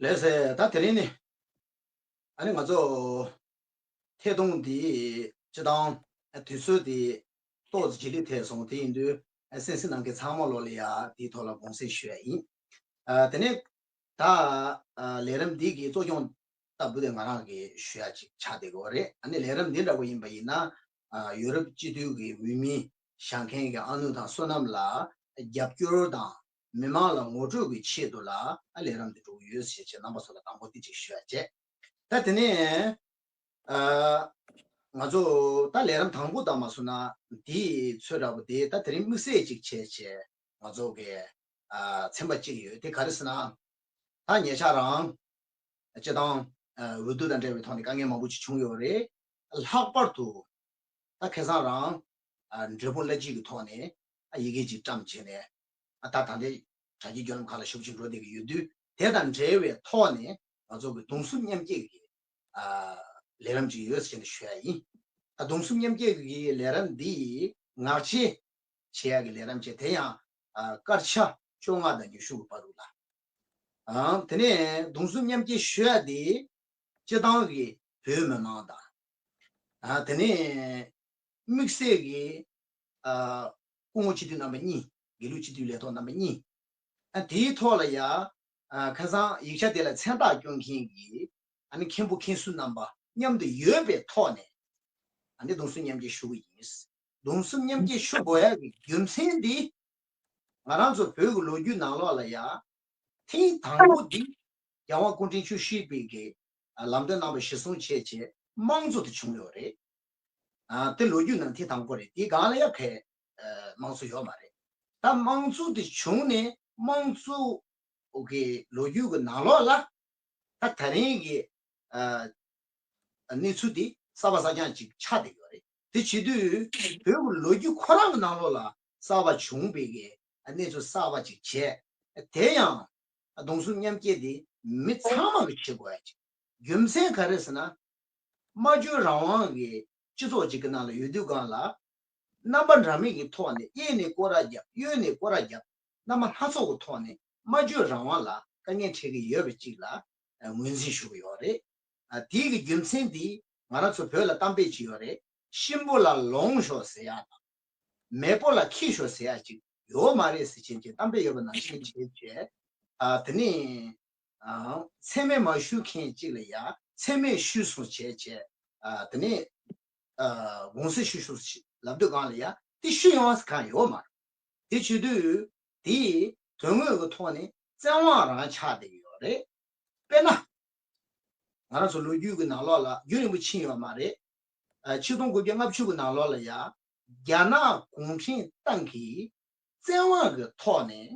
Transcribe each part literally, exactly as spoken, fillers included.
ལགས་སེ། ད་དེ་རིང་ནི་ཨ་ནི་ང་ཚོ་ཐད་གཏོང་འདི་སྤྱི་བཏང་དུས་ཚོད་འདི་ཏོག་ཙམ་རྗེས་ལུས་ཐེབས་སོང་། དེ་ཡིན་དུས་གསན་གཟིགས་གནང་མཁན་ཚང་མ་ལོ་ལ་ཡ་དེའི་ཐོག་ལ་དགོངས་སེལ་ཞུ་ཡ་ཡིན། ཨ་དེ་ནས་ད་ཨ་ལས་རིམ་འདི་གི་གཙོ་སྐྱོང་ལྟ་བུ་དེ་ང་རང་གིས་ཞུ་ཡ་ཅིག་ཆགས་བསྡད་ཀྱི་ཡོད་རེད། ཨ་ནི་ལས་རིམ་འདི་འདྲ་བོ་ཡིན་པ་ཡིན་ན་ཨ་ཡོ་རོབ་སྤྱི་འཐུས་ཀྱི་འོས་མི་བཞེངས་མཁན་གྱི་ཨ་ནུ་དང་བསོད་ནམས་ལ་རྒྱབ་སྐྱོར་དང་མི་མང་ལ་ངོ་སྤྲོད་ཀྱི་ཆེད་དུ་ལ་ཨ་ལས་རིམ་འདི་འགྲོ་གི་ཡོད་ཟེར་བྱས་རྣམ་པ་ཚོ་ལ་དང་པོ་འདི་ཅིག་ཞུ་ཡ་བྱས། ད་དེ་ནས་ཨ་ང་ཚོ་ད་ལས་རིམ་དང་པོ་དང་མ་སོང་ན་འདིའི་ཚོད་འདྲ་བོ་དེ་ད་དེ་རིང་དམིགས་བསལ་ཅིག་བྱས་བྱས་ང་ཚོ་གི་ཨ་ཚན་པ་གཅིག་ཡོད། དེ་ག་རེ་ཟེར་ན། ད་ཉེ་ཆར་རང་སྤྱི་བཏང་ཨ་འོས་བསྡུ་དང་འབྲེལ་བའི་ཐོག་ནས་དཀའ་ངལ་མང་པོ་ཅིག་བྱུང་ཡོད་རེད། ལྷག་པར་དུ་ད་ཁ་སང་རང་ཨ་འབྲས་སྤུངས་བླ་སྤྱི་གི་ཐོག་ནས་ཨ་ཡི་གེ་ཅིག་བཀྲམ་བྱས་ནས་ཨ་ད་ད་ལྟའི་དྲ་རྒྱའི་བརྒྱུད་ལམ་ཁག་ལ་ཞེ་པོ་ཅིག་འགྲོ་བསྡད་ཀྱི་ཡོད་དུས། དེ་དང་འབྲེལ་བའི་ཐོག་ནས་ང་ཚོ་གི་གདུང་སེམས་མཉམ་སྐྱེད་ཀྱི་ཨ་ལས་རིམ་ཅིག་ཡོད་ཟེར་ནས་ཞུ་ཡ་ཡིན། ཨ་གདུང་སེམས་མཉམ་སྐྱེད་ཀྱི་ལས་རིམ་འདི་ངག་བཅད་བྱེད་ཡ་གི་ལས་རིམ་བྱས། དེ་ཡང་ཨ་སྐར་ཆ་བཅོ་ལྔ་དང་ཉི་ཤུ་གི་བར་དུ་ལ། ཨང་། དེ་ནས་གདུང་སེམས་མཉམ་སྐྱེད་ཞུ་ཡ་དེ་སྤྱི་བཏང་གི་བོད་མི་མང་དང་། ཨ་དེ་ནས་དམིགས་བསལ་གྱི་ཨ་སྐུ་ངོ་སྤྱི་འཐུས་རྣམ་པ་གཉིས། དགེ་ལུགས་སྤྱི་འཐུས་ལས་ཐོག་རྣམ་པ་གཉིས། ཨ་དེའི་ཐོག་ལ་ཡ་ཨ་ཁ་སང་ཡིག་ཆ་དེ་ལ་མཚན་རྟགས་སྐྱོན་མཁན་གྱི་ཨ་ནི་མཁན་པོ་མཁན་ཟུར་རྣམ་པ་མཉམ་དུ་ཡོད་པའི་ཐོག་ནས་ཨ་ནི་གདུང་སེམས་མཉམ་སྐྱེད་ཞུ་གི་ཡིན། གདུང་སེམས་མཉམ་སྐྱེད་ཞུ་དགོས་ཡ་གི་རྒྱུ་མཚན་འདི་ང་རང་ཚོ་བོད་ཀྱི་ལོ་རྒྱུས་ནང་ལོགས་ལ་ཡ་ཐེངས་དང་པོ་འདི་རྒྱལ་དབང་སྐུ་ཕྲེང་བཅུ་བཞི་པའི་གི་ལམ་སྟོན་རྣམ་པ་གཞིར་བཟུང་བྱས་བྱས་དམངས་གཙོ་དེ་བྱུང་ཡོད་རེད། ཨ་དེ་ལོ་རྒྱུས་ནང་ཐེངས་དང་པོ་རེད། དེའི་སྒང་ལ་ཡ་གའི་ཨ་དམངས་གཙོ་ཡོད་མ་རེད། ད་དམངས་གཙོ་དེ་བྱུང་ནས་དམངས་གཙོ་གི་ལོ་རྒྱུས་ཀྱི་ནང་ལོགས་ལ་ད་ད་རིང་གི་ཨ་གནས་ཚུལ་དེ་གསར་པ་གསར་རྐྱང་ཅིག་ཆགས་བསྡད་ཡོད་རེད། དེ་བྱེད་དུས་བོད་ཀྱི་ལོ་རྒྱུས་ཁོ་རང་གི་ནང་ལོགས་ལ་གསར་པ་བྱུང་བའི་གི་གནས་ཚུལ་གསར་པ་ཅིག་བྱས། དེ་ཡང་གདུང་སེམས་མཉམ་སྐྱེད་དེ་མི་ཚང་མ་གི་བྱེད་དགོས་ཡ་ཅིག་རྒྱུ་མཚན་ག་རེ་ཟེར་ན། སྨྲ་བརྗོད་རང་དབང་གི་སྤྱི་ཚོགས་ཅིག་གི་ནང་ལ་ཡོད་དུས་སྒང་ལ། རྣམ་པ་འདྲ་མིན་གྱི་ཐོག་ནས་གཡས་ནས་སྐོར་ར་བརྒྱབ། གཡོན་ནས་སྐོར་ར་བརྒྱབ། རྣམ་པ་སྣ་ཚོགས་ཀྱི་ཐོག་ནས་སྨྲ་བརྗོད་རང་དབང་ལ་དཀའ་ངལ་འཕྲད་ཀྱི་ཡོད་པ་ཅིག་ལ་ངོས་འཛིན་ཞུ་གི་ཡོད་རེད། ཨ་དེའི་གི་རྒྱུ་མཚན་འདི་ང་རང་ཚོ་བོད་ལ་གཏམ་དཔེ་ཅིག་ཡོད་རེད། གཤིན་པོ་ལ་ལོངས་ཤོག་ཟེར་ཡ་དང་། མེས་པོ་ལ་ཁྱེར་ཤོག་ཟེར་ཡ་ཅིག་ཡོད་མ་རེད་ཟེར་བྱས་ཀྱི་གཏམ་དཔེ་ཡོད་པ་ནང་བཞིན་བྱས་བྱས། ཨ་དེ་ནས་ཨ་མཚན་སྨད་མ་ཞུ་མཁན་ཅིག་ལ་ཡ་མཚན་སྨད་ཞུས་སོང་བྱས་བྱས། ཨ་དེ་ནས་ཨ་དགོངས་སེལ་ཞུས་སོང་ཞེས་ལབ་དུས་སྒང་ལ་ཡ་དེ་ཞུ་ཡོང་ས་གང་ཡོད་མ་རེད། དེ་བྱེད་དུས་དེ་དོན་དངོས་ཀྱི་ཐོག་ནས་བཙན་དབང་རང་ཆགས་བསྡད་ཀྱི་ཡོད་རེད། དཔེར་ན། ང་རང་ཚོ་ལོ་རྒྱུས་ཀྱི་ནང་ལོགས་ལ་རྒྱུན་རིང་པོ་ཕྱིན་ཡོད་མ་རེད། ཨ་ཆིག་སྟོང་དགུ་བརྒྱ་ལྔ་བཅུ་གི་ནང་ལོགས་ལ་ཡ་རྒྱ་ནག་གུང་ཁྲན་ཏང་གིས་བཙན་དབང་གི་ཐོག་ནས་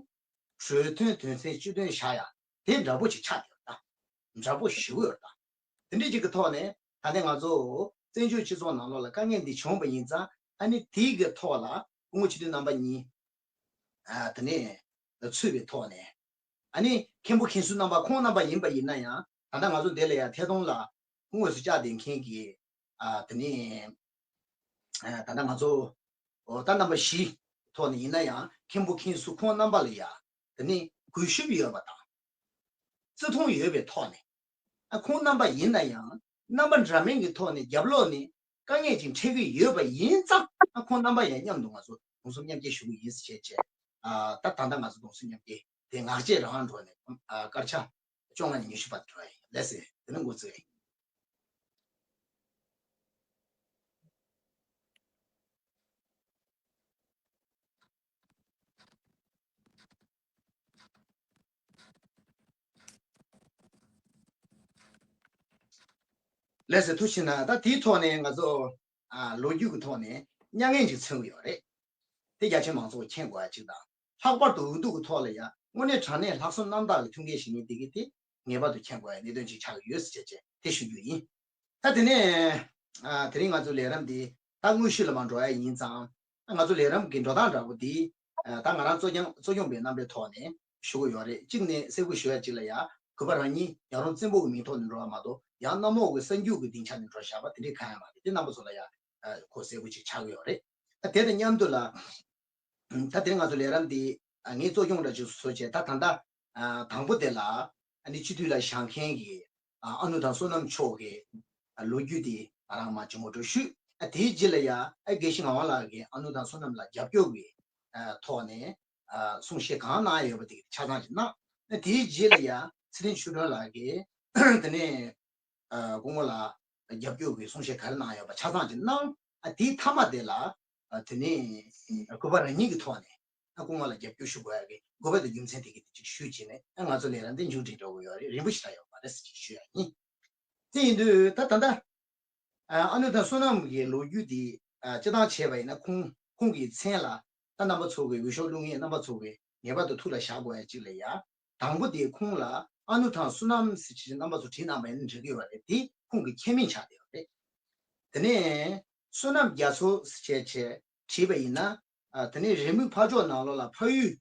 གྲོས་མཐུན་དོན་ཚན་བཅུ་བདུན་བཞག་ཡ་དེ་འདྲ་པོ་ཅིག་ཆགས་ཡོད་ད། འདྲ་པོ་ཞེ་པོ་ཡོད་ད། དེ་འདྲ་ཅིག་གི་ཐོག་ནས་ད་ལྟ་ང་ཚོ་བཙན་བྱོལ་སྤྱི་ཚོགས་ནང་ལོགས་ལ་དཀའ་ངལ་འདི་བྱུང་བ་ཡིན་ཙང་། ཨ་ནི་དེའི་གི་ཐོག་ལ་སྐུ་ངོ་སྤྱི་འཐུས་རྣམ་པ་གཉིས་ཨ་དེ་ནས་ཚུད་པའི་ཐོག་ནས། ཨ་ནི་མཁན་པོ་མཁན་ཟུར་རྣམ་པ་ཁོང་རྣམ་པ་ཡིན་པ་ཡིན་ན་ཡང་། ད་ལྟ་ང་ཚོ་འདི་ལ་ཡང་ཐད་གཏོང་ལ་དངོས་སུ་བཅར་བསྡད་མཁན་གྱི་ཨ་དེ་ནས་ཨ་ད་ལྟ་ང་ཚོ་ཨོ་ད་རྣམ་པ་བཞི་ཐོག་ནས་ཡིན་ན་ཡང་མཁན་པོ་མཁན་ཟུར་ཁོང་རྣམ་པ་ལ་ཡང་དེ་ནས་གུས་ཞབས་ཡོད་པ་དང་། བརྩི་མཐོང་ཡོད་པའི་ཐོག་ནས། ཨ་ཁོང་རྣམ་པ་ཡིན་ན་ཡང་རྣམ་པ་འདྲ་མིན་གྱི་ཐོག་ནས་རྒྱབ་ལོགས་ནས་དཀའ་ངལ་ཅིག་འཕྲད་ཀྱི་ཡོད་པ་ཡིན་ཙང་། ཨ་ཁོང་རྣམ་པ་ཡང་མཉམ་དུ་ང་ཚོ་གདུང་སེམས་མཉམ་སྐྱེད་ཞུ་གི་ཡིན་ཟེར་བྱས་བྱས། ཨ་ད་ད་ལྟ་ང་ཚོ་གདུང་སེམས་མཉམ་སྐྱེད་དེ་ངག་བཅད་རང་དབང་འགྲོ་ནས་ཨ་སྐར་ཆ་བཅོ་ལྔ་ནས་ཉི་ཤུ་བར་དུ་འགྲོ་ཡ་ཡིན། ལགས་སེ། དེ་ནས་འགོ་བཙུགས་ཡ་ཡིན། ལགས་སེ། ཐུགས་རྗེ་གནང་། ད་དེའི་ཐོག་ནས་ང་ཚོ་ཨ་ལོ་རྒྱུས་ཀྱི་ཐོག་ནས་མྱ་ངན་ཅིག་མཚོན་གྱི་ཡོད་རེད། དེ་རྒྱ་ཆེ་མང་ཚོགས་མཁྱེན་དགོས་ཡ་ཅིག་དང་། ལྷག་པར་དུ་འོས་བསྡུ་གི་ཐོག་ལ་ཡ་དངོས་གནས་དྲང་གནས་ལྷག་བསམ་རྣམ་དག་གི་ཐུགས་འགན་བཞེས་མཁན་དེ་གི་དེ་ངེས་པར་དུ་མཁྱེན་དགོས་ཡ་གནད་དོན་ཅིག་ཆགས་ཀྱི་ཡོད་ཟེར་བྱས་བྱས་དེ་ཞུ་རྒྱུ་ཡིན། ད་དེ་ནས་ཨ་དེ་རིང་ང་ཚོའི་ལས་རིམ་འདི་ད་དངོས་གཞི་ལ་མར་འགྲོ་ཡ་ཡིན་ཙང་། ང་ཚོ་ལས་རིམ་གྱི་འགྲོ་སྟངས་འདྲ་པོ་འདི་ཨ་ད་ང་རང་གཙོ་སྐྱོང་གཙོ་སྐྱོང་པའི་རྣམ་པའི་ཐོག་ནས་ཞུ་གི་ཡོད་རེད། གཅིག་ནས་གསལ་པོ་ཞུ་ཡ་གཅིག་ལ་ཡ་གུས་པ་རང་ཉིད་ཡང་རུང་བཙན་པོ་གི་མིང་ཐོག་ནས་འགྲོ་བ་མ་གཏོགས། ཡང་གནམ་འོག་གི་གསར་འགྱུར་གྱི་སྡིངས་ཆ་ནས་འགྲོ་བཞག་པ་དེ་འདྲའི་གང་ཡང་མ་རེད། དེ་རྣམ་པ་ཚོ་ལ་ཡ་ཨ་གོ་གསལ་པོ་ཅིག་ཆགས་ཀྱི་ཡོད་རེད། ཨ་དེ་དང་མཉམ་དུ་ལ། ད་དེ་ང་ཚོ་ལས་རིམ་འདི་ཨ་ངས་གཙོ་སྐྱོང་འདྲ་ཅིག་བཟོ་བྱས། ད་ད་ལྟ་ཨ་དང་པོ་དེ་ལ་ ཨ་ནི་སྤྱི་འཐུས་ལ་བཞེངས་མཁན་གྱི་ཨ་ཨ་ནུ་དང་བསོད་ནམས་མཆོག་གི་ཨ་ལོ་རྒྱུས་དེ་ང་རང་མར་ཅིག་ངོ་སྤྲོད་ཞུས། ཨ་དེའི་རྗེས་ལ་ཡ་ཨ་དགེ་བཤེས་ངག་དབང་ལགས་ཀྱིས་ཨ་ནུ་དང་བསོད་ནམས་ལ་རྒྱབ་སྐྱོར་གྱི་ཨ་ཐོག་ནས་ཨ་གསུང་བཤད་གང་གནང་ཡོད་པ་དེ་ཆ་ཚང་ཅིག་གནང་། ཨ་དེའི་རྗེས་ལ་ཡ་ཚེ་རིང་ཆོས་སྒྲོན་ལགས་ཀྱིས་དེ་ནས་ཨ་སྐུ་ངོ་ལ་རྒྱབ་སྐྱོར་གྱི་གསུང་བཤད་ག་རེ་གནང་ཡོད་པ་ཆ་ཚང་ཅིག་གནང་། ཨ་དེའི་མཐའ་མ་དེ་ལ་ཨ་དེ་ནས་ཨ་གུས་པ་རང་ཉིད་ཀྱི་ཐོག་ནས་ཨ་སྐུ་ངོ་ལ་རྒྱབ་སྐྱོར་ཞུ་དགོས་ཡ་གི་དགོས་པ་དང་རྒྱུ་མཚན་དེ་གི་དེ་ཅིག་ཞུས་བྱས་ནས་ཨ་ང་ཚོ་ལས་རིམ་འདི་མཇུག་སྒྲིལ་འགྲོ་གི་ཡོད་རེད། རིང་པོ་ཞིག་ད་ཡོད་མ་རེད་ཟེར་ཅིག་ཞུ་ཡ་ཡིན། དེ་ཡིན་དུས་ད་ད་ལྟ་ཨ་ཨ་ནུ་དང་བསོད་ནམས་ཀྱི་ལོ་རྒྱུས་འདི་ཨ་སྤྱི་བཏང་བྱས་པ་ཡིན་ན་ཁོང་ཁོང་གི་མཚན་ལ་ད་རྣམ་པ་ཚོ་གི་འོས་ཤོག་བླུག་མཁན་རྣམ་པ་ཚོ་གི་ངེས་པར་དུ་ཐུགས་ལ་བཞག་དགོས་ཡ་གཅིག་ལ་ཡ། དང་པོ་དེ་ཁོང་ལ་ཨ་ནུ་དང་བསོད་ནམས་ཟེར་ཅིག་རྣམ་པ་ཚོ་བྲིས་གནང་པ་ཡིན་ན་འགྲིག་གི་ཡོད་རེད། དེ་ཁོང་གི་ཁྱད་མིང་ཆགས་བསྡད་ཡོད་རེད། དེ་ནས་བསོད་ནམས་རྒྱ་མཚོ་ཟེར་བྱས་བྱས་བྲིས་པ་ཡིན་ན་ཨ་དེ་ནས་རེའུ་མིག་ཕར་ཕྱོགས་ནང་ལོགས་ལ་ཕ་ཡུལ་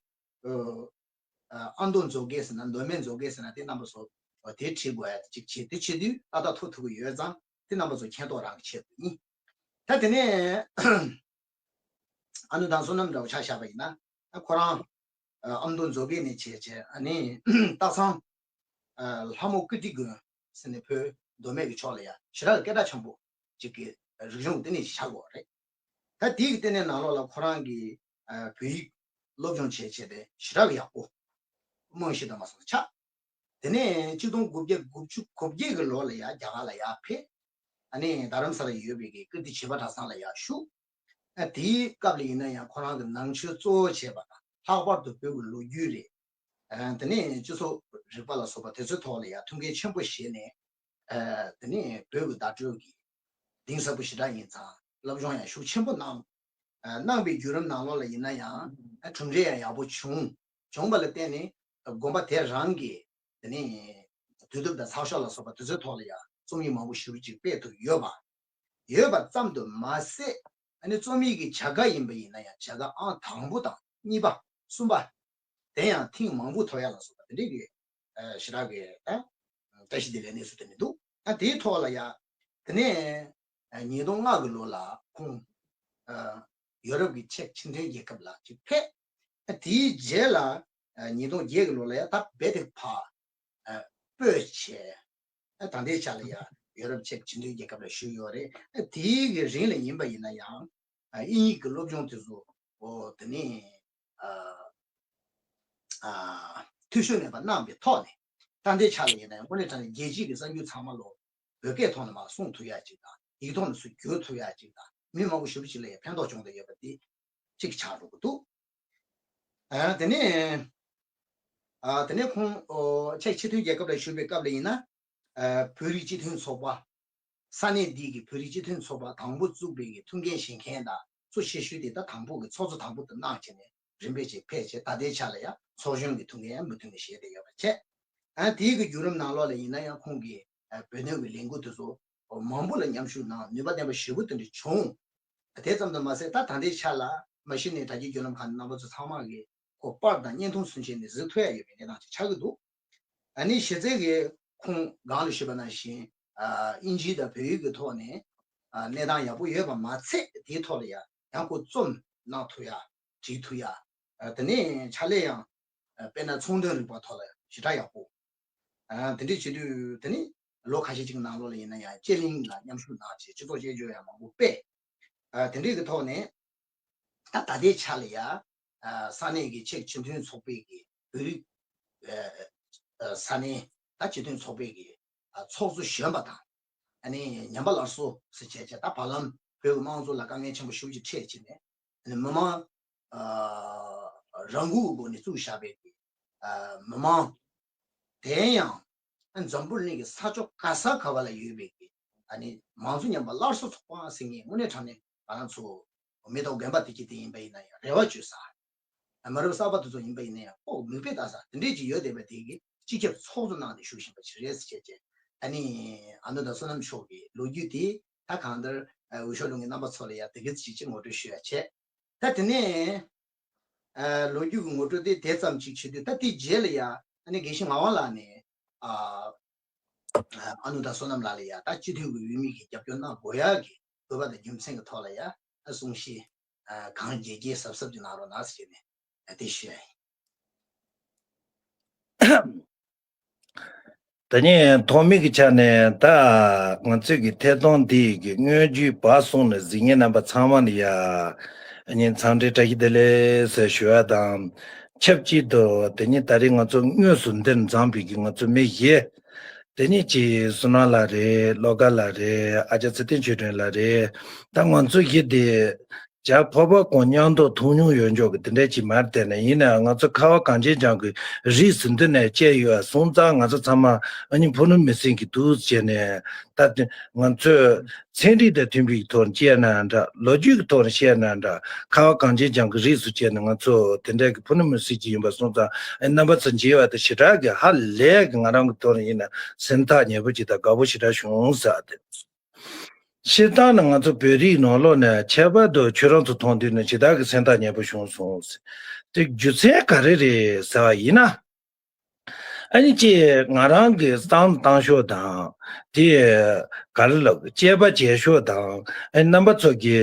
ཨ་ཨ་མདོ་མཛོ་དགེ་ཟེར་ན་མདོ་སྨད་མཛོ་དགེ་ཟེར་ན་དེ་རྣམ་པ་ཚོ་དེ་བྲིས་དགོས་ཡ་ཅིག་བྱེད། དེ་བྱེད་དུས་ཏག་ཏག་ཐུག་ཐུབ་ཀྱི་ཡོད་ཙང་དེ་རྣམ་པ་ཚོ་མཁྱེན་རྟོགས་རང་གི་ཆེད་དུ་ཡིན། ད་དེ་ནས་ཨ་ནུ་དང་བསོད་ནམས་འདྲ་བོ་ཆ་བཞག་པ་ཡིན་ན་ཨ་ཁོ་རང་ཨ་མདོ་མཛོ་དགེ་ནས་བྱས་བྱས་ཨ་ནི་སྟག་ཚང་ཨ་ལྷ་མོ་ཀིརྟི་དགོན་ཟེར་ནས་བོད་མདོ་སྨད་ཀྱི་ཕྱོགས་ལ་ཡ་ཞེ་དྲག་གི་སྐད་གྲགས་ཆེན་པོ་ཅིག་གི་རིག་གཞུང་དེ་ནས་ཆགས་ཡོད་རེད། ད་དེའི་གི་ལྟེ་གནས་ནང་ལོགས་ལ་ཁོ་རང་གིས་ཨ་བོད་ཡིག་སློབ་སྦྱོང་བྱས་བྱས་ཏེ་ཞེ་དྲག་གི་ཡག་པོ་རྨང་གཞི་དང་མ་སོང་ཆགས། དེ་ནས་ཆིག་སྟོང་དགུ་བརྒྱ་དགུ་བཅུ་གོ་བརྒྱད་ཀྱི་ལོ་ལ་ཡ་རྒྱ་གར་ལ་ཡར་ཕེབས། ཨ་ནི་རྡ་རམ་ས་ལ་ཡོད་པའི་གི་ཀིརྟི་བྱེས་པ་གྲྭ་ཚང་ལ་ཡར་ཞུགས། ཨ་དེའི་སྐབས་ལ་ཡིན་ན་ཡང་ཁོ་རང་གི་ནང་ཆོས་གཙོ་བོ་བྱས་པ་དང་ལྷག་པར་དུ་བོད་ཀྱི་ལོ་རྒྱུས་རེད། ཨ་དེ་ནས་སྤྱི་ཚོགས་རིག་པ་ལ་སོགས་པ་དེ་ཚོའི་ཐོག་ལ་ཡང་ཐུགས་འགན་ཆེན་པོ་བཞེས་ནས། ཨ་དེ་ནས་བོད་ཀྱི་བརྡ་སྤྲོད་ཀྱི་གཏིང་ཟབ་པོ་ཞེ་དྲག་ཡིན་ཙང་སློབ་སྦྱོང་ཡང་ཤུགས་ཆེན་པོ་གནང་། ཨ་གནང་བའི་བརྒྱུད་རིམ་ནང་ལོགས་ལ་ཡིན་ན་ཡང་ཨ་གྲུབ་འབྲས་ཡང་ཡག་པོ་བྱུང་། བྱུང་བ་ལ་བརྟེན་ནས་དགོན་པ་དེ་རང་གི་དེ་ནས་དུས་དེབ་དང་ཚགས་ཤོག་ལ་སོགས་པ་དེ་ཚོའི་ཐོག་ལ་ཡང་རྩོམ་ཡིག་མང་པོ་ཞེ་པོ་ཅིག་སྤེལ་ཐུབ་ཡོད་པ། ཡོད་པ་ཙམ་དུ་མ་ཟད། ཨ་ནི་རྩོམ་ཡིག་གི་བྱ་དགའ་ཡིན་པ་ཡིན་ན་ཡང་བྱ་དགའ་ཨང་དང་པོ་དང་གཉིས་པ་གསུམ་པ་དེ་ཡང་ཐེངས་མང་པོ་ཐོབ་ཡ་ལ་སོགས་པ་དེ་འདྲའི་གི་ཨ་ཞེ་དྲག་གི་ད་བཀྲ་ཤིས་བདེ་ལེགས་གནས་ཚུལ་དེ་འདྲ་འདུག་ཨ་དེའི་ཐོག་ལ་ཡ་དེ་ནས་ཉིས་སྟོང་ལྔ་གི་ལོ་ལ་ཁོང་ཨ་ཡོ་རོབ་ཀྱི་ཅེཀ་སྤྱི་མཐུན་རྒྱལ་ཁབ་ལ་ཅིག་ཕེབས། ཨ་དེའི་རྗེས་ལ་ཉིས་སྟོང་བརྒྱད་གི་ལོ་ལ་ཡ་ད་རྦད་དེ་ཕར་ཨ་སྤོས་བྱས། ཨ་ད་ལྟའི་ཆ་ལ་ཡ་ཡོ་རོབ་ཅེཀ་སྤྱི་མཐུན་རྒྱལ་ཁབ་ལ་བཞུགས་ཡོད་རེད། ཨ་དེའི་གི་རིང་ལ་ཡིན་པ་ཡིན་ན་ཡང་ཨ་དབྱིན་ཡིག་གི་སློབ་སྦྱོང་དེ་ཚོ་ཨོ་དེ་ནས་ཨ་ཨ་འཐུས་ཤོར་མེད་པ་གནང་བའི་ཐོག་ནས་ད་ལྟའི་ཆ་ལ་ཡིན་ན་ཡང་དངོས་གནས་དྲང་གནས་རྒྱལ་སྤྱིའི་གི་གསར་འགྱུར་ཚང་མ་ལོ་བོད་སྐད་ཐོག་ནས་མར་གསུང་ཐུབ་ཡ་ཅིག་དང་ཡིག་ཐོག་ནས་ཚུར་བསྒྱུར་ཐུབ་ཡ་ཅིག་དང་མི་མང་པོ་ཞེ་པོ་ཅིག་ལ་ཡང་ཕན་ཐོགས་བྱུང་བསྡད་ཡོད་པ་དེ་གཅིག་ཆགས་འགྲོ་གི་འདུག་ཨ་དེ་ནས་ཨ་དེ་ནས་ཁོང་ཨོ་ཅེཀ་སྤྱི་མཐུན་རྒྱལ་ཁབ་ལ་བཞུགས་པའི་སྐབས་ལ་ཡིན་ན་ཨ་བོད་རིགས་སྤྱི་མཐུན་ཚོགས་པ། ས་གནས་འདི་གི་བོད་རིགས་སྤྱི་མཐུན་ཚོགས་པ་དང་པོ་བཙུགས་པའི་གི་ཐུགས་འགན་བཞེས་མཁན་དང་གཙོ་ཆེ་ཤོས་དེ་ད་དང་པོ་གི་ཚོགས་གཙོ་དང་པོ་དེ་གནང་བྱས་ནས་རིམ་པས་ཅིག་ཕེབས་བྱས་ད་ལྟའི་ཆ་ལ་ཡང་ཚོགས་གཞོན་གྱི་ཐུགས་འགན་ཡང་མུ་མཐུད་ནས་བཞེས་བསྡད་ཡོད་པ་བྱས། ཨ་དེའི་གི་བརྒྱུད་རིམ་ནང་ལོགས་ལ་ཡིན་ན་ཡང་ཁོང་གིས་ཨ་བོད་དོན་གྱི་ལས་འགུལ་དེ་ཚོ་མང་པོ་ལ་མཉམ་ཞུགས་གནང་ནུས་པ་ལྡན་པ་ཞེ་པོ་དེ་འདྲ་བྱུང་། དེ་ཙམ་དུ་མ་ཟད་ད་ད་ལྟའི་ཆ་ལ་མ་གཞི་ནས་དྲ་རྒྱའི་བརྒྱུད་ལམ་ཁག་ནས་རྣམ་པ་ཚོ་ཚང་མ་གིས་ཁོ་པར་དང་བརྙན་ཐུང་ཚུན་ཆད་ནས་གཟིགས་ཐུབ་ཡ་ཡོད་པའི་གནས་སྟངས་ཅིག་ཆགས་ཀྱི་འདུག་ཨ་ནི་གཞི་རྩའི་གི་ཁོང་སྒང་ལ་ཞུས་པ་ནང་བཞིན་ཨ་དབྱིན་ཇི་དང་བོད་ཡིག་གི་ཐོག་ནས་ཨ་གནས་སྟངས་ཡག་པོ་ཡོད་པ་མ་ཚད་དེའི་ཐོག་ལ་ཡང་ཡང་ཁོ་རྩོམ་གནང་ཐུབ་ཡ་བྲིས་ཐུབ་ཡ་ཨ་དེ་ནས་ཕྱག་ལས་ཡང་ཨ་དཔེར་ན་ཚོང་དོན་རིག་པ་ཐོག་ལ་ཞེ་དྲག་ཡག་པོ། ཨ་དེ་འདྲས་བྱེད་དུས་དེ་ནི་ལོ་ཁ་ཤས་ཅིག་ནང་ལོགས་ལ་ཡིན་ན་ཡང་དཔྱད་གླེང་ལ་མཉམ་ཞུགས་གནང་བྱས་སྤྱི་ཚོགས་དཔྱད་བརྗོད་ཡང་མང་པོ་སྤེལ། ཨ་དེ་འདྲས་ཀྱི་ཐོག་ནས་ད་ད་ལྟའི་ཆ་ལ་ཡ་ཨ་ས་གནས་ཀྱི་ཅེཀ་སྤྱི་མཐུན་ཚོགས་པའི་གི་བོད་རིགས་ཨ་ཨ་ས་གནས་ད་སྤྱི་མཐུན་ཚོགས་པའི་གི་ཨ་ཚོགས་གཙོ་གཞོན་པ་དང་ཨ་ནི་ཉམས་པ་སླར་གསོ་ཟེར་བྱས་བྱས་ད་བར་ལམ་བོད་ཀྱི་དམངས་གཙོ་ལ་དཀའ་ངལ་ཆེན་པོ་ཞེ་པོ་ཅིག་འཕྲད་བྱས་ནས་ཨ་ནི་མི་མང་ཨ་རང་འགུལ་གྱི་སྒོ་ནས་བཙུགས་བཞག་པའི་གི་ཨ་མི་མང་དེ་ཡང་ཨ་འཛམ་བུ་གླིང་གི་ས་ཕྱོགས་ག་ས་ག་བ་ལ་ཡོད་པའི་གི་ཨ་ནི་མང་གཙོ་ཉམས་པ་སླར་གསོ་ཚོགས་པ་ཟེར་མཁན་དངོས་གནས་དྲང་གནས་ང་རང་ཚོ་མི་ཐོག་རྒན་པ་དེ་གྱད་དེ་ཡིན་པ་ཡིན་ན་ཡང་རེ་བ་བཅོལ་ས། མི་རབས་གསར་པ་དེ་ཚོ་ཡིན་པ་ཡིན་ན་ཡང་ཨོ་མིག་དཔེ་ལྟ་ས་དེ་འདྲས་ཅིག་ཡོད་བསྡད་པ་དེ་གི་སྤྱི་ཁྱབ་ཚོགས་གཙོ་གནང་ནས་བཞུགས་བཞིན་པ་ཅིག་རེད་ཟེར་བྱས་བྱས་ཨ་ནི་ཨ་ནུ་དང་བསོད་ནམས་མཆོག་གི་ལོ་རྒྱུས་དེ་ད་གང་ལྟར་འོས་ཤོག་བླུག་མཁན་རྣམ་པ་ཚོ་ལ་ཡང་དེ་གི་ཅིག་ཅིག་ངོ་སྤྲོད་ཞུ་ཡ་བྱས། ད་དེ་ནས་ཨ་ལོ་རྒྱུས་ཀྱི་ངོ་སྤྲོད་དེ་དེ་ཙམ་ཅིག་བྱེད་དུས་ད་དེའི་རྗེས་ལ་ཡ་ཨ་ནི་དགེ་བཤེས་ངག་དབང་ལགས་ནས་ཨ་ཨ་ནུ་དང་བསོད་ནམས་ལགས་ལ་ཡ་ད་སྤྱི་འཐུས་ཀྱི་འོས་མི་གི་རྒྱབ་སྐྱོར་གནང་དགོས་ཡ་གི་དགོས་པ་དང་རྒྱུ་མཚན་གྱི་ཐོག་ལ་ཡ་ཨ་གསུང་བཤད་ཨ་གང་རྒྱས་རྒྱས་གཟབ་གཟབ་ཅིག་གནང་རོགས་གནང་ཟེར་ནས་ཨ་དེ་ཞུ་ཡ་ཡིན། ད་ནི་ཐོག་མའི་གི་ཆ་ནས་ད་ང་ཚོས་ཀྱི་ཐད་གཏོང་འདི་གི་སྔོན་ཇུས་བར་གསུམ་ནས་གཟིགས་མཁན་རྣམ་པ་ཚང་མ་ལ་ཡ་ཨ་ནི་འཚམས་འདྲི་བཀྲ་ཤིས་བདེ་ལེགས་ཟེར་ཞུ་བ་དང་། ཆབས་ཅིག་ཏུ་དེ་ནི་ད་རེས་ང་ཚོ་དངོས་སུ་འདིར་འཛོམས་པའི་གི་ང་ཚོ་མི་བཞི། དེ་ནི་ཅིག་བསོད་ནམས་ལགས་རེད། བློ་དགའ་ལགས་རེད། ཨ་ཅག་ཚེ་བརྟན་ཆོས་སྒྲོན་ལགས་རེད། ད་ང་ཚོ་བཞི་དེ་རྒྱ་བོད་པ་ཀུན་མཉམ་དུ་མཐོང་མྱོང་ཡོད་འཇོག་གི་དེ་འདྲ་ཅིག་མ་རེད། དེ་ནས་ཡིན་ནའང་ང་ཚོ་ཁ་བ་གངས་ཅན་ལྗོངས་ཀྱི་རིས་སུ་འདི་ནས་བཅད་ཡོད་སོང་ཙང་། ང་ཚོ་ཚང་མ་ཨ་ནི་ཕུ་ནུ་མི་སེར་གྱི་འདུག་བྱས་ནས། ད་དེ་ང་ཚོས་ཚན་རིག་དང་མཐུན་པའི་ཐོག་ནས་བཤད་ན་འདྲ། ལོ་རྒྱུས་ཀྱི་ཐོག་ནས་བཤད་ན་འདྲ། ཁ་བ་གངས་ཅན་ལྗོངས་ཀྱི་རིས་སུ་བཅད་ནས་ང་ཚོ་དེ་འདྲ་གི་ཕུ་ནུ་མི་སེར་གྱི་ཡིན་པ་སོང་ཙང་། ཨ་རྣམ་པ་ཚོ་མཇལ་བ་དེ་ཞེ་དྲག་གི་ཧ་ལས་གི། ང་རང་གི་ཐོག་ནས་ཡིན་ན་སེམས་ཐག་ཉེ་པོ་ཅིག་དང་དགའ་པོ་ཞེ་དྲག་བྱུང་ཟེར་བ་དེ། སྤྱིར་བཏང་ནི་ང་ཚོ་བོད་རིགས་ནང་ལོགས་ནས་ཁྱད་པར་དུ་ཁྱོད་རང་ཚོ་མཐོང་དུས་ནི་ཇི་ལྟར་གི་སེམས་ཐག་ཉེ་པོ་བྱུང་སོང་། དེ་རྒྱུ་མཚན་ག་རེ་རེད་ཟེར་བ་ཡིན་ན། ཨ་ནི་ཅིག་ང་རང་གི་བསམ་བློ་བཏང་ཕྱོགས་དང་། དེ་ག་རེ་ལབ་དགོས། དཔྱད་པ་བྱེད་ཕྱོགས་དང་། ཨ་ནི་རྣམ་པ་ཚོ་གི་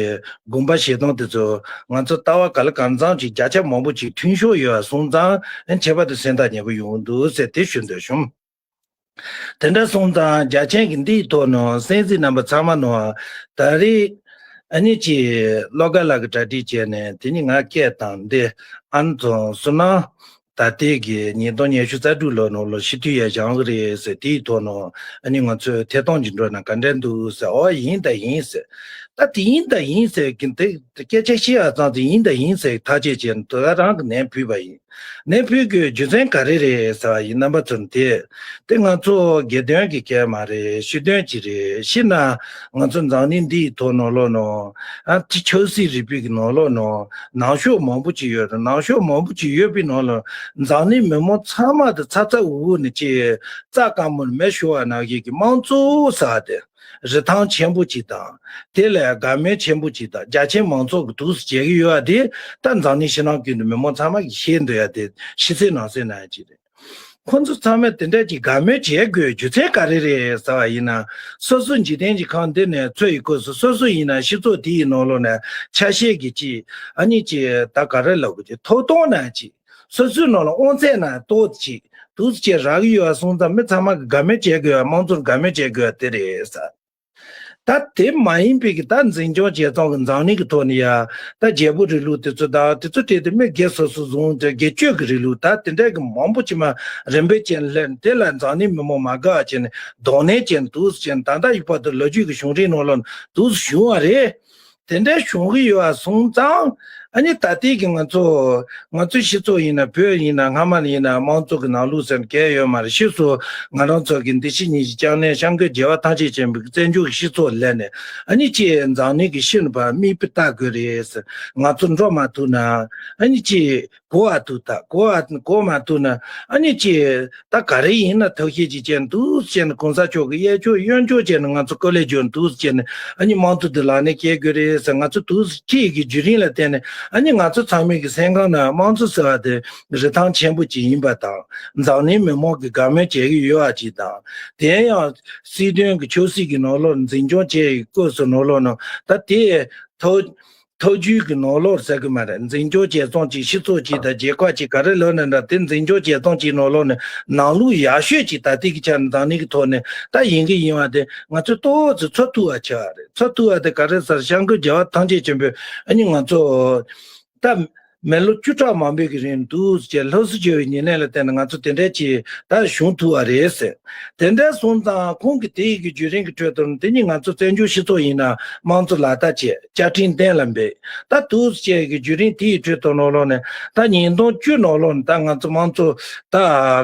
དགོངས་པ་བཞེས་སྟངས་དེ་ཚོ་ང་ཚོ་ལྟ་བ་ག་ལ་གང་འཚམ་ཅིག་བརྒྱ་ཆ་མང་པོ་ཅིག་མཐུན་ཕྱོགས་ཡོད་པ་སོང་ཙང་། ཨ་ནི་ཁྱད་པར་དུ་སེམས་ཐག་ཉེ་པོ་ཡོང་གི་འདུག་ཟེར་དེ་ཞུ་འདོད་བྱུང་། དེ་འདྲ་སོང་ཙང་རྒྱ་ཆེན་གྱི་འདིའི་ཐོག་ནས་གསན་གཟིགས་རྣམ་པ་ཚང་མ་ནས་ད་རེས་ཨ་ནི་ཅིག་བློ་དགའ་ལགས་ཀྱིས་གྲ་སྒྲིག་བྱས་ནས། དེ་ནི་ང་སྐད་བཏང་སྟེ། ཨ་ནི་ཚོ་བསོད་ནམས་ད་ལྟའི་གི་ཉིས་སྟོང་ཉི་ཤུ་རྩ་དྲུག་ལོ་ནང་ལོ་ཕྱི་དུས་ཡར་བཞེངས་གི་རེད་ཟེར། དེའི་ཐོག་ནས་ཨ་ནི་ང་ཚོས་ཐད་གཏོང་ཅིག་འགྲོ་ན་ག་འདྲ་འདུག་ཟེར། ཨོ་ཡིན་ད་ཡིན་ཟེར། ད་དེ་ཡིན་ད་ཡིན་ཟེར་གི་དེ་སྐད་ཆ་བཤད་ཡ་ཙང་དེ་ཡིན་ད་ཡིན་ཟེར་ཐག་བཅད་བྱས་ནས་དེ་ག་རང་གི་ནན་ཕུལ་བ་ཡིན། ནན་ཕུལ་དགོས་རྒྱུ་མཚན་ག་རེ་རེད་ཟེར་བ་ཡིན། རྣམ་པ་ཚོར་དེ། དེ་ང་ཚོ་སྒེར་དོན་གྱི་སྐད་མ་རེད། སྤྱི་དོན་གྱི་རེད། སྤྱིར་ན་ང་ཚོ་འཛམ་གླིང་འདིའི་ཐོག་ནང་ལོགས་ནང་། ཨ་ཅིག་ཆབ་སྲིད་རིག་པའི་གི་ནང་ལོགས་ནང་ནང་ཤོག་མང་པོ་ཅིག་ཡོད་རེད། ནང་ཤོག་མང་པོ་ཅིག་ཡོད་པའི་ནང་ལ་འཛམ་གླིང་མི་མང་ཚང་མ་དེ་ཚ་ཚ་འུར་འུར་ནས་ཅིག་རྩྭ་དཀར་མོ་ནས་མེ་ཤོར་བ་ནང་བཞིན་གྱི་དམངས་གཙོ་ཟེར་བ་དེ། རིན་ཐང་ཆེན་པོ་ཅིག་དང་། དེ་ལས་དགའ་མོས་ཆེན་པོ་ཅིག་དང་། རྒྱ་ཆེན་མང་ཚོགས་ཀྱིས་འདུག་སེ་བྱེད་ཀྱི་ཡོད་པ་དེ། ད་འཛམ་གླིང་ཕྱི་ནང་ཀུན་ཏུ་མི་མང་ཚང་མ་གིས་ཤེས་འདོད་ཡ་དེ་ཕྱི་གསལ་ནང་གསལ་ནང་ཡ་ཅིག་རེད། ཁོ་ཚོ་ཚང་མས་དེ་འདྲ་ཅིག་དགའ་མོས་བྱེད་དགོས་རྒྱུ་མཚན་ག་རེ་རེད་ཟེར་བ་ཡིན་ན། སོ་སོ་འཇིག་རྟེན་གྱི་ཁམས་འདི་ནས་འཚོ་ཡི་སྐབས་སུ། སོ་སོ་ཡིན་ན་སྤྱི་ཚོགས་དེ་ཡི་ནང་ལོགས་ནས་ཆ་ཤས་ཀྱི་ཅིག་ཨ་ནི་ཅིག་ད་ག་རེ་ལབ་དགོས་ཀྱི། ཐོབ་ཐང་ནང་ཅིག་སོ་སོའི་ནང་ལ་དབང་ཚད་ནང་ཏོག་ཙམ་ཅིག་འདུག་སེ་བྱས་རག་གི་ཡོད་པ་སོང་ཙང་། མི་ཚང་མ་གིས་དགའ་མོས་བྱེད་དགོས་པ། དམངས་གཙོར་དགའ་མོས་བྱེད་དགོས་པ་དེ་རེད་ཟེར། ད་དེ་མ་ཡིན་པའི་གི་ད་འཛིན་སྐྱོང་བྱེད་སྟངས་ཀྱི་འཛམ་གླིང་གི་ཐོག་ནས་ཡ། ད་རྒྱལ་པོ་རིང་ལུགས་དེ་ཚོ་དང་དེ་ཚོ་སྤྲད་དེ་མི་སྒེར་སོ་སོ་བཟུང་དེ་སྒེར་གཅོད་ཀྱི་རིང་ལུགས་ད་དེ་འདྲ་གི་མང་པོ་ཅིག་མར་རིམ་པས་བྱས་ནས་སླེབས་ནས། དེ་ལ་འཛམ་གླིང་མི་མང་མ་དགའ་བ་བྱས་ནས་གདོང་ལེན་བྱས་ནས་འདུག་སེ་བྱས་ནས། ད་ལྟ་ཡི་བར་དུ་ལོ་རྒྱུས་ཀྱི་བྱུང་རིམ་ནང་ལོགས་ནས་འདུག་སེ་བྱུང་བ་རེད། དེ་འདྲ་བྱུང་གི་ཡོད་པ་སོང་ཙང་། ཨ་ནི་ད་ལྟའི་གི་ང་ཚོ་ང་ཚོའི་སྤྱི་ཚོགས་ཡིན་ན། བོད་ཡིན་ན། སྔ་མ་ནས་ཡིན་ན་དམངས་གཙོ་གི་ནང་ལུགས་ཟེར་ནས་གང་ཡང་ཡོད་མ་རེད། ཕྱིས་སུ་ང་རང་ཚོ་གི་འདི་ཕྱི་གཉིས་ཀྱི་སྐྱབས་གནས་སྐྱབས་མགོན་རྒྱལ་བ་ཐམས་ཅད་མཁྱེན་པའི་བཙན་བྱོལ་གྱི་སྤྱི་ཚོགས་ལ་སླེབས་ནས། ཨ་ནི་ཅིག་འཛམ་གླིང་གི་ཕྱི་ནས་ཕར་མིག་དཔེ་ལྟ་དགོས་རེད་ཟེར། ང་ཚོ་འགྲོ་མ་ཐུབ་ན། ཨ་ནི་ཅིག་གོ་བ་ཐུབ་ད། གོ་བ་གོ་མ་ཐུབ་ན། ཨ་ནི་ཅིག་ད་ག་རེ་ཡིན་ན་ཐབས་ཤེས་ཅིག་བྱས་ནས་འདུག་སེ་བྱས་ནས། གོང་ས་མཆོག་གི་གཡས་ཕྱོགས་གཡོན་ཕྱོགས་བྱས་ནས་ང་ཚོ་སྐུ་ལས་བསྐྱོན་འདུག་སེ་བྱས་ནས། ཨ་ནི་དམངས་གཙོ་འདི་ལག་ལེན་བྱེད་དགོས་རེད་ཟེར། ང་ཚོ་འདུག་སེ་ཁྲིད་ཀྱི་བརྒྱུད་རིམ་ལ་བརྟེན་ནས། ཨ་ནི་ང་ཚོ་ཚང་མའི་གི་སེམས་ཁམས་ནང་དམངས་གཙོ་ཟེར་བ་དེ་རིན་ཐང་ཆེན་པོ་ཅིག་ཡིན་པ་དང་། འཛམ་གླིང་མི་མང་གིས་དགའ་མོས་བྱེད་ཀྱི་ཡོད་པ་ཅིག་དང་། དེ་ཡང་སྲིད་དོན་གྱི་ཆབ་སྲིད་ཀྱི་ནང་ལོགས་འཛིན་སྐྱོང་བྱེད་ཡི་སྐབས་སུ་ནང་ལོགས་ནང་ད་དེ་ཐོག་ཐོག་རྒྱུས་ཀྱི་ནང་ལོགས་ཟེར་གི་མ་རེད། འཛིན་སྐྱོང་བྱེད་སྟངས་ཅིག་སྤྱི་ཚོགས་ཅིག་དང་རྒྱལ་ཁབ་ཅིག་ག་རེ་ལབ་ན་འདྲ། དེ་འཛིན་སྐྱོང་བྱེད་སྟངས་ཅིག་ནང་ལོགས་ནས་ནང་ལུགས་ཡག་ཤོས་ཅིག་ད་ལྟའི་གི་ཆ་ནས་འཛམ་གླིང་གི་ཐོག་ནས་ད་ཡིན་གི་ཡིན་པ་དེ་ང་ཚོས་ཏོག་ཙམ་ཚོར་ཐུབ་པ་ཆགས་པ་རེད། ཚོར་ཐུབ་པ་དེ་ག་རེ་ཟེར། སྐྱབས་མགོན་རྒྱལ་བ་ཐམས་ཅད་མཁྱེན་པས་ཨ་ནི་ང་ཚོ་ད་མི་ལོ་བཅུ་ཕྲག་མང་པོའི་གི་རིང་འདུག་སེ་བྱས་སློབ་གསོ་བྱས་པའི་ཉེར་ལེན་ལ་བརྟེན་ནས་ང་ཚོ་དེ་འདྲ་ཅིག་ད་བྱུང་ཐུབ་པ་རེད་ཟེར། དེ་འདྲ་སོང་ཙང་ཁོང་གིས་དེ་ཡི་གི་བརྒྱུད་རིམ་གྱི་ཁྲོད་དུ། དེ་ནི་ང་ཚོ་བཙན་བྱོལ་སྤྱི་ཚོགས་ཡིན་ན་དམངས་གཙོ་ལག་བསྟར་བྱས། བཅའ་ཁྲིམས་གཏན་ལ་འབེབས། ད་འདུག་སེ་བྱས་ཀྱི་བརྒྱུད་རིམ་དེ་ཡི་ཁྲོད་དུ་ནང་ལོགས་ནས་ད་ཉིས་སྟོང་བཅུ་ནང་ལོགས་ནས་ད་ང་ཚོ་དམངས་གཙོ་ད་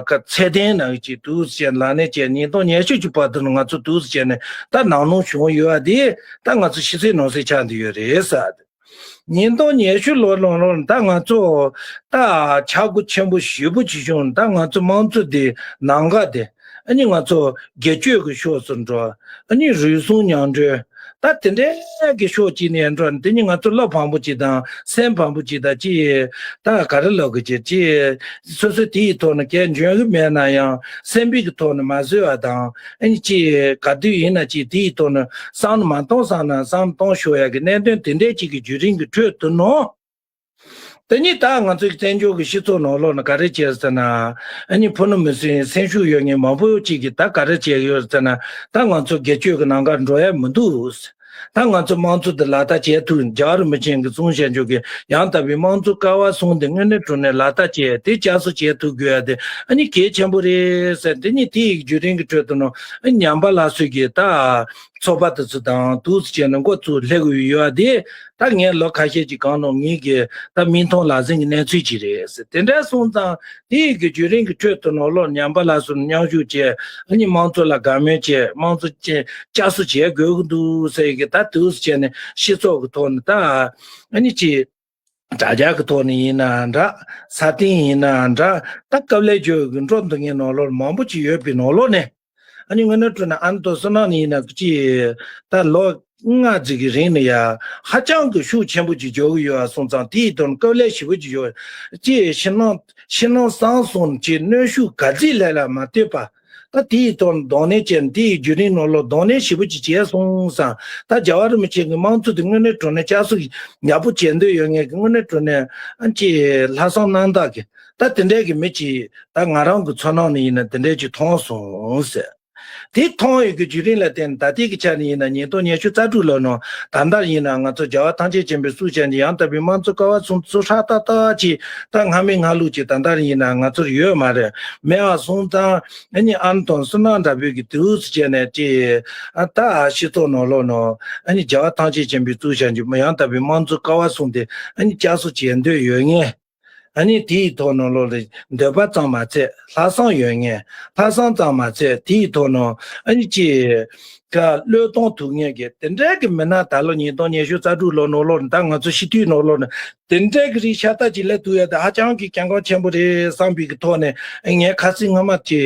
ག་ཚད་ལྡན་ནང་ཅིག་འདུག་སེ་བྱས་ལག་ལེན་བྱས། ཉིས་སྟོང་ཉི་ཤུ་གྱི་བར་དུ་ནས་ང་ཚོ་འདུག་སེ་བྱས་ནས་ད་ནང་ལོགས་བྱུང་ཡོད་པ་དེ་ད་ང་ཚོ་ཕྱི་གསལ་ནང་གསལ་ཆགས་བསྡད་ཡོད་རེད་ཟེར། ཉིས་སྟོང་ཉི་ཤུ་ལོ་ནང་ལོགས་ནས་ད་ང་ཚོ་ད་ཆག་སྒོ་ཆེན་པོ་ཞེ་པོ་ཅིག་བྱུང་། ད་ང་ཚོ་དམངས་གཙོ་དེ་ནང་འགལ་དེ། ཨ་ནི་ང་ཚོ་སྒེར་གཅོད་ཀྱི་ཕྱོགས་སུ་འགྲོ། ཨ་ནི་རུལ་སུངས་མྱོང་འགྲོ། ད་དེ་འདྲའི་གི་ཕྱོགས་གཅིག་ནས་འགྲོ། དེ་ནི་ང་ཚོ་བློ་ཕམ་པོ་ཅིག་དང་སེམས་ཕམ་པོ་ཅིག་དང་ཅིག་ད་ག་རེ་ལབ་དགོས་ཀྱི། ཅིག་སོ་སོ་དེའི་ཐོག་ནས་གལ་འཇོན་གི་མེད་ན་ཡང་སེམས་པའི་གི་ཐོག་ནས་མ་བཟོད་པ་དང་། ཨ་ནི་ཅིག་ག་དུས་ཡིན་ན་ཅིག་དེའི་ཐོག་ནས་བསམ་བློ་མ་གཏོང་བསམ་ན་བསམ་བློ་གཏོང་ཤོག་ཡ་གི་གནད་དོན་དེ་འདྲའི་ཅིག་གི་བརྒྱུད་རིམ་གི་ཁྲོད་དུ་ནོ། དེ་ནི་ད་ང་ཚོའི་བཙན་བྱོལ་གྱི་སྤྱི་ཚོགས་ནང་ལོགས་ན་ག་རེ་བྱས་ཟེར་ན། ཨ་ནི་ཕུ་ནུ་མི་སེར་སེམས་ཤུགས་ཡོད་མཁན་མང་པོ་ཅིག་གིས་ད་ག་རེ་བྱས་ཡོད་ཟེར་ན། ད་ང་ཚོ་སྒེར་གཅོད་ཀྱི་ནང་ག་འགྲོ་ཡ་མི་འདུག། ད་ང་ཚོ་དམངས་གཙོ་དེ་ལག་བསྟར་བྱེད་ཐུབ། རྒྱལ་བ་རིན་པོ་ཆེ་གིས་གསུངས་བཞག་ཆོག་གི་ཡང་དག་པའི་དམངས་གཙོ་ཀ་བ་གསུམ་དེ་དངོས་གནས་དྲང་གནས་ལག་བསྟར་བྱས་དེ་བསྐྱར་གསོ་བྱེད་ཐུབ་དགོས་ཡ་དེ་ཨ་ནི་གལ་ཆེན་པོ་རེད་ཟེར། དེ་ནི་དེ་ཡི་བརྒྱུད་རིམ་གྱི་ཁྲོད་དུ་ནོ་ཨ་ཉམས་པ་སླར་གསོ་གི་ད་ཚོགས་པ་དེ་ཚོ་དང་དུས་སུ་བྱས་ནས་འགོ་བཙུགས་སླེབས་དགོས་ཡོད་ཡ་དེ། ད་ངས་ལོ་ཁ་ཤས་ཀྱི་གང་ནང་ངེད་ཀྱི་ད་མིག་མཐོང་ལག་ཟིན་གྱི་གནས་ཚུལ་ཅིག་རེད་ཟེར། དེ་འདྲ་སོང་ཙང་དེ་ཡི་གི་བརྒྱུད་རིམ་གྱི་ཁྲོད་དུ་ནོ་ལོ་ཉམས་པ་སླར་གསོ་མཉམ་ཞུགས་བྱས། ཨ་ནི་དམངས་གཙོ་ལ་དགའ་མོས་བྱས། དམངས་གཙོ་བཅས་བསྐྱར་གསོ་བྱེད་དགོས་ཀྱི་འདུག་ཟེར་གྱི་ད་དུས་སུ་བྱས་ནས་སྤྱི་ཚོགས་ཀྱི་ཐོག་ནས་ད་ཨ་ནི་ཅི་དྲ་རྒྱ་གི་ཐོག་ནས་ཡིན་ན་འདྲ། ས་སྟེང་ཡིན་ན་འདྲ། ད་དཀའ་ལས་བརྗོད་གི་འགྲོ་འདུག་ངས་ནོ་ལོ་མང་པོ་ཅིག་ཡོད་པའི་ནོ་ལོ་ནས། ཨ་ནི་དངོས་གནས་དྲང་གནས་ཨ་ནི་དོ་བསོད་ནམས་ནི་ཡིན་ན་ཅི་ད་ལོ་ལྔ་ཙམ་གྱི་རིང་ནས་ཡ་ཧ་ཅང་གི་ཤུགས་ཆེན་པོ་ཅིག་འཇོག་གི་ཡོད་ཨ་སོང་ཙང་དེའི་དོན་དཀའ་ལས་ཞེ་པོ་ཅིག་འཇོག་ཅི་ཕྱི་ནང་ཕྱི་ནང་གསང་གསུམ་ཅི་གནོན་ཤུགས་ག་ཚད་ལས་ལ་མ་ལྟོས་པ། ད་དེའི་ཐོག་གདོང་ལེན་བྱས་ནས་དེའི་བརྒྱུད་རིམ་ནང་ལོགས་གདོང་ལེན་ཞེ་པོ་ཅིག་བྱས་སོང་ཙང་། ད་རྒྱལ་བ་རིན་པོ་ཆེ་གི་དམངས་གཙོ་དེ་དངོས་གནས་དྲང་གནས་བསྐྱར་གསོ་ཡག་པོ་བྱེད་འདོད་ཡོད་མཁན་གྱི་དངོས་གནས་དྲང་གནས་ཨ་ཅེ་ལྷག་བསམ་རྣམ་དག་གི་ད་དེ་འདྲའི་གི་མི་ཅིག་ད་ང་རང་གི་ཚོར་སྣང་ནས་ཡིན་ན་དེ་འདྲའི་ཅིག་མཐོང་སོང་ཟེར། དེ་མཐོང་ཡོད་ཀྱི་བརྒྱུད་རིམ་ལ་བརྟེན་ནས་ད་ལྟའི་གི་ཆ་ནས་ཡིན་ན་ཉིས་སྟོང་ཉི་ཤུ་རྩ་དྲུག་ལོ་ནང་ད་ལྟ་ཡིན་ན་ང་ཚོ་རྒྱལ་བ་ཐམས་ཅད་མཁྱེན་པའི་གཙུག་བྱ་ཆེན་དང་ཡང་དག་པའི་དམངས་གཙོ་ཀ་བ་གསུམ་ཚོ་ཧྲག་ཏག་ཏག་ཅིག་ད་སྔ་མའི་སྔ་ལུགས་ཅིག་ད་ལྟ་ཡིན་ན་ང་ཚོར་ཡོད་མ་རེད། མེད་པ་སོང་ཙང་ཨ་ནི་ཨ་ནི་དང་བསོད་ནམས་འདྲ་པོའི་གི་དུས་སུ་བྱས་ནས་ཅི་ཨ་ད་སྤྱི་ཚོགས་ནང་ལོགས་ནང་ཨ་ནི་རྒྱལ་བ་ཐམས་ཅད་མཁྱེན་པའི་གཙུག་བྱ་ཆེན་ཡང་དག་པའི་དམངས་གཙོ་ཀ་བ་གསུམ་དེ་ཨ་ནི་བསྐྱར་གསོ་བྱེད་འདོད་ཡོད་མཁན། ཨ་ནི་དེའི་ཐོག་ནང་ལོགས་ལ་འདོད་པ་ཙམ་མ་ཚད་ལྷག་བསམ་ཡོད་མཁན། ལྷག་བསམ་ཙམ་མ་ཚད་དེའི་ཐོག་ནང་ཨ་ནི་ཅི་ཀ་བློས་གཏོང་ཐུབ་མཁན་གྱི་དེ་འདྲའི་གི་མི་སྣ་ད་ལོ་ཉིས་སྟོང་ཉི་ཤུ་རྩ་དྲུག་ལོ་ནང་ལོགས་ནས་ད་ང་ཚོ་སྤྱི་འཐུས་ནང་ལོགས་ནས་དེ་འདྲའི་གི་རིགས་ཤ་སྟག་ཅིག་སླེབས་ཐུབ་ཡ་དེ་ཧ་ཅང་གི་གལ་འགངས་ཆེན་པོ་རེད་བསམ་པའི་གི་ཐོག་ནས་ངས་ཁ་སང་སྔོན་མ་ཅི་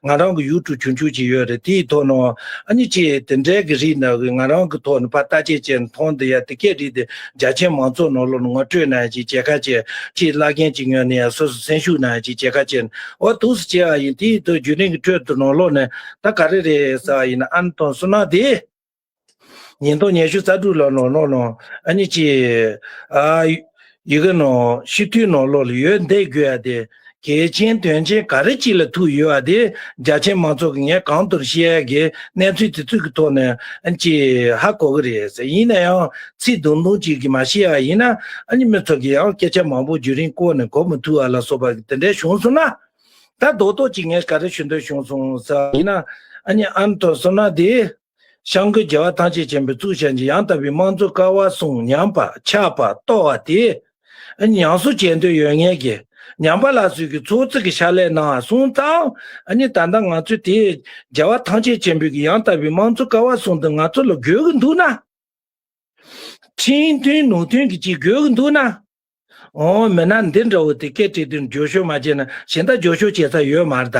ང་རང་གི་ཡུ་ཊུབ་ཆུང་ཆུང་ཅིག་ཡོད་རེད། དེའི་ཐོག་ནང་ཨ་ནི་ཅི་དེ་འདྲའི་གི་རིགས་ནང་གི་ང་རང་གི་ཐོག་ནས་ཕར་བརྟག་དཔྱད་བྱས་ནས་མཐོང་བསྡད་ཡ་དེ་སྐད་རིགས་དེ་རྒྱ་ཆེན་མང་ཚོགས་ནང་ལོགས་ནས་ངོ་སྤྲོད་གནང་ཡ་ཅིག་བྱེད་ཁ་བྱས། ཅིག་བླ་རྒན་གྱི་ངོས་ནས་ཡང་སོ་སོ་སེམས་ཤུགས་གནང་ཡ་ཅིག་བྱེད་ཁ་བྱས་ནས་འོ་འདུག་སེ་བྱས་པ་ཡིན། དེའི་ཐོག་བརྒྱུད་རིམ་གྱི་ཁྲོད་དུ་ནང་ལོགས་ནས་ད་ག་རེ་རེད་ཟེར་བ་ཡིན་ན་ཨ་ནི་དང་བསོད་ནམས་དེ་ཉིས་སྟོང་ཉི་ཤུ་རྩ་དྲུག་ལོ་ནང་ལོགས་ནང་ཨ་ནི་ཅིག་ཨ་ཡི་གེ་ནང་སྤྱི་འཐུས་ནང་ལོགས་ལ་ཡོད་བསྡད་དགོས་ཡ་དེ་གལ་ཆེན་དོན་ཆེན་ག་རེ་ཅིག་ལ་ཐུག་ཡོད་པ་དེ་རྒྱ་ཆེན་མང་ཚོགས་ཀྱིས་ངས་གང་ལྟར་ཤེས་ཡ་གི་གནས་ཚུལ་དེ་ཚོ་གི་ཐོག་ནས་ཨ་ནི་ཅིག་ཧ་གོ་གི་རེད་ཟེར། ཡིན་ན་ཡང་ཚིག་དུམ་དུམ་ཅིག་གིས་མ་ཤེས་པ་ཡིན་ན་ཨ་ནི་མི་ཚོ་གིས་ཡང་སྐད་ཆ་མང་པོ་བརྒྱུད་རིམ་བཀོད་ནས་གོ་མི་ཐུབ་པ་ལ་སོགས་པ་གི་དེ་འདྲའི་བྱུང་སོང་ན། ད་རྡོག་རྡོག་ཅིག་ངས་ག་རེ་ཞུ་འདོད་བྱུང་སོང་ཟེར་ཡིན་ན། ཨ་ནི་ཨ་ནི་དང་བསོད་ནམས་དེ་སྐྱབས་མགོན་རྒྱལ་བ་ཐམས་ཅད་མཁྱེན་པའི་གཙུག་བྱ་ཆེན་ཡང་དག་པའི་དམངས་གཙོ་ཀ་བ་གསུམ་ཉམས་པ་ཆག་པ་གཏོར་བ་དེ་ཨ་ནི་ཉམས་གསོ་བྱེད་འདོད་ཡོད་མཁན་གྱི་ཉམས་པ་སླར་གསོའི་གི་ཚོགས་གཙོ་གི་ཕྱག་ལས་གནང་བ་སོང་ཙང་ཨ་ནི་ད་ལྟ་ང་ཚོས་དེ་རྒྱལ་བ་ཐམས་ཅད་མཁྱེན་པའི་གི་ཡང་དག་པའི་དམངས་གཙོ་ཀ་བ་གསུམ་དེ་ང་ཚོ་ལ་དགོས་གི་འདུག་ན། ཁྲིམས་མཐུན་ལུགས་མཐུན་གྱི་ཅིག་དགོས་ཀྱི་འདུག་ན། འོ་མེད་ན་འདི་འདྲ་བོ་དེ་སྐད་བྲིས་དུས་བརྗོད་ཤོག་མ་བྱས་ན་གཞན་དག་བརྗོད་ཤོག་བྱེད་ས་ཡོད་མ་རེད་ད་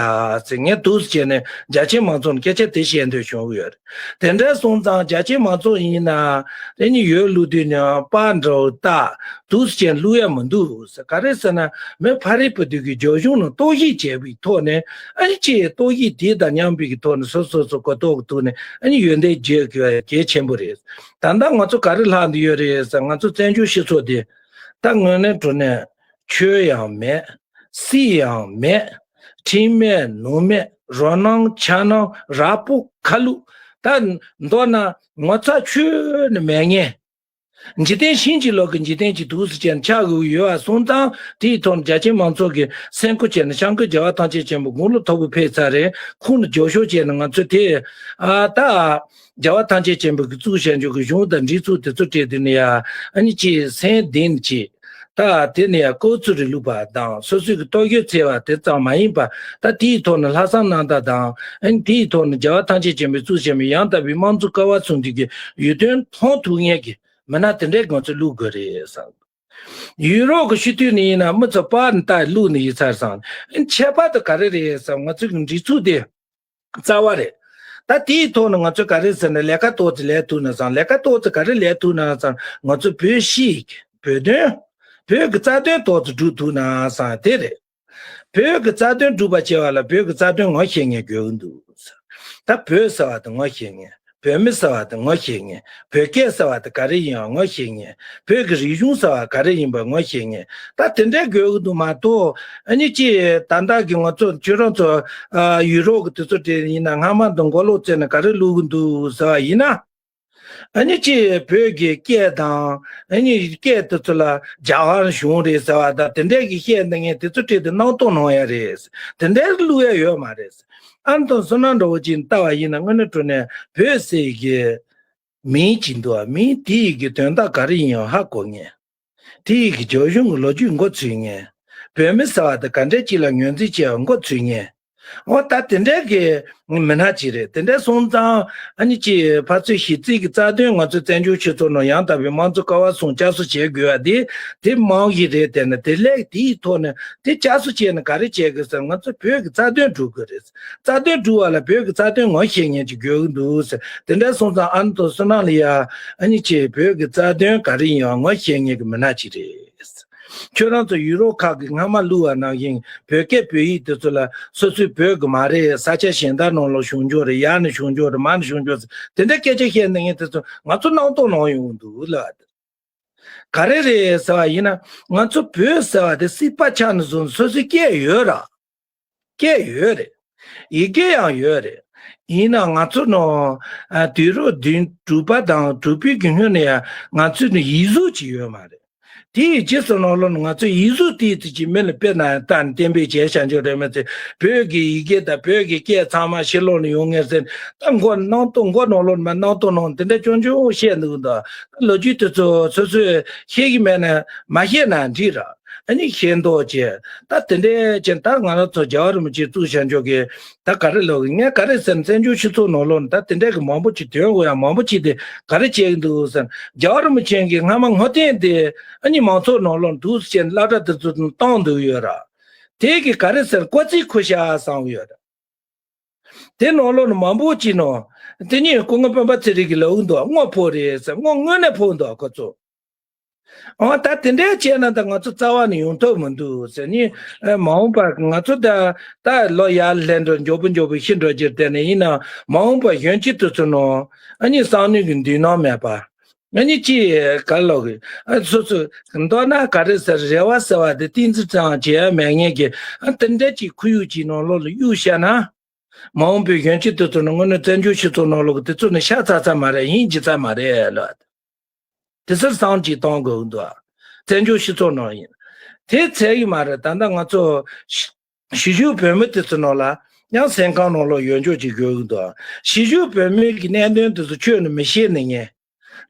ཟེར། ངས་འདུག་སེ་བྱས་ནས་རྒྱ་ཆེན་མང་ཚོགས་ནས་སྐད་ཆ་དེ་བཤད་འདོད་བྱུང་གི་ཡོད་རེད། དེ་འདྲ་སོང་ཙང་རྒྱ་ཆེན་མང་ཚོགས་ཡིན་ན་དེ་ནི་ཡོད་བླུག་དུས་ནས་པར་འདྲ་བོ་ད་འདུག་སེ་བྱས་ནས་བླུག་ཡ་མི་འདུག་ཟེར། ག་རེ་ཟེར་ན་མི་ཕ་རི་བུ་དུས་ཀྱི་རྒྱ་གཞུང་ནང་རྟོག་ཞིབ་བྱས་པའི་ཐོག་ནས་ཨ་ནི་ཅིག་རྟོག་ཞིབ་དེ་དང་མཉམ་པའི་གི་ཐོག་ནས་སོ་སོ་སོ་གོ་རྟོགས་ཀྱི་ཐོག་ནས་ཨ་ནི་ཡོན་ཏན་རྒྱས་དགོས་པ་གལ་ཆེན་པོ་རེད། ད་ལྟ་ང་ཚོ་ག་རེ་ལྷག་འདི་ཡོད་རེད་ཟེར། ང་ཚོ་བཙན་བྱོལ་སྤྱི་ཚོགས་འདི་ད་དངོས་གནས་དྲང་གནས་ཆོས་ཡང་མེད། སྲིད་ཡང་མེད། ཁྲིམས་མེད་ལུགས་མེད། རོ་སྣང་འཆར་སྣང་རགས་པོ་ཁ་ལུག་ད་མདོར་ན་ངོ་ཚ་ཁྱོན་ནས་མེད་ངེས། འཇིག་རྟེན་ཤིན་ཅི་ལོག་གི་འཇིག་རྟེན་གྱི་དུས་སུ་ཅན་ཆགས་དགོས་ཡོད་པ་སོང་ཙང་དེའི་ཐོག་རྒྱ་ཆེན་མང་ཚོགས་ཀྱི་སེམས་ཁུར་བྱས་ནས་སྐྱབས་མགོན་རྒྱལ་བ་ཐམས་ཅད་མཁྱེན་པ་དགུང་ལོ་མཐོ་པོ་ཕེབས་ཚར་རེད། ཁོང་ལ་རྒྱབ་སྐྱོར་བྱས་ནས་ང་ཚོས་དེ་ཨ་ད། རྒྱལ་བ་ཐམས་ཅད་མཁྱེན་པའི་གི་གཙུག་བྱ་ཆེན་གྱི་གཞུང་དང་སྒྲིག་འཛུགས་དེ་ཚོ་སྤྲད་དུས་ནས་ཡ་ཨ་ནི་ཅིག་སེམས་གཏིང་ནས་ཅིག་ད་དེ་ནས་ཡ་ལྐོག་ཚོད་རིགས་ལུགས་པ་དང་སོ་སོའི་གི་སྟོབས་ཤུགས་འཚོལ་བ་དེ་ཙམ་མ་ཡིན་པ་ད་དེའི་ཐོག་ནས་ལྷག་བསམ་རྣམ་དག་དང་ཨ་ནི་དེའི་ཐོག་ནས་རྒྱལ་བ་ཐམས་ཅད་མཁྱེན་པའི་གཙུག་བྱ་ཆེན་ཡང་དག་པའི་དམངས་གཙོ་ཀ་བ་གསུམ་དེ་གི་ཡིད་རྟོན་མཐོང་ཐུབ་མཁན་གྱི་མི་སྣ་དེ་འདྲའི་ང་ཚོས་བླུག་དགོས་རེད་བསམ། ཡུ་རོབ་ཀྱི་སྤྱི་འཐུས་ནས་ཡིན་ན་མི་ཚོ་པར་ནས་ལྟ་བླུག་ནས་ཡིན་ཚར་བསམ། ཨ་ནི་ཁྱད་པར་དུ་ག་རེ་རེད་བསམ། ང་ཚོའི་གི་སྒྲིག་འཛུགས་དེ། རྩ་བ་རེད། ད་དེའི་ཐོག་ནས་ང་ཚོས་ག་རེ་ཟེར་ན་ལས་ཀ་ཏོག་ཙམ་ལས་ཐུབ་ན་བསམ། ལས་ཀ་ཏོག་ཙམ་ག་རེ་ལས་ཐུབ་ན་བསམ། ང་ཚོ་བོད་གཞིས་བོད་དོན། བོད་ཀྱི་རྩ་དོན་ཏོག་ཙམ་སྒྲུབ་ཐུབ་ན་བསམ་དེ་རེད། བོད་ཀྱི་རྩ་དོན་སྒྲུབ་པ་བྱེད་པ་ལ་བོད་ཀྱི་རྩ་དོན་ངོ་ཤེས་མཁན་དགོས་ཀྱི་འདུག། ད་བོད་ཟེར་བ་དེ་ངོ་ཤེས་མཁན། བོད་མི་ཟེར་བ་དེ་ངོ་ཤེས་མཁན། བོད་སྐད་ཟེར་བ་དེ་ག་རེ་ཡིན་པ་ངོ་ཤེས་མཁན། བོད་ཀྱི་རིག་གཞུང་ཟེར་བ་ག་རེ་ཡིན་པ་ངོ་ཤེས་མཁན། ད་དེ་འདྲའི་དགོས་ཀྱི་འདུག་མ་གཏོགས། ཨ་ནི་ཅི་ད་ལྟ་གི་ང་ཚོ་ཁྱོད་རང་ཚོ་ཨ་ཡུ་རོབ་ཀྱི་དུས་ཚོད་དེ་ཡིན་ན་སྔ་མ་དང་མགོ་ལོག་བཙལ་ནས་ག་རེ་བླུག་གི་འདུག་ཟེར་བ་ཡིན་ན། ཨ་ནི་ཅི་བོད་ཀྱི་སྐད་དང་། ཨ་ནི་སྐད་དེ་ཚོ་ལ་རྒྱ་གར་གཞུང་རེད་ཟེར་བ་དང་དེ་འདྲའི་གི་བཤད་འདི་ངས་དེ་ཚོ་བྲིས་ཏེ་སྣང་དོགས་གནང་ཡ་རེད། དེ་འདྲའི་བླུག་ཡ་ཡོད་མ་རེད། ཨ་ནི་དང་བསོད་ནམས་འདྲ་བོ་ཅིག་ལྟ་བ་ཡིན་ན་དངོས་གནས་དྲང་གནས་བོད་ཟེར་གི་མིང་ཅིག་འདུག་མིང་དེ་ཡི་གི་དོན་དག་ག་རེ་ཡིན་ཡང་ཧ་གོ་ངེས། དེ་ཡི་གི་རྒྱབ་ལྗོངས་ཀྱི་ལོ་རྒྱུས་མགོ་ཚོས་ངེས། བོད་མི་ཟེར་བ་དེ་ག་འདྲས་ཅིག་ལ་ངོས་འཛིན་བྱས་པ་མགོ་ཚོས་ངེས། འོ་ད་དེ་འདྲས་ཀྱི་མི་སྣ་ཅིག་རེད། དེ་འདྲས་སོང་ཙང་ཨ་ནི་ཅིག་ཕར་ཚུར་ཞི་རྩིས་ཀྱི་རྩ་དོན་ང་ཚོའི་བཙན་བྱོལ་སྤྱི་ཚོགས་ནང་ཡང་དག་པའི་དམངས་གཙོ་ཀ་བ་གསུམ་བསྐྱར་གསོ་བྱེད་དགོས་པ་དེ་དེ་མང་གི་རེད། དེ་ནི་དེ་ལས་དེའི་ཐོག་ནས་དེ་བསྐྱར་གསོ་བྱས་ནས་ག་རེ་བྱེད་དགོས་ཟེར་ང་ཚོ་བོད་ཀྱི་རྩ་དོན་སྒྲུབ་དགོས་རེད། རྩ་དོན་སྒྲུབ་པ་ལ་བོད་ཀྱི་རྩ་དོན་ངོ་ཤེས་མཁན་ཅིག་དགོས་ཀྱི་འདུག་ཟེར། དེ་འདྲ་སོང་ཙང་ཨ་ནི་དང་བསོད་ནམས་ལ་ཡ་ཨ་ནི་ཅིག་བོད་ཀྱི་རྩ་དོན་ག་རེ་ཡིན་པ་ངོ་ཤེས་མཁན་གྱི་མི་སྣ་ཅིག་རེད། ཁྱོད་རང་ཚོ་ཡུ་རོབ་ཁག་གི་སྔ་མ་བླུགས་པ་ནང་བཞིན་བོད་སྐད་བོད་ཡིག་དེ་ཚོ་ལ་སོ་སོའི་བོད་ཀྱི་མ་རེད། ས་ཆ་གཞན་དག་ནང་ལ་བྱུང་ཆོག་རེད། ཡར་ནས་བྱུང་ཆོག་རེད། མར་ནས་བྱུང་ཆོག་ཟེར་དེ་འདྲ་སྐད་ཆ་བཤད་ནས་ངས་དེ་ཚོ་ང་ཚོ་སྣང་དོགས་གནང་ཡོང་འདུག་ལ། ག་རེ་རེད་ཟེར་བ་ཡིན་ན་ང་ཚོ་བོད་ཟེར་བ་དེ་སྲིད་པ་ཆགས་ནས་བཟུང་སོ་སོའི་སྐད་ཡོད་ར། སྐད་ཡོད་རེད། ཡི་གེ་ཡང་ཡོད་རེད། ཡིན་ན་ང་ཚོ་ནང་ཨ་དུས་རབས་བདུན་དྲུག་པ་དང་དྲུག་པའི་གི་སྔོན་ནས་ཡང་ང་ཚོའི་ནང་ཡིག་གཟུགས་ཅིག་ཡོད་མ་རེད། དེའི་རྗེས་སུ་ནང་ལོགས་ནས་ང་ཚོའི་ཡིག་གཟུགས་དེའི་ཚིག་ཅིག་མི་ལ་དཔེར་ན་ལྟ་ནས་གཏན་འབེབས་བྱས་བྱ་འཇོག་རེད་མ་ཚད་བོད་ཀྱི་ཡི་གེ་དང་བོད་ཀྱི་སྐད་ཚང་མ་ཕྱི་ལོགས་ནས་ཡོང་ངེས་ཟེར་ད་མགོ་སྣང་དོགས་མགོ་ནང་ལོགས་ནས་མ་སྣང་དོགས་ནང་དེ་འདྲ་སྐྱོན་ཆུང་བཤད་འདུག་ད་ལོ་རྒྱུས་དེ་ཚོ་སོ་སོས་ཤེས་ཀྱི་མེད་ན་མ་བཤད་ན་འགྲིག་ར། ཨ་ནི་ཤེས་མདོག་བྱས། ད་དེ་འདྲའི་ཅན་ད་ང་རང་ཚོ་རྒྱལ་བ་རིན་པོ་ཆེ་བཙུགས་བྱ་འཇོག་གི་ད་ག་རེ་ལབ་ངས་ག་རེ་ཟེར་ན་བཙན་བྱོལ་སྤྱི་ཚོགས་ནང་ལོགས་ནས་ད་དེ་འདྲའི་གི་མང་པོ་ཅིག་དོན་དགོས་ཡ་མང་པོ་ཅིག་དེ་ག་རེ་བྱེད་ཀྱི་འདུག་ཟེར་ན་རྒྱལ་བ་རིན་པོ་ཆེ་གི་སྔ་མ་ངོ་དེབ་དེ་ཨ་ནི་མང་ཚོགས་ནང་ལོགས་འདུག་ཟེར་ནས་སློབ་གྲྭ་དེ་ཚོ་བཏང་འདུག་ཡོད་ར། དེ་གི་ག་རེ་ཟེར་ཀོ་ཙི་ཁུ་ཤ་བསམ་ཡོད་ར། དེ་ནང་ལོགས་ནས་མང་པོ་ཅིག་ནང་དེ་ཉིད་སྐུ་ངོ་སྤེན་པ་ཚེ་རིང་གིས་ལབ་ཀྱི་འདུག་དངོས་ཕོག་རེད་ཟེར། དངོས་དངོས་གནས་ཕོག་འདུག་ཁོ་ཚོ། འོ་ད་དེ་འདྲའི་བྱས་ན་ད་ང་ཚོ་རྩ་བ་ནས་ཡོང་ཐབས་མི་འདུག་ཟེར་ནི། ཨ་མ་འོངས་པར་ང་ཚོ་ད་ད་ལོ་ཡར་སླེབས་འགྲོ་མགྱོགས་པོ་མགྱོགས་པོ་ཤི་འགྲོ་རྒྱུར་བརྟེན་ནས་ཡིན་ན་མ་འོངས་པར་གཞོན་སྐྱེས་དེ་ཚོ་ནང་ཨ་ནི་བསམ་བློའི་གི་མདུན་ནང་མེད་པ། ཨ་ནི་ཅི་ག་ལོག་གི་ཨ་སོ་སོ་མདོར་ན་ག་རེ་ཟེར་རེ་བ་ཟེར་བ་དེ་ཏིང་ཙི་ཙང་བྱེད་ཡ་མེད་ངེས་ཀྱི་ཨ་དེ་འདྲ་ཅིག་ཁོར་ཡུག་ཅིག་ནང་ལོགས་ལ་གཡུགས་བཞག་ན། མ་འོངས་པའི་གཞོན་སྐྱེས་དེ་ཚོ་ནི་དངོས་གནས་བཙན་བྱོལ་སྤྱི་ཚོགས་ནང་ལོགས་ཀྱི་དེ་ཚོ་ནི་ཤ་ཚ་ཚ་མ་རེད། ཡིན་གྱི་ཚ་མ་རེད་ལ། དེ་ཚོར་བསམ་གྱིས་གཏོང་དགོས་ཀྱི་འདུག་བཙན་བྱོལ་སྤྱི་ཚོགས་ནང་ཡིན། དེ་ཚད་ཀྱི་མ་རེད། ད་ལྟ་ང་ཚོ་གཞིས་བཞུགས་བོད་མི་དེ་ཚོ་ནང་ལ་ཡང་སེམས་ཁམས་ནང་ལོགས་ཡོད་འཇོག་ཅིག་དགོས་ཀྱི་འདུག་གཞིས་བཞུགས་བོད་མིའི་གི་གནད་དོན་དེ་ཚོ་ཁྱོན་ནས་མི་ཤེས་ནི་ངས།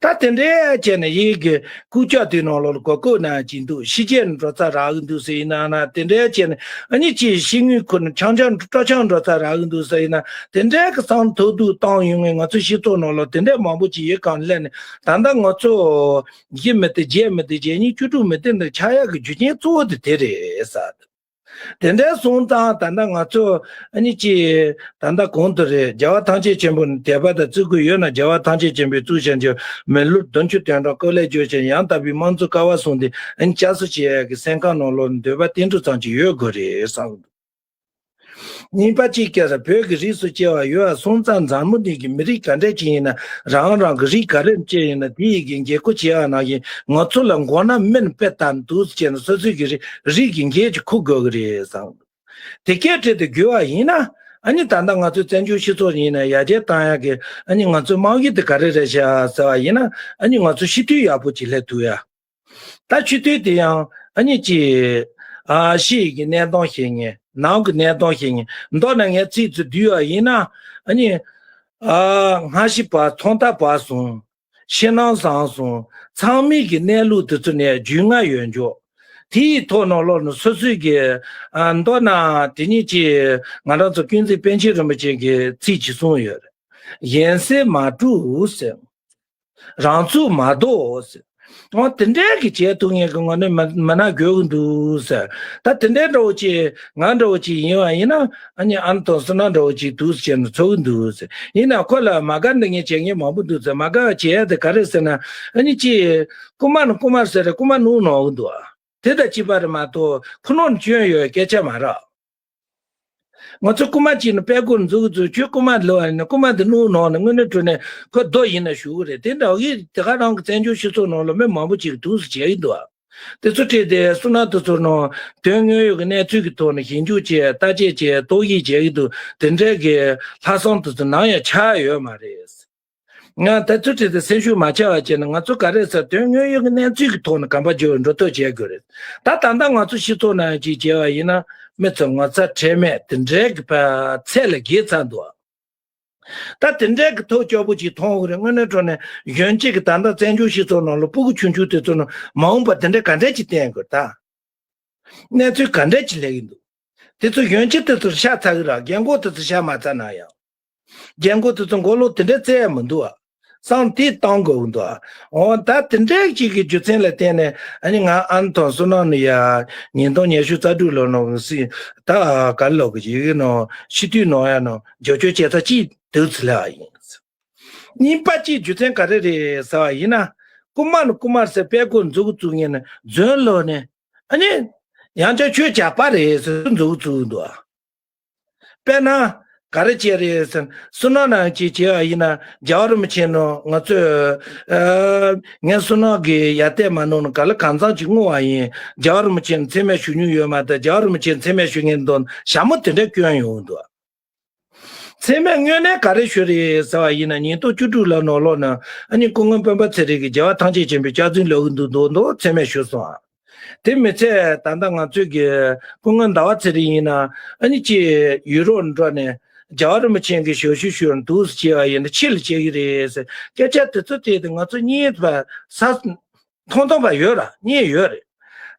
ད་དེ་འདྲའི་བྱས་ནས་ཡིད་ཀྱི་ཀུ་ཅོ་དེའི་ནང་ལོགས་ལ་གོ་གོ་ན་ཅི་འདུག་ཕྱི་རྒྱལ་ནས་འགྲོ་ས་རག་གི་འདུག་ཟེར་ཡིན་ན་ན་དེ་འདྲའི་བྱས་ནས་ཨ་ནི་ཅིའི་ཤིང་ངོས་ཁུར་ནས་ཆང་ཆང་སྤྲོ་ཆང་འགྲོ་ས་རག་གི་འདུག་ཟེར་ཡིན་ན་དེ་འདྲའི་གི་བསམ་ཐོག་ཏུ་བཏང་ཡོང་ངེས། ང་ཚོའི་སྤྱི་ཚོགས་ནང་ལོགས་དེ་འདྲའི་མང་པོ་ཅིག་ཡོད་གང་སླེབས་ནས་ད་ལྟ་ང་ཚོ་བཞི་མི་དེ་བརྒྱད་མི་དེ་བརྒྱད་གཉིས་བཅུ་དྲུག་མི་དེ་འདྲ་ཆགས་ཡག་གི་རྒྱུ་རྐྱེན་གཙོ་བོ་དེ་དེ་རེད་ཟེར། དེ་འདྲའི་སོང་ཙང་ད་ལྟ་ང་ཚོ་ཨ་ནི་ཅི་ད་ལྟ་གོང་དུ་རེད། རྒྱལ་བ་ཐམས་ཅད་མཁྱེན་པ་ནི་དད་པ་དང་བརྩི་བཀུར་ཡོད་ན་རྒྱལ་བ་ཐམས་ཅད་མཁྱེན་པས་གཙུག་བྱ་འགྱུར། མི་ལུས་དོན་ཆེན་དོན་གྲུབ་བཀོད་ལེགས་བརྗོད་ཅིང་ཡང་དག་པའི་དམངས་གཙོ་ཀ་བ་གསུམ་དེ་ཨ་ནི་བསྐྱར་གསོ་བྱེད་ཡག་གི་སེམས་ཁམས་ནང་ལོགས་ནས་འདོད་པ་ཏིལ་འབྲུ་ཙམ་ཅིག་ཡོད་དགོས་རེད་བསམ་གི་འདུག་གཉིས་པ་གཅིག་སྐྱེ་ས་བོད་ཀྱི་རིགས་སུ་སྐྱེ་བ་ཡོད་པ་སོང་ཙང་འཛམ་བུ་གླིང་གི་མི་རིགས་ག་འདྲས་ཅིག་ཡིན་ན་རང་རང་གི་རིགས་ག་རེར་སྐྱེ་ཡིན་ན་དེ་ཡི་གི་འགན་ཁུར་བྱེད་ཡག་ནང་བཞིན་ང་ཚོ་ལ་མགོ་ན་སྨན་དཔེ་ལྟར་འདུག་ཟེར་ནས་སོ་སོའི་གི་རིགས་རིགས་ཀྱི་འགན་ཅིག་འཁུར་དགོས་ཀྱི་རེད་བསམ། དེ་སྐད་བྲིས་ཏེ་བརྒྱུད་པ་ཡིན་ན་ཨ་ནི་ད་ལྟ་ང་ཚོའི་བཙན་བྱོལ་སྤྱི་ཚོགས་ཡིན་ན་ཡར་རྒྱས་བཏང་ཡག་གི་ཨ་ནི་ང་ཚོའི་རྨང་གཞི་དེ་ག་རེ་རེད་ཤག་ཟེར་བ་ཡིན་ན་ཨ་ནི་ང་ཚོ་སྤྱི་འཐུས་ཡག་པོ་ཅིག་སླེབས་ཐུབ་ཡག་ད་སྤྱི་འཐུས་དེ་ཡང་ཨ་ནི་ཅི། ཨ་ཕྱི་ཡི་གི་གནས་སྟངས་ཤེས་མཁན། ནང་གི་གནས་སྟངས་ཤེས་མཁན། མདོར་ན་ངས་ཚིག་ཚོ་བསྡུས་པ་ཡིན་ན་ཨ་ནི། ཨ་སྔ་ཕྱི་བར་ཐོག་མཐའ་བར་གསུམ། ཕྱི་ནང་གསང་གསུམ། ཚང་མའི་གི་གནས་ལུགས་དེ་ཚོ་ནས་རྒྱུས་མངའ་ཡོད་འཇོག་དེའི་ཐོག་ནང་ལོགས་ནས་སོ་སོའི་གི་ཨ་མདོར་ན་དེ་ཉིད་ཀྱི་ང་རང་ཚོ་ཀུན་གཟིགས་པཎ་ཆེན་རིན་པོ་ཆེ་གི་ཚིག་ཅིག་གསུངས་ཡོད་རེད། གཞན་སེལ་མ་དཀྲུགས་ཟེར། རང་ཚུགས་མ་ལྡོག་ཟེར། འོ་དེ་འདྲའི་གི་བྱེད་ཐུབ་མཁན་གི་ངོ་ནས་མི་མི་སྣ་དགོས་ཀྱི་འདུག་ཟེར། ད་དེ་འདྲའི་འདྲ་བོ་ཅིག་ང་འདྲ་བོ་ཅིག་ཡིན་པ་ཡིན་ན་ཨ་ནི་ཨ་ནི་དང་སུ་ན་འདྲ་བོ་ཅིག་འདུག་ཟེར་ནས་ཚོར་གི་འདུག་ཟེར། ཡིན་ན་ཁོ་ལ་མ་དགའ་འདི་ངས་བྱེད་མཁན་མང་པོ་འདུག་ཟེར། མ་དགའ་བ་བྱེད་ཡ་དེ་ག་རེ་ཟེར་ན་ཨ་ནི་ཅིག་རྐུ་མ་ནི་རྐུ་མ་ཟེར་རེད། རྐུ་མ་ནུག་ནོག་གི་འདུག་དེ་དང་གཅིག་པ་རེད་མ་གཏོགས་ཁོ་ནོར་སྐྱོན་ཡོད་སྐད་ཆ་མ་རེད། ང་ཚོ་རྐུ་མ་གཅིག་ནི་དཔེ་ཁུར་འཛུགས་འཛུགས་ཁྱོད་རྐུ་མ་ལོ་བ་ནི་རྐུ་མ་འདི་བླུགས་གནང་ནས་དངོས་གནས་དྲང་གནས་ཁོ་རྡོ་ཡིན་ན་ཞུ་གི་རེད། དེ་འདྲ་བ་གི་དེ་ག་རང་གི་བཙན་བྱོལ་སྤྱི་ཚོགས་ནང་ལ་མི་མང་པོ་ཅིག་འདུག་སེ་བྱས་ཡིན་འདུག་ཨ། དེ་ཚོ་བྲིས་ཏེ་བསོད་ནམས་དེ་ཚོ་ནང་དོན་དངོས་ཡོད་ཀྱི་གནས་ཚུལ་གྱི་ཐོག་ནས་ཞིབ་འཇུག་བྱས་བརྟག་དཔྱད་བྱས་རྟོག་ཞིབ་བྱས་ཀྱི་འདུག་དེ་འདྲའི་གི་ལྷག་བསམ་དེ་ཚོ་ནམ་ཡང་ཆག་ཡོད་མ་རེད། ང་དེ་ཚོ་བྲིས་ཏེ་སེམས་ཤུགས་མ་ཆག་པ་བྱས་ན་ང་ཚོ་ག་རེ་ཟེར་དོན་དངོས་ཡོད་ཀྱི་གནས་ཚུལ་གྱི་ཐོག་ནས་གོམ་པ་རྒྱག་འགྲོ་ཐབས་བྱེད་དགོས་རེད། ད་ད་ལྟ་ང་ཚོ་སྤྱི་ཚོགས་ནང་ཅིག་བྱས་པ་ཡིན་ན་མི་ཚོ་ངོ་ཚ་ཁྲེལ་མེད་དེ་འདྲའི་གི་ཕར་ཚད་ལས་བརྒལ་ཚར་འདུག་ད་དེ་འདྲའི་གི་ཐབས་སྐྱོ་པོ་ཅིག་མཐོང་གི་རེད། དངོས་གནས་དྲང་གནས་གཞོན་སྐྱེས་ཀྱི་ད་ལྟ་བཙན་བྱོལ་སྤྱི་ཚོགས་ནང་ལ་སྤུ་གུ་ཆུང་ཆུང་དེ་ཚོ་ནང་མ་འོངས་པ་དེ་འདྲའི་ག་འདྲ་ཅིག་བསྟན་དགོས་ད། གནས་ཚུལ་ག་འདྲ་ཅིག་སླེབས་ཀྱི་འདུག་དེ་ཚོ་གཞོན་སྐྱེས་དེ་ཚོར་ཤ་ཚ་གི་རེད། རྒན་གོག་དེ་ཚོ་ཤ་མ་ཚ་ན་ཡང་། རྒན་གོག་དེ་ཚོ་མགོ་ལོག་དེ་འདྲ་བཙལ་ཡ་མི་འདུག་ཨ། བསམ་དེ་བཏང་དགོས་ཀྱི་འདུག་ཨ། འོ་ད་དེ་འདྲའི་ཅིག་གི་རྒྱུ་མཚན་ལ་བརྟེན་ནས་ཨ་ནི་ང་ཨ་ནི་དང་བསོད་ནམས་ནི་ཡ་ཉིས་སྟོང་ཉི་ཤུ་རྩ་དྲུག་ལོ་ནང་གི་སྲིད་ད་ག་ལོག་གི་ཡི་གེ་ནང་སྤྱི་འཐུས་ནང་ཡ་ནང་རྒྱབ་སྐྱོར་བྱེད་ས་ཅིག་འདུག་ཚུལ་ལ་ཡིན། གཉིས་པ་གཅིག་རྒྱུ་མཚན་ག་རེ་རེད་ཟེར་བ་ཡིན་ན། རྐུ་མ་ནི་རྐུ་མ་ཟེར་དཔེ་ཁུར་འཛུགས་བཙུགས་ངེས་ནས་རྫུན་ལོག་ནས་ཨ་ནི་ཡང་བསྐྱར་ཆོས་རྒྱག་པ་རེད་ཟེར་འཛུགས་བཙུགས་འདུག་དཔེར་ན་ག་རེ་བྱས་རེད་ཟེར་བསོད་ནམས་ནང་ཅིག་བྱས་པ་ཡིན་ན་རྒྱལ་བ་རིན་པོ་ཆེ་ནང་ང་ཚོས་ངས་བསོད་ནམས་ཀྱི་ཡར་བལྟས་མ་གནང་ནས་ག་ལ་གང་འཚམ་ཅིག་བསྔོ་བ་ཡིན། རྒྱལ་བ་རིན་པོ་ཆེ་ནས་མཚན་སྨད་ཞུ་མྱོང་ཡོད་མ་རེད། རྒྱལ་བ་རིན་པོ་ཆེ་ནས་མཚན་སྨད་ཞུ་མཁན་དང་ཞྭ་མོ་དེ་འདྲ་བསྐྱོན་ཡོང་འདུག་མཚན་སྨད་དངོས་གནས་ག་རེ་ཞུས་རེད་ཟེར་བ་ཡིན་ན་ཉིས་སྟོང་བཅུ་དྲུག་ལོ་ནང་ལོགས་ན་ཨ་ནི་སྐུ་ངོ་སྤེན་པ་ཚེ་རིང་གིས་རྒྱལ་བ་ཐམས་ཅད་མཁྱེན་པའི་སྐྱག་རྫུན་ལབ་ཀྱི་འདུག་མདོག་མདོག་མཚན་སྨད་ཞུས་སོང་ཨ། དེ་མི་ཚད་ད་ལྟ་ང་ཚོའི་གི་སྐུ་ངོ་ཟླ་བ་ཚེ་རིང་ཡིན་ན་ཨ་ནི་ཅིག་ཡུ་རོབ་འགྲོ་ནས་རྒྱལ་བ་རིན་པོ་ཆེ་གི་ཞབས་ཞུ་ཞུ་འདུག་ཟེར་བྱས་པ་ཡིན་ན་ཕྱི་ལ་བྱེད་ཀྱི་རེད་ཟེར་སྐད་ཆ་དེ་ཚོ་བལྟས་ཏེ་ང་ཚོ་གཉིས་པ་ས་མཐོང་མཐོང་པ་ཡོད་ར་རྙེད་ཡོད་རེད།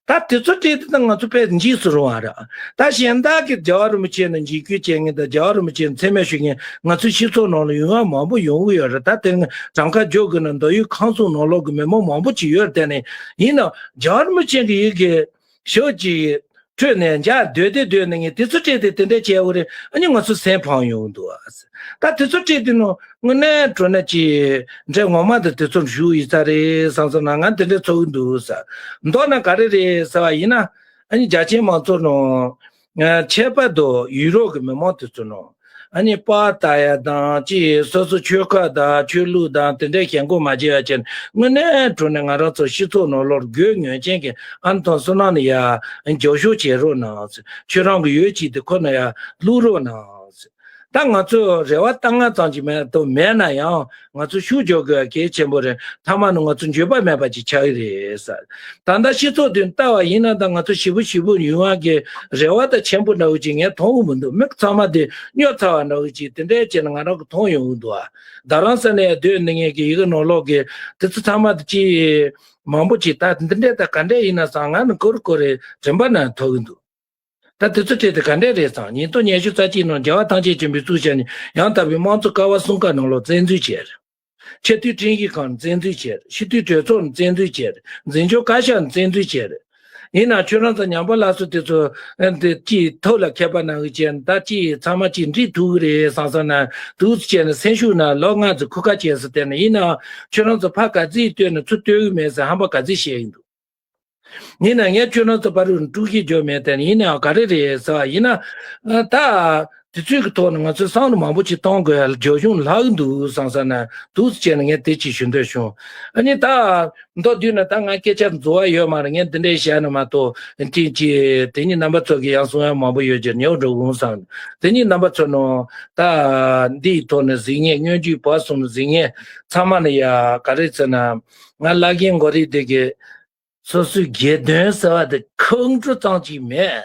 ད་དེ་ཚོ་བལྟས་དུས་ད་ང་ཚོ་དཔེ་འཇིགས་སུ་རུང་བ་རེད། ད་གཞན་དག་གི་རྒྱལ་བ་རིན་པོ་ཆེ་ནས་འཇིགས་སྐུལ་བྱེད་མཁན་དང་རྒྱལ་བ་རིན་པོ་ཆེ་ནས་མཚན་སྨད་ཞུ་མཁན་ང་ཚོའི་སྤྱི་ཚོགས་ནང་ལ་ཡོང་བ་མང་པོ་ཡོང་གི་ཡོད་རེད། ད་དེ་སྔ་གྲངས་ཀ་འཇོག་དགོས་ན་མདོ་དབུས་ཁམས་གསུམ་ནང་ལོགས་ཀྱི་མི་མང་མང་པོ་ཅིག་ཡོད་རེད། དེ་ནས་ཡིན་ནའང་རྒྱལ་བ་རིན་པོ་ཆེ་གི་ཡི་གེ་ཞོག་ཅིག་ཁྲོད་ནས་འཇག་སྡོད་དེ་སྡོད་ནས་ངས་དེ་ཚོ་བྲིས་ཏེ་དེ་འདྲ་བྱས་པ་རེད། ཨ་ནི་ང་ཚོ་སེམས་ཕམ་ཡོང་གི་འདུག་ཨ། ད་དེ་ཚོ་བྲིས་དུས་ནང་དངོས་གནས་དྲང་གནས་ཀྱི་འདྲ་ངོ་མ་དེ་དེ་ཚོར་ཞུགས་ཡིན་ས་རེད་བསམ་སོང་ན་ང་དེ་འདྲ་ཚོར་གི་འདུག་ས། མདོར་ན་ག་རེ་རེད་ཟེར་བ་ཡིན་ན་ཨ་ནི་རྒྱ་ཆེའི་མང་ཚོགས་ནང་ཁྱད་པར་དུ་ཡུ་རོབ་ཀྱི་མི་མང་དེ་ཚོ་ནང་ཨ་ནི་པར་ལྟ་ཡ་དང་ཅི་སོ་སོ་ཆོལ་ཁ་དང་ཆོས་ལུགས་དང་དེ་འདྲའི་ཞེན་ཁོག་མ་བྱེད་ཡ་བྱས་ནས་དངོས་གནས་དྲང་གནས་ང་རང་ཚོ་སྤྱི་ཚོགས་ནང་ལོགས་དགོས་ངེས་ཅན་གྱི་ཨ་ནི་དང་བསོད་ནམས་ནི་ཡ་རྒྱབ་སྐྱོར་བྱེད་རོགས་གནང་། ཁྱོད་རང་གི་ཡོད་ཅིག་དེ་ཁོ་ན་ཡ་བླུག་རོགས་གནང་། ད་ང་ཚོས་རེ་བ་ལྟ་ང་ཙམ་གྱིས་མེད་དོ་མེད་ན་ཡང་ང་ཚོ་ཤུགས་རྒྱག་དགོས་གལ་ཆེན་པོ་རེད། མཐའ་མ་ནི་ང་ཚོ་འགྱོད་པ་མེད་པ་ཅིག་ཆགས་ཀྱི་རེད་ཟེར། ད་ལྟ་སྤྱི་ཚོགས་དེ་ལྟ་བ་ཡིན་ན་ད་ང་ཚོ་ཞེ་པོ་ཞེ་པོ་ཡོང་བ་གི་རེ་བ་ད་ཆེན་པོ་འདྲ་བོ་ཅིག་ངས་མཐོང་གི་མི་འདུག་མི་ཚང་མ་དེ་སྨྱོ་ཚར་བ་འདྲ་བོ་ཅིག་དེ་འདྲའི་བྱས་ན་ང་རང་གི་མཐོང་ཡོང་གི་འདུག་ཨ། རྡ་རམ་ས་ལ་ཡ་སྡོད་ནི་ངས་གི་ཡི་གེ་ནང་ལོགས་གི་དེ་ཚོ་ཚང་མ་དེ་ཅི་མང་པོ་ཅིག་ད་འདི་འདྲས་ད་ག་འདྲས་ཡིན་ན་བསམ་ང་ནི་ཀོ་རེ་ཀོ་རེ་རིམ་པ་ནང་ཐོག་གི་འདུག་ད་དེ་ཚོ་བྲིས་ཏེ་ག་འདྲས་རེད་བསམ། ཉིས་སྟོང་ཉི་ཤུ་རྩ་གཅིག་ནང་རྒྱལ་བ་ཐམས་ཅད་མཁྱེན་པའི་གཙུག་ཞབས་ནས་ཡང་དག་པའི་དམངས་གཙོ་ཀ་བ་གསུམ་ཀ་ནང་ལོགས་བཙན་འཛུལ་བྱས་རེད། ཆེས་མཐོའི་ཁྲིམས་ཞིབ་ཁང་ནས་བཙན་འཛུལ་བྱས་རེད། སྤྱི་འཐུས་གྲོས་ཚོགས་ནས་བཙན་འཛུལ་བྱས་རེད། འཛིན་སྐྱོང་བཀའ་ཤག་ནས་བཙན་འཛུལ་བྱས་རེད། ཡིན་ནའང་ཁྱོད་རང་ཚོ་ཉམས་པ་སླར་གསོ་དེ་ཚོ་འདི་ཅིག་ཐོག་ལ་ཁྱད་པར་ན་གི་ཅན་ད་ཅིག་ཚང་མ་ཅིག་འགྲིག་ཐུབ་གི་རེད་བསམ་བསམ་ན་འདུག་ཟེར་བྱས་ནས་སེམས་ཤུགས་ན་ལོ་ལྔ་ཙམ་ཁུག་ཁ་བྱས་སུ་བསྡད་ནས་ཡིན་ནའང་ཁྱོད་རང་ཚོ་ཕར་ག་ཚོད་བསྟོད་ནས་ཚུར་བསྟོད་གི་མེད་ཟེར་ཧམ་པ་ག་ཚོད་བཤད་ཡིན་འདུག་ཡིན་ན་ངས་ཁྱོད་རང་ཚོ་བར་དུ་དཀྲུག་ཤིང་རྒྱོབ་མེད་དེ་ཡིན་ནའང་ག་རེ་རེད་ཟེར་བ་ཡིན་ན། ད་དུས་ཚོད་ཀྱི་ཐོག་ནས་ང་ཚོས་བསམ་བློ་མང་པོ་ཅིག་གཏོང་དགོས་ཡ་ལ་རྒྱབ་ལྗོངས་ལྷག་གི་འདུག་བསམ་བསམ་ན་འདུག་ཟེར་བྱས་ནས་ངས་དེ་ཅིག་ཞུ་འདོད་བྱུང་། ཨ་ནི་ད་མདོར་བསྡུས་ན་ད་ང་སྐད་ཆ་རྫོགས་པ་ཡོད་མ་རེད། ངས་འདི་འདྲའི་བཤད་ན་མ་གཏོགས་ཅིག་ཅིག་དེ་ཉིད་རྣམ་པ་ཚོ་གིས་ཡང་གསུང་ཡ་མང་པོ་ཡོད་ཀྱི་ཉོ་འགྲོ་འོང་བསམ། དེ་ཉིད་རྣམ་པ་ཚོ་ནང་ད་འདིའི་ཐོག་ནས་གཟིགས་མཁན་སྙན་བརྒྱུད་བར་གསུམ་གཟིགས་མཁན་ཚང་མ་ནས་ཡ་ག་རེ་ཟེར་ན་ང་བླ་རྒན་མགོ་རིལ་དེ་གི་སོ་སོའི་སྒེར་དོན་ཟེར་བ་དེ་ཁོང་ཁྲོ་ཙམ་ཅིག་མེད།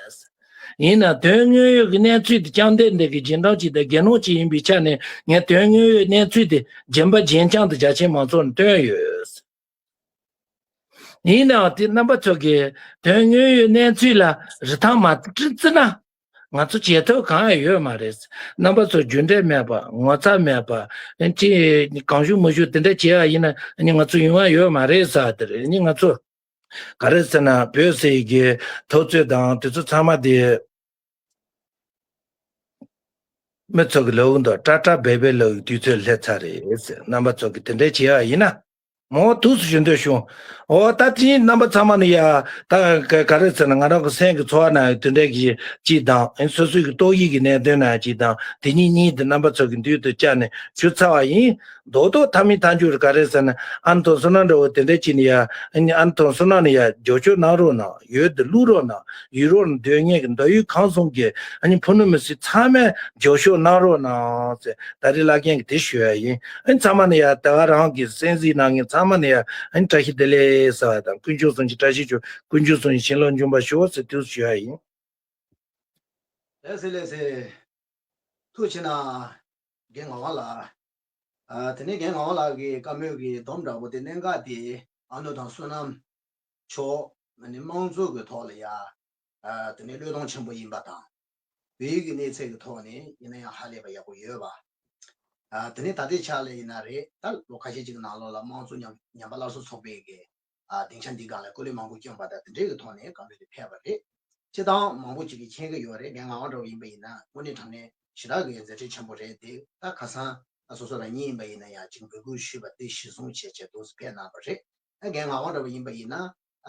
ཡིན་ན་དོན་དངོས་ཡོད་ཀྱི་གནས་ཚུལ་དེ་བཅོམ་ལྡན་འདས་ཀྱི་རྗེས་འབྲང་ཅིག་དང་དགེ་སློང་ཅིག་ཡིན་པའི་ཆ་ནས་ངས་དོན་དངོས་ཡོད་གནས་ཚུལ་དེ་རྗེན་པ་རྗེན་རྐྱང་དུ་རྒྱ་ཆེན་མང་ཚོགས་ནས་བཏོན་ཡོད། ཡིན་ནའང་དེ་རྣམ་པ་ཚོ་གིས་དོན་དངོས་ཡོད་གནས་ཚུལ་ལ་རིན་ཐང་མ་བརྩི་ན་ང་ཚོ་བྱེད་ཐབས་གང་ཡང་ཡོད་མ་རེད། རྣམ་པ་ཚོ་རྒྱུ་འབྲས་མེད་པ་ངོ་ཚ་མེད་པ་ཅི་གང་ཞུ་མི་ཞུ་དེ་འདྲ་བྱེད་ཡ་ཡིན་ན་ང་ཚོ་ཡོང་ཡ་ཡོད་མ་རེད་ཟེར་བ་དེ་རེད། ང་ཚོ། ག་རེ་ཟེར་ན་བོད་ཟེར་གྱི་འཐབ་རྩོད་དང་དེ་ཚོ་ཚང་མ་དེ་མི་ཚོ་གི་ལབ་འདུག་ཀྲ་ཀྲ་སྦལ་སྦལ་ལབ་དུས་ཚོད་སླེབས་ཚར་རེད་ཟེར། རྣམ་པ་ཚོ་གི་དེ་འདྲ་བྱེད་ཡ་ཡིན་ན། མོ་དུས་སུ་ཞུ་འདོད་བྱུང་། འོ་ད་དེ་རྣམ་པ་ཚང་མ་ནི་ཡ། ད་ག་ག་རེ་ཟེར་ན། ང་རང་གི་སེམས་ཀྱི་ཚོར་བ་ན་དེ་འདྲ་གི་ཅིག་དང་། སོ་སོའི་གི་ཏོག་དབྱིབས་ཀྱི་གནད་དོན་ན་ཅིག་དང་། དེ་གཉིས་གཉིས་དེ་རྣམ་པ་ཚོ་གི་མདུན་དུ་བཅར་ནས་ཞུ་ཚར་བ་ཡིན། རྡོག་རྡོག་ཐ་མི་ཐ་མཇུག་ག་རེ་ཟེར་ན། ཨ་ནི་དང་བསོད་ནམས་འདྲ་བོ་དེ་འདྲ་ཅིག་ནི་ཡ། ཨ་ནི་ཨ་ནི་དང་བསོད་ནམས་ནི་ཡ། རྒྱབ་སྐྱོར་གནང་རོགས་གནང་། འོས་དེ་བླུག་རོགས་གནང་། ཡུ་རོབ་ནང་སྡོད་མཁན་གྱི་མདོ་དབུས་ཁམས་གསུམ་གྱི་ཨ་ནི་ཕུ་ནུ་མི་སེར་ཚང་མས་རྒྱབ་སྐྱོར་གནང་རོགས་གནང་ཟེར། ད་རེས་བླ་རྒན་གྱིས་དེ་ཞུ་ཡ་ཡིན། ཨ་ནི་ཚང་མ་ནི་ཡ། ད་ག་རང་གི་སེམས་གཟིགས་གནང་མཁན་ཚང་མ་ནི་ཡ། ཨ་ནི་བཀྲ་ཤིས་བདེ་ལེགས་ཟེར་བ་དང་། དཀོན་མཆོག་གསུམ་གྱིས་བཀྲ་ཤིས་ཤོག། དཀོན་མཆོག་གསུམ་གྱིས་བྱིན་རླབས་འབྱུང་བར་ཤོག་ཟེར་དུས་ཞུ་ཡ་ཡིན། ལགས་སེ་ལགས་སེ། ཐུགས་རྗེ་གནང་། རྒན་ངག་དབང་ལགས། ཨ། དེ་ནས་རྒན་ངག་དབང་ལགས་ཀྱི་བཀའ་མོལ་གྱི་སྡོམ་འདྲ་པོ་དེ། གནད་འགག་དེ་ཨ་ནུ་དང་བསོད་ནམས་མཆོག་ནི་དམངས་གཙོ་གི་ཐོག་ལ་ཡ། ཨ། དེ་ནས་བློས་གཏོང་ཆེན་པོ་ཡིན་པ་དང་། བོད་ཡིག་གི་གནས་ཚད་ཀྱི་ཐོག་ནས་ཡིན་ན་ཡང་ཧ་ལས་པ་ཡག་པོ་ཡོད་པ། ཨ། དེ་ནས་ད་ལྟའི་ཆ་ལ་ཡིན་ན་རེད། ད་ལོ་ཁ་ཤས་ཅིག་གི་ནང་ལོགས་ལ་དམངས་གཙོ་ཉམས་ཉམས་པ་སླར་གསོ་ཚོགས་པའི་གི། ཨ། སྡིངས་ཆ་འདི་སྒང་ལ་སྐུ་ལས་མང་པོ་བསྐྱོན་པ་དང་། དེ་འདྲའི་གི་ཐོག་ནས་བཀའ་མོལ་དེ་ཕེབས་པ་རེད། སྤྱིར་བཏང་མང་པོ་ཅིག་གིས་མཁྱེན་གྱི་ཡོད་རེད། རྒན་ངག་དབང་འདྲ་བོ་ཡིན་པ་ཡིན་ན་དངོས་གནས་དྲང་གནས་ཞེ་དྲག་གི་མཛད་འཕྲིན་ཆེན་པོ་རེད་དེ། ད་ཁ་སང་ཨ་སོ་སོ་རང་ཉིད་ཡིན་པ་ཡིན་ན་ཡང་ཅིག་འབོད་སྐུལ་ཞུས་པ་དེ་གཞིར་བཟུང་བྱས་བྱས་འདུག་སེ་ཕེབས་གནང་བ་རེད། ཨ། རྒན་ངག་དབང་འདྲ་བོ་ཡིན་པ་ཡིན་ན།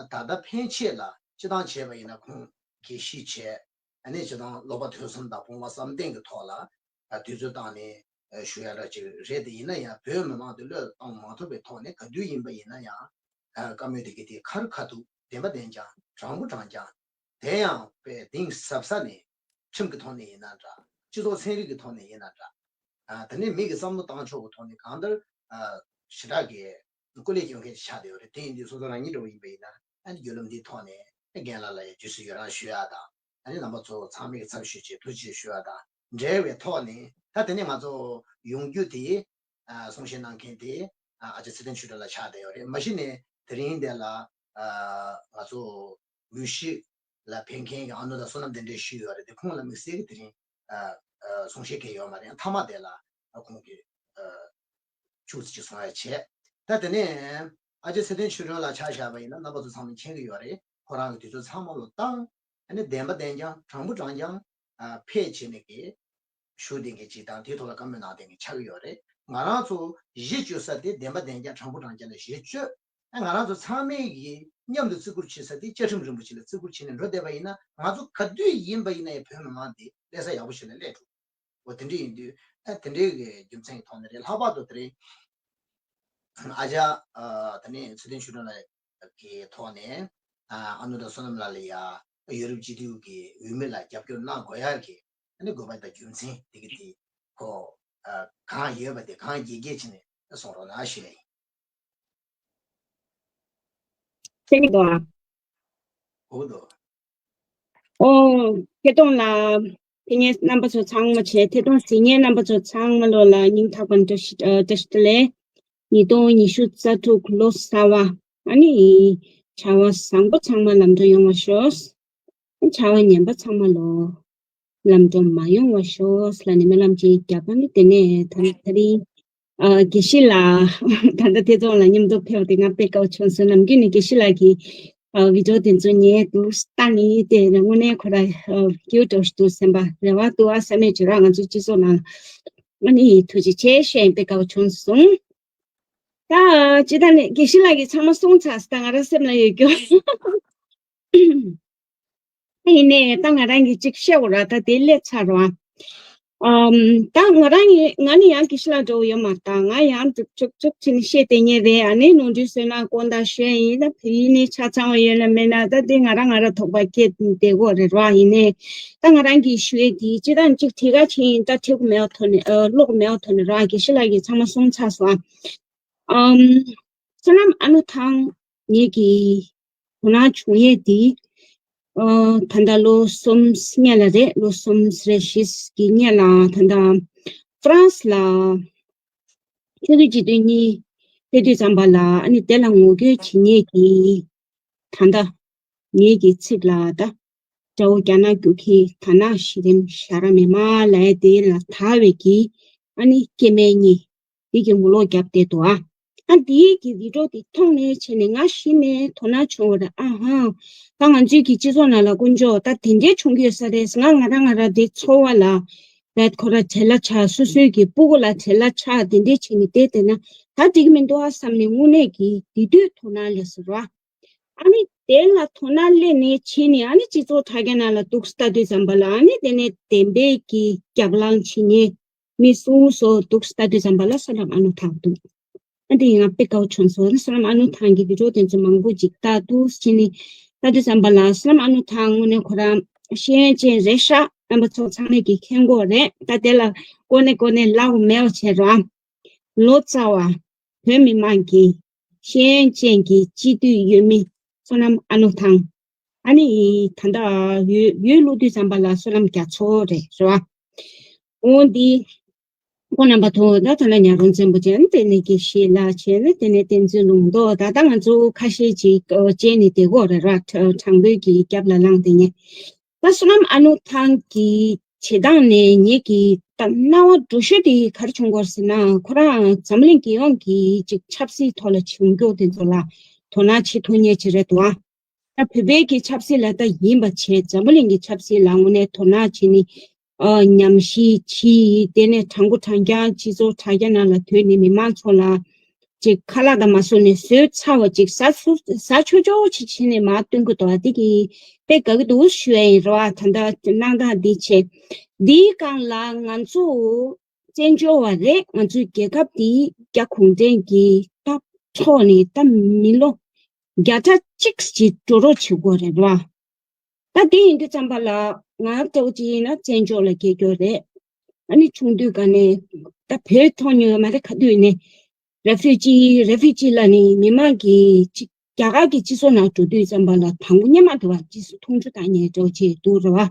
ཨ། ད་ལྟ་ཕན་ཆད་ལ་སྤྱིར་བཏང་བྱས་པ་ཡིན་ན་ཁོང་དགེ་བཤེས་བྱས། ཨ་ནི་སྤྱིར་བཏང་སློབ་པ་ཐོས་བསམ་དང་སྤོང་བ་བསམ་གཏན་གྱི་ཐོག་ལ། ཨ། དུས་ཚོད་བཏང་ནས་ཞུ་ཡ་འདྲ་ཅིག་རེད་དེ། ཡིན་ན་ཡང་བོད་མི་མང་དེ་བློས་བཏང་མ་ཐུབ་པའི་ཐོག་ནས་ག་དུས་ཡིན་པ་ཡིན་ན་ཡང་། ཨ། བཀའ་མོལ་དེ་གི་དེ་ཁ་རུ་ཁ་ཐུག་བདེན་པ་བདེན་རྐྱང་དྲང་པོ་དྲང་རྐྱང་། དེ་ཡང་དཔེ་གཏིང་ཟབ་ས་ནས་ཁྲིམས་ཀྱི་ཐོག་ནས་ཡིན་ན་འདྲ། སྤྱི་ཚོགས་ཚན་རིག་གི་ཐོག་ནས་ཡིན་ན་འདྲ། ཨ། དེ་ནས་མི་གི་བསམ་བློ་བཏང་ཕྱོགས་ཀྱི་ཐོག་ནས་གང་ལྟར། ཨ། ཞེ་དྲག་གི་སྐུ་ལས་སྐྱོན་མཁན་ཞིག་ཆགས་བསྡད་ཡོད་རེད། དེ་ཡིན་དུས་སོ་སོ་རང་ཉིད་འདྲ་བོ་ཡིན་པ་ཡིན་ན། ཨ་ནི་བརྒྱུད་ལམ་འདིའི་ཐོག་ནས་རྒན་ལགས་ལ་ཡང་རྗེས་སུ་ཡི་རང་ཞུ་ཡ་དང་། ཨ་ནི་རྣམ་པ་ཚོ་ཚང་མས་ཚབ་ཞུས་བྱས་ཐུགས་རྗེ་ཆེ་ཞུ་ཡ་དང་འབྲེལ་བའི་ཐོག་ནས། ད་དེ་ནས་ང་ཚོ་ཡོང་རྒྱུ་དེ། ཨ། གསུང་བཤད་གནང་མཁན་དེ། ཨ། ཨ་ཅག་ཚེ་བརྟན་ཆོས་སྒྲོན་ལགས་ཆགས་བསྡད་ཡོད་རེད། མ་གཞི་ནས་དེ་རིང་འདི་ལ། ཨ། ང་ཚོ་འོས་གཞི་ལ་ཕེབས་མཁན་གྱི་ཨ་ནུ་དང་བསོད་ནམས་གདན་འདྲེན་ཞུས་ཡོད་རེད་དེ། ཁོང་ལ་དམིགས་བསལ་གྱི་དེ་རིང་། ཨ། ཨ། གསུང་བཤད་གལ་ཡོད་མ་རེད། མཐའ་མ་དེ་ལ། ཨ། ཁོང་གིས། ཨ། ཆུ་ཚོད་ཅིག་གསུང་ཡ་བྱས། ད་དེ་ནས་ཨ་ཅག་ཚེ་བརྟན་ཆོས་སྒྲོན་ལགས་ཆ་བཞག་པ་ཡིན་ན་རྣམ་པ་ཚོ་ཚང་མས་མཁྱེན་གྱི་ཡོད་རེད། ཁོ་རང་གི་དུས་ཚོད་ཚང་མ་ལོ་བཏང་། ཨ་ནི་བདེན་པ་བདེན་རྐྱང་དྲང་པོ་དྲང་རྐྱང་། ཨ། ཕེབས་བྱས་ནས་ཀྱི་ཞུ་བསྡད་མཁན་ཅིག་དང་། དེའི་ཐོག་ལ་བཀའ་མོལ་གནང་བསྡད་མཁན་ཆགས་ཀྱི་ཡོད་རེད། ང་རང་ཚོ་གཞི་བཅོལ་ས་དེ་བདེན་པ་བདེན་རྐྱང་དྲང་པོ་དྲང་རྐྱང་ལ་གཞི་བཅོལ། ཨ། ང་རང་ཚོ་ཚང་མས་ཀྱི་མཉམ་དུ་བརྩི་བཀུར་བྱེད་ས་དེ་བཅའ་ཁྲིམས་རིན་པོ་ཆེ་ལ་བརྩི་བཀུར་བྱས་ནས་འགྲོ་བསྡད་པ་ཡིན་ན། ང་ཚོ་ག་དུས་ཡིན་པ་ཡིན་ན་ཡང་བོད་མི་མང་དེ་སླེབས་ས་ཡག་པོ་ཞིག་ལ་སླེབས་འགྲོ། འོ། དེ་འདྲ་ཡིན་དུས། ཨ། དེ་འདྲའི་གི་རྒྱུ་མཚན་གྱི་ཐོག་ནས་རེད། ལྷག་པར་དུ་དེ་རིང་ཨ་ཅག་ཨ། དེ་ནས་ཚེ་བརྟན་ཆོས་སྒྲོན་ལགས་ཀྱི་ཐོག་ནས། ཨ། ཨ་ནུ་དང་བསོད་ནམས་ལགས་ལ་ཡ་ཡུ་རོབ་སྤྱི་འཐུས་ཀྱི་འོས་མི་ལ་རྒྱབ་སྐྱོར་གནང་དགོས་ཡག་གི། ཨ་ནི་དགོས་པ་དང་རྒྱུ་མཚན་དེ་གི་དེ་ཁོ། ཨ། གང་ཡོད་པ་དེ་གང་རྒྱས་རྒྱས་བྱས་ནས་གསུང་རོགས་གནང་ཞུ་ཡ་ཡིན། ཐེ་ནི་དོ། འོ་དོ། ཨོ། ཐེ་གཏོང་ལ། ཕེབས་མཁན་རྣམ་པ་ཚོ་ཚང་མ་བྱས། ཐེ་གཏོང་གཟིགས་མཁན་རྣམ་པ་ཚོ་ཚང་མ་ལོ་ལ་སྙིང་ཐག་པ་ནས་བཀྲ་ཤིས། ཨ། བཀྲ་ཤིས་བདེ་ལེགས། ཉིས་སྟོང་ཉི་ཤུ་རྩ་དྲུག་ལོ་གསར་པ། ཨ་ནི་བྱ་བ་བཟང་པོ་ཚང་མ་ལམ་འགྲོ་ཡོང་བ་ཤོག། བྱ་བ་ངན་པ་ཚང་མ་ལོ། ལམ་འགྲོ་མ་ཡོང་བ་ཤོག་ལབ་ནས་སྨོན་ལམ་ཅིག་བརྒྱབ་པ་ནི། དེ་ནས་ད་ད་རིང་། ཨ། དགེ་བཤེས་ལགས། ད་ལྟ་ཐེ་གཏོང་ལ་མཉམ་དུ་ཕེབས་ཏེ་ང་དཔེ་དགའ་བོ་བྱུང་སོང་། ནམ་རྒྱུན་ནས་དགེ་བཤེས་ལགས་ཀྱི། ཨ། བི་ཌི་ཡོ་དེ་ཚོ་ཉན་འདུག་ལྟ་ནི་དེ་དངོས་གནས་ཁོ་ར། ཨ། སྐྱིད་པོ་འདྲ་བོ་ཞིག་འདུག་སེམས་པ་རེ་བ་འདུག་ཨ་བསམ་མེད་ཅིག་ར། ང་ཚོ་སྤྱི་ཚོགས་ནང་ཨ་ནི་ཐུགས་རྗེ་ཆེ་ཞུ་ཡ་ཡིན། དཔེ་དགའ་བོ་བྱུང་སོང་། ད་ཅི་ད་ནི་དགེ་བཤེས་ལགས་ཀྱིས་ཚང་མ་གསུངས་ཚར་སོང་། ད་ང་རང་སེམས་ལ་ཡོད་རྒྱུ། ཡིན་ནའི་ད་ང་རང་གིས་ཅིག་བཤད་འོ་ར། ད་དེ་སླེབས་ཚར་བ། ཨམ། ད་ང་རང་ཡིན། ང་ནི་ཡང་དགེ་བཤེས་ལགས་འདྲ་བོ་ཡོད་མ་རེད། ད་ང་ཡང་འདུག་ཅུག་ཅུག་བྱས་ནས་བཤད་བསྡད་མཁན་རེད། ཨ་ནི་ནོར་འཁྲུལ་སོང་ན་དགོངས་དག་ཞུ་ཡ་ཡིན། ད་དེ་ཡིན་ནའི་ཆ་ཚང་བ་ཡོད་ན་མེད་ན་ད་དེ་ང་རང་ང་རང་དོགས་པ་སྐྱེས་བསྡད་ཀྱི་ཡོད་རེད་ར། ཡིན་ནའི་ད་ང་རང་གིས་ཞུ་ཡས་དེ་སྤྱིར་བཏང་ཅིག་དེ་ག་ཕྱིན་ཡིན། ད་ཁྲིད་དགོས་མེད་པ་ཐོག་ནས། ཨ། ཀློག་དགོས་མེད་པ་ཐོག་ནས་ར། དགེ་བཤེས་ལགས་ཀྱིས་ཚང་མ་གསུངས་ཚར་སོང་། ཨམ། བསོད་ནམས། ཨ་ནུ་ཐང་ངེད་ཀྱི་དོ་སྣང་བྱུང་ཡས་དེ། ཨ། ད་ལྟ་ལོ་གསུམ་སྔོན་ལ་རེད། ལོ་གསུམ་རེ་བཞི་གི་སྔོན་ལ་ད་ལྟ་ཧྥ་རན་སི་ལ་ཆེས་མཐོའི་སྤྱི་འཐུས་གཉིས་ཕེབས་དུས་ཙམ་པ་ལ། ཨ་ནི་དེ་ལ་ངོ་རྒོལ་བྱེད་མཁན་གྱི། ད་ལྟ་ངེད་ཀྱི་ཚིག་ལ་ད་དགྲ་བོ་རྒྱ་ནག་རྒྱུག་ཁྱི། དར་ནག་གཞི་རིམ་ཞྭ་ར་མི་མང་ལབ་ཡ་དེ་ལ་དར་བའི་གི། ཨ་ནི་སྐྱེ་དམན་གཉིས་འདི་གི་ངོ་ལོག་བརྒྱབ་བསྡད་འདུག་ཨ། ཨ། འདིའི་གི་བི་ཌི་ཡོ་དེ་མཐོང་ནས་བྱས་ནས་ང་གཞི་ནས་དོ་སྣང་བྱུང་བ་རེད། ཨ་ཧ། ད་ང་ཚོའི་གི་སྤྱི་ཚོགས་ནང་ལ་དཀོན་མཆོག་ད་དེ་འདྲའི་བྱུང་གི་ཡོད་ས་རེད། ང་ང་རང་ང་རང་དེ་ཚོར་བ་ལ། ཁོ་ར་བྲེལ་ལ་ཆགས། སོ་སོའི་གི་སྤུ་གུ་ལ་བྲེལ་ལ་ཆགས། དེ་འདྲས་བྱས་ནས་བསྡད་བསྡད་ན་ད་འགྲིག་གི་མི་འདུག་ཨ་བསམ་ནས་དངོས་གནས་ཀྱི་དེ་དུས་དོ་སྣང་སླེབས་སོང་ར། ཨ་ནི་དེ་ལ་དོ་སྣང་སླེབས་ནས་བྱས་ནས་ཨ་ནི་སྤྱི་ཚོགས་དྲ་རྒྱ་ནང་ལ་འདུག་ལྟ་དུས་ཙམ་པ་ལ་ཨ་ནི་དེ་ནས་བདེན་པའི་གི་རྒྱབ་ལངས་བྱས་ནས་མི་སུ་སོ་འདུག་ལྟ་དུས་ཙམ་པ་ལ་བསོད་ནམས་ཨ་ནུ་ཐང་འདུག་ཨ་འདི་ང་དཔེ་དགའ་བོ་བྱུང་སོང་། བསོད་ནམས་ཨ་ནུ་ཐང་གི་བི་ཌིའོ་དེ་ཚོ་མང་པོ་ཅིག་ལྟ་འདུག་བྱས་ནས་ལྟ་དུས་ཙམ་པ་ལ་བསོད་ནམས་ཨ་ནུ་ཐང་དངོས་གནས་ཁོ་རང་ཤེས་ཡོན་ཅན་རེད་ཤག་རྣམ་པ་ཚོ་ཚང་མས་ཀྱི་མཁྱེན་གྱི་རེད། ད་དེ་ལ་གོ་གནས་གོ་གནས་ལབ་དགོས་མེད་པ་བྱས་ར། ལོ་ཙཱ་བ། བོད་མི་མང་གི་ཤེས་ཡོན་ཅན་གྱི་སྤྱི་འཐུས་ཡོད་མི་བསོད་ནམས་ཨ་ནུ་ཐང་། ཨ་ནི་ད་ལྟ་ཡོད་ཡོད་ལུགས་དུས་ཙམ་པ་ལ་བསོད་ནམས་རྒྱ་མཚོ་རེད་རེད་བ། འོ་འདི་ཁོང་རྣམ་པ་ཐོག་ད་ད་ལ་ཉ་རོང་བཙན་པོ་ཅན་དེ་ནས་ཀྱི་ཤེས་ལ་བྱས་ནས་དེ་ནས་བསྟན་འཛིན་ལུང་རྟོགས། ད་ལྟ་ང་ཚོ་ཁ་ཤས་ཅིག་བྱས་ནས་དེ་གོ་རེད་ར། དྲང་པོའི་གི་རྒྱབ་ལ་ལངས་དེ་ངས། ད་བསོད་ནམས་ཨ་ནུ་ཐང་གི་བྱེད་སྟངས་ནས་ངེད་ཀྱི་ད་སྣང་བ་འགྲོ་ཤོས་དེ་ག་རེ་བྱུང་གོ་ཟེར་ན། ཁོ་རང་འཛམ་གླིང་རྒྱལ་ཡོངས་ཀྱི་ཅིག་ཆབ་སྲིད་ཐོག་ལ་བྱུང་རྒྱུ་དེ་ཚོ་ལ་དོ་སྣང་བྱེད་ཐུབ་མཁན་ཅིག་རེད་འདུག་ཨ། ད་བོད་པའི་གི་ཆབ་སྲིད་ལ་ད་ཡིན་པ་བྱས། འཛམ་བུ་གླིང་གི་ཆབ་སྲིད་ལ་དངོས་གནས་དོ་སྣང་བྱས་ནས་ཨ་ཉམས་ཞིབ་བྱས། དེ་ནས་དྲང་པོ་དྲང་རྐྱང་སྤྱི་ཚོགས་དྲ་རྒྱ་ནང་ལ་ཐོན་ནས་མི་མང་ཚོ་ལ་ཅིག་ཁ་ལག་དང་མ་བཟོ་ནས་བཟོས་ཚར་བ་ཅིག་ཟ་སུ་ཟ་ཆོག་ཆོག་ཅིག་བྱས་ནས་མར་སྟོན་གྱི་འདུག་ཨ། དེ་གི་དཔེ་དགའ་གི་འདུག་ཞུ་ཡ་ཡིན་རེད་བ། ད་ལྟ་གནང་སྟངས་འདི་བྱས། འདིའི་སྒང་ལ་ང་ཚོ་བཙན་བྱོལ་བ་རེད། ང་ཚོའི་རྒྱལ་ཁབ་འདི་རྒྱ་གུང་ཁྲན་གྱི་ད་ཐོག་ནས་ད་མི་ལོ་བརྒྱ་ཕྲག་གཅིག་ཅིག་འགྲོ་རོགས་བྱེད་དགོས་རེད་བ། ད་དེ་ཡིན་དུས་ཙམ་པ་ལ་ང་ལྟ་བུ་ཅིག་ཡིན་ན་བཙན་བྱོལ་ལ་སྐྱེས་རྒྱུ་རེད། ཨ་ནི་ཆུང་དུས་ག་ནས་ད་བོད་མཐོང་མྱོང་ཡོད་མ་རེད། ག་དུས་ནས་རེ་ཕུ་ཇི་རེ་ཕུ་ཇི་ལ་ནི་མི་མང་གི་ཅིག་རྒྱ་གར་གྱི་སྤྱི་ཚོགས་ནང་འགྲོ་དུས་ཙམ་པ་ལ་དང་པོ་སྙན་མ་དུ་བ་ཅིག་སུ་མཐོང་ཆུང་བཏང་ཉེན་འགྲོ་ཅེས་འདུག་རེད་བ།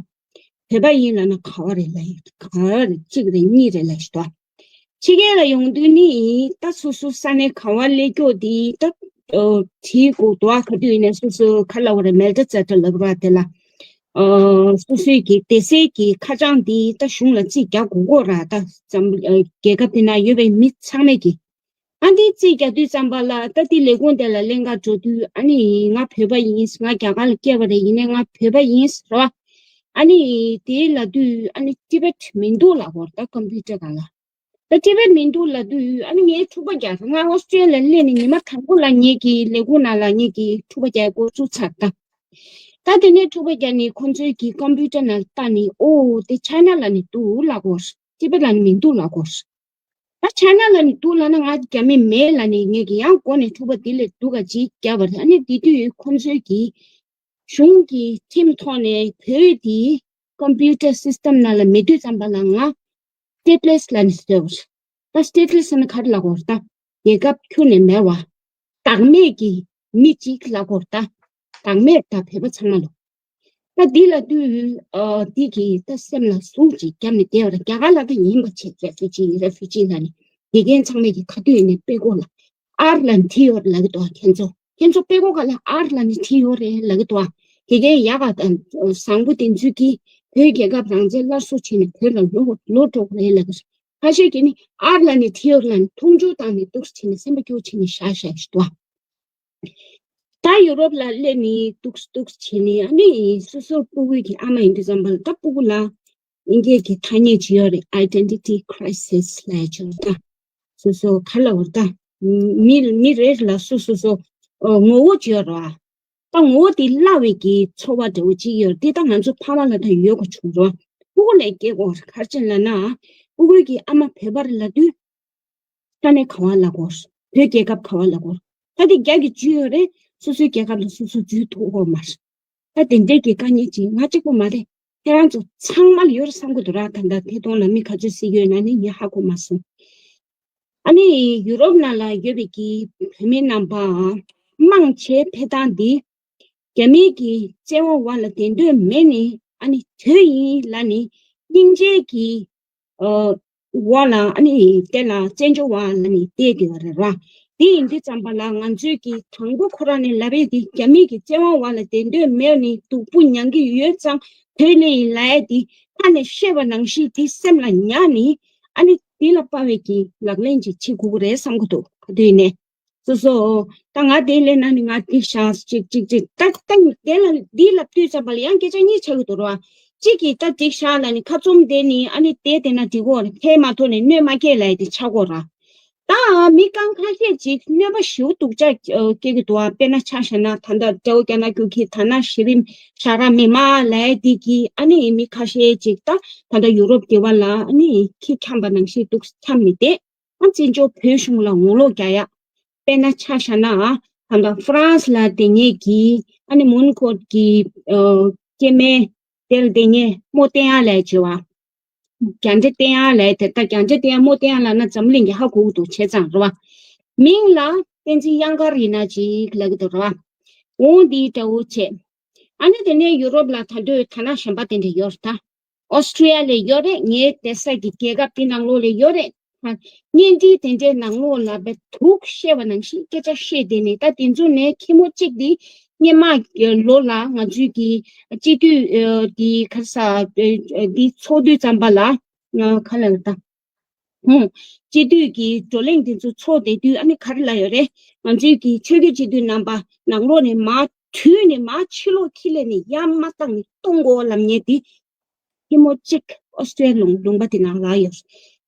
བོད་པ་ཡིན་ལབ་ན་ག་བ་རེད་ལབ་ཡོད། ག་བ་རེད། གཅིག་རེད་གཉིས་རེད་ལབ་ཞིག་འདུག་ཕྱི་རྒྱལ་ལ་ཡོང་དུས་ནི་ད་སོ་སོ་ས་གནས་ག་བ་སླེབས་ཀྱོག་དེ་ད་དྲིས་དགོས་འདུག་ཨ། ག་དུས་ཡིན་ནའི་སོ་སོ་ག་ལབ་དགོས་རེད། མེལ་ཏྲ་ཙེ་ཏྲ་ལབ་ར། དེ་ལ་སོ་སོའི་གི་སྡེ་སྲིད་ཀྱི་ཁ་བྱང་དེ་ད་གཞུང་ལ་རྩིས་རྒྱག་དགོས་ཀྱོག་ར། ད་འཛམ་རྒྱལ་ཁབ་དེ་ན་ཡོད་པའི་མི་ཚང་མས་ཀྱི་ཨ་འདི་རྩིས་རྒྱག་དུས་ཙམ་པ་ལ་ད་དེ་ལས་ཁུངས་དེ་ལ་ལེན་ག་འགྲོ་དུས་ཨ་ནི་ང་བོད་པ་ཡིན། ང་རྒྱ་གར་ལ་སྐྱེས་པ་རེད། ཡིན་ནའི་ང་བོད་པ་ཡིན་ཟེར་བ། ཨ་ནི་དེ་ལབ་དུས་ཨ་ནི་ཊི་བེཊ་མི་འདུག་ལབ་ཀྱོག་ར། ད་ཀམ་པུ་ཊར་སྒང་ལ། ད་ཊི་བེཊ་མི་འདུག་ལབ་དུས་ཨ་ནི་ངས་འཁྲུག་པ་རྒྱག་སོང་། ང་ཨོ་སི་ཀྲི་ལི་ཡ་ལ་སླེབས་ནས་ཉི་མ་དང་པོ་ལ་ངེད་ཀྱི་ལས་ཁུངས་ནང་ལ་ངེད་ཀྱི་འཁྲུག་པ་རྒྱག་འགོ་བཙུགས་ཚར། ད་ད་དེ་ནས་འཁྲུག་པ་རྒྱག་ནས་ཁོང་ཚོའི་གི་ཀམ་པུ་ཊར་ནང་ལྟ་ནས་ཨོ་དེ་ཆའི་ན་ལ་ནི་འདུག་ལབ་ཀྱོག་ར། ཊི་བེཊ་ལ་ནི་མི་འདུག་ལབ་ཀྱོག་ར། ད་ཆའི་ན་ལ་ནི་འདུག་ལབ་ན་ང་རྒྱ་མི་མེད་ལབ་ནས་ངེད་ཀྱི་ཡང་སྒོ་ནས་འཁྲུག་པ་དེ་ལས་སྡུག་ག་ཅིག་བརྒྱབ་པ་རེད། ཨ་ནི་དེ་དུས་ཁོང་ཚོའི་གི་གཞུང་གི་ཁྲིམས་ཐོག་ནས་བོད་དེ་ཀམ་པུ་ཊར་སིས་ཊམ་ནང་ལ་མེད་དུས་ཙམ་པ་ལ་ང་སི་ཊེ་ཊི་ལེ་སི་ལབ་ནས་ཟེར་བ་རེད། ད་སི་ཊེ་ཊི་ལེ་སི་ཟེར་ན་ག་རེ་ལབ་ཀྱོག་རེད། ད་རྒྱལ་ཁབ་ཁྱོན་ནས་མེད་པ། བདག་མེད་ཀྱི་མི་གཅིག་ལབ་ཀྱོག་རེད། ད་བདག་མེད་ད་བོད་པ་ཚང་མ་ལོ། ད་འདི་ལབ་དུས་ཨ་འདི་གི་ད་སེམས་ལ་ཟུག་ཅིག་བརྒྱབ་ནས་བསྡད་པ་རེད། རྒྱ་གར་ལ་ད་ཡིན་པ་བྱས། རེ་ཕུ་ཇི་རེ་ཕུ་ཇི་ལབ་ནས་དགེ་རྒན་ཚང་མས་ཀྱི་ག་དུས་ཡིན་ནའི་དཔེ་ཀྱོག་ལ་ཨར་ལབ་ནས་བྲིས་ཡོད་རེད་ལབ་ཀྱི་འདུག་ཨ། ཁྱེད་ཚོ་ཁྱེད་ཚོ་དཔེ་ཀྱོག་སྒང་ལ་ཨར་ལབ་ནས་བྲིས་ཡོད་རེད་ལབ་ཀྱི་འདུག་ཨ། དགེ་རྒན་ཡག་ག་དང་བཟང་པོ་དེ་ཚོས་ཀྱིས་བོད་རྒྱལ་ཁབ་རང་བཙན་སླར་གསོ་བྱས་ནས་བོད་ལ་ལོག་ལོག་འགྲོ་གི་རེད་ལབ་ཀྱི་རེད། ཁ་ཤས་ཀྱིས་ནི་ཨར་ལབ་ནས་བྲིས་ཡོད་རེད་ལབ་ནས་མཐོང་ཆུང་བཏང་ནས་འདུག་སེ་བྱས་ནས་སེམས་པ་སྐྱོ་བྱས་ནས་བཞག་བཞག་ཞིག་འདུག་ཨ། ད་ཡུ་རོབ་ལ་སླེབས་ནས་འདུག་འདུག་བྱས་ནས་ཨ་ནི་སོ་སོ་སྤུ་གུ་གི་ཨ་མ་ཡིན་དུས་ཙམ་པ་ལ་ད་སྤུ་གུ་ལ་དབྱིན་སྐད་ཀྱི་ཐ་སྙད་ཅིག་ཡོད་རེད། ཨའི་ཌེན་ཊི་ཊི་ཁི་རའི་སིས་ལབ་ཡ་ཅིག་ཡོད་རེད་ད། སོ་སོ་ག་ལབ་དགོས་རེད་ད། མི་མི་རེ་རེ་ལ་སོ་སོ་སོ་ངོ་བོ་ཅིག་ཡོད་རེད་བ། ད་ངོ་བོ་དེ་བརླག་པའི་གི་ཚོར་བ་འདྲ་བོ་ཅིག་ཡོད་རེད། དེ་ད་ང་ཚོ་ཕ་མ་ལ་ད་ཡོད་དགོས་བྱུང་རེད་བ། སྤུ་གུ་ལ་སྐྱེ་དགོས་རེད། ག་རེ་བྱས་ལབ་ན་སྤུ་གུ་གི་ཨ་མ་བོད་པ་རེད་ལབ་དུས། ས་གནས་ག་བ་ལབ་དགོས། བོད་རྒྱལ་ཁབ་ག་བ་ལབ་དགོས། ད་དེ་རྒྱ་གི་འཇུས་ཡོད་རེད། སོ་སོའི་རྒྱལ་ཁབ་ལ་སོ་སོ་འཇུས་ཐུབ་ཀྱི་མ་རེད། ད་དེ་འདྲའི་གི་དཀའ་ངལ་ཅིག་ང་གཅིག་པུ་མ་རེད། ཁྱེད་རང་ཚོ་ཚང་མ་ལ་ཡོད་རེད་བསམ་གྱི་འདུག་ར། ད་ལྟ་ཐད་གཏོང་ལ་མི་ག་ཚོད་གཟིགས་ཡོད་ན་ནི་ངས་ཧ་གོ་མ་སོང་། ཨ་ནི་ཡུ་རོབ་ནང་ལ་ཡོད་པའི་གི་བོད་མི་རྣམ་པ་མང་ཆེ་ཕེབས་སྟངས་འདི་རྒྱ་མི་གི་བཙན་དབང་འོག་ལ་བསྡད་འདོད་མེད་ནི་ཨ་ནི་བོད་ཡིན་ལབ་ནི་སྙིང་རྗེ་གི་ཨ་འོག་ལ་ཨ་ནི་དེ་ལ་བཙན་བྱོལ་བ་ལ་ནི་བསྡད་བསྡད་པ་རེད་ར། དེ་ཡིན་དུས་ཙམ་པ་ལ་ང་ཚོས་ཀྱི་དང་པོ་ཁོ་རང་ནས་ལབ་ཡས་དེ་རྒྱ་མི་གི་བཙན་དབང་འོག་ལ་བསྡད་འདོད་མེད་ནི་སྡུག་པོ་མྱང་གི་ཡོད་ཙང་བོད་ལ་ཡིན་ལབ་ཡས་དེ་ཁ་ནས་བཤད་པ་ནང་བཞིན་དེ་སེམས་ལ་ཉར་ནི་ཨ་ནི་དེ་ལ་དཔའ་བའི་གི་ལག་ལེན་ཅིག་བྱེད་དགོས་ཀྱི་རེད་བསམ་གྱི་འདུག་ག་དུས་ནས། སོ་སོ། ད་ང་དེ་ལས་ན་ནི་ང་དེ་ཤང་ཅིག་ཅིག་ཅིག་ད་ད་དེ་ལ་འདི་ལབ་དུས་ཙམ་པ་ལ་ཡང་སྐད་ཆ་གཉིས་ཆགས་ཀྱི་འདུག་ར། གཅིག་གིས་ད་འགྲིག་ཤག་ལབ་ནས་ཁ་བཙུམ་བསྡད་ནས་ཨ་ནི་བསྡད་བསྡད་ན་འགྲིག་གོ་རེད། ཕན་མ་ཐོགས་ནས་གནོད་མ་སྐྱེལ་ལབ་ཡ་དེ་ཆགས་གོ་ར། ད་མི་རྐང་ཁ་ཤས་ཅིག་གནོད་པ་ཞེ་པོ་སྡུག་ཅག་སྐྱེ་གི་འདུག་ཨ། དཔེར་ན་ཆ་བཞག་ན་ད་ལྟ་ཏྲའོ་ཀ་ན་རྒྱུག་ཁྱི་ད་ན་གཞི་རིམ་ཤ་ར་མི་མ་ལབ་ཡ་དེ་གིས་ཨ་ནི་མི་ཁ་ཤས་ཅིག་ད་ད་ལྟ་ཡུ་རོབ་དེ་བ་ལ་ཨ་ནི་ཁྱི་འཁྱམས་པ་ནང་བཞིན་འདུག་འཁྱམས་ནས་བསྡད། ཨ་བཙན་བྱོལ་བོད་གཞུང་ལ་ངོ་ལོག་རྒྱག་ཡ། དཔེར་ན་ཆ་བཞག་ན་ཨ་ད་ལྟ་ཧྥ་རན་སི་ལ་བསྡད་མཁན་གྱི་ཨ་ནི་མོན་གྷོ་གི་ཨ་སྐྱེ་དམན་དེར་བསྡད་མཁན་རྨོ་བསྟན་ཡག་ལབ་བྱས་པ། རྒྱ་འདྲེ་བསྟན་ཡག་ལབ་དེ་ད་རྒྱ་འདྲེ་བསྟན་ཡག་རྨོ་བསྟན་ཡག་ལབ་ན་འཛམ་གླིང་གི་ཧ་གོ་གི་འདུག་བྱས་ཙང་རེད་བ། མིང་ལ་བསྟན་འཛིན་གཡང་དཀར་ཡིན་ན་ཅིག་ལབ་གི་འདུག་རེད་བ། འོང་འདིའི་འདྲ་བོ་བྱས། ཨ་ནི་དེ་ནས་ཡུ་རོབ་ལ་ད་དུང་ཐ་ན་གཞན་པ་དེ་འདྲ་ཡོད་རེད་ད། ཨོ་སི་ཀྲི་ཡ་ལ་ཡོད་རེད། ངའི་བསྡད་ས་གི་རྒྱལ་ཁབ་དེ་ནང་ལོགས་ལ་ཡོད་རེད། ད་བརྙན་འཕྲིན་དེ་འདྲའི་ནང་ལོགས་ལ་བས་དུག་བཤད་པ་ནང་བཞིན་སྐད་ཆ་བཤད་བསྡད་ནས་ད་དེ་ཚོ་ནས་ཁྱི་མོ་གཅིག་དེ་སྔོན་མ་གི་ལོ་ལ་ང་ཚོའི་གི་སྤྱི་འཐུས་ཨ་དེ་ག་རེ་ཟ་ཨ་དེ་ཚོགས་དུས་ཙམ་པ་ལ་ཨ་ག་ལབ་ད། ཧུང་། སྤྱི་འཐུས་ཀྱི་བགྲོ་གླེང་དེ་ཚོ་ཚོགས་བསྡད་དུས་ཨ་ནི་ག་རེ་ལབ་ཡོད་རེད། ང་ཚོའི་གི་ཆོས་བརྒྱུད་སྤྱི་འཐུས་རྣམ་པ་ནང་ལོགས་ནས་མར་དྲུད་ནས་མར་ཕྱི་ལོགས་ཁྱི་ལས་ནས་ཡར་མ་བཏང་ནས་གཏོང་དགོས་ལབ་མཁན་དེ། ཁྱི་མོ་གཅིག་ཨོ་སི་ཀྲི་ཡ་ལུང་ལུང་པ་དེ་ནང་ལ་ཡོད།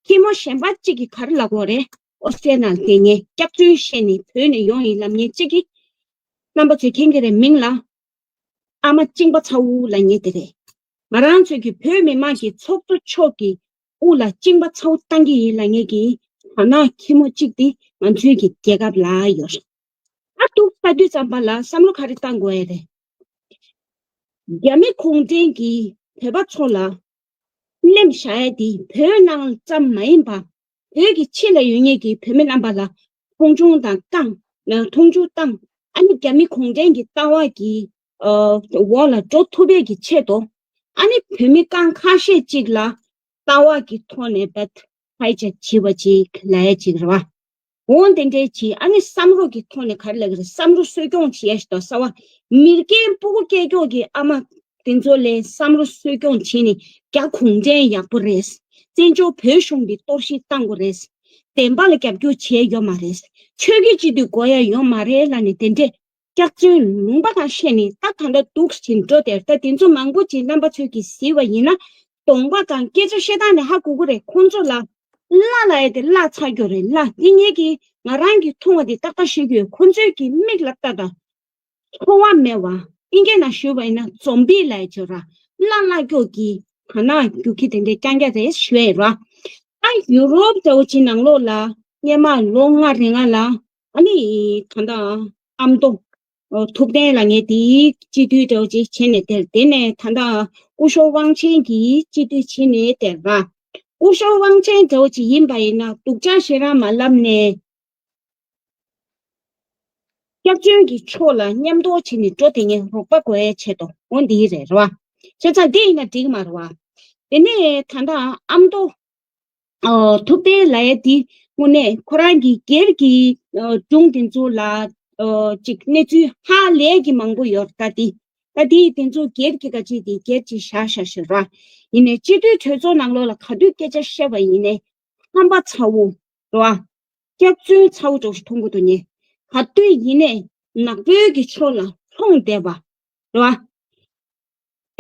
ཁྱི་མོ་གཞན་པ་གཅིག་གིས་ག་རེ་ལབ་དགོས་རེད། ཨོ་སི་ཀྲི་ཡ་ནང་བསྡད་མཁན་སྐྱག་རྫུན་བཤད་ནས་བོད་ནས་ཡོང་ཡིན་ལབ་མཁན་གཅིག་གིས། རྣམ་པ་ཚོས་མཁྱེན་གྱི་རེད། མིང་ལ་ཨ་མ་གཅིན་པ་ཚ་བོ་ལབ་མཁན་དེ་རེད། ང་རང་ཚོས་ཀྱི་བོད་མི་མང་གི་ཚོགས་གཙོ་མཆོག་གི་དབུ་ལ་གཅིན་པ་ཚ་བོ་བཏང་གི་ཡིན་ལབ་མཁན་གྱི་དར་ནག་ཁྱི་མོ་གཅིག་དེ་ང་ཚོའི་གི་རྒྱལ་ཁབ་ལ་ཡོད་རེད། ཨ་འདུག་ལྟ་དུས་ཙམ་པ་ལ་བསམ་བློ་ག་རེ་བཏང་དགོས་ཡ་རེད། རྒྱ་མི་གུང་ཁྲན་གྱིས་བོད་པ་ཚོ་ལ་སླེབས་བཞག་ཡ་དེ་བོད་ནང་ཙམ་མ་ཡིན་པ། བོད་ཀྱི་ཕྱི་ལ་ཡོད་མཁན་གྱི་བོད་མི་རྣམ་པ་ལ་མཐོང་ཆུང་དང་བཏང་། མཐོང་ཆུང་བཏང་། ཨ་ནི་རྒྱ་མི་གུང་ཁྲན་གྱི་ལྟ་བ་གི་འོག་ལ་འགྲོ་ཐུབ་པའི་གི་ཆེད་དུ། ཨ་ནི་བོད་མི་རྐང་ཁ་ཤས་ཅིག་ལ་ལྟ་བ་གི་ཐོག་ནས་བེད་ཧའི་ཇེག་བྱས་པ་ཅིག་ལབ་ཡ་ཅིག་རེད་བ། འོ་དེ་འདྲའི་ཅིག་ཨ་ནི་བསམ་བློ་གི་ཐོག་ནས་ག་རེ་ལབ་ཀྱི་རེད། བསམ་བློ་གསོ་སྐྱོང་བྱེད་ཡ་ཞིག་དང་གསར་བ། མི་རྒན་སྤུ་གུ་སྐྱེ་སྐྱོག་གི་ཨ་མ་དེ་ཚོ་ལས་བསམ་བློ་གསོ་སྐྱོང་བྱས་ནས་རྒྱ་གུང་ཁྲན་ཡག་པོ་རེད། བཙན་བྱོལ་བོད་གཞུང་འདི་གཏོར་བཤིག་བཏང་དགོས་རེད། བདེན་པ་ལ་རྒྱབ་སྐྱོར་བྱས་ཡོད་མ་རེད། ཆོས་བརྒྱུད་སྤྱི་འཐུས་དགོས་ཡ་ཡོད་མ་རེད་ལབ་ནས་དེ་འདྲས་སྐྱག་རྫུན་ལུང་པ་ཁ་བཤད་ནས་ད་ད་ལྟ་འདུག་ཅིང་འགྲོ་དེར་ད་དེ་ཚོ་མང་པོ་ཅིག་རྣམ་པ་ཚོས་ཀྱིས་གཟིགས་པ་ཡིན་ན། གདོང་པ་དང་སྐད་ཆ་བཤད་སྟངས་ནས་ཧ་གོ་གི་རེད། ཁོང་ཚོ་ལ་བརླ་ལབ་ཡ་དེ་བརླ་ཚར་རྒྱུ་རེད། བརླ་དེ་ངེད་ཀྱིས་ང་རང་གིས་མཐོང་བ་དེ་ཏག་ཏག་ཤོད་རྒྱུ་ཡོད། ཁོང་ཚོས་ཀྱི་མིག་ལ་ལྟ་དང་། ཚོར་བ་མེད་བ། ཨིན་སྐད་ནང་ཞུས་པ་ཡིན་ན་ཛོམ་བི་ལབ་ཡ་ཅིག་ར། བརླ་བརླ་སྐྱོག་གི་དར་ནག་རྒྱུག་ཁྱི་དེ་འདྲའི་རྐྱང་རྐྱང་རེད་ཞུ་ཡ་ཡིན་ར། ད་ཡུ་རོབ་འདྲ་བོ་ཅིག་ནང་ལོགས་ལ་སྔོན་མ་ལོ་ལྔ་རིང་ལ་ཨ་ནི་ད་ལྟ་ཨ་མདོ་ཨོ་ཐུབ་བསྟན་ལབ་མཁན་དེའི་སྤྱི་འཐུས་འདྲ་བོ་ཅིག་བྱས་ནས་དེར་དེ་ནས་ད་ལྟ་སྐུ་ཞབས་དབང་ཆེན་གྱིས་སྤྱི་འཐུས་བྱས་ནས་དེར་ར། སྐུ་ཞབས་དབང་ཆེན་འདྲ་བོ་ཅིག་ཡིན་པ་ཡིན་ན་སྡུག་ཅག་ཞེ་དྲག་མ་ལབ་ནས། སྐྱག་རྫུན་གྱི་ཕྱོགས་ལ་མཉམ་དུ་བྱས་ནས་འགྲོ་དེ་ངས་རོགས་པ་དགོས་ཡའི་ཆེད་དུ་འོ་འདི་རེད་རེད་བ། བྱས་ཙང་འདི་ཡིན་ན་འགྲིག་མ་རེད་བ། དེ་ནས་ད་ལྟ་ཨ་མདོ་ཨོ་ཐུབ་བསྟན་ལབ་ཡ་འདི་དངོས་གནས་ཁོ་རང་གི་སྒེར་གྱི་ཨོ་སྒྲུང་དེ་ཚོ་ལ་ཨོ་ཅིག་གནས་ཚུལ་ཧ་ལས་ཀྱི་མང་པོ་ཡོད་ད་འདི། ད་འདི་དེ་ཚོ་སྒེར་གྱི་ག་ཅིག་དེ་སྒེར་གྱི་བཞག་བཞག་ཞོར་བ། ཡིན་ནའི་སྤྱི་འཐུས་གྲོས་ཚོགས་ནང་ལོགས་ལ་ག་དུས་སྐད་ཆ་བཤད་པ་ཡིན་ནའི་ཧམ་པ་ཚ་བོ་རེད་བ། སྐྱག་རྫུན་ཚ་བོ་འདྲ་བོ་ཞིག་མཐོང་གི་འདུག་ཉེ། ག་དུས་ཡིན་ནའི་ནག་པོའི་གི་ཕྱོགས་ལ་ལྷུང་བསྡད་པ་རེད་བ།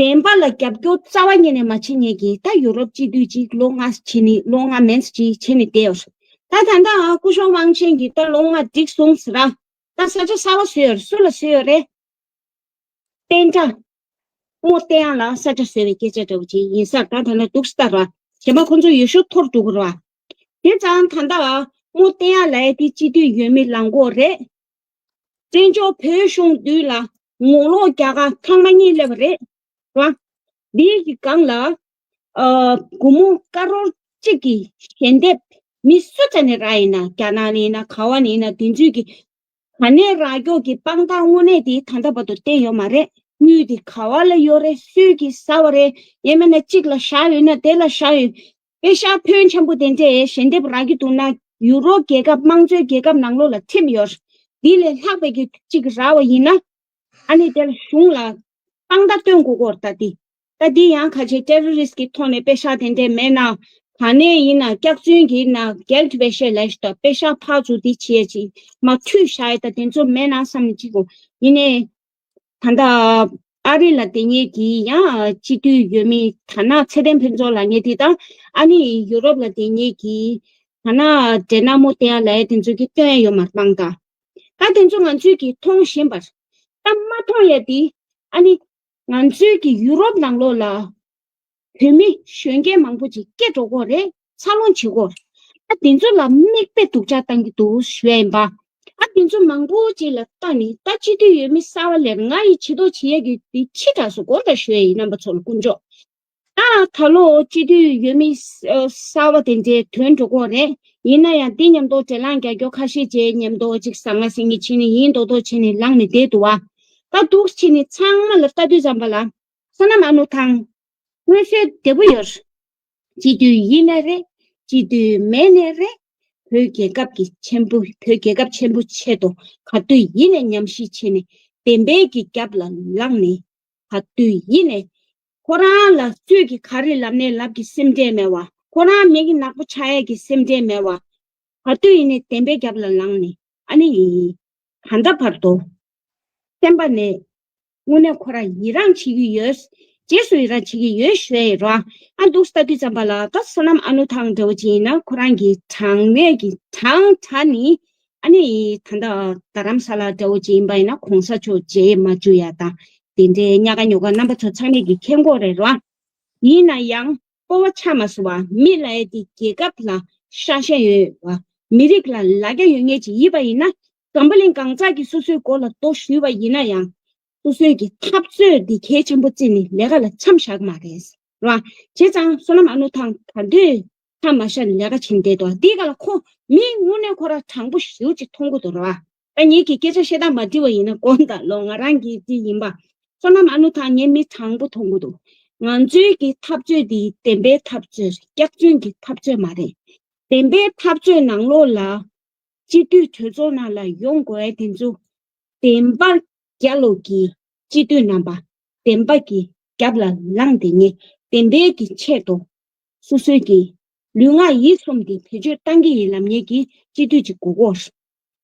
བདེན་པ་ལ་རྒྱབ་སྐྱོར་རྩ་བ་ཉིད་ནས་མ་བྱེད་མཁན་གྱི་ད་ཡུ་རོབ་སྤྱི་འཐུས་ཅིག་ལོ་ལྔ་བྱས་ནས་ལོ་ལྔ་མན་ཙམ་ཅིག་བྱས་ནས་བསྡད་ཡོད། ད་ད་ལྟ་སྐུ་ཞབས་དབང་ཆེན་གྱིས་ད་ལོ་ལྔ་འགྲིག་སོང་ཟེར་ར། ད་ས་ཆ་གསར་པ་བཟོས་ཡོད་རེད། སུ་ལ་བཟོས་ཡོད་རེད། བསྟན་དགྲ། རྨོ་བསྟན་ཡག་ལ་ས་ཆ་བཟོས་པའི་སྐད་ཆ་འདྲ་བོ་ཅིག་ཡིན་ས་རེད། ད་ད་ལྟ་འདུག་སེ་ལྟ་ར། གཞན་པ་ཁོང་ཚོ་ཡོད་ཤུགས་འཐོར་འགྲོ་གི་རེད་བ། དེ་ཙང་ད་ལྟ་རྨོ་བསྟན་ཡག་ལབ་ཡ་དེ་སྤྱི་འཐུས་འོས་མི་ལངས་གོ་རེད། བཙན་བྱོལ་བོད་གཞུང་མདུན་ལ་ངོ་ལོག་རྒྱག་ག་ཚང་མ་གཉིད་སླེབས་པ་རེད་བ། འདིའི་གི་སྒང་ལ་ཨ་སྒོར་མོ་ཀ་རོར་གཅིག་གི་ཞལ་འདེབས་མི་སུ་ཙམ་ནས་རག་ཡིན་ན། རྒྱ་ནག་ནས་ཡིན་ན་ག་བ་ནས་ཡིན་ན་དེ་ཚོའི་གི་ག་ནས་རག་མགྱོགས་ཀྱི་དཔང་རྟགས་དངོས་གནས་དེ་ད་ལྟ་བར་དུ་བསྟན་ཡོད་མ་རེད། དངུལ་དེ་ག་བ་ལ་ཡོད་རེད། སུས་ཀྱིས་ཟ་བ་རེད། ཡང་མིན་ན་གཅིག་ལ་བཞག་ཡོད་ན་དེ་ལ་བཞག་ཡོད། པེ་ཤག་ཕོན་ཆེན་པོ་དེ་འདྲས་ཞལ་འདེབས་རག་གི་འདུག་ན་ཡུ་རོབ་རྒྱལ་ཁབ་དམངས་གཙོའི་རྒྱལ་ཁབ་ནང་ལོགས་ལ་ཁྲིམས་ཡོད། འདི་ལས་ལྷག་པའི་གི་གཅིག་རག་པ་ཡིན་ན། ཨ་ནི་དེ་ལ་གཞུང་ལ་དཔང་རྟགས་སྟོན་དགོས་ཀྱི་ཡོད་རེད་ད་འདི། ད་འདི་ཡང་ཁ་ཆེ་ཊེ་རོ་རི་སི་ཊི་གི་ཐོག་ནས་པེ་ཤག་དེ་འདྲས་མེད་ན། ག་ནས་ཡིན་ན་སྐྱག་རྫུན་གྱི་ཡིན་ན་རྒྱལ་ཁྲི་བེ་ཤེ་ལས་ཤི་ཏོ་པེ་ཤག་ཕར་ཚུར་འདི་བྱེད་ཅིག་མ་འཁྲུད་བཞག་ཡ་ད་དེ་ཚོ་མེད་ན་བསམ་ནས་ཅིག་གོ་ཡིན་ནའི། ད་ལྟ་ ཨ་རི་ལ་དེ་ཉིད་ཀྱི་ཡང་སྤྱི་འཐུས་ཡོད་མི་ཐ་ན་ཚེ་བརྟན་ཕུན་ཚོགས་ལ་ངེས་དེ་དང་ཨ་ནི་ཡུ་རོབ་ལ་དེ་ཉིད་ཀྱི་ཐ་ན་འདྲེ་ནག་མོ་བསྟན་ཡ་ལ་ཡ་དེ་ཚོ་གི་སྟོན་ཡ་ཡོད་མ་རེད་མང་དང་། ད་དེ་ཚོ་ང་ཚོས་ཀྱིས་མཐོང་བཞིན་པར་ད་མ་མཐོང་ཡ་དེ་ཨ་ནི་ང་ཚོའི་གི་ཡུ་རོབ་ནང་ལོགས་ལ་བོད་མི་གཞོན་སྐྱེས་མང་པོ་ཅིག་སྐྱེ་འགྲོ་གོ་རེད། འཚར་ལོངས་བྱེད་གོ་ཨ་དེ་ཚོ་ལ་མིག་དཔེ་སྡུག་ཅག་བཏང་གི་འདུག་ཞུ་ཡ་ཡིན་པ། ཨ་དེ་ཚོ་མང་པོ་ཅིག་ལ་ལྟ་ནི་ད་སྤྱི་འཐུས་ཡོད་མི་གསར་བ་ལས་ང་ཡི་བྱེད་དོ་བྱེད་ཡ་གི་དེ་ཕྱི་དྲགས་སུ་གོ་ད་ཞུ་ཡ་ཡིན་རྣམ་པ་ཚོ་ལ་དཀོན་མཆོག་ཨ་ད་ལོ་སྤྱི་འཐུས་ཡོད་མི་གསར་བ་དེ་འདྲའི་ཐོན་འགྲོ་གོ་རེད། ཡིན་ན་ཡང་དེ་མཉམ་དུ་འབྲེལ་ལམ་རྒྱག་རྒྱུ་ཁ་ཤས་ཅིག་མཉམ་དུ་ཅིག་ཟ་ང་ཟིང་གི་ཕྱིན་ནི་ཡིན་མདོག་མདོག་བྱས་ནས་ལངས་ནས་བསྡད་འདུག་བ། ད་འདུག་ཕྱིན་ནི་ཚང་མ་ལ་ལྟ་དུས་ཙམ་པ་ལ། བསོད་ནམས་ཨ་ནུ་དང་། མངོན་གསལ་བདེ་པོ་ཡོད། སྤྱི་འཐུས་ཡིན་ནའི་རེད། སྤྱི་འཐུས་མེད་ནའི་རེད། བོད་རྒྱལ་ཁབ་ཀྱི་ཆེན་པོ་བོད་རྒྱལ་ཁབ་ཆེན་པོ་ཆེད་དུ་ག་དུས་ཡིན་ནའི་ཉམས་ཞིབ་བྱས་ནས་བདེན་པའི་གི་རྒྱབ་ལ་ལངས་ནས་ག་དུས་ཡིན་ནའི་ཁོ་རང་ལ་སུས་ཀྱི་ག་རེ་ལབ་ནའི་ལབ་ཀྱི་སེམས་ཁྲལ་མེད་བ། ཁོ་རང་མི་གི་ནག་པོ་ཆགས་ཡས་ཀྱི་སེམས་ཁྲལ་མེད་བ། ག་དུས་ཡིན་ནའི་བདེན་པའི་རྒྱབ་ལ་ལངས་ནས་ཨ་ནི་ད་ལྟ་བར་དུ་སེམས་པ་ནས་དངོས་གནས་ཁོ་རང་ཡི་རངས་བྱེད་ཀྱི་ཡོད། རྗེས་སུ་ཡི་རངས་བྱེད་ཀྱི་ཡོད་ཞུ་ཡ་ཡིན་རོ། ཨ་འདུག་ལྟ་དུས་ཙམ་པ་ལ་ད་བསོད་ནམས་ཨ་ནུ་ཐང་འདྲ་བོ་ཅིག་ཡིན་ན་ཁོ་རང་གི་དྲང་གནས་ཀྱི་དྲང་དྲ་ནི་ཨ་ནི་ད་ལྟ་རྡ་རམ་ས་ལ་འདྲ་བོ་ཅིག་ཡིན་པ་ཡིན་ན་གོང་ས་མཆོག་མཇལ་མ་བཅུག་ཡ་དང་དེ་འདྲའི་ཉག་ག་ཉོག་ག་རྣམ་པ་ཚོ་ཚང་མས་ཀྱི་མཁྱེན་གྱི་ཡོད་རེད་རོ། ཡིན་ན་ཡང་། སྤོབས་པ་ཆགས་མ་སོང་བ། མི་ལབ་ཡ་དེ་རྒྱལ་ཁབ་ལ་ཤ་ཞེན་ཡོད་པ། མི་རིགས་ལ་ལ་རྒྱ་ཡོད་མཁན་ཅིག་ཡིན་པ་ཡིན་ན། འཛམ་བུ་གླིང་གང་ཟག་གིས་སོ་སོའི་མགོ་ལ་རྡོ་གཞུས་པ་ཡིན་ན་ཡང་། སོ་སོའི་གི་འཐབ་རྩོད་འདི་གལ་ཆེན་པོ་བརྩིས་ནས་ལས་ཀ་ལ་མཚམས་བཞག་མ་རེད། རེད་བ། བྱས་ཙང་བསོད་ནམས་ཨ་ནུ་ཐང་ག་དུས་མཚམས་མ་བཞག་ནས་ལས་ཀ་བྱེད་བསྡད་འདུག་འདིའི་སྒང་ལ་ཁོ་མི་དངོས་གནས་ཁོ་རང་དྲང་པོ་ཞེ་པོ་ཅིག་མཐོང་གི་འདུག་རེད་བ། ད་ངེད་ཀྱིས་སྐད་ཆ་བཤད་སྟངས་མ་འགྲིག་པ་ཡིན་ན་དགོངས་དག་ལོ། ང་རང་གི་འདི་ཡིན་པ། བསོད་ནམས་ཨ་ནུ་ཐང་ངས་མི་དྲང་པོ་མཐོང་གི་འདུག་ང་ཚོའི་གི་འཐབ་རྩོད་འདི་བདེན་པའི་འཐབ་རྩོད་སྐྱག་རྫུན་གྱི་འཐབ་རྩོད་མ་རེད། བདེན་པའི་འཐབ་རྩོད་ནང་ལོགས་ལ་སྤྱི་འཐུས་གྲོས་ཚོགས་ནང་ལ་ཡོང་དགོས་ཡ་དེ་ཚོ་བདེན་པ་རྒྱལ་ལོ་གི་སྤྱི་འཐུས་རྣམ་པ་བདེན་པ་གི་རྒྱབ་ལ་ལངས་ཏེ་ངས་བདེན་པའི་གི་ཆེད་དུ་སོ་སོའི་གི་ལུས་ངག་ཡིད་གསུམ་དེ་བེད་སྤྱོད་བཏང་གི་ཡིན་ལབ་མཁན་གྱི་སྤྱི་འཐུས་ཅིག་དགོས་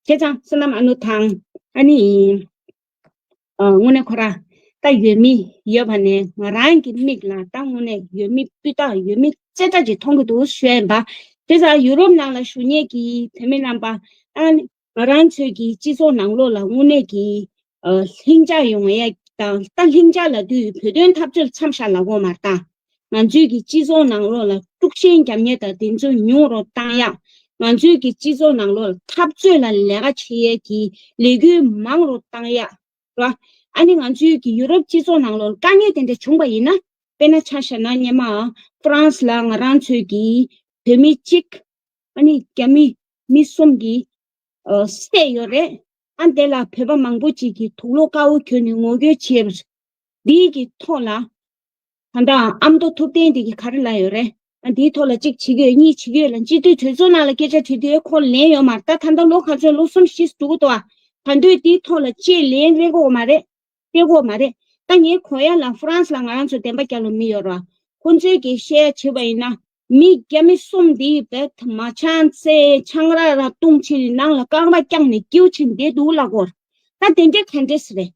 ཀྱི་ཡོད། བྱས་ཙང་བསོད་ནམས་ཨ་ནུ་དང་ཨ་ནི་ཨ་དངོས་གནས་ཁོ་རང་ད་ཡོད་མི་ཡོད་པ་ནས་ང་རང་གི་མིག་ལ་ད་དངོས་གནས་ཡོད་མི་སྤུས་དག་ཡོད་མི་རྩེ་གྲ་ཅིག་མཐོང་གི་འདུག་ཞུ་ཡ་ཡིན་པ། བྱས་ཙང་ཡུ་རོབ་ནང་ལ་བཞུགས་མཁན་གྱི་བོད་མི་རྣམ་པ་ཨ་ནི། ང་རང་ཚོའི་གི་སྤྱི་ཚོགས་ནང་ལོགས་ལ་དངོས་གནས་ཀྱི་ཨ་ལྷིང་འཇགས་ཡོང་ཡ་དང་ད་ལྷིང་འཇགས་ལབ་དུས་བོད་དོན་འཐབ་རྩོད་མཚམས་བཞག་ལབ་དགོས་མ་རེད་ད། ང་ཚོའི་གི་སྤྱི་ཚོགས་ནང་ལོགས་ལ་དཀྲུག་ཤིང་རྒྱབ་མཁན་དང་དེ་ཚོ་ཉུང་རུ་བཏང་ཡ། ང་ཚོའི་གི་སྤྱི་ཚོགས་ནང་ལོགས་ལ་འཐབ་རྩོད་ལ་ལས་ཀ་བྱེད་ཡས་ཀྱི་ལས་འགུལ་མང་རུ་བཏང་ཡ། ར། ཨ་ནི་ང་ཚོའི་གི་ཡུ་རོབ་སྤྱི་ཚོགས་ནང་ལོགས་ལ་དཀའ་ངལ་དེ་འདྲ་བྱུང་བ་ཡིན་ན། དཔེར་ན་ཆ་བཞག་ན་སྔོན་མ་ཧྥ་རན་སི་ལ་ང་རང་ཚོའི་གི་བོད་མི་གཅིག་ཨ་ནི་རྒྱ་མི་མི་གསུམ་གྱིས་ཨ་བསད་ཡོད་རེད། ཨ་དེ་ལ་བོད་པ་མང་པོ་ཅིག་གིས་དུག་ལོག་དཀར་པོ་གྱོན་ནས་ངོ་རྒོལ་བྱས་པ་རེད། འདིའི་གི་ཐོག་ལ་ད་ལྟ་ཨ་མདོ་ཐུབ་བསྟན་དེ་གིས་ག་རེ་ལབ་ཡོད་རེད། ཨ་འདིའི་ཐོག་ལ་གཅིག་བྱེད་ཀྱི་ཡོད་གཉིས་བྱེད་ཀྱི་ཡོད་ལ་སྤྱི་འཐུས་གྲོས་ཚོགས་ནང་ལ་སྐད་ཆ་དྲིས་དུས་ཁོ་ལན་ཡོད་མ་རེད། ད་ད་ལྟ་ལོ་ག་ཚོད་ལོ་གསུམ་བཞི་འགྲོ་གི་འདུག་ཨ་ད་དུང་དེའི་ཐོག་ལ་ཅིག་ལན་སླེབས་ཀྱི་ཡོད་མ་རེད། སྤྲད་དགོས་མ་རེད། ད་ངའི་གོ་ཡ་ལ་ཧྥ་རན་སི་ལ་ང་རང་ཚོ་བདེན་པ་རྒྱག་ལ་མི་ཡོད་ར། ཁོ་ཚོས་ཀྱི་བཤད་ཡ་བྱས་པ་ཡིན་ན། མི་རྒྱ་མི་གསུམ་འདིས་བེད་མ་ཆང་རྩེ་ཆང་རག་ར་བཏུང་ཕྱིན་ནང་ལ་རྐང་པ་བརྐྱངས་ནས་སྐྱིལ་ཕྱིན་བསྡད་འདུག་ལབ་ཀྱི་ཡོད་ར། ད་དེ་འདྲའི་ག་འདྲས་རེད།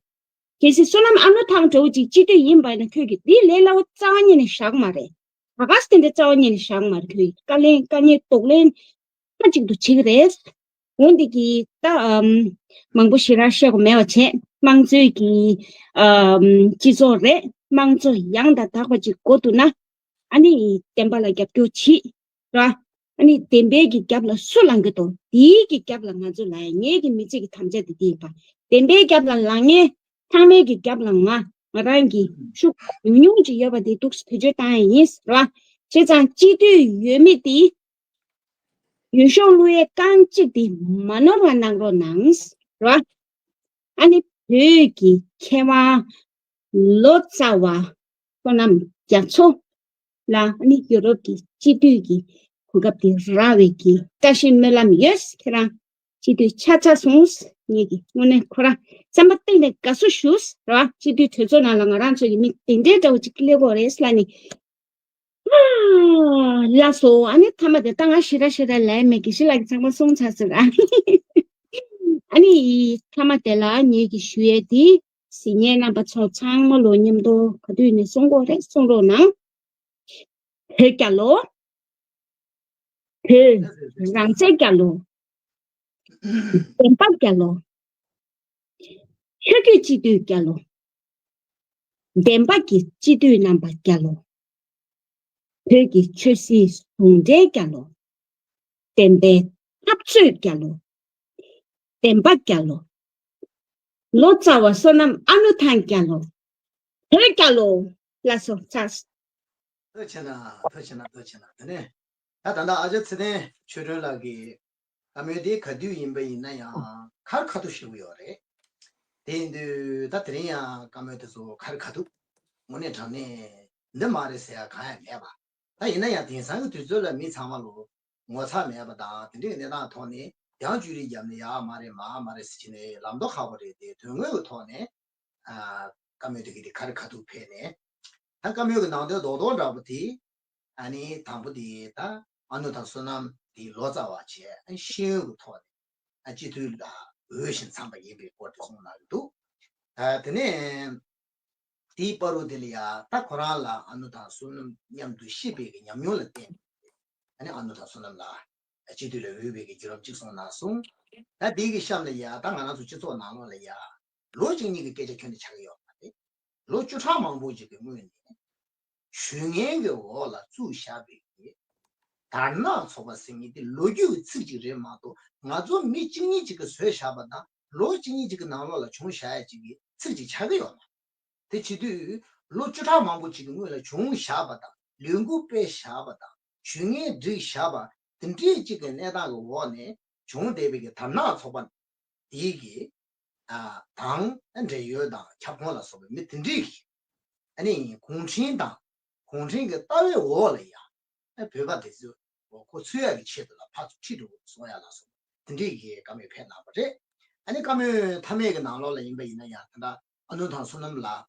གལ་སྲིད་བསོད་ནམས་ཨ་ནུ་ཐང་འདྲ་བོ་ཅིག་སྤྱི་འཐུས་ཡིན་པ་ཡིན་ན་ཁྱོད་ཀྱིས་འདི་ལས་སླ་བོ་རྩ་བ་ཉིད་ནས་བཞག་མ་རེད། ད་ག་སེ་དེ་འདྲའི་རྩ་བ་ཉིད་ནས་བཞག་མ་རེད། ཁྱོད་ཀྱིས་བཀའ་ལན་བཀའ་ཉེས་གཏོང་ལེན་མཐའ་གཅིག་ཏུ་བྱེད་ཀྱི་རེད། འོན་ཏེ་གི་ད་ཨམ་མང་པོ་ཞེ་དྲག་བཤད་དགོས་མེད་པ་བྱས། དམངས་གཙོའི་གི་ཨམ་སྤྱི་ཚོགས་རེད། དམངས་གཙོ་ཡང་དང་དག་པ་ཅིག་དགོས་འདུག་ན། ཨ་ནི་བདེན་པ་ལ་རྒྱབ་སྐྱོར་བྱེད། ར། ཨ་ནི་བདེན་པའི་གི་རྒྱབ་ལ་སུ་ལངས་ཀྱི་འདུག་དེའི་གི་རྒྱབ་ལ་ང་ཚོ་ལངས་ཡ། ངེད་ཀྱི་མི་ཚེ་གི་དམ་བཅའ་དེ་དེ་ཡིན་པ། བདེན་པའི་རྒྱབ་ལ་ལངས་མཁན་ཚང་མའི་གི་རྒྱབ་ལ་ང་ང་རང་གི་ཤུགས་ཉུང་ཉུང་ཅིག་ཡོད་པ་དེ་འདུག་བེད་སྤྱོད་བཏང་ཡ་ཡིན། ར། བྱས་ཙང་སྤྱི་འཐུས་ཡོད་མེད་དེ། འོས་ཤོག་བླུག་ཡས་རྐང་གཅིག་དེ་མ་ནོར་བ་གནང་རོགས་གནང་། ར། ཨ་ནི་བོད་ཀྱི་མཁས་དབང་ལོ་ཙཱ་བ་བསོད་ནམས་རྒྱ་མཚོ་ལ་ཨ་ནི་ཡུ་རོབ་ཀྱི་སྤྱི་འཐུས་ཀྱི་གོ་སྐབས་དེ་རག་པའི་གི་བཀྲ་ཤིས་སྨོན་ལམ་ཡོད། ཁྱེད་རང་སྤྱི་འཐུས་ཆགས་ཚར་སོང་། ངེད་ཀྱི་དངོས་གནས་ཁོ་རང་བསམ་པ་གཏིང་ནས་དགའ་བསུ་ཞུ། ར། སྤྱི་འཐུས་གྲོས་ཚོགས་ནང་ལ་ང་རང་ཚོ་ཡི་མི་དེ་འདྲའི་འདྲ་བོ་ཅིག་སླེབས་ཀྱི་ཡོད་རེད་ལབ་ནི། ལགས་སོ། ཨ་ནི་མཐའ་མ་དེ་ད་ང་ཞེ་དྲག་ཞེ་དྲག་ལབ་ཡ་མེད། དགེ་བཤེས་ལགས་ཀྱིས་ཚང་མ་གསུངས་ཚར་ཟེར། ཨ་ནི་མཐའ་མ་དེ་ལ་ངེད་ཀྱིས་ཞུ་ཡས་དེ་ གཟིགས་མཁན་རྣམ་པ་ཚོ་ཚང་མ་ལོ་མཉམ་དུ་ག་དུས་ནས་གསུང་གི་ཡོད་རེད། གསུང་རོགས་གནང་། བོད་རྒྱལ་ལོ། བོད་རང་བཙན་རྒྱལ་ལོ། བདེན་པ་རྒྱལ་ལོ། ཆོས་བརྒྱུད་སྤྱི་འཐུས་རྒྱལ་ལོ། བདེན་པ་གི་སྤྱི་འཐུས་རྣམ་པ་རྒྱལ་ལོ། བོད་ཀྱི་ཆོས་སྲིད་ཟུང་འབྲེལ་རྒྱལ་ལོ། བདེན་པའི་འཐབ་རྩོད་རྒྱལ་ལོ། བདེན་པ་རྒྱལ་ལོ། ལོ་ཙཱ་བ་བསོད་ནམས་ཨ་ནུ་ཐང་རྒྱལ་ལོ། བོད་རྒྱལ་ལོ། ལགས་སོ། ཚར། ཐུགས་རྗེ་ཆེ་གནང་། ཐུགས་རྗེ་ཆེ་གནང་། ཐུགས་རྗེ་ཆེ་གནང་། དེ་ནས་ད་ད་ལྟ་ཨ་ཅག་ཚེ་བརྟན་ཆོས་སྒྲོན་ལགས་ཀྱིས་བཀའ་མོལ་དེ་ག་དུས་ཡིན་པ་ཡིན་ན་ཡང་ཁ་རི་ཁ་ཐུག་ཞུ་གི་ཡོད་རེད། དེ་ཡིན་དུས་ད་དེ་རིང་ཡང་བཀའ་མོལ་དེ་ཚོ་ཁ་རི་ཁ་ཐུག་དངོས་གནས་དྲང་གནས་འདི་མ་རེད་ཟེར་ཡ་གང་ཡང་མེད་པ། ད་ཡིན་ན་ཡང་དེང་སང་གི་དུས་ཚོད་ལ་མི་ཚང་མ་ལོ་ངོ་ཚ་མེད་པ་དང་དེ་འདྲའི་གནས་སྟངས་ཐོག་ནས་ཡང་བཅོས་རིགས་བརྒྱབ་ནས་ཡ་མ་རེད་མ་མ་རེད་ཟེར་གྱི་ནས་ལམ་ཐོག་ཁག་པོ་རེད་དེ། དོན་དངོས་ཀྱི་ཐོག་ནས་ཨ་བཀའ་མོལ་དེ་གི་དེ་ཁ་རི་ཁ་ཐུག་ཕེབས་ནས་ད་བཀའ་མོལ་གྱི་ནང་དོན་རྡོག་རྡོག་འདྲ་པོ་དེ་ཨ་ནི་དང་པོ་དེ་ད་ཨ་ནུ་དང་བསོད་ནམས་དེ་ལོ་ཙཱ་བ་བྱས་ཨ་ནི་ཤེས་ཡོན་གྱི་ཐོག་ནས་ཨ་སྤྱི་འཐུས་ལ་འོས་ཤིང་འཚམས་པ་ཡིན་པའི་སྐོར་དེ་གསུངས་གནང་གི་འདུག་ཨ་དེ་ནས། དེའི་བར་དུ་དེ་ལ་ཡ་ད་ཁོ་རང་ལ་ཨ་ནུ་དང་བསོད་ནམས་མཉམ་དུ་གཤིབ་པའི་གི་ཉམས་མྱོང་ལ་བརྟེན་ནས་ཨ་ནི་ཨ་ནུ་དང་བསོད་ནམས་ལ་སྤྱི་འཐུས་ལ་འོས་པའི་གི་བརྒྱུད་རིམ་གཅིག་གསུངས་གནང་སོང་། ད་དེའི་གི་གཤམ་ལ་ཡ་ད་ང་རང་ཚོ་སྤྱི་ཚོགས་ནང་ལོགས་ལ་ཡ་ལོ་གཅིག་གཉིས་ཀྱི་སྐད་ཆ་ཁྱོན་ནས་ཆགས་ཀྱི་ཡོད་མ་རེད། ལོ་བཅུ་ཕྲག་མང་པོ་ཅིག་གི་སྔོན་ནས་ཞུ་མཁན་གྱི་འོག་ལ་བཙུགས་བཞག་པའི་གི་དར་ནག་ཚོགས་པ་ཟེར་མཁན་དེ་ལོ་རྒྱུས་ཀྱི་ཚིག་ཅིག་རེད་མ་གཏོགས་ང་ཚོ་མི་གཅིག་གཉིས་ཅིག་གིས་བཟོས་བཞག་པ་དང་ལོ་གཅིག་གཉིས་ཅིག་གི་ནང་ལོགས་ལ་བྱུང་བཞག་ཡ་ཅིག་གི་ཚིག་ཅིག་ཆགས་ཀྱི་ཡོད་མ་རེད། དེ་བྱེད་དུས་ལོ་བཅུ་ཕྲག་མང་པོ་ཅིག་གི་སྔོན་ལ་བྱུང་བཞག་པ་དང་ལས་འགུལ་སྤེལ་བཞག་པ་དང་ཞུ་སྙན་བསྒྲིགས་བཞག་པ་དེ་འདྲའི་ཅིག་གི་གནས་སྟངས་ཀྱི་འོག་ནས་བྱུང་བསྡད་པའི་གི་དར་ནག་ཚོགས་པ་དེའི་གི་ཨ་དང་འབྲེལ་ཡོད་དང་ཁྱབ་ཁོངས་ལ་སོགས་པའི་མི་དེ་འདྲའི་གི་ཨ་ནི་གུང་ཁྲན་ཏང་གུང་ཁྲན་གྱི་ལྟ་བའི་འོག་ལ་ཡ་ཨ་བོད་པ་དེ་ཚོ་ཁོ་ཚུད་ཡག་གི་ཆེད་དུ་ལ་ཕར་ཚུར་ཁྲིད་འགྲོ་དགོས་གསུང་ཡག་ལ་སོགས་པ་དེ་འདྲའི་གི་བཀའ་མོལ་ཕེབས་གནང་བ་རེད། ཨ་ནི་བཀའ་མོལ་མཐའ་མའི་གི་ནང་ལོགས་ལ་ཡིན་པ་ཡིན་ན་ཡང་ད་ལྟ་ཨ་ནུ་དང་བསོད་ནམས་ལགས་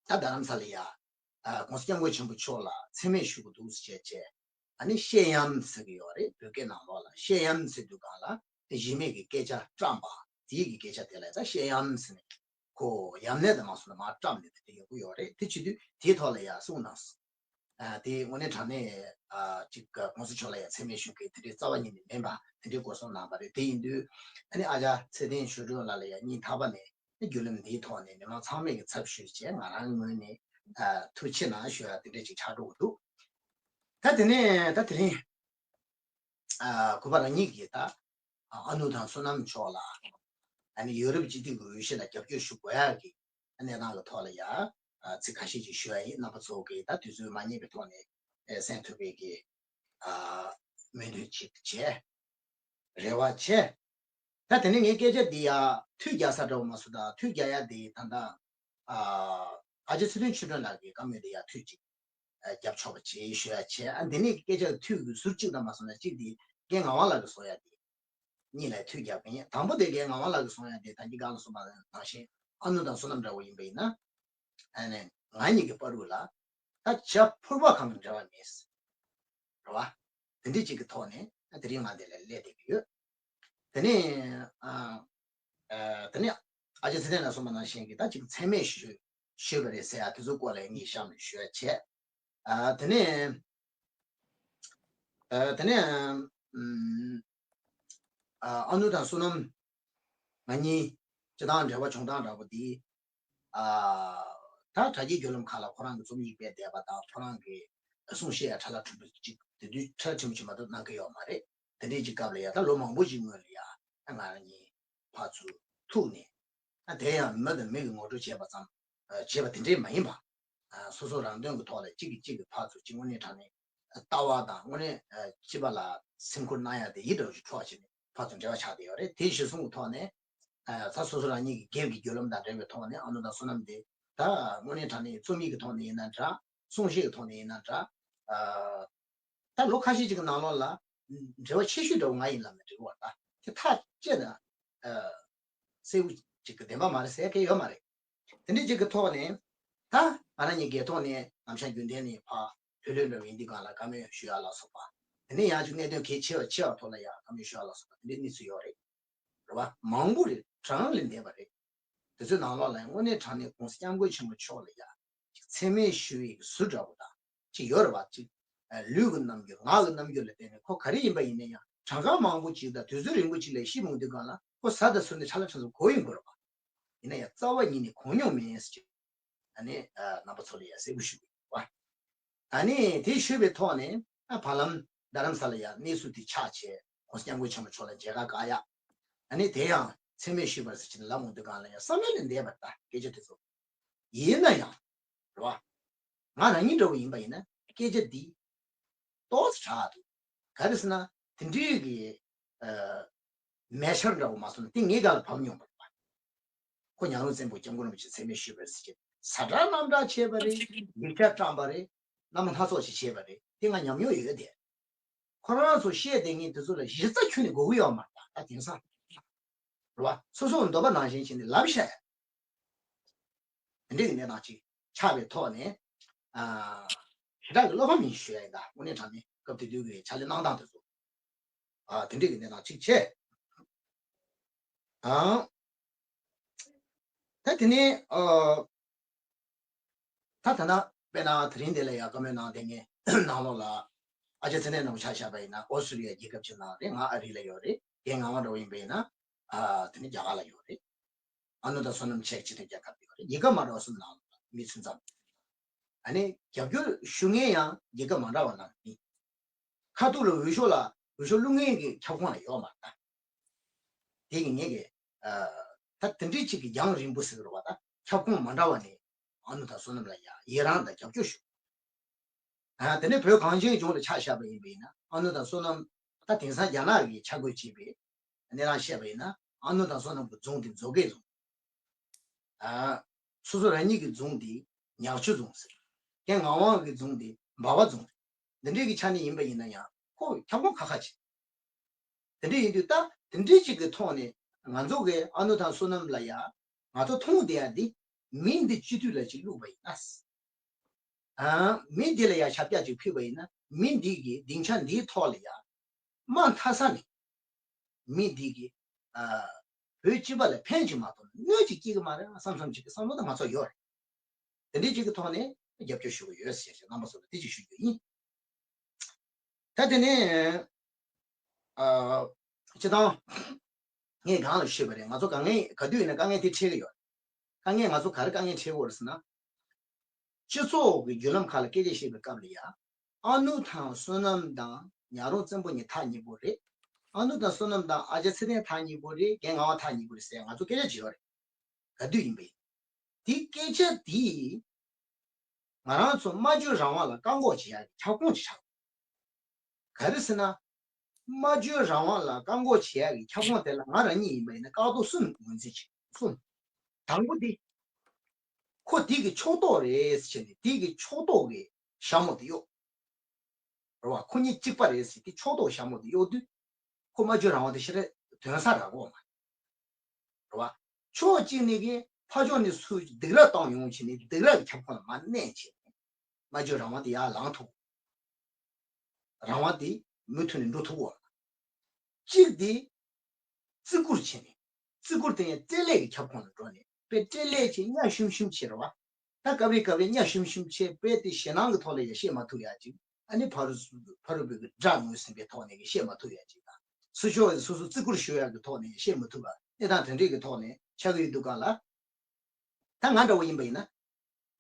ད་རྡ་རམ་ས་ལ་ཡ་ཨ་༸གོང་ས་༸སྐྱབས་མགོན་ཆེན་པོ་མཆོག་ལ་མཚན་སྨད་ཞུ་དགོས་འདུག་ཟེར་བྱས་བྱས། ཨ་ནི་བཤད་ཡམ་ཟེར་གི་ཡོད་རེད། བོད་སྐད་ནང་ལོགས་ལ་བཤད་ཡམ་ཟེར་དུས་སྒང་ལ་གཞི་མེད་ཀྱི་སྐད་ཆ་བཀྲམ་པ་དེའི་གི་སྐད་ཆ་དེ་ལ་ད་བཤད་ཡམ་ཟེར་ནས་ཁོ་ཡམ་ནས་དང་མ་སོང་ན་མར་བཀྲམ་ནས་དེ་འདྲ་ཡོང་གི་ཡོད་རེད། དེ་བྱེད་དུས་དེའི་ཐོག་ལ་ཡ་གསུངས་གནང་སོང་། ཨ་དེ་དངོས་གནས་དྲང་གནས་ཨ་ཅིག་༸གོང་ས་མཆོག་ལ་ཡ་མཚན་སྨད་ཞུ་མཁན་དེ་འདྲའི་རྩ་བ་ཉིད་ནས་མིན་པ་དེ་འདྲའི་སྐོར་གསུངས་གནང་པ་རེད། དེ་ཡིན་དུས་ཨ་ནི་ཨ་ཅག་ཚེ་བརྟན་ཆོས་སྒྲོན་ལགས་ལ་ཡ་སྙིང་ཐག་པ་ནས་བརྒྱུད་ལམ་འདིའི་ཐོག་ནས་མི་མང་ཚང་མས་ཀྱི་ཚབ་ཞུས་བྱས་ང་རང་ངོས་ནས་ཨ་ཐུགས་ཆེ་གནང་ཞུ་ཡ་དེ་འདྲ་ཅིག་ཆགས་འགྲོ་གི་འདུག་ད་དེ་ནས་ད་དེ་རིང་ཨ་གུས་པ་རང་ཉིད་ཀྱིས་ད་ཨ་ནུ་དང་བསོད་ནམས་མཆོག་ལ་ཨ་ནི་ཡོ་རོབ་སྤྱི་འཐུས་ཀྱི་འོས་གཞི་ལ་རྒྱབ་སྐྱོར་ཞུ་དགོས་ཡག་གི་གནས་སྟངས་ཀྱི་ཐོག་ལ་ཡ་ཨ་ཚིག་ཁ་ཤས་ཅིག་ཞུ་ཡ་ཡིན། རྣམ་པ་ཚོ་གིས་ད་དུས་ཚོད་མ་རྙེད་པའི་ཐོག་ནས་ཨེ་གསན་ཐུབ་པའི་གི་ཨ་སྨོན་འདུན་ཅིག་བྱས། རེ་བ་ཆེ། ད་དེ་ནས་ངའི་སྐད་ཆ་འདི་ཡ་མཐུད་རྒྱག་ས་འདྲ་བོ་མ་སོང་། ད་མཐུད་རྒྱག་ཡ་འདི་ད་ལྟ་ཨ་ཨ་ཅེ་ཚེ་བརྟན་ཆོས་སྒྲོན་ལགས་ཀྱི་བཀའ་མོལ་འདི་ཡ་མཐུད་ཅིག་རྒྱབ་ཆོག་པ་བྱེད་ཞུ་ཡ་བྱས། ཨ་འདི་ནས་སྐད་ཆ་མཐུད་ཀྱི་ཟུར་གཅིག་དང་མ་སོང་ན་གཅིག་འདི་རྒན་ངག་དབང་ལགས་ཀྱིས་གསུང་ཡ་འདི་གཉིས་ལ་མཐུད་རྒྱག་གི་ཡིན། དང་པོ་དེ་རྒན་ངག་དབང་ལགས་ཀྱིས་གསུང་ཡ་འདི་ད་གིན་སྒང་ལ་གསུངས་པ་ནང་བཞིན་ཨ་ནུ་དང་བསོད་ནམས་འདྲ་བོ་ཡིན་པ་ཡིན་ན། ཨ་ནི་ང་གཉིས་ཀྱི་བར་དུ་ལ་ད་བྱ་ཕུར་བ་གང་གི་འབྲེལ་བ་མེད། རེད་བ། དེ་འདྲ་ཅིག་གི་ཐོག་ནས་ཨ་དེ་རིང་ང་འདི་ལ་སླེབས་བསྡད་ཀྱི་ཡོད། དེ་ནས་ཨ་ཨ་དེ་ནས་ཨ་ཅེ་ཚེ་བརྟན་ལགས་གསུངས་པ་ནང་བཞིན་གྱི་ད་ཅིག་མཚན་སྨད་ཞུ་ཞུས་པ་རེད་ཟེར་ཡ་དེ་ཚོའི་སྐོར་ལ་ངས་གཤམ་ནས་ཞུ་ཡ་བྱས། ཨ་དེ་ནས་ཨ་དེ་ནས་ཨམ་ཨ་ཨ་ནུ་དང་བསོད་ནམས་ང་གཉིས་སྤྱི་བཏང་འབྲེལ་བ་བྱུང་སྟངས་འདྲ་པོ་འདི་ཨ་ད་དྲ་རྒྱའི་བརྒྱུད་ལམ་ཁག་ལ་ཁོ་རང་གི་རྩོམ་ཡིག་སྤེལ་བསྡད་པ་དང་ཁོ་རང་གི་གསུང་བཤད་ཡ་ཕྲ་ལ་ཕྲུ་གུ་ཅིག་དེ་དུས་ཕྲ་ལ་ཕྲན་བུ་ཅིག་མ་གཏོགས་གནང་གི་ཡོད་མ་རེད། དེ་འདྲའི་ཅིག་སྐབས་ལ་ཡ་ད་ལོ་མང་པོ་ཅིག་སྔོན་ལ་ཡ་ང་རང་གཉིས་ཕར་ཚུར་ཐུག་ནས་ཨ་དེ་ཡང་མི་དང་མི་གི་ངོ་སྤྲོད་བྱས་པ་ཙམ་ཨ་བྱས་པ་དེ་འདྲས་མ་ཡིན་པ། ཨ་སོ་སོ་རང་དོན་གྱི་ཐོག་ལ་གཅིག་གིས་གཅིག་གི་ཕར་ཚུར་གཅིག་དངོས་གནས་དྲང་གནས་ལྟ་བ་དང་དངོས་གནས་ཨ་སྤྱི་པ་ལ་སེམས་ཁུར་གནང་ཡ་དེ་ཡིད་འདྲ་བོ་ཞིག་འཕྲོག་བྱས་ནས་ཕར་ཚུར་འབྲེལ་བ་ཆགས་བསྡད་ཡོད་རེད། དེ་གཞིར་བཟུང་གི་ཐོག་ནས་ཨ་ད་སོ་སོ་རང་ཉིད་ཀྱི་སྒེར་གྱི་བརྒྱུད་ལམ་དང་འབྲེལ་བའི་ཐོག་ནས་ཨ་ནུ་དང་བསོད་ནམས་དེ་ད་དངོས་གནས་དྲང་གནས་རྩོམ་ཡིག་གི་ཐོག་ནས་ཡིན་ན་འདྲ། གསུང་བཤད་ཀྱི་ཐོག་ནས་ཡིན་ན་འདྲ། ཨ་ད་ལོ་ཁ་ཤས་ཅིག་གི་ནང་ལོགས་ལ་འབྲེལ་བ་ཆེ་ཤོས་འདྲ་བོ་ང་ཡིན་ལབ་ནས་འབྲེལ་བ་ད་དེ་ཐག་བཅད་ན་ཨ་གསལ་བོ་ཅིག་གི་བདེན་པ་མ་རེད་ཟེར་མཁན་ཡོད་མ་རེད། དེ་འདྲའི་ཅིག་གི་ཐོག་ནས་ད་ང་རང་ཉིད་སྒེར་ཐོག་ནས་ནམ་ཞག་རྒྱུན་ལྡན་ནས་ཕར་ལྷོད་ལྷོད་འདྲ་བོ་ཡིན་དུས་སྒང་ལ་བཀའ་མོལ་ཞུ་ཡག་ལ་སོགས་པ། དེ་ནས་ཡང་ཅིག་གནད་དོན་གལ་ཆེ་བ་ཆེ་བ་ཐོག་ལ་ཡང་བཀའ་མོལ་ཞུ་ཡག་ལ་སོགས་པ་དེ་འདྲའི་གནས་ཚུལ་ཡོད་རེད། རེད་བ། མང་པོ་རེད། གྲངས་ལས་འདས་པ་རེད། དེ་ཚོའི་ནང་ལོགས་ལ་ཡང་དངོས་གནས་དྲང་གནས་༸གོང་ས་༸སྐྱབས་མགོན་ཆེན་པོ་མཆོག་ལ་ཡང་ཅིག་མཚན་སྨད་ཞུ་བའི་ཟུར་འདྲ་བོ་དང་ཅིག་ཡོད་རེད་བ། ཅིག་ལུས་ཀྱི་རྣམ་འགྱུར་ངག་གི་རྣམ་འགྱུར་ལ་བརྟེན་ནས་ཁོ་ག་རེ་ཡིན་པ་ཡིན་ན་ཡང་གྲངས་ཀ་མང་པོ་ཅིག་དང་དུས་ཚོད་རིང་པོ་ཅིག་ལ་ཤི་མི་འདུག་གང་ལ་ཁོ་ཟ་དང་ཟུར་ནས་ཁྲ་ལ་ཁྲ་ཚོ་གོ་ཡོང་དགོས་རེད་བ། ཡིན་ན་ཡང་རྩ་བ་ཉིད་ནས་གོ་མྱོང་མེད་ཟེར་གྱི། ཨ་ནི་རྣམ་པ་ཚོ་ལ་ཡང་གསལ་པོ་ཞུ་གི་ཡོད་བ། ཨ་ནི་དེ་ཞུས་པའི་ཐོག་ནས་ཨ་བར་ལམ་རྡ་རམ་ས་ལ་ཡང་གནས་ཚུལ་དེ་ཆགས་བྱས་༸གོང་ས་༸སྐྱབས་མགོན་ཆེན་པོ་མཆོག་ལ་མཇལ་ཁ་བཀག་ཡ། ཨ་ནི་དེ་ཡང་མཚན་སྨད་ཞུས་པར་ཟེར་གྱི་ལབ་འོང་དུས་གང་ལ་ཡང་བསམ་ཡུལ་ལས་འདས་པ་ལྟ་སྐད་ཆ་དེ་ཚོ། ཡིན་ན་ཡང་རེད་བ། ང་རང་ཉིད་འདྲ་བོ་ཡིན་པ་ཡིན་ན་སྐད་ཆ་འདི་ཏོག་ཙམ་དྲག་འདུག་ག་རེ་ཟེར་ན་དེ་འདྲའི་གི་ཨ་མལ་ཆར་འདྲ་བོ་མ་སོང་ན་དེ་ངའི་སྒང་ལ་བབས་མྱོང་པ་རེད་བ། ཁོ་ཉང་རུང་བཙན་པོ་སྐྱབས་མགོན་རིན་པོ་ཆེ་མཚན་སྨད་ཞུས་པར་ཟེར་གྱི་ཟ་འདྲ་གནམ་འདྲ་བྱས་པ་རེད། ཡིག་ཆ་བཀྲམ་པ་རེད། རྣམ་པ་སྣ་ཚོགས་ཤིག་བྱས་པ་རེད། དེ་ང་ཉམས་མྱོང་ཡོད་དེ། ཁོ་རང་ཚོ་བཤད་བསྡད་མཁན་དེ་ཚོ་ལ་གཞི་རྩ་ཁྱོན་ནས་དགོས་ཀྱི་ཡོད་མ་རེད་ད་དེང་སང་། རེད་བ། སོ་སོའི་འདོད་པ་ནང་བཞིན་བྱས་ནས་ལབ་བཤད་ཡ། དེ་འདྲའི་གི་གནས་སྟངས་ཅིག་ཆགས་པའི་ཐོག་ནས། ཨ། ཞེ་དྲག་གི་བློ་ཕམ་ཡིན་ཞུ་ཡ་ཡིན་ད་དངོས་གནས་དྲང་གནས་སྐབས་དེ་དུས་ཀྱི་ཕྱག་ལས་གནང་སྟངས་དེ་ཚོ། ཨ། དེ་འདྲའི་གི་གནས་སྟངས་ཅིག་བྱས། ཨང་། ད་དེ་ནས་ཨ། ད་ད་ན་དཔེར་ན་དེ་རིང་འདི་ལ་ཡ་བཀའ་མོལ་གནང་བསྡད་མཁན་ནང་ལོགས་ལ་ཨ་ཅག་ཚེ་རིང་རྣམ་པ་ཆ་བཞག་པ་ཡིན་ན་ཨོ་སི་ཀྲི་ལི་ཡ་རྒྱལ་ཁབ་ཅིག་ནང་རེད། ང་ཨ་རི་ལ་ཡོད་རེད། རྒན་ངག་དབང་འདྲ་བོ་ཡིན་པ་ཡིན་ན་ཨ་དེ་ནི་རྒྱ་གར་ལ་ཡོད་རེད། ཨ་ནུ་དང་བསོད་ནམས་ཆེ་ཅིག་དང་རྒྱལ་ཁབ་ཡོད་རེད། ཡི་གེ་མ་འདྲ་བ་གསུམ་ནང་མི་ཚུན་ཚང་། ཨ་ནི་རྒྱབ་སྐྱོར་ཞུ་མཁན་ཡང་ཡི་གེ་མ་འདྲ་བ་ནང་མི། ཁ་ཐུག་ལ་འོས་ཤོག་ལ་འོས་ཤོག་བླུག་མཁན་གྱི་ཁྱབ་ཁོངས་ལ་ཡོད་མ་རེད་ད། དེ་གི་ངེད་ཀྱི་ཨ། ད་དེ་འདྲའི་ཅིག་གི་རྒྱང་རིང་པོ་ཟེར་གི་རེད་བ། ད་ཁྱབ་ཁོངས་མ་འདྲ་བ་ནས་ཨ་ནུ་དང་བསོད་ནམས་ལ་ཡ་ཡི་རང་དང་རྒྱབ་སྐྱོར་ཞུ། ཨ། དེ་ནས་བོད་གངས་ཅན་ལྗོངས་ལ་ཆ་བཞག་པ་ཡིན་པ་ཡིན་ན་ཨ་ནུ་དང་བསོད་ནམས་ད་དེང་སང་རྒྱ་ནག་གིས་ཆ་བགོས་བྱས་པའི་གནས་སྟངས་བཤད་པ་ཡིན་ན་ཨ་ནུ་དང་བསོད་ནམས་ཀྱི་རྫོང་དེ་མཛོ་སྐད་རྫོང་། ཨ། སོ་སོ་རང་ཉིད་ཀྱི་རྫོང་དེ་ཉག་ཆུ་རྫོང་ཟེར། རྒན་ངག་དབང་གི་རྫོང་དེ་འབའ་བ་རྫོང་རེད། འདི་འདྲའི་གི་ཆ་ནས་ཡིན་པ་ཡིན་ན་ཡང་ཁོ་ཁྱབ་ཁོངས་ཁ་ཁ་ཅིག་དེ་འདྲ་ཡིན་དུས་ད་དེ་འདྲའི་ཅིག་གི་ཐོག་ནས་ང་ཚོ་གི་ཨ་ནུ་དང་བསོད་ནམས་ལ་ཡ་ང་ཚོ་མཐོང་བསྡད་ཡ་འདི་མི་འདི་སྤྱི་འཐུས་ལ་ཅིག་བླུགས་པ་ཡིན་ན། ཨ། མི་འདི་ལ་ཡ་ཞབས་བཀྱག་ཅིག་ཕུལ་བ་ཡིན་ན་མི་འདི་གི་སྡིངས་ཆ་འདིའི་ཐོག་ལ་ཡ་མ་མཐའ་ས་ནས་མི་འདི་གི་ཨ། བོད་སྤྱི་པ་ལ་ཕན་ཅིག་མ་གཏོགས་གནོད་ཅིག་སྐྱེལ་གི་མ་རེད་བསམ་བསམ་ཅིག་གི་བསམ་བློ་ད་ང་ཚོ་ཡོད་རེད། དེ་འདྲའི་ཅིག་གི་ཐོག་ནས་རྒྱབ་སྐྱོར་ཞུ་གི་ཡོད་ཟེར་ཞེས་རྣམ་པ་ཚོ་ལ་དེ་ཅིག་ཞུ་རྒྱུ་ཡིན། ད་དེ་ནས་ཨ། སྤྱི་བཏང་ངས་གང་ལ་ཞུས་པ་རེད། ང་ཚོ་དཀའ་ངལ་ག་དུས་ཡིན་ན་དཀའ་ངལ་དེ་འཕྲད་གི་ཡོད། དཀའ་ངལ་ང་ཚོ་ག་རེ་དཀའ་ངལ་འཕྲད་གི་ཡོད་རེད་ཟེར་ན། སྤྱི་ཚོགས་ཀྱི་བརྒྱུད་ལམ་ཁག་ལ་སྐད་ཆ་བཤད་པའི་སྐབས་ལ་ཡ། ཨ་ནུ་དང་བསོད་ནམས་དང་ཉག་རོང་བཙན་པོ་གཉིས་ཐག་ཉེ་པོ་རེད། ཨ་ནུ་དང་བསོད་ནམས་དང་ཨ་ཅག་ཚེ་བརྟན་ཐག་ཉེ་པོ་རེད། རྒན་ངག་དབང་ཐག་ཉེ་པོ་རེད་ཟེར་ང་ཚོ་སྐད་ཆ་བྱེད་ཡོད་རེད། ག་དུས་ཡིན་པ་ཡིན། དེ་སྐད་ཆ་དེ་ང་རང་ཚོ་སྨྲ་བརྗོད་རང་དབང་ལ་བཀག་འགོག་བྱེད་ཡག་གི་ཁྱབ་ཁོངས་ཅིག་ཆགས། ག་རེ་ཟེར་ན། སྨྲ་བརྗོད་རང་དབང་ལ་བཀག་འགོག་བྱེད་ཡག་གི་ཁྱབ་ཁོངས་དེ་ལ་ང་རང་ཉིད་ཡིན་པ་ཡིན་ན་བཀག་རྡོ་གསུམ་ངོས་འཛིན་བྱེད། གསུམ། དང་པོ་དེ། ཁོ་དེ་གི་ཕྱོགས་གཏོགས་རེད་ཟེར་བྱས་ནས་དེ་གི་ཕྱོགས་གཏོགས་ཀྱི་ཞྭ་མོ་དེ་གཡོགས། རེད་བ། ཁོ་གཉིས་གཅིག་པ་རེད་ཟེར་དེ་ཕྱོགས་གཏོགས་ཞྭ་མོ་དེ་གཡོགས་དུས། ཁོ་སྨྲ་བརྗོད་རང་དབང་དེ་ཞེ་དྲག་དོན་ས་རག་གོ་མ་རེད་བ། ཕྱོགས་གཅིག་ནས་ཀྱི་ཕར་ཕྱོགས་ནས་སུ་སྡིགས་ར་བཏང་ཡོང་བྱས་ནས་སྡིགས་ར་གི་ཁྱབ་ཁོངས་ལ་མ་གནས་བྱས་ནས་སྨྲ་བརྗོད་རང་དབང་དེ་ཡར་ལངས་ཐུབ། རང་དབང་དེ་མུ་མཐུད་ནས་འགྲོ་ཐུབ་གོ། གཅིག་དེ་བརྩི་བཀུར་བྱས་ནས་བརྩི་བཀུར་དེ་ཡང་སྤྲེལ་ལད་ཀྱི་ཁྱབ་ཁོངས་ལ་འགྲོ་ནས་དཔེ་སྤྲེལ་ལད་ཀྱི་གཉའ་ཤུམ་ཤུམ་བྱེད་རེད་བ། ད་སྐབས་རེ་སྐབས་རེ་གཉའ་ཤུམ་ཤུམ་བྱས་དཔེ་དེ་ཞེད་སྣང་གི་ཐོག་ལ་ཡང་བཤད་མ་ཐུབ་ཡ་ཅིག་ཨ་ནི་ཕ་རུ་ཕ་རུ་པའི་གི་དགྲ་ངོས་ཟིན་པའི་ཐོག་ནས་བཤད་མ་ཐུབ་ཡ་ཅིག་དང་། སུ་ཕྱོགས་སུ་སུ་བརྩི་བཀུར་ཞུ་ཡ་གི་ཐོག་ནས་བཤད་མ་ཐུབ་པ་གནས་སྟངས་དེ་འདྲས་ཀྱི་ཐོག་ནས་ཆགས་ཀྱི་ཡོད་འདུག་ག་ལ། ད་ང་འདྲ་བོ་ཡིན་པ་ཡིན་ན།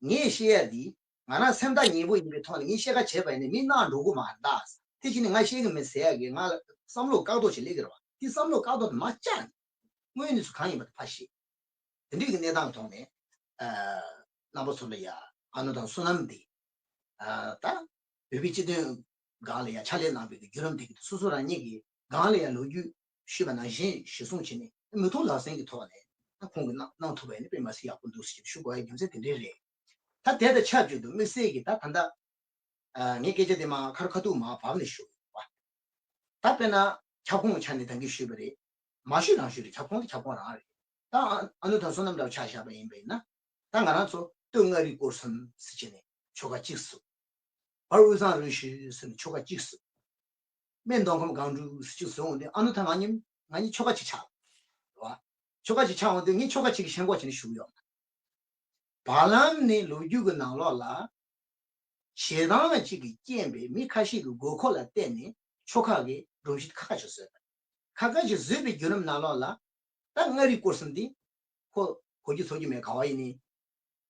ངས་བཤད་ཡ་འདི་ང་རང་སེམས་ཐག་ཉེ་པོ་ཡིན་པའི་ཐོག་ནས་ངས་བཤད་ཁ་བྱས་པ་ཡིན་ན་མི་ནང་འགྲོ་གི་མ་རེད་ད། དེ་བྱས་ནས་ང་བཤད་གི་མིན་ཟེར་ཡ་གི་ང་ལ་བསམ་བློ་བཀག་རྡོ་ཞིག་སླེབས་ཀྱི་རེད་བ། དེ་བསམ་བློ་བཀག་རྡོ་དེ་མ་བཅག་ནས་དངོས་ཡོད་གནས་ཚུལ་གང་ཡིན་པ་དེ་ཕར་བཤད། དེ་འདྲའི་གི་གནས་སྟངས་ཐོག་ནས། ཨ། རྣམ་པ་ཚོ་ལ་ཡ་ཨ་ནུ་དང་བསོད་ནམས་འདི། ཨ། ད་བོད་པའི་སྤྱི་དོན་སྒང་ལ་ཡ་ཕྱག་ལས་གནང་བའི་གི་བརྒྱུད་རིམ་དེ་གི་སོ་སོ་རང་ཉིད་ཀྱི་སྒང་ལ་ཡ་ལོ་རྒྱུས་ཞུས་པ་ནང་བཞིན་གཞིར་བཟུང་བྱས་ནས་མིག་མཐོང་ལག་ཟིན་གྱི་ཐོག་ནས་ཁོང་གིས་གནང་གནང་ཐུབ་པ་ཡིན་ན་དཔེ་མི་སྲིད་ཡག་པོ་འདུག་ཟེར་ཞུ་དགོས་ཡ་རྒྱུ་མཚན་དེ་འདྲས་རེད། ད་དེ་དང་ཆབས་ཅིག་ཏུ་དམིགས་བསལ་གྱི་ད་ད་ལྟ། ཨ། ངའི་སྐད་ཆ་དེ་མར་ཁ་རུ་ཁ་ཐུག་མར་བབས་ནས་ཞུ་བ། ད་དཔེར་ན་ཁྱབ་ཁོངས་ཆ་ནས་ད་གིན་ཞུས་པ་རེད། མ་ཞུས་རང་ཞུས་རེད། ཁྱབ་ཁོངས་དེ་ཁྱབ་ཁོངས་རང་རེད། ད་ཨ་ཨ་ནུ་དང་བསོད་ནམས་འདྲ་བོ་ཆ་བཞག་པ་ཡིན་པ་ཡིན་ན། ད་ང་རང་ཚོ་སྟོད་མངའ་རིས་སྐོར་གསུམ་ཟེར་བྱས་ནས་ཆོལ་ཁ་གཅིག་སུ། བར་དབུས་གཙང་རུ་བཞི་ཟེར་ནས་ཆོལ་ཁ་གཅིག་སུ། སྨད་མདོ་ཁམས་སྒང་དྲུག་ཟེར་གཅིག་སུ་འོང་དུས་ཨ་ནུ་དང་ང་གཉིས་ང་གཉིས་ཆོལ་ཁ་གཅིག་ཆགས། རེད་བ། ཆོལ་ཁ་ཅིག་ཆགས་འོང་དུས་ངས་ཆོལ་ཁ་ཅིག་གི་ཞེན་ཁོག་བྱས་ནས་ཞུགས་ཡོད་མ་རེད། བར་ལམ་ནས་ལོ་རྒྱུས་ཀྱི་ནང་ལོགས་ལ། ཞེ་སྡང་ཅིག་གིས་རྐྱེན་པས་མི་ཁ་ཤས་ཀྱི་དགོས་མཁོ་ལ་བརྟེན་ནས་ཆོལ་ཁ་གི་སྒྲོམ་གཞི་ཁག་ཁག་ཅིག་བཟོས་པ་རེད། ཁག་ཁག་ཅིག་བཟོས་པའི་བརྒྱུད་རིམ་ནང་ལོགས་ལ། ད་མངའ་རིས་སྐོར་གསུམ་འདི་ཁོ་གོ་རྒྱུ་ཚོར་རྒྱུ་མེད། ག་བ་ཡིན་ནའི་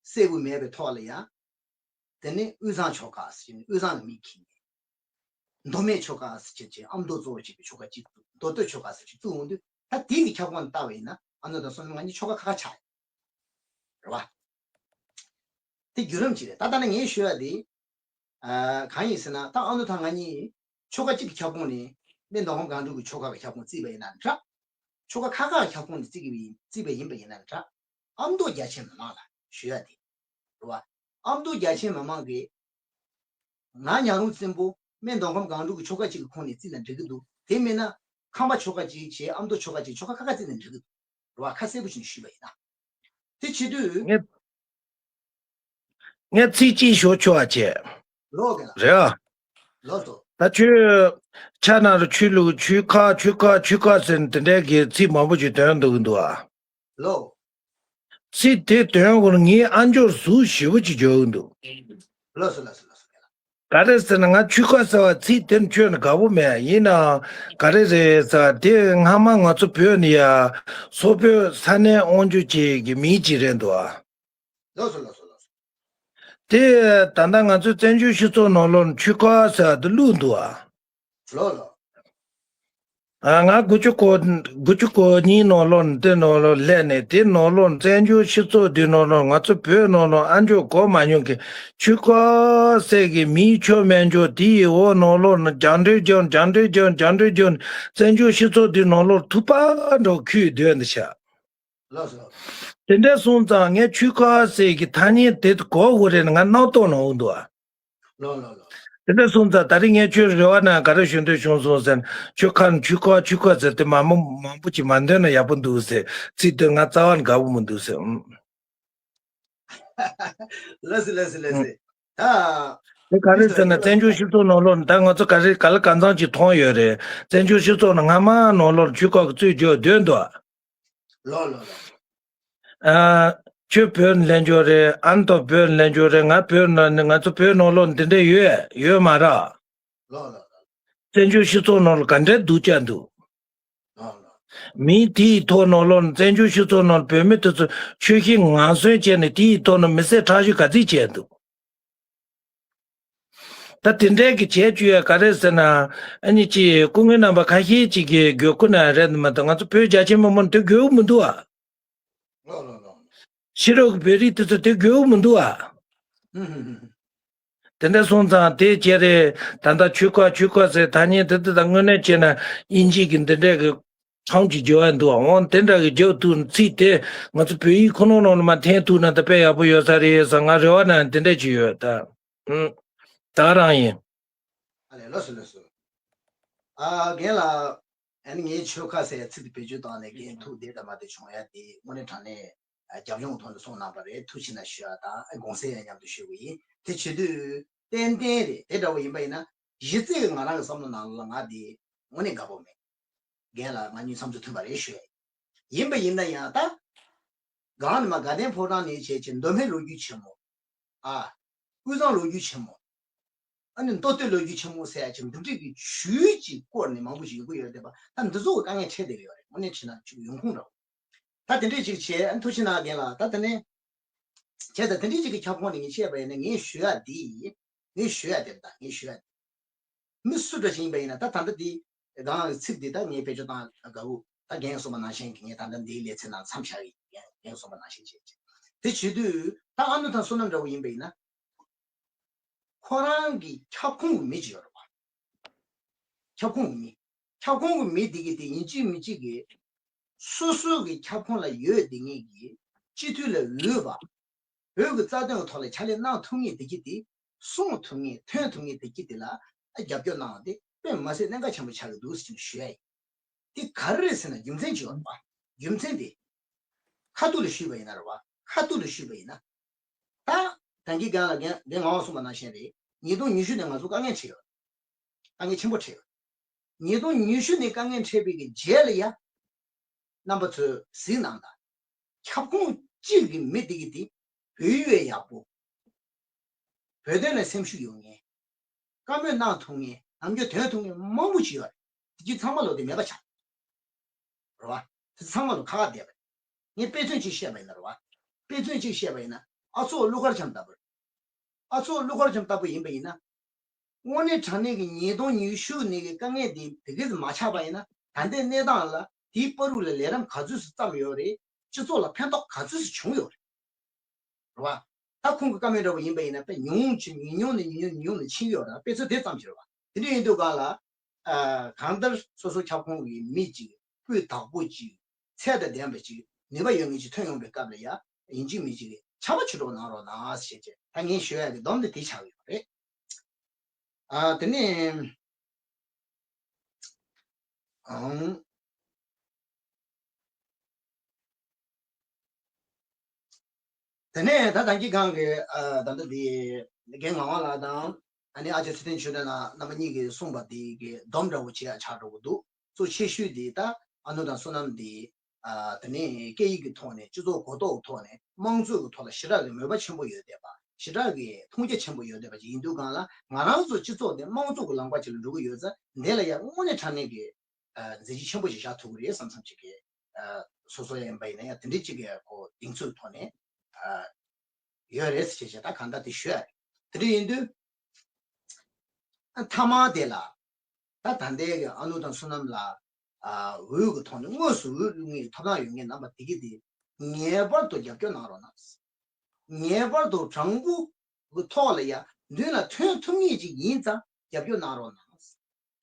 གསལ་པོ་མེད་པའི་ཐོག་ལ་ཡ། དེ་ནས་དབུས་གཙང་ཆོལ་ཁ་ཟེར་ནས་དབུས་གཙང་ལ་མི་ཁྱེར་ནས། མདོ་སྨད་ཆོལ་ཁ་ཟེར་བྱས་བྱས་ཨ་མདོ་གཙོ་བོ་བྱས་པའི་ཆོལ་ཁ་གཅིག་བཙུགས། མདོ་སྟོད་ཆོལ་ཁ་ཟེར་བྱས་བཙུགས་འོང་དུས། ད་དེ་གི་ཁྱབ་ཁོངས་ལ་བལྟ་བ་ཡིན་ན་ཨ་མདོ་དང་བསོད་ནམས་ང་གཉིས་ཆོལ་ཁ་ཁག་ཁག་ཆགས་ཡོད་རེད་བ། དེ་བརྒྱུད་རིམ་ཅིག་རེད། ད་ལྟ་ནས་ངས་ཞུ་ཡ་དེ། ཨ། གང་ཡིན་ཟེར་ན། ད་ཨ་མདོ་དང་ང་གཉིས་ཆོལ་ཁ་གཅིག་གི་ཁྱབ་ཁོངས་ནས་སྨད་མདོ་ཁམས་སྒང་དྲུག་གི་ཆོལ་ཁ་གི་ཁྱབ་ཁོངས་བརྩིས་པ་ཡིན་ན་འདྲ། ཆོལ་ཁ་ཁག་ཁག་གི་ཁྱབ་ཁོངས་ནས་བརྩིས་པ་ཡིན། བརྩིས་པ་ཡིན་པ་ཡིན་ན་འདྲ། ཨ་མདོ་རྒྱ་ཆེ་མི་མང་ལ་ཞུ་ཡ་དེ་རེད་བ། ཨ་མདོ་རྒྱ་ཆེ་མི་མང་གིས། ང་ཉང་རུང་བཙན་པོ་སྨད་མདོ་ཁམས་སྒང་དྲུག་གི་ཆོལ་ཁ་གཅིག་གི་ཁོངས་ནས་བརྩིས་ན་འགྲིག་གི་འདུག་དེ་མིན་ན་ཁམས་པ་ཆོལ་ཁ་གཅིག་བྱས། ཨ་མདོ་ཆོལ་ཁ་གཅིག་ཆོལ་ཁ་ཁག་ཁག་བརྩིས་ན་འགྲིག་གི་འདུག་རེད་བ། ཁ་གསལ་པོ་བྱས་ནས་ཞུས་པ་ཡིན་ན། དེ་བྱེད་དུས། ངས་ངས་ཚིག་གཅིག་ཞུ་ཆོག་པ་བྱས། ལོ་ག་ལ། རེད་ཨ། ལོ་སོ། ད་ཁྱོད་ཆ་ན་རུ་ཆོས་ལུགས་ཆོལ་ཁ་ཆོལ་ཁ་ཆོལ་ཁ་ཟེར་ནས་དེ་འདྲའི་གི་ཚིག་མང་པོ་ཞིག་འདོན་འདུག་གི་འདུག་ཨ། ལོ། ཚིག་དེ་དོན་གོ་ངའི་ཨ་མཆོག་ཟུག་ཞེ་པོ་ཅིག་འཇོག་གི་འདུག་ལགས་སོ་ལགས་སོ་ལགས་སོ། ག་རེ་ཟེར་ན། ང་ཆོལ་ཁ་ཟེར་བ་ཚིག་དེ་ཁྱོན་ནས་དགའ་པོ་མེད། ཡིན་ནའང་ག་རེ་རེད་ཟེར་བ་དེ་སྔ་མ་ང་ཚོ་བོད་ནས་ཡ་སོག་པོའི་ས་གནས་དབང་སྒྱུར་བྱེད་ཀྱི་མི་ཅིག་རེད་འདུག་ཨ། ལགས་སོ་ལགས་སོ་ལགས་སོ། དེ་ད་ལྟ་ང་ཚོའི་བཙན་བྱོལ་སྤྱི་ཚོགས་ནང་ལོགས་ཆོལ་ཁ་ཟེར་བ་དེ་བླུགས་འདུག་ཨ། ལོ་ལོ། ང་དགུ་བཅུ་གོ་དགུ་བཅུ་གོ་གཉིས་ནང་ལོགས་ནས་དེ་ནང་ལོགས་སླེབས་ནས། དེ་ནང་ལོགས་བཙན་བྱོལ་སྤྱི་ཚོགས་འདི་ནང་ལོགས་ང་ཚོ་བོད་ནང་ལོགས་ཨ་མཆོག་གོ་མ་མྱོང་གི་ཆོལ་ཁ་ཟེར་གི་མིའི་ཆོ་མེད་འཇོག་དེ་ཡི་འོག་ནང་ལོགས་ནས་རྒྱང་འདྲེན་རྒྱང་རྒྱང་འདྲེན་རྒྱང་རྒྱང་འདྲེན་རྒྱང་བཙན་བྱོལ་སྤྱི་ཚོགས་འདི་ནང་ལོགས་ཐུག་པ་འགྲོ་ཁུལ་སྡོད་འདི་ཤག་ལགས་སོ། དེ་འདྲ་སོང་ཙང་ངས་ཆོལ་ཁ་ཟེར་གི་ཐ་སྙད་དེ་གོ་དགོས་རེད་ན་ང་སྣང་དོགས་ནང་འོང་འདུག་ཨ། ལོ་ལོ་ལོ། དེ་འདྲ་སོང་ཙང་ད་རེས་ངས་ཁྱོད་རེ་བ་ན་ག་རེ་ཞུ་འདོད་བྱུང་སོང་ཟེར་ན། ཆོལ་ཁ་ཆོལ་ཁ་ཆོལ་ཁ་ཟེར་དེ་མང་པོ་མང་པོ་ཅིག་མ་འདོན་ན་ཡག་པོ་འདུག་ཟེར། ཚིག་དེ་ང་རྩ་བ་ནས་དགའ་པོ་མི་འདུག་ཟེར། ཨུམ། ལགས་སོ་ལགས་སོ་ལགས་སོ། ད། དེ་ག་རེ་ཟེར་ན། བཙན་བྱོལ་སྤྱི་ཚོགས་ནང་ལོགས་ད་ང་ཚོ་ག་རེ་ག་ལ་གང་འཚམ་ཅིག་མཐོང་ཡོད་རེད། བཙན་བྱོལ་སྤྱི་ཚོགས་ནང་སྔ་མ་ནང་ལོགས་ཆོལ་ཁ་གི་རྩོད་རྒྱུ་འདོན་འདུག་ལོ་ལོ་ལོ། ཨ། ཁྱོད་བོད་ནས་སླེབས་འགྱོ་རེད། ཨ་མདོ་བོད་ནས་སླེབས་འགྱོ་རེད། ང་བོད་ནང་ནས་ང་ཚོ་བོད་ནང་ལོགས་འདི་འདྲ་ཡོད་ཡོད་མ་རེད། ལོ་ལོ་ལོ། བཙན་བྱོལ་སྤྱི་ཚོགས་ནང་ལ་ག་འདྲའི་སྡུག་ཅག་འདུག་ལོ་ལོ། མི་དེའི་ཐོག་ནང་ལོགས་ནས་བཙན་བྱོལ་སྤྱི་ཚོགས་ནང་ལ་བོད་མི་དེ་ཚོ་ཆོས་ཤིག་ངན་སོན་བྱས་ནས་དེའི་ཐོག་ནས་མི་བསད་ཁྲག་ཞུ་ག་ཚོད་བྱས་འདུག་ད་དེ་འདྲའི་གི་བྱས་བཅུག་ཡ་ག་རེ་ཟེར་ན། ཨ་ནི་ཅི་སྐུ་ངོ་རྣམ་པ་ཁ་ཤས་ཅིག་གིས་དགོས་མཁོ་ན་རེད་མ་གཏོགས་ང་ཚོ་བོད་རྒྱ་ཆེ་མི་མང་དེ་དགོས་མི་འདུག་ཨ། ལོ་ལོ་ལོ། ཕྱི་རོལ་གྱི་བོད་རིགས་དེ་ཚོ་དེ་དགོས་མི་འདུག་ཨ། ཧུམ་ཧུམ་ཧུམ། དེ་འདྲ་སོང་ཙང་དེ་བྱས་རེད། ད་ལྟ་ཆོལ་ཁ་ཆོལ་ཁ་ཟེར་ཐ་སྙད་དེ་དེ་དང་དངོས་གནས་བྱས་ན་དབྱིན་ཇི་གི་འདི་འདྲའི་གི་ཁྲམ་གྱི་རྒྱབ་འདུག་ཨ། འོང་དེ་འདྲ་གི་རྒྱབ་ཐུག་ཚིག་དེ་ང་ཚོ་བོད་ཡིག་ཁོ་ནོ་ནང་ལ་མ་འཐེན་ཐུབ་ན་ད་དཔེ་ཡག་པོ་ཡོད་ས་རེད་ཟེར་ང་རེ་བ་ན་དེ་འདྲ་ཅིག་ཡོད་ད། ཧུམ། ད་རང་ཡིན། ཨ་ལས། ལགས་སོ་ལགས་སོ། ཨ། རྒན་ལགས། ཨ་ནི་ངས་ཆོལ་ཁ་ཟེར་ཚིག་དེ་བེད་སྤྱོད་བཏང་ནས་རྒན་ཐུགས་བདེ་དང་མ་བདེ་བྱུང་ཡ་དེ་དངོས་གནས་དྲང་གནས་རྒྱབ་ལྗོངས་ཐོག་ནས་གསུངས་གནང་པ་རེད། ཐུགས་ཕྱི་ནང་ཞུ་ཡ་དང་དགོངས་སེལ་ཡང་མཉམ་དུ་ཞུ་གི་ཡིན། དེ་བྱེད་དུས་ཏན་ཏན་རེད། དེ་འདྲ་བོ་ཡིན་པ་ཡིན་ན་གཞི་རྩའི་ང་རང་གི་བསམ་བློ་ནང་ལ་ང་དེ་དངོས་གནས་དགའ་པོ་མེད། རྒན་ལགས་ང་གཉིས་བསམ་ཚུལ་མཐུན་པ་རེད་ཞུ་ཡ་ཡིན། ཡིན་པ་ཡིན་ན་ཡང་ད། གང་ནས་མ་དགའ་ལྡན་ཕོ་བྲང་ནས་བྱས་བྱས་མདོ་སྨད་ལོ་རྒྱུས་ཆེན་མོ། ཨ། དབུས་གཙང་ལོ་རྒྱུས་ཆེན་མོ། ཨ་ནི་མདོ་སྟོད་ལོ་རྒྱུས་ཆེན་མོ་ཟེར་ཡ་ཅིག་འདི་འདྲས་ཀྱི་ཇུས་ཅིག་བསྐོར་ནས་མང་པོ་ཞིག་ཡོང་གི་ཡོད་རེད་པ། ད་འདི་ཚོ་གི་དཀའ་ངལ་འཕྲད་བསྡད་ཀྱི་ཡོད་རེད། དངོས་གནས་བྱས་ན་ཅིག་ཡོང་ཁུངས་འདྲ་བོ། ད་དེ་འདྲས་ཅིག་བྱས། ཨ། ཐུགས་རྗེ་གནང་རྒན་ལགས། ད་དེ་ནས་བྱས་ཙང་དེ་འདྲས་ཅིག་གི་ཁྱབ་ཁོངས་ནས་ངས་བཤད་པ་ཡིན་ན། ངས་ཞུ་ཡ་འདི་ཡིན། ངས་ཞུ་ཡ་དེ་ད་ངས་ཞུ་ཡ་འདི། མི་སུ་འདྲ་ཞིག་ཡིན་པ་ཡིན་ན། ད་ད་ལྟ་འདི་གང་ཚིག་འདི་ད་ངས་བེད་སྤྱོད་བཏང་དགའ་བོ། ད་རྒན་གསུངས་པ་ནང་བཞིན་གྱི་ངས་ད་ལྟ་འདིའི་ལེ་ཚན་ནང་མཚམས་བཞག་གི་ཡིན། རྒན་གསུངས་པ་ནང་བཞིན་བྱས་བྱས། དེ་བྱེད་དུས་ད་ཨ་མདོ་དང་བསོད་ནམས་འདྲ་བོ་ཡིན་པ་ཡིན་ན། ཁོ་རང་གི་ཁྱབ་ཁོངས་ཀྱི་མི་ཅིག་ཡོད་རེད་པ། ཁྱབ་ཁོངས་ཀྱི་མི། ཁྱབ་ཁོངས་ཀྱི་མི་འདི་གི་དེ་ཡིན་གཅིག་མིན་གཅིག་གི་སོ་སོ་གི་ཁྱབ་ཁོངས་ལ་ཡོད་བསྡད་མཁན་གྱི་སྤྱི་འཐུས་ལ་འོས་པ། བོད་ཀྱི་རྩ་དོན་གྱི་ཐོག་ལ་ཕྱག་ལས་གནང་ཐུབ་མཁན་དེ་གྱིས་དེ། གསུང་ཐུབ་མཁན་ཐོན་ཐུབ་མཁན་དེ་གྱིས་དེ་ལ་རྒྱབ་སྐྱོར་གནང་བ་དེ་དཔེ་མ་ཟད་གནད་འགག་ཆེན་པོ་ཆགས་ཀྱི་འདུག་ཟེར་ཞུ་ཡ་ཡིན། དེ་ག་རེ་རེད་ཟེར་ན་རྒྱུ་མཚན་ཅིག་ཡོད་རེད་པ། རྒྱུ་མཚན་དེ། ཁ་ཐུག་ལ་ཞུས་པ་ཡིན་ན་རེད་པ། ཁ་ཐུག་ལ་ཞུས་པ་ཡིན་ན། ད་ད་གིན་རྒན་ལགས་རྒན་རྒན་ངག་དབང་གསུངས་པ་ནང་བཞིན་རེད། ཉིས་སྟོང་ཉི་ཤུ་ནས་ང་ཚོ་དཀའ་ངལ་འཕྲད་ཡོད། དཀའ་ངལ་ཆེན་པོ་འཕྲད་ཡོད། ཉིས་སྟོང་ཉི་ཤུ་ནས་དཀའ་ངལ་འཕྲད་པའི་གི་རྗེས་ལ་ཡ། རྣམ་པ་ཚོས་གཟིགས་གནང་དང་། ཁྱབ་ཁོངས་གཅིག་གི་མི་དེ་གི་དེ་བོད་ཡིག་ཡག་པོ། བོད་དོན་ལ་སེམས་ཤུགས་ཡོད་མཁན། བཀའ་མོལ་གནང་ཐུབ་མཁན། ནམ་རྒྱུན་དོན་ཐུབ་མཁན་མང་པོ་ཅིག་ཡོད་རེད། དེ་ཚང་མ་ལོ་དེ་མེད་པ་ཆགས། རེད་བ། དེ་ཚང་མ་ལོ་ཁ་ཁ་བསྡད་པ་རེད། ངས་དཔེ་མཚོན་གཅིག་བཤད་པ་ཡིན་ན་རེད་བ། དཔེ་མཚོན་གཅིག་བཤད་པ་ཡིན་ན། ཨ་ཚོགས་ཀླུ་མཁར་བྱམས་ལྟ་བུ་རེད། ཨ་ཚོགས་ཀླུ་མཁར་བྱམས་ལྟ་བུ་ཡིན་པ་ཡིན་ན། དངོས་གནས་དྲང་གནས་ཀྱི་ཉིས་སྟོང་ཉི་ཤུ་ནས་ཀྱི་དཀའ་ངལ་དེ་དེ་གས་མ་ཆགས་པ་ཡིན་ན། ད་ལྟའི་གནས་སྟངས་ལ་དེའི་བར་དུ་ལ་ལས་རིམ་ག་ཚོད་ཙམ་བརྩམས་ཡོད་རེད། སྤྱི་ཚོགས་ལ་ཕན་ཐོགས་ག་ཚོད་ཙམ་བྱུང་ཡོད་རེད། རེད་བ། ད་ཁོང་གི་བཀའ་མོལ་འདྲ་བོ་ཡིན་པ་ཡིན་ན། དཔེ་ཉུང་ཉུང་ཕྱིན། ཉུང་ཉུང་ནས་ཉུང་ཉུང་ཉུང་ཉུང་ནས་ཕྱིན་ཡོད་རེད། དཔེ་ཚོད་དེ་ཙམ་ཞིག་རེད་བ། དེ་འདྲ་ཡིན་དུས་གང་ལ། ཨ། གང་ལྟར་སོ་སོ་ཁྱབ་ཁོངས་ཀྱི་མི་གཅིག་སྤུས་དག་པོ་གཅིག་ཚད་དང་ལྡན་པ་གཅིག་ནུས་པ་ཡོད་མཁན་གཅིག་ཐོན་ཡོང་པའི་སྐབས་ལ་ཡ། ཡིན་གཅིག་མིན་གཅིག་གིས་ཕྱག་དཔེ་ཕྱིར་སྒྲོག་གནང་རོགས་གནང་ཞེས་བྱས། ད་ངས་ཞུ་ཡ་གི་སྡོམ་དེ་དེ་ཆགས་ཡོད་རེད། ཨ། དེ་ནས། ཨང་། དེ་ནས་ད་ད་གིན་གང་གི། ཨ། ད་ལྟ་འདི་རྒན་ངག་དབང་ལགས་དང་། ཨ་ནི་ཨ་ཅག་ཚེ་བརྟན་ཆོས་སྒྲོན་ལགས་རྣམ་པ་གཉིས་ཀྱིས་གསུངས་པ་འདི་གི་སྡོམ་འདྲ་བོ་བྱེད་ཡ་ཆགས་འགྲོ་གི་འདུག་གཙོ་ཆེ་ཤོས་འདི་ད་ཨ་ནུ་དང་བསོད་ནམས་འདི། ཨ། དེ་ནས་སྐད་ཡིག་གི་ཐོག་ནས། སྤྱི་ཚོགས་གོ་རྟོགས་ཀྱི་ཐོག་ནས། དམངས་གཙོ་གི་ཐོག་ལ་ཞེ་དྲག་གི་མོས་པ་ཆེན་པོ་ཡོད་བསྡད་པ། ཞེ་དྲག་གི་མཐོང་རྒྱ་ཆེན་པོ་ཡོད་བསྡད་པ་ཅིག་ཡིན་དུས་གང་ལ། ང་རང་ཚོ་སྤྱི་ཚོགས་འདི་དམངས་གཙོ་གི་ལམ་ཁ་ཅིག་ལ་འགྲོ་གི་ཡོད་ཙང་། འདི་ལ་ཡང་དངོས་གནས་དྲང་གནས་ཀྱི། ཨ། མཛད་རྗེས་ཆེན་པོ་ཞིག་བཞག་ཐུབ་ཀྱི་རེད་བསམ་བསམ་ཅིག་གི། ཨ། སོ་སོ་ཡིན་པ་ཡིན་ན་ཡང་དེ་འདྲའི་ཅིག་གི་ཁོ་གདེང་ཚོད་ཐོག་ནས། ཨ། ཡོད་རེད་ཟེར་བྱས་བྱས། ད་གང་ལྟར་དེ་ཞུ་ཡ་རེད། དེ་འདྲ་ཡིན་དུས། ཨ། མཐའ་མ་དེ་ལ། ད་ད་ལྟའི་གི་ཨ་ནུ་དང་བསོད་ནམས་ལགས། ཨ། འོས་ཀྱི་ཐོག་ནས་དངོས་སུ་འོས་བླུག་མཁན་གྱི་ཐོབ་ཐང་ཡོད་མཁན་རྣམ་པ་དེ་གིས་དེ་ངེས་པར་དུ་རྒྱབ་སྐྱོར་གནང་རོགས་གནང་། ངེས་པར་དུ་དྲང་པོ་གི་ཐོག་ལ་ཡ་མདུན་ལ་ཐོན་ཐུབ་མཁན་ཅིག་ཡིན་ཙང་རྒྱབ་སྐྱོར་གནང་རོགས་གནང་།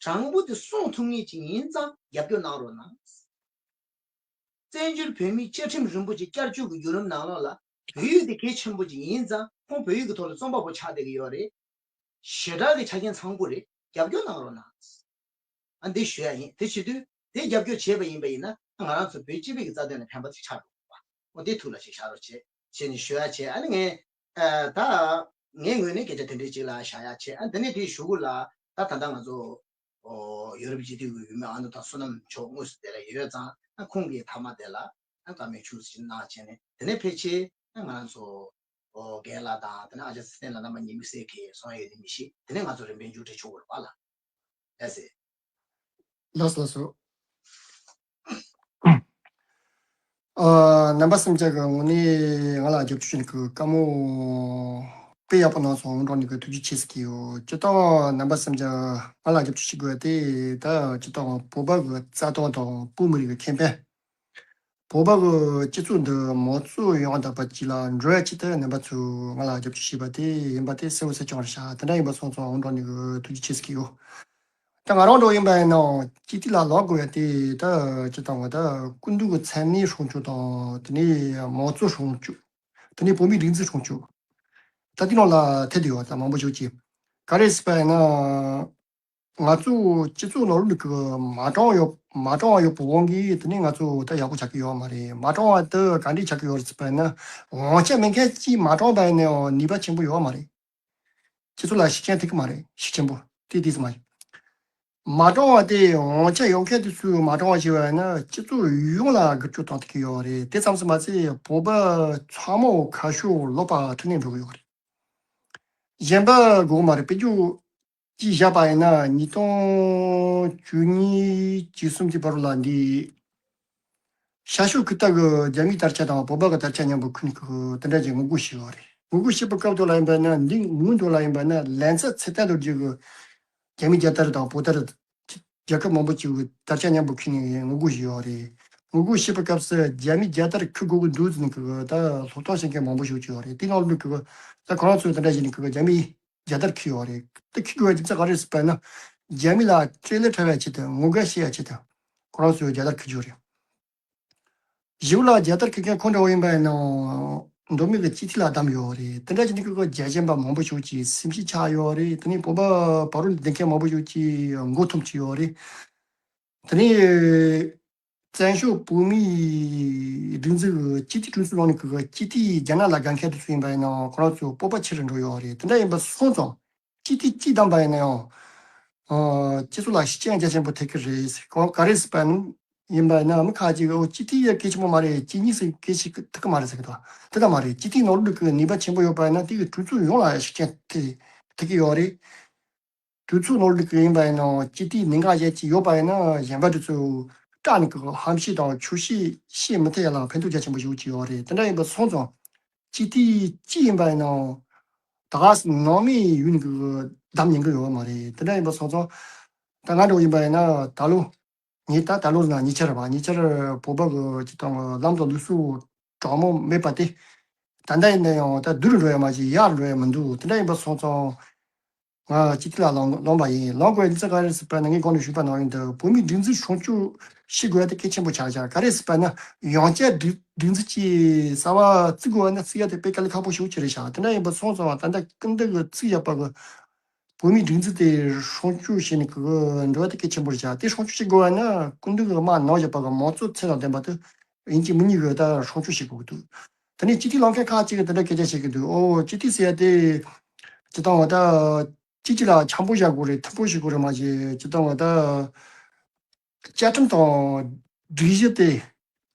དྲང་པོ་དེ་གསུང་ཐུབ་མཁན་ཅིག་ཡིན་ཙང་རྒྱབ་སྐྱོར་གནང་རོགས་གནང་། བཙན་བྱོལ་བོད་མིའི་བཅའ་ཁྲིམས་རིན་པོ་ཆེ་བསྐྱར་བཅོས་ཀྱི་བརྒྱུད་རིམ་ནང་ལོགས་ལ་བོད་ཡིག་དེ་གལ་ཆེན་པོ་ཅིག་ཡིན་ཙང་། ཁོང་བོད་ཡིག་གི་ཐོག་ལ་རྩོམ་པ་པོ་ཆགས་བསྡད་ཀྱི་ཡོད་རེད། ཞེ་དྲག་གི་ཆ་རྐྱེན་ཚང་པོ་རེད། རྒྱབ་སྐྱོར་གནང་རོགས་གནང་། ཨ། འདི་ཞུ་ཡ་ཡིན། དེ་བྱེད་དུས་དེ་རྒྱབ་སྐྱོར་བྱས་པ་ཡིན་པ་ཡིན་ན། ང་རང་ཚོ་བོད་སྤྱི་པའི་གི་རྩ་དོན་ལ་ཕན་པ་ཅིག་ཆགས་འགྲོ་གི་རེད་པ། འོ། དེ་ཐུགས་ལ་ཅིག་བཞག་རོགས་བྱེད་བྱས་ནས་ཞུ་ཡ་བྱས། ཨ་ནི་ངས། ཨ། ད་ངའི་ངོས་ནས་སྐད་ཆ་དེ་འདྲའི་ཅིག་ལ་བཞག་ཡ་བྱས། ཨ། དེ་ནས་དེའི་གཞུག་གུ་ལ་ད་ད་ལྟ་ང་ཚོ། ཨོ། ཡོ་རོབ་སྤྱི་འཐུས་ཀྱི་འོས་མི་ཨ་ནུ་དང་བསོད་ནམས་མཆོག་དངོས་སུ་དེ་ལ་ཡོད་ཙང་། ཨ། ཁོང་གིས་མཐའ་མ་དེ་ལ། ཨ། བཀའ་མོལ་ཆུང་ཙམ་ཅིག་གནང་བྱས་ནས། དེ་ནས་ཕལ་ཆེར། ཨ། ང་རང་ཚོ། ཨོ། རྒན་ལགས་དང་། དེ་ནས་ཨ་ཅག་ཚེ་བརྟན་ལགས་རྣམ་པ་གཉིས་དམིགས་བསལ་གྱིས་གསུང་ཡ་ཡོད་ནི་མི་ཤེས། དེ་ནས་ང་ཚོ་རིམ་པས་མཇུག་སྒྲིལ་ཆོག་གི་རེད་པ་ལགས། ལགས་སེ། ལགས་སོ། ལགས་སོ། ཨ། རྣམ་པ་སེམས་ཅན་གྱི་ངོས་ནས་ང་ལ་རྒྱབ་སྐྱོར་བྱེད་མཁན་གྱི་བཀའ་མོལ་དཔེ་ཡག་པོ་གནང་སོང་། འོང་འགྲོ་ནས་གི་ཐུགས་རྗེ་ཆེ་ཟེར་གྱི་ཡོད། སྤྱིར་བཏང་རྣམ་པ་སེམས་ཅན་ང་ལ་རྒྱབ་སྐྱོར་བྱེད་དགོས་དེ། ད་སྤྱིར་བཏང་བོད་པ་གི་རྩ་དོན་དང་བོད་མི་རིགས་ཀྱི་ཁེ་ཕན། བོད་པ་གི་སྤྱི་ཚོགས་འདི་མང་གཙོ་ཡོང་བསྡད་པ་ཅིག་ལ་འགྲོ་ཡ་ཆེད་དུ་རྣམ་པ་ཚོས་ང་ལ་རྒྱབ་སྐྱོར་བྱས་པ་དེ་ཡིན་པ་དེ་གསལ་བོ་གསལ་རྐྱང་རེད་ཤག་དེ་འདྲ་ཡིན་པ་སོང་ཙང་འོང་འགྲོ་ནས་གི་ཐུགས་རྗེ་ཆེ་ཟེར་གྱི་ཡོད། ད་ང་རང་འདྲ་ཡིན་པ་ཡིན་ན་སྤྱི་འཐུས་ལ་ལངས་དགོས་ཡ་དེ། ད་སྤྱིར་བཏང་བ་ད་སྐུ་མདུན་གྱི་མཚན་གནས་སྲུང་སྐྱོབ་དང་། དེ་ནས་མང་གཙོ་སྲུང་སྐྱོབ། དེ་ནས་བོད་མིའི་སྒྲིག་འཛུགས་སྲུང་སྐྱོབ། ད་དེ་ནང་ལ་ཐེ་བསྡད་ཡོད། ད་མང་པོ་ཞིག་གིས་ག་རེ་ཟེར་བ་ཡིན་ན། ང་ཚོ་སྤྱི་ཚོགས་ནང་ལོགས་ནས་གི་མ་དྲང་བ་ཡོད། མ་དྲང་བ་ཡོད་པའི་དབང་གིས་དེ་ནས་ང་ཚོ་ད་ཡག་པོ་ཆགས་ཀྱི་ཡོད་མ་རེད། མ་དྲང་བ་དེ་ག་འདྲས་ཆགས་ཀྱི་ཡོད་རེད་ཟེར་བ་ཡིན་ན། དབང་ཆ་མེད་མཁན་གྱིས་མ་དྲངས་པ་ཡིན་ན་ཡང་ནུས་པ་ཆེན་པོ་ཡོད་མ་རེད། སྤྱི་ཚོགས་ལ་ཤུགས་རྐྱེན་ཐེབས་ཀྱི་མ་རེད། ཤུགས་ཆེན་པོ་དེ་དེ་ཙམ་མ་རེད། མ་དྲང་བ་དེ། དབང་ཆ་ཡོད་མཁན་དེ་ཚོས་མ་དྲང་བ་བྱས་པ་ཡིན་ན་སྤྱི་ཚོགས་ཡོངས་ལ་འགུལ་སྐྱོད་བཏང་ཐུབ་ཀྱི་ཡོད་རེད། དེ་ཙམ་ཙམ་མ་ཟད་བོད་པ་ཚང་མ་ཁ་ཕྱོགས་ལོག་པ་འཕྲུལ་ནས་འགྲོ་གི་ཡོད་རེད། གཞན་པ་དགོས་མ་རེད། དཔེར་བརྗོད་ཅིག་བཞག་པ་ཡིན་ན། ཉིས་སྟོང་བཅུ་གཉིས་བཅུ་གསུམ་གྱི་བར་ལ་འདི། ཤར་ཕྱོགས་ཀུན་ཏུ་གི་རྒྱ་མིའི་དར་ཆ་དང་བོད་པ་གི་དར་ཆ་མཉམ་པོ་ཁུར་ནས་གི་དེ་འདྲ་ཅིག་ངོ་རྒོལ་བྱས་ཡོད་རེད། ངོ་རྒོལ་བྱེད་པའི་སྐབས་དེ་ལ་ཡིན་པ་ན། འདི་སྔོན་དུ་ལ་ཡིན་པ་ན་ལན་ཚྭ་ཚེ་བརྟན་རྡོ་རྗེ་གིས་རྒྱ་མིའི་རྒྱལ་དར་དང་བོད་དར། རྒྱལ་ཁབ་མང་པོ་ཅིག་གི་དར་ཆ་མཉམ་པོ་ཁུར་ནས་ངོ་རྒོལ་བྱས་ཡོད་རེད། ངོ་རྒོལ་བྱེད་པའི་སྐབས་སུ་རྒྱ་མིའི་རྒྱལ་དར་འཁུར་དགོས་ཀྱི་འདུག་ཟེར་ནས་གི་ད་སློབ་སྟོན་བྱེད་མཁན་མང་པོ་ཞིག་ཡོད་རེད། དེ་ནང་ལོགས་གི་ད་ཁོ་རང་ཚོས་དེ་འདྲ་བྱས་ནས་གི་རྒྱ་མིའི་རྒྱལ་དར་འཁུར་ཡོད་རེད། དེ་འཁུར་དགོས་པའི་རྒྱུ་མཚན་ག་རེ་ཟེར་བ་ན། རྒྱ་མི་ལ་སྤྲེལ་ལད་འཁྲབ་ཡ་ཆེད་དུ། ངོ་རྒོལ་བྱེད་ཡ་ཆེད་དུ་ཁོ་རང་ཚོས་རྒྱལ་དར་འཁུར་རྒྱུ་རེད། གཞུག་ལ་རྒྱལ་དར་འཁུར་མཁན་ཁོང་འདྲ་བོ་ཡིན་པ་ཡིན་ན་མདོ་སྨད་ཀྱི་སྤྱི་འཐུས་ལ་བདམས་ཡོད་རེད། དེ་འདྲ་བྱས་ནས་ཁོ་རྒྱལ་ཞེན་པ་མང་པོ་ཞིག་གིས་སེམས་ཤུགས་ཆག་ཡོད་རེད། དེ་ནས་བོད་པ་བར་རུ་བསྡད་མཁན་མང་པོ་ཞིག་གིས་མགོ་འཐོམས་བྱས་ཡོད་རེད། དེ་ནས་བཙན་བྱོལ་བོད་མིའི་སྒྲིག་འཛུགས་ཀྱི་སྤྱི་འཐུས་གྲོས་ཚོགས་ནང་ནས་ཁོ་སྤྱི་འཐུས་རྒྱ་ནག་ལ་དགའ་མཁན་དེ་ཚོ་ཡིན་པ་ཡིན་ན་ཁོ་རང་ཚོ་སྤོབས་པ་ཆེ་རུ་འགྲོ་ཡོད་རེད། དེ་འདྲ་ཡིན་པ་སོང་ཙང་། སྤྱི་འཐུས་གཅིག་བདམས་པ་ཡིན་ན་ཡང་། ཨ། སྤྱི་ཚོགས་ལ་ཤུགས་རྐྱེན་རྒྱ་ཆེན་པོ་ཐེབས་ཀྱི་རེད། གང་ག་རེ་ཟེར་བ་ན། ཡིན་པ་ཡིན་ན་མི་ཁ་ཅིག་གིས་ཨོ་སྤྱི་འཐུས་ཡ་གལ་ཆེན་པོ་མ་རེད། སྤྱི་མྱི་ཟིག་གལ་ཆེ་ཐུབ་ཀྱི་མ་རེད་ཟེར་གི་འདུག་དེ་ལྟ་མ་རེད། སྤྱི་འཐུས་ནོར་ལུག་གི་ནུས་པ་ཆེན་པོ་ཡོད་པ་ཡིན་ན་དེ་གི་གྲོས་ཚོགས་ཡོངས་ལ་ཤུགས་རྐྱེན་ཐེབས་ཐེབས་ཀྱི་ཡོད་རེད། གྲོས་ཚོགས་ནོར་ལུག་གི་ཡིན་པ་ཡིན་ན་སྤྱི་འཐུས་གནད་འགག་ཅན་ཅིག་ཡོད་པ་ཡིན་ན་གཞན་པ་དེ་ཚོ་སྐྲག་ནས་གི་ཧམ་བཤད་དང་ཆོག་ཤེས་བཤད་མི་ཐུབ་ཡ་ལ་ཕན་ཐོགས་རྒྱ་ཆེན་པོ་ཞིག་ཡོད་ཀྱི་ཡོད་རེད། དེ་འདྲ་ཡིན་པ་སོང་ཙང་སྤྱི་འཐུས་གཅིག་ཡིན་པ་ཡིན་ན་ད་ག་ནང་མི་ཡུལ་ནས་གི་བདམས་ཉན་གི་ཡོད་མ་རེད། དེ་འདྲ་ཡིན་པ་སོང་ཙང་ད་ང་འདྲ་བོ་ཡིན་པ་ཡིན་ན་ད་ལོ། ངས་ད་ད་ལོ་ཟེར་ན་ཉེ་ཆར་བ་ཉེ་ཆར་བོད་པ་གི་སྤྱི་བཏང་གི་ལམ་དང་ལུགས་སྲོལ་དྲང་མོ་མེད་པ་དེ། ད་ལྟ་ཡིན་ན་ཡང་ད་བསྡུར་འགྲོ་ཡ་མ་གཏོགས་ཡར་འགྲོ་ཡ་མི་འདུག་དེ་འདྲ་ཡིན་པ་སོང་ཙང་ང་སྤྱི་འཐུས་ལ་ལངས་ལངས་པ་ཡིན། ལངས་དགོས་ཡ་ནི་ཚེ་ག་རེ་ཟེར་བ་ན་ངས་གོང་ནས་ཞུས་པ་ནང་བཞིན་དུ་བོད་མིའི་སྒྲིག་འཛུགས་སྲུང་སྐྱོབ་བྱེད་དགོས་ཡ་དེ་གལ་ཆེན་པོ་ཆགས་ཆགས། ག་རེ་ཟེར་བ་ན་ཡང་བསྐྱར་སྒྲིག་སྒྲིག་འཛུགས་ཀྱི་གསར་བ་བརྩི་དགོས་ཡ་ན་བརྩི་ཡ་དེ་དཔེ་དཀའ་ལས་ཁག་པོ་ཞིག་ཅིག་རེད་ཤག་དེ་འདྲ་ཡིན་པ་སོང་ཙང་ད་ལྟ་སྐུ་མདུན་གྱི་བརྩི་ཡ་པ་གི་བོད་མིའི་སྒྲིག་འཛུགས་དེ་སྲུང་སྐྱོབ་བྱས་ནས་གི་འགྲོ་བ་དེ་གལ་ཆེན་པོ་རེད་ཤག་དེ་སྲུང་སྐྱོབ་བྱེད་དགོས་བ་ན་སྐུ་མདུན་གྱི་དམག་ནང་བཞག་པ་གི་མང་གཙོ་ཚད་དང་ལྡན་པ་དེ་ཡིན་གཅིག་མིན་གཉིས་གི་ད་སྲུང་སྐྱོབ་བྱེད་དགོས་ཀྱི་འདུག་དེ་ནས་སྤྱི་འཐུས་ལངས་མཁན་ཁག་ཅིག་གིས་དེ་འདྲ་སྐད་ཆ་བཤད་ཀྱི་འདུག་ཨོ་སྤྱི་འཐུས་ཟེར་ཡ་དེ་སྤྱི་བཏང་བ་ད་སྤྱི་སྤྱི་ལ་འཆམ་པོ་བྱ་དགོས་རེད། མཐུན་པོ་བྱེད་དགོས་རེད། མ་གཞི་སྤྱི་བཏང་བ་ད། བཅའ་ཁྲིམས་དང་སྒྲིག་གཞི་དེ་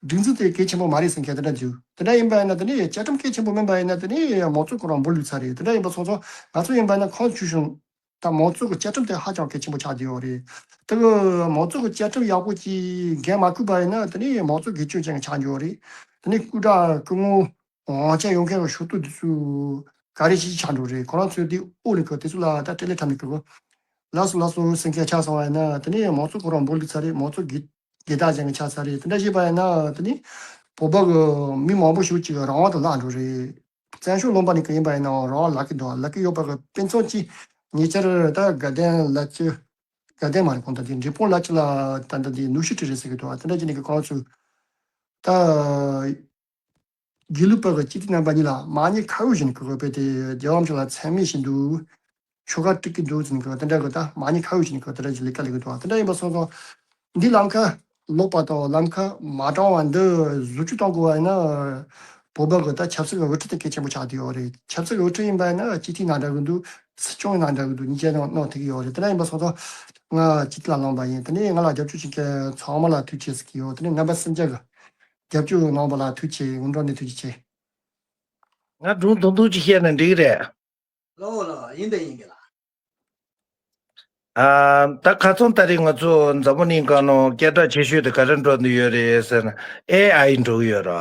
སྒྲིག་འཛུགས་དེ་གལ་ཆེན་པོ་མ་རེད་ཟེར་མཁན་དེ་འདྲ་འདུག་དེ་འདྲ་ཡིན་པ་ཡིན་ན་དེ་ནས་བཅའ་ཁྲིམས་གལ་ཆེན་པོ་མིན་པ་ཡིན་ན་དེ་ནས་མང་གཙོ་ཁོ་རང་འབུར་ལུས་ཚར་རེད། དེ་འདྲ་ཡིན་པ་སོང་ཙང་ང་ཚོ་ཡིན་པ་ཡིན་ན་ཁོང་ཆུ་བཞིན་ད་མང་གཙོ་གི་བཅའ་ཁྲིམས་དེ་ཧ་ཅང་གལ་ཆེན་པོ་ཆགས་བསྡད་ཡོད་རེད། དེ་གི་མང་གཙོ་གི་བཅའ་ཁྲིམས་ཡག་པོ་ཅིག་འགན་མ་འཁུར་པ་ཡིན་ན་དེ་ནས་མང་གཙོ་སྒེར་གཅོད་ཅན་ཆགས་འགྱོ་རེད། དེ་ནས་སྐུ་དྲག་སྐུ་ངོ་དབང་ཆ་ཡོད་མཁན་གྱི་ཕྱོགས་གཏོགས་དེ་ཚོ་ག་རེ་བྱེད་ཆགས་འགྲོ་རེད། ཁོ་རང་ཚོས་དེ་ཨོ་ལི་ཁ་དེ་ཚོ་ལ་ད་སྤྲེལ་ལད་འཁྲབ་ནས་གི་གོ་ལགས་སོ་ལགས་སོ་ཟེར་མཁན་ཆགས་སོང་བ་ཡིན་ན་དེ་ནས་མང་གཙོ་ཁོ་རང་འབོར་ལུས་ཚར་རེད། མང་གཙོ་སྒེར་སྒེར་བདག་ཅན་གྱི་ཆགས་ཚར་རེད། དེ་འདྲ་བྱས་པ་ཡིན་ན་དེ་ནས་བོད་པ་གི་མི་མང་པོ་ཞིག་ཅིག་རང་དབང་དུ་བརླག་འགྲོ་རེད། བཙན་བྱོལ་ལུང་པ་ནས་གི་ཡིན་པ་ཡིན་ནའང་རང་དབང་བརླག་གི་འདུག་བརླག་གི་ཡོད་པ་གི་དཔེ་མཚོན་གཅིག་ཉེ་ཆར་ད་དགའ་ལྡན་ལགས་ཀྱི་དགའ་ལྡན་མ་རེད། གོང་དུ་དེ་འབྲས་སྤུངས་ལགས་ཀྱི་ལ་ད་ལྟ་དེ་ནུས་ཤུགས་ཁྲིད་རེད་ཟེར་གི་འདུག་དེ་འདྲ་བྱས་ནས་གི་ཁོང་ཚོས་ད། དགེ་ལུགས་པ་གི་སྤྱི་འཐུས་རྣམ་པ་གཉིས་ལ་མ་ཉེས་ཁ་གཡོགས་བྱས་ནས་གི་དཔེ་དེ་རྒྱལ་བ་རིན་པོ་ཆེ་ལ་མཚན་སྨད་བྱས་འདུག་ཆོལ་ཁ་དཀྲུག་གི་འདུག་ཟེར་ནས་གི་དེ་འདྲ་གི་ད་མ་ཉེས་ཁ་གཡོགས་བྱས་ནས་གི་དེ་འདྲ་གི་ལས་ཀ་ལས་གི་འདུག་དེ་འདྲ་ཡིན་པ་སོང་ཙང་འདི་ལམ་ཁ་ལོག་པ་དང་ལམ་ཁ་མ་དྲང་བ་འདི་བཟོ་བཅོས་གཏོང་དགོས་པ་ཡིན་ན་བོད་པ་གི་ད་ཆབ་སྲིད་ཀྱི་དབུ་ཁྲིད་དེ་གལ་ཆེན་པོ་ཆགས་བསྡད་ཡོད་རེད། ཆབ་སྲིད་ཀྱི་དབུ་ཁྲིད་ཡིན་པ་ཡིན་ན་སྤྱི་འཐུས་ནང་འདྲ་གི་འདུག་སྲིད་སྐྱོང་ནང་འདྲ་གི་འདུག་གཉིས་ཀ་ནང་གནང་ཐུབ་ཀྱི་ཡོད་རེད། དེ་འདྲ་ཡིན་པ་སོང་ཙང་ང་སྤྱི་འཐུས་ལ་ལངས་པ་ཡིན། དེ་ནས་ང་ལ་རྒྱབ་སྐྱོར་བྱེད་མཁན་ཚང་མ་ལ་ཐུགས་རྗེ་ཆེ་ཟེར་གྱི་ཡོད། དེ་ནས་རྣམ་པ་སེམས་ཅན་གྱི་རྒྱབ་སྐྱོར་གནང་བ་ལ་ཐུགས་རྗེ་ཆེ། སྔོན་འགྲོ་ནས་ཐུགས་རྗེ་ཆེ། ང་སྒྲུང་ཐུང་ཐུང་ཅིག་བཤད་ན་འགྲིག་གི་རེད། ལོ་ལོ་ཡིན་དེ་ཡིན་གི་ལ། ཨ། ད་ཁ་སང་ད་རེས་ང་ཚོ་འཛམ་བུ་གླིང་སྒང་ནང་སྐད་གྲགས་ཆེ་ཤོས་དེ་ག་རེ་འགྲོ་འདི་ཡོད་རེད་ཟེར་ན་ཨེ་ཨའི་འགྲོ་གི་ཡོད་ར།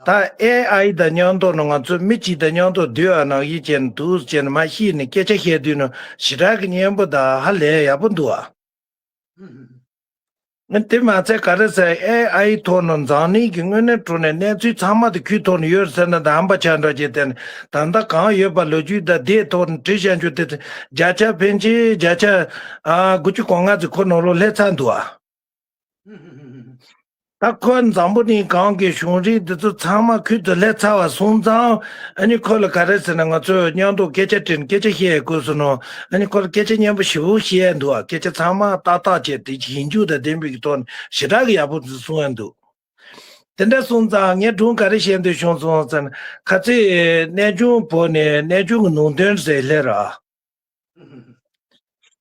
ད་ཨེ་ཨའི་དང་མཉམ་དུ་ནང་ང་ཚོ་མི་གཅིག་དང་མཉམ་དུ་སྡོད་ཨ་ནང་བཞིན་བྱས་ནས་འདུག་བྱས་ནས་མ་ཤེས་ནས་སྐད་ཆ་བཤད་དུས་ནང་ཞེ་དྲག་གི་སྙན་པོ་དང་ཧ་ལས་ཡག་པོ་འདུག་ཨ། ཨ་དེ་མ་ཚད་ག་རེ་ཟེར་ཨེ་ཨའི་ཐོག་ནང་འཛམ་གླིང་གི་དངོས་གནས་དྲང་གནས་གནས་ཚུལ་ཚང་མ་དེ་ཁོའི་ཐོག་ནས་ཡོད་ཟེར་ན་ད་ཧམ་པ་ཆགས་འགྲོ་བྱས་དེ་ནས་ད་ལྟ་གང་ཡོད་པ་ལོ་རྒྱུས་དང་དེའི་ཐོག་ནས་བྲིས་བཞག་རྒྱུ་དེ་བརྒྱ་ཆ་ཕལ་ཆེར་བརྒྱ་ཆ་ཨ་དགུ་བཅུ་གོ་ལྔ་ཙམ་ཁོ་ནང་ལོགས་སླེབས་ཚར་འདུག་ཨ། ད་ཁོ་འཛམ་བུ་གླིང་གང་གི་བྱུང་རིམ་འདི་ཚོ་ཚང་མ་ཁོའི་དུ་སླེབས་ཚར་བ་སོང་ཙང་ཨ་ནི་ཁོ་ལ་ག་རེ་ཟེར་ན་ང་ཚོས་མཉམ་དུ་སྐད་ཆ་དྲིས་ནས་སྐད་ཆ་བཤད་དགོས་སོང་ནོ། ཨ་ནི་ཁོ་ལ་སྐད་ཆ་སྙན་པོ་ཞེ་པོ་བཤད་འདུག་ཨ། སྐད་ཆ་ཚང་མ་ཏག་ཏག་བྱས་ཏེ་ཞིབ་འཇུག་དང་ལྡན་པའི་གི་ཐོག་ནས་ཞེ་དྲག་གི་ཡག་པོ་གསུང་ཡ་འདུག་དེ་འདྲ་སོང་ཙང་ངས་སྒྲུང་ག་རེ་བཤད་འདོད་བྱུང་སོང་ཟེར་ན་ཁ་ཚིག་གནས་ཆུང་བོ་ནས་གནས་ཆུང་གི་ནང་དོན་ཟེར་སླེབས་ར།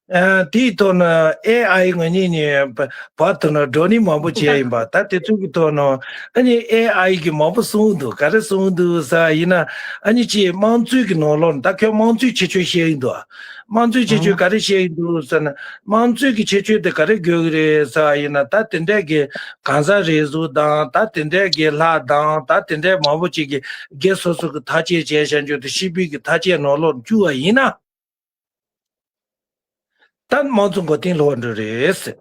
ཨ། དེའི་ཐོག་ནས་ཨེ་ཨའི་ང་གཉིས་ནས་བར་དུ་ན་བགྲོ་གླེང་མང་པོ་བྱས་ཡིན་པ། ད་དེ་ཚོ་གི་ཐོག་ནས་ཨ་ནི་ཨེ་ཨའི་གི་མང་པོ་གསུངས་འདུག་ག་རེ་གསུངས་འདུག་ཟེར་ཡིན་ན་ཨ་ནི་ཅིག་དམངས་གཙོའི་གི་ནང་ལོགས་ད་ཁྱོད་དམངས་གཙོའི་ཁྱད་ཆོས་བཤད་ཡིན་འདུག་དམངས་གཙོའི་ཁྱད་ཆོས་ག་རེ་བཤད་ཡིན་འདུག་ཟེར་ན་དམངས་གཙོའི་གི་ཁྱད་ཆོས་དེ་ག་རེ་དགོས་གི་རེད་ཟེར་ཡིན་ན་ད་དེ་འདྲས་གི་གང་ཟག་རེ་ཟུང་དང་ད་དེ་འདྲས་གི་ལྷ་དང་ད་དེ་འདྲས་མང་པོ་ཅིག་གི་སྒེར་སོ་སོ་གི་ཐག་བཅད་བྱས་བཞག་རྒྱུ་དེ་སྤྱི་པའི་གི་ཐག་བཅད་ནང་ལོགས་བཅུག་པ་ཡིན་ན། ད་དམངས་གཙོ་མགོ་རྟིང་སློག་འགྲོ་རེད་ཟེར།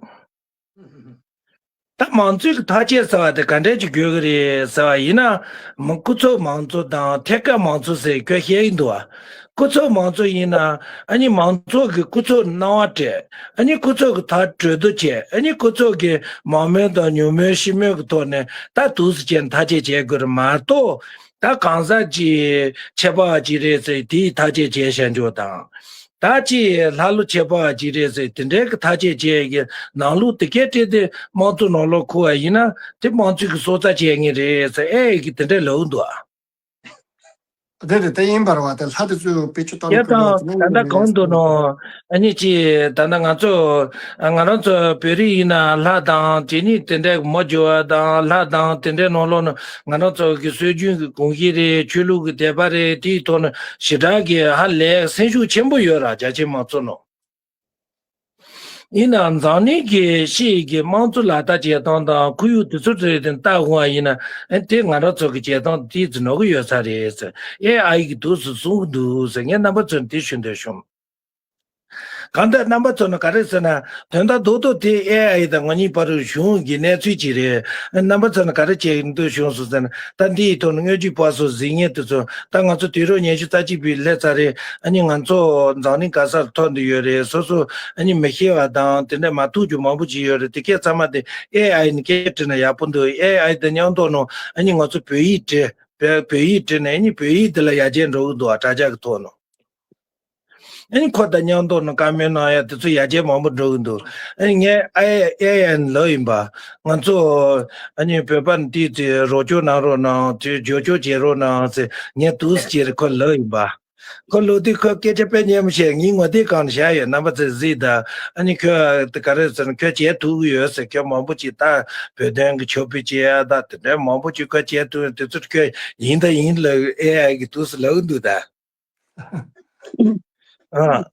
ད་དམངས་གཙོའི་ཐག་བཅད་ཟེར་བ་དེ་ག་འདྲས་ཅིག་དགོས་ཀྱི་རེད་ཟེར་བ་ཡིན་ན། མ་སྐུ་ཚབ་མང་གཙོ་དང་ཐད་ཀར་མང་གཙོ་ཟེར་ཁྱོད་བཤད་ཀྱི་འདུག་བ། སྐུ་ཚབ་མང་གཙོ་ཡིན་ན་ཨ་ནི་མང་ཚོགས་ཀྱི་སྐུ་ཚབ་གནང་བ་སྤྲད། ཨ་ནི་སྐུ་ཚབ་ཀྱི་ཐག་གྲོས་བསྡུར་བྱས། ཨ་ནི་སྐུ་ཚབ་ཀྱི་མང་མོས་དང་ཉུང་མོས་ཕྱི་མོས་ཀྱི་ཐོག་ནས་ད་འདུག་སེ་བྱས་ཐག་བཅད་བྱེད་དགོས་རེད་མ་གཏོགས། ད་གང་ཟག་ཅིག་ཆད་པ་ཅིག་རེད་ཟེར་དེའི་ཐག་བཅད་བྱས་བཞག་འཇོག་དང་། ད་ཅིག་ལྷ་ལོ་ཆད་པ་ཅིག་རེད་ཟེར་དེ་འདྲའི་གི་ཐག་བཅད་བྱས་ཀྱི་ནང་ལུགས་དེ་གས་སྤྲད་དེ་དམངས་གཙོ་ནང་ལོགས་འཁུར་བ་ཡིན་ན་དེ་དམངས་གཙོའི་གི་སྲོག་རྩ་བཅད་ངེས་རེད་ཟེར་ཨེ་ཡི་གི་དེ་འདྲའི་ལབ་འདུག་ཨ། དེ་རེད། དེ་ཡིན་པར་བ་དེ་ལྷ་དེ་ཚོས་བེད་སྤྱོད་བཏང་ཡ་ལུགས་དང་དེ་ད་ལྟ་གང་འདུག་ནོ། ཨ་ནི་ཅི་ད་ལྟ་ང་ཚོ་ང་རང་ཚོ་བོད་རིགས་ཡིན་ན་ལྷ་དང་དེ་ནི་དེ་འདྲའི་མོ་སྒྱུར་བ་དང་ལྷ་དང་དེ་འདྲའི་ནང་ལོགས་ནས་ང་རང་ཚོ་གི་སྲོལ་རྒྱུན་གྱི་གོམས་གཤིས་རེད། ཆོས་ལུགས་ཀྱི་དད་པ་རེད། དེའི་ཐོག་ནས་ཞེ་དྲག་གི་ཧ་ལས་སེམས་ཤུགས་ཆེན་པོ་ཡོད་ར། རྒྱ་ཆེ་མང་ཚོགས་ནང་། ཡིན་ནའང་འཛམ་གླིང་གི་ཕྱི་ཡི་གི་དམངས་གཙོ་ལག་བསྟར་བྱེད་སྟངས་དང་ཁོར་ཡུག་དེ་ཚོ་རེད་དེ་ལྟ་དགོས་པ་ཡིན་ན། ཨེ་དེ་ང་རང་ཚོ་གི་བྱེད་སྟངས་དེ་ཙི་ནོར་གི་ཡོད་ས་རེད་ཟེར། ཨེ་ཨའི་གི་དུས་སུ་གསུང་གི་འདུག་ཟེར། ངས་རྣམ་པ་ཚོར་དེ་ཞུ་འདོད་བྱུང་། གང་ལྟར་རྣམ་པ་ཚོ་ནི་ག་རེ་ཟེར་ན། དོན་དག་རྡོག་རྡོག་དེ་ཨེ་ཨའི་དང་ང་གཉིས་བར་དུ་བྱུང་གི་གནས་ཚུལ་ཅིག་རེད། རྣམ་པ་ཚོ་ནི་ག་རེ་བྱེད་འདོད་བྱུང་སོང་ཟེར་ན། ད་འདི་ཡི་ཐོག་ནས་དངོས་བརྒྱུད་པ་སོགས་གཟིགས་མཁན་དེ་ཚོ། ད་ང་ཚོ་དུས་རབས་ཉི་ཤུ་རྩ་གཅིག་པའི་སླེབས་ཚར་རེད། ཨ་ནི་ང་ཚོ་འཛམ་གླིང་ག་སར་ཐོར་འདི་ཡོད་རེད། སོ་སོ་ཨ་ནི་མི་ཤེས་པ་དང་དེ་འདྲ་མ་ཐུག་རྒྱུ་མང་པོ་ཅིག་ཡོད་རེད། དེ་སྐད་ཚང་མ་དེ་ཨེ་ཨའི་ནས་སྐད་བྲིས་ན་ཡག་པོ་འདུག་ཨེ་ཨའི་དང་མཉམ་དུ་ནང་ཨ་ནི་ང་ཚོ་བོད་ཡིག་བྲིས། བོད་བོད་ཡིག་བྲིས་ནས་ཨ་ནི་བོད་ཡིག་འདི་ལ་ཡར་རྒྱས་འགྲོ་གི་འདུག་ཨ། དྲ་རྒྱ་གི་ཐོག་ནས། ཨ་ནི་ཁོ་དང་མཉམ་དུ་ནང་བཀའ་མོལ་གནང་ཡ་དེ་ཚོ་ཡར་རྒྱས་མང་པོ་འགྲོ་གི་འདུག་ཨ་ནི་ངས་ཨེ་ཨེ་ཨའི་ནས་ལབ་ཡིན་པ། ང་ཚོ་ཨ་ནི་བོད་པ་ནི་དེའི་ཚེ་རོགས་སྐྱོར་གནང་རོགས་གནང་། དེ་རྒྱབ་སྐྱོར་བྱེད་རོགས་གནང་ཟེར་ངས་འདུག་སེ་བྱས་རེད་ཁོ་ལབ་ཡིན་པ། ཁོ་ལོ་དུས་ཁོ་སྐད་ཆ་དཔེ་སྙན་མོ་བཤད། ངའི་ངོ་དེབ་སྒང་ལ་བཞག་ཡོད། རྣམ་པ་ཚོས་གཟིགས་དང་། ཨ་ནི་ཁོས་དེ་ག་རེ་ཟེར་ན། ཁོས་བྱེད་ཐུབ་ཀྱི་ཡོད་ཟེར། ཁོས་མང་པོ་ཅིག་ད་བོད་དོན་གྱི་ཕྱོགས་ཕེབས་བྱེད་ཡ་ད་དེ་འདྲའི་མང་པོ་ཅིག་ཁོས་བྱེད་ཐུབ། དེ་ཚོ་ཁོས་ཡིན་ད་ཡིན་ལབ། ཨེ་ཨའི་གིས་འདུག་སེ་ལབ་ཀྱི་འདུག་ད། ཨ།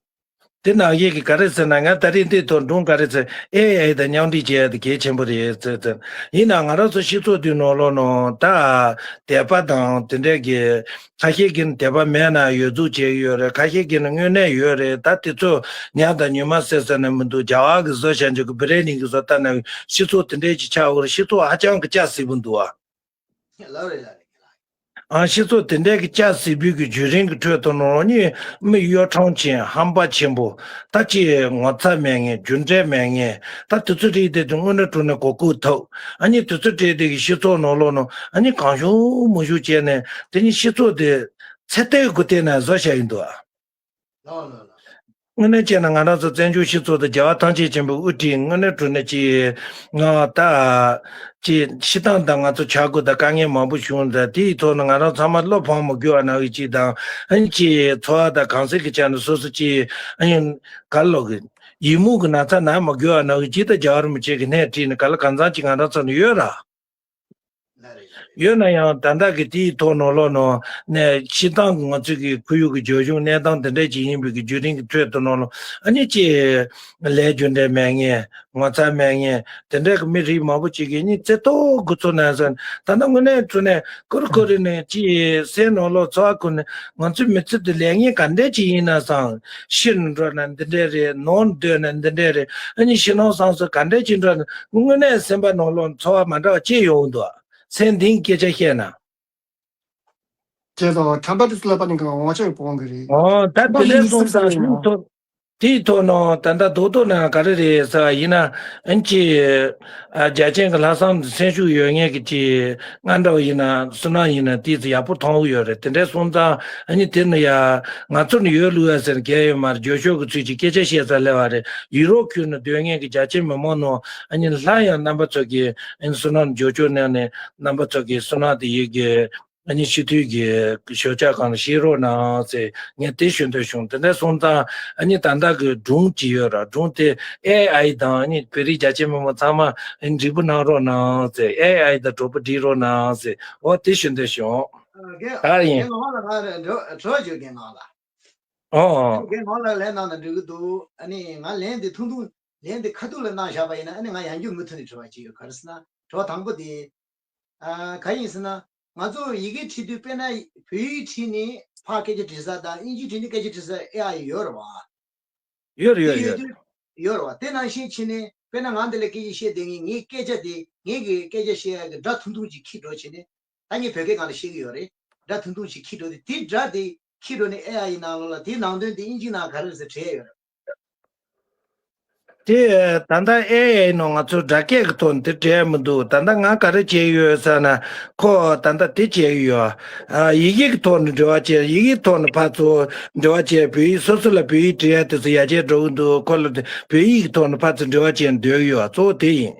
དེ་ནང་བཞིན་གྱི་ག་རེ་ཟེར་ན། ང་ད་རིང་འདིའི་ཐོག་སྒྲུང་ག་རེ་ཟེར། ཨེ་ཨའི་དང་མཉམ་འབྲེལ་བྱེད་ཡ་དེ་གལ་ཆེན་པོ་རེད་ཟེར་ཟེར། ཡིན་ནའང་ང་རང་ཚོ་སྤྱི་ཚོགས་འདིའི་ནང་ལོགས་ནང་ད་དད་པ་དང་དེ་འདྲའི་གི། ཁ་ཤས་ཀྱིས་ནི་དད་པ་མེད་ན་ཡོད་རྫུ་བྱེད་ཀྱི་ཡོད་རེད། ཁ་ཤས་ཀྱིས་ནི་དངོས་གནས་ཡོད་རེད། ད་དེ་ཚོ་ཉག་དང་ཉི་མ་ཟེར་ས་ནས་མི་འདུག་རྒྱ་གར་གྱི་བཟོ་བྱ་འཇོག་གི་བྷི་རེ་ནིང་གི་བཟོ་ལྟ་ན་སྤྱི་ཚོགས་དེ་འདྲས་ཀྱི་ཆགས་ཡོད་རེད། སྤྱི་ཚོགས་ཧ་ཅང་གི་ལྕགས་སྲིད་པོ་འདུག་ཨ། ལགས་རེད་ལགས་རེད། ཨ། སྤྱི་ཚོགས་དེ་འདྲས་ཀྱི་ལྕགས་སྲིད་པོའི་གི་བརྒྱུད་རིམ་གྱི་ཁྲོད་དུ་ནོར་ནི་མི་གཡོ་འཕྲོང་ཆེན་ཧམ་པ་ཆེན་པོ། ད་ཅི་ངོ་ཚ་མེད་མཁན། རྒྱུ་འབྲས་མེད་མཁན། ད་དེ་ཚོ་རིགས་དེ་དུས་དངོས་གནས་དྲང་གནས་གོ་སྐབས་ཐོབ། ཨ་ནི་དེ་ཚོ་གྲས་དེ་གི་སྤྱི་ཚོགས་ནང་ལོགས་ནང་ཨ་ནི་གང་བྱུང་མང་བྱུང་བྱས་ནས་དེ་ནི་སྤྱི་ཚོགས་དེ་ཚེ་ཐལ་གྱི་སྟེང་ན་བཟོ་བྱ་ཡིན་འདུག་ཨ། ལགས་ལགས་ལགས། དངོས་གནས་བྱས་ན་ང་རང་ཚོ་བཙན་བྱོལ་སྤྱི་ཚོགས་དང་རྒྱལ་བ་ཐམས་ཅད་མཁྱེན་པའི་དབུ་ཁྲིད་དངོས་གནས་དྲང་གནས་ཀྱི་ང་ད་ཅི་སྤྱིར་བཏང་ད་ང་ཚོ་ཆག་སྒོ་དང་དཀའ་ངལ་མང་པོ་བྱུང་། ད་དེའི་ཐོག་ནས་ང་རང་ཚང་མ་བློ་ཕམ་མ་དགོས་པ་ནང་བཞིན་ཅིག་དང་། ཨ་ནི་ཅི་འཚོ་བ་དང་གང་ཟག་གི་ཆ་ནས་སོ་སོ་ཅི་ཨ་ནི་ག་ལོག་གི་ཡི་མུག་གི་ན་ཚ་ན་མ་དགོས་པ་ནང་བཞིན་ཅིག་ད་རྒྱལ་བ་རིན་པོ་ཆེ་གི་སྣེ་ཁྲིད་ནས་ག་ལ་གང་འཚམ་ཅིག་ང་རང་ཚོ་ནས་ཡོད་ར། ཡོད་ན་ཡང་ད་ལྟ་གི་དེའི་ཐོག་ནང་ལོགས་ནང་ནས་སྤྱིར་བཏང་གི་ང་ཚོའི་གི་ཁོར་ཡུག་གི་རྒྱབ་ལྗོངས་གནས་སྟངས་དེ་འདྲ་ཅིག་ཡིན་པའི་གི་བརྒྱུད་རིམ་གྱི་ཁྲོད་དུ་ནང་ལོགས་ཨ་ནི་ཅི་ལས་རྒྱུ་འབྲས་མེད་མཁན། ངོ་ཚ་མེད་མཁན། དེ་འདྲ་གི་མི་རིགས་མང་པོ་ཅིག་གིས་ནི་རྩེ་ཏོག་དགུ་ཚོ་ན་ཟེར། ད་ལྟ་དངོས་གནས་དྲང་གནས་ཀུ་རེ་ཀུ་རེ་ནས་ཅི་སེམས་ནང་ལོགས་ཚོར་བ་ཁུར་ནས། ང་ཚོའི་མི་ཚེ་འདི་ལས་ངན་ག་འདྲས་ཅིག་ཡིན་ན་བསམ། ཤི་ནས་འགྲོ་ན་འདི་འདྲས་རེད། ནང་སྡོད་ན་འདི་འདྲས་རེད། ཨ་ནི་ཕྱི་ནང་གསང་གསུམ་ག་འདྲས་ཅིག་འགྲོ་ན། དངོས་གནས་སེམས་པ་ནང་ལོགས་ཚོར་བ་མ་འདྲ་བ་སྐྱེ་ཡོང་འདུག་སེམས་གཏིང་སྐད་ཆ་བཤད་ན། དེ་དང་ཁྲམ་པ་དེ་ཚོ་ལབ་པ་ནི་གང་ངོ་ཆ་ཡོད་པོ་འོང་གི་རེད། ཨོ་ད་ཁྲམ་པ་དེ་འདྲས་ལ་ཡིན་སོང་སེམས་ས་ཙང་ཡིན་ཡང་ཐོག་དེའི་ཐོག་ནང་ད་ལྟ་རྡོག་རྡོག་ནང་ག་རེ་རེད་ཟེར་བ་ཡིན་ན། ཨ་ནི་ཅི། ཨ། རྒྱ་ཆེན་གྱི་ལྷག་བསམ་དང་སེམས་ཤུགས་ཡོད་མཁན་གྱི་ཅི། ང་འདྲ་བ་ཡིན་ན་བསོད་ནམས་ཡིན་ན་ཏོག་ཙམ་ཡག་པོ་མཐོང་གི་ཡོད་རེད། དེ་འདྲས་སོང་ཙང་ཨ་ནི་དེ་ནི་ཡ་ང་ཚོ་ནི་ཡོད་ལུགས་ཡ་ཟེར་གལ་ཡོད་མ་རེད། རྒྱབ་ཕྱོགས་ཀྱི་ཚུལ་གྱིས་སྐད་ཆ་བཤད་ས་སླེབས་པ་རེད། ཡུ་རོབ་ཁུལ་ནས་སྡོད་མཁན་གྱི་རྒྱ་ཆེ་མི་མང་ནང་ཨ་ནི་སླར་ཡང་རྣམ་པ་ཚོ་གིས་ཨ་ནི་བསོད་ནམས་རྒྱབ་སྐྱོར་གནང་ནས་རྣམ་པ་ཚོ་གིས་བསོད་ནམས་དེ་ཡི་གེ་ཨ་ནི་སྤྱི་འཐུས་ཀྱི་ཞོགས་ཇ་སྒང་ལ་བཤད་རོགས་གནང་ཟེར་ངས་དེ་ཞུ་འདོད་བྱུང་། དེ་འདྲ་སོང་ཙང་ཨ་ནི་ད་ལྟ་གི་སྒྲུང་ཅིག་ཡོད་ར། སྒྲུང་དེ་ཨེ་ཨའི་དང་ཨ་ནི་བོད་རིགས་རྒྱ་ཆེ་མི་མང་ཚང་མ་ཨ་ནི་འགྲིག་པོ་གནང་རོགས་གནང་ཟེར། ཨེ་ཨའི་དང་གྲོགས་པོ་སྒྲིག་རོགས་གནང་ཟེར། འོ་དེ་ཞུ་འདོད་བྱུང་། ཨ། རྒན། ད་ཡིན། རྒན་ངག་ལགས། ང་དྲི་བ་ཞུ། རྒན་ངག་ལགས། ཨོ། ཨོ། རྒན་ངག་ལགས་ལན་གནང་ན་འགྲིག་གི་འདུག་ཨ་ནི་ང་ལན་དེ་ཐུང་ཐུང་། ལན་དེ་ཁ་ཐུག་ལ་གནང་བཞག་པ་ཡིན་ན་ཨ་ནི་ང་ཡང་བསྐྱར་མུ་མཐུད་ནས་དྲི་བ་ཅིག་ཡོད། ག་རེ་ཟེར་ན་དྲི་བ་དང་པོ་དེ། ཨ། ག་ཡིན་ཟེར་ན། ང་ཚོ་ཡི་གེ་བྲིས་དུས་དཔེར་ན་བོད་ཡིག་བྲིས་ནས་ཕར་སྐད་ཆ་འདྲི་ས་དང་ཨིན་ཇི་བྲིས་ནས་སྐད་ཆ་འདྲི་ས་ཨེ་ཨའི་ཡོད་རེད་བ། ཡོད་རེད། དེ་ཡོད་ཡོད་དུས། ཡོད་རེད་བ། དེ་ནང་བཞིན་བྱས་ནས་དཔེར་ན་ང་འདི་ལ་སྐད་ཆ་བཤད་བསྡད་མཁན་ངའི་སྐད་ཆ་དེ་ངའི་གི་སྐད་ཆ་བཤད་ཡག་གི་སྒྲ་ཐུང་ཐུང་ཅིག་འཁྱེར་འགྲོ་བྱས་ནས། ད་ངས་བོད་སྐད་སྒང་ལ་བཤད་ཀྱི་ཡོད་རེད། སྒྲ་ཐུང་ཐུང་ཅིག་འཁྱེར་འགྲོ་དུས་དེ་སྒྲ་དེ་འཁྱེར་འགྲོ་ནས་ཨེ་ཨའི་ནང་ལོགས་ལ་དེའི་ནང་དོན་དེ་ཨིན་ཇིའི་ནང་ག་རེ་རེད་ཟེར་དྲིས་ཡོད་རེད། དེ་ད་ལྟ་ཨེ་ཨའི་ནང་ང་ཚོ་སྒྲ་སྐད་ཀྱི་ཐོག་ནས་དེ་འབྲེལ་མི་འདུག་ད་ལྟ་ང་ག་རེ་བྱས་ཡོད་ཟེར་ན། ཁོ་ད་ལྟ་དེ་བྱས་ཡོད། ཨ། ཡི་གེ་གི་ཐོག་ནས་འབྲེལ་བ་བྱས། ཡི་གེ་ཐོག་ནས་ཕར་ཚུར་འབྲེལ་བ་བྱས། བོད་ཡིག་སོ་སོ་ལ་བོད་ཡིག་འབྲི་ཡ་དེ་ཚོ་ཡར་རྒྱས་འགྲོ་གི་འདུག་ཁོ་ལ་དེ་བོད་ཡིག་གི་ཐོག་ནས་ཕར་ཚུར་འབྲེལ་བ་བྱས་ནས་སྡོད་ཀྱི་ཡོད། གཙོ་བོ་དེ་ཡིན།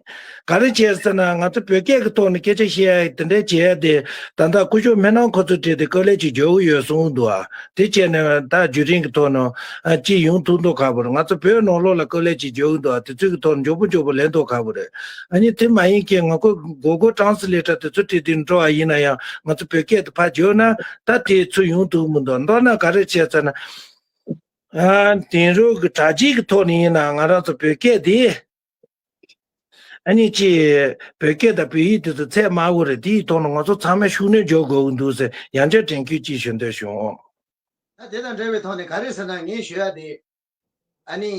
ག་རེ་བྱས་ཟེར་ན། ང་ཚོ་བོད་སྐད་ཀྱི་ཐོག་ནས་སྐད་ཆ་བཤད་ཡ་དེ་འདྲ་བྱས་ཏེ། ད་ལྟ་སྐུ་ཞབས་སྨན་ནང་ཁོ་ཚོ་བྲིས་ཏེ་དཀའ་ལས་ཅིག་འཇོག་གི་ཡོད་གསུངས་འདུག་ཨ། དེ་བྱས་ནས་ད་བརྒྱུད་རིམ་གྱི་ཐོག་ནས་ཨ་ཅིག་ཡོང་ཐུབ་མདོག་ཁ་པོ་རེད། ང་ཚོ་བོད་ནང་ལོགས་ལ་དཀའ་ལས་ཅིག་འཇོག་གི་འདུག་ཨ། དེ་ཚོའི་གི་ཐོག་ནས་མགྱོགས་པོ་མགྱོགས་པོ་ལེན་མདོག་ཁ་པོ་རེད། ཨ་ནི་དེ་མ་ཡིན་གྱི་ང་ཁོ་གོ་གོ་ཊྲན་སི་ལེ་ཊར་དེ་ཚོ་བྲིས་ཏེ་འགྲོ་བ་ཡིན་ན་ཡང་། ང་ཚོ་བོད་སྐད་དེ་ཕར་བསྒྱུར་ན་ད་དེ་ཚོ་ཡོང་ཐུབ་མི་འདུག་མདོར་ན་ག་རེ་བྱས་ཟེར་ན། ཨ་དེང་རབས་ཀྱི་དྲ་རྒྱའི་གི་ཐོག་ནས་ཡིན་ན་ང་རང་ཚོ་བོད་སྐད་དེ། ཨ་ནི་ཅི། བོད་སྐད་དང་བོད་ཡིག་དེ་ཚོ་ཚད་དམའ་བོ་རེད། དེའི་ཐོག་ནས་ང་ཚོ་ཚང་མས་ཤུགས་སྣོན་རྒྱག་དགོས་ཀྱི་འདུག་ཟེར་ཡང་བསྐྱར་དྲན་སྐུལ་ཅིག་ཞུ་འདོད་བྱུང་། ད་དེ་དང་འབྲེལ་བའི་ཐོག་ནས་ག་རེ་ཟེར་ན། ངས་ཞུ་ཡ་དེ། ཨ་ནི་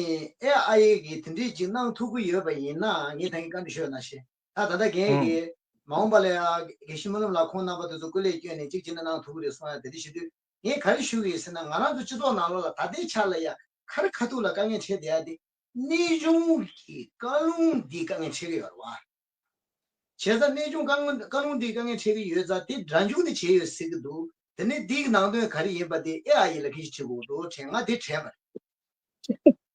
ཨེ་ཨའི་གིས་དེ་འདྲས་ཅིག་གནང་ཐུབ་ཀྱི་ཡོད་པ་ཡིན་ན། ངས་ད་གིན་བཀའ་འདྲི་ཞུས་ནང་བཞིན། ད་ད་ལྟ་རྒན་གྱིས་མ་འོངས་པ་ལ་ཡང་དགེ་བཤེས་སྨོན་ལམ་ལགས་ཁོང་རྣམ་པ་དེ་ཚོ་སྐུ་ལས་བསྐྱོན་ནས་གཅིག་བྱས་ན་གནང་ཐུབ་ཀྱི་རེད་གསུང་ཡ་དེ་འདྲ་ཞུ་དུས། ངས་ག་རེ་ཞུ་གི་ཡོད་ཟེར་ན། ང་རང་ཚོ་སྤྱི་ཚོགས་ནང་ལོགས་ལ་ད་ལྟའི་ཆ་ལ་ཡ་ག་རེ་ཁ་ཐུག་ལ་དཀའ་ངལ་འཕྲད་བསྡད་ཡ་དེ། གནས་ཆུང་གི་བཀའ་ལུང་འདིས་དཀའ་ངལ་འཕྲད་ཀྱི་ཡོད་རེད་བ། བྱས་ཙང་གནས་ཆུང་བཀའ་ལུང་བཀའ་ལུང་འདིས་དཀའ་ངལ་འཕྲད་ཀྱི་ཡོད་ཙང་། དེ་སྒྲ་འཇུག་ནས་བྱས་ཡོད་ཟེར་གྱི་འདུག་དེ་ནས་འདིའི་ནང་དོན་ག་རེ་ཡིན་པ་དེ་ཨེ་ཨའི་ལ་སྐད་ཆ་དྲིས་དགོས་འདུག་དྲན། ང་དེ་དྲན་པ་རེད།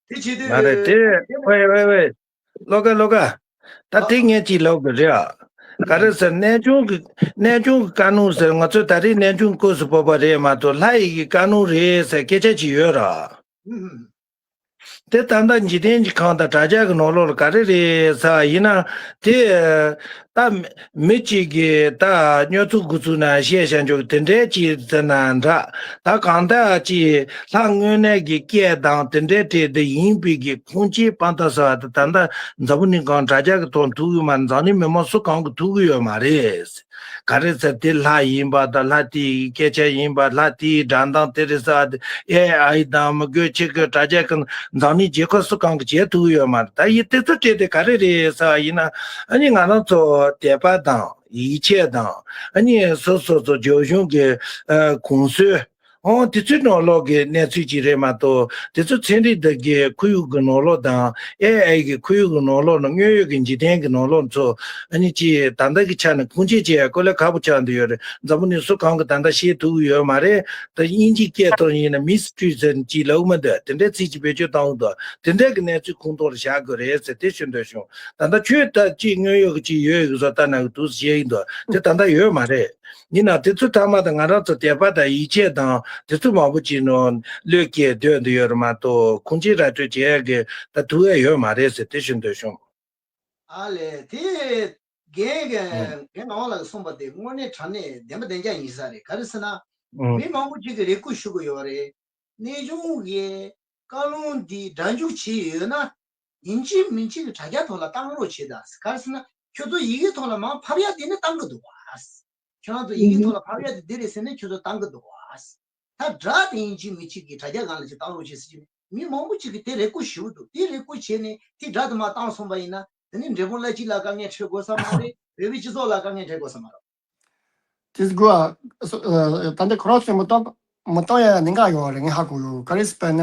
དེ་བྱེད་དུས་མ་རེད་དེ། དེ་ཝེ་ཝེ་ཝེ། བློ་དགའ་བློ་དགའ། ད་དེ་ངས་ཅིག་ལབ་དགོས་རེད་ཨ། ག་རེ་ཟེར། གནས་ཆུང་གི་གནས་ཆུང་གི་བཀའ་ལུང་ཟེར། ང་ཚོས་ད་རེས་གནས་ཆུང་སྐབས་སུ་བབས་པ་རེད་མ་གཏོགས། ལྷ་ཡི་གི་བཀའ་ལུང་རེད་ཟེར་སྐད་ཆ་ཅིག་ཡོད་ར། དེ་ད་ལྟ་འཇིག་རྟེན་གྱི་ཁམས་དང་དྲ་རྒྱ་གི་ནང་ལོགས་ལ་ག་རེ་རེད་ཟེར་བ་ཡིན་ན། དེ་ད་མི་གཅིག་གིས་ད་སྨྱོ་ཚུལ་རྒུད་ཚུལ་ནང་བཤད་བཞག་འཇོག་དེ་འདྲའི་ཅིག་ཟེར་ན་འདྲ། ད་གང་ལྟར་ཅིག་ལྷ་དངོས་གནས་ཀྱི་སྐད་དང་དེ་འདྲའི་སྤྲད་དེ་ཡིན་པའི་གི་ཁུངས་སྐྱེལ་དཔང་རྟགས་ཟེར་བ་དེ་ད་ལྟ་འཛམ་བུ་གླིང་སྒང་དྲ་རྒྱ་གི་ཐོག་ཐུག་གི་མ་རེད། འཛམ་གླིང་མི་མང་སུ་གང་གི་ཐུག་གི་ཡོད་མ་རེད། ག་རེ་ཟེར། དེ་ལྷ་ཡིན་པ་དང་། ལྷ་དེའི་སྐད་ཆ་ཡིན་པ། ལྷ་དེའི་སྒྲ་གདངས་དེ་རེད་ཟེར་བ་དེ་ཨེ་ཨའི་དང་མི་དགོས་ཆེད་ཀྱི་དྲ་རྒྱ་གི་འཛམ་གླིང་རྒྱལ་ཁབ་སུ་གང་གི་བྱེད་ཐུབ་ཡོད་མ་རེད། ད་ཡིན་དེ་ཚོ་བྲིས་ཏེ་ག་རེ་རེད་ཟེར་བ་ཡིན་ན། ཨ་ནི་ང་རང་ཚོ་དད་པ་དང་ཡིད་ཆེས་དང་། ཨ་ནི་སོ་སོ་སོ་རྒྱབ་གཞུང་གི་ཨ་གུང་སྲོལ། ཨོ་དེ་ཚོའི་ནང་ལོགས་ཀྱི་གནས་ཚུལ་ཅིག་རེད་མ་གཏོགས། དེ་ཚོ་ཚན་རིག་དང་གི་ཁོར་ཡུག་གི་ནང་ལོགས་དང་། ཨེ་ཨའི་གི་ཁོར་ཡུག་གི་ནང་ལོགས་ནང་། དངོས་ཡོད་ཀྱི་འཇིག་རྟེན་གྱི་ནང་ལོགས་ཚོ། ཨ་ནི་ཅིག་ད་ལྟ་གི་ཆ་ནས་ཁུངས་སྐྱེལ་བྱེད་ཡ་དཀའ་ལས་ཁག་པོ་ཆགས་བསྡད་ཡོད་རེད། འཛམ་བུ་གླིང་སུ་གང་གིས་ད་ལྟ་ཤེས་ཐུབ་ཀྱི་ཡོད་མ་རེད། ད་དབྱིན་ཇིའི་སྐད་ཐོག་ཡིན་ན་མི་སི་ཊི་རི་ཟེར་ཅིག་ལབ་མི་འདུག་དེ་འདྲའི་ཚིག་ཅིག་བེད་སྤྱོད་བཏང་འདུག་དེ་འདྲའི་གི་གནས་ཚུལ་ཁུངས་ཐོག་ལ་བཞག་དགོས་རེད་ཟེར་དེ་ཞུ་འདོད་བྱུང་། ད་ལྟ་ཁྱོད་ད་ཅིག་དངོས་ཡོད་ཀྱི་ཅིག་ཡོད་ཡོད་ཀྱི་བཟོ་ལྟ་ན་གི་འདུག་བཤད་ཀྱི་འདུག་དེ་ད་ལྟ་ཡོད་མ་རེད། ཡིན་ན་དེ་ཚོ་ཐ་མ་དང་ང་རང་ཚོ་དད་པ་དང་ཡིད་ཆེས་དང་དེ་ཚོ་མང་པོ་ཅིག་ནང་བློས་བཀལ་སྡོད་འདི་ཡོད་རེད་མ་གཏོགས། ཁུངས་སྐྱེལ་ར་སྤྲོད་བྱེད་ཡ་གི་ད་ཐུབ་ཡ་ཡོད་མ་རེད་ཟེར་དེ་ཞུ་འདོད་བྱུང་། ཨ་ལས། དེ་རྒན་གྱི་ཨང་། རྒན་ངག་དབང་ལགས་ཀྱིས་གསུངས་པ་དེ་དངོས་གནས་དྲང་གནས་བདེན་པ་བདེན་རྐྱང་ཡིན་ས་རེད། ག་རེ་ཟེར་ན། ཨང་། མི་མང་པོ་ཅིག་གིས་རེ་སྐུལ་ཞུ་གི་ཡོད་རེད། གནས་ཆུང་གི་བཀའ་ལུང་འདི་སྒྲ་འཇུག་བྱས་ཡོད་ན། ཡིན་གཅིག་མིན་གཅིག་གི་དྲ་རྒྱ་ཐོག་ལ་བཏང་རོགས་བྱེད་དང་། ག་རེ་ཟེར་ན། ཁྱོད་ཚོ་ཡི་གེ་ཐོག་ལ་མར་ཕབ་ཡ་དེ་ནི་བཏང་གི་འདུག་བ། ཁྱོད་རང་ཚོ་ཡི་གེ་ཐོག་ལ་ཕབ་ཡ་དེ་འདི་རེད་ཟེར་ནས་ཁྱོད་ཚོ་བཏང་གི་འདུག་བ། ད་སྒྲ་དེ་ཡིན་གཅིག་མིན་གཅིག་གི་དྲ་རྒྱ་སྒང་ལ་ཅིག་བཏང་རོགས་བྱེད་ཟེར་གྱི་ནི། མི་མང་པོ་ཅིག་གིས་དེ་རེ་སྐུལ་ཞུ་གི་འདུག་དེ་རེ་སྐུལ་བྱས་ནས་དེ་སྒྲ་དེ་མར་བཏང་སོང་བ་ཡིན་ན། དེ་ནི་འབྲས་སྤུངས་བླ་སྤྱི་ལ་དཀའ་ངལ་འཕྲད་དགོས་ས་མ་རེད། བོད་པའི་སྤྱི་ཚོགས་ལ་དཀའ་ངལ་འཕྲད་དགོས་ས་མ་རེད། དེ་དགོས་ཨ། ད་ལྟ་ཁོ་རང་ཚོས་མི་གཏོང་མི་གཏོང་ཡ་གནད་འགག་ཡོད་རེད། ངས་ཧ་གོ་ཡོད། ག་རེ་ཟེར་བ་ན།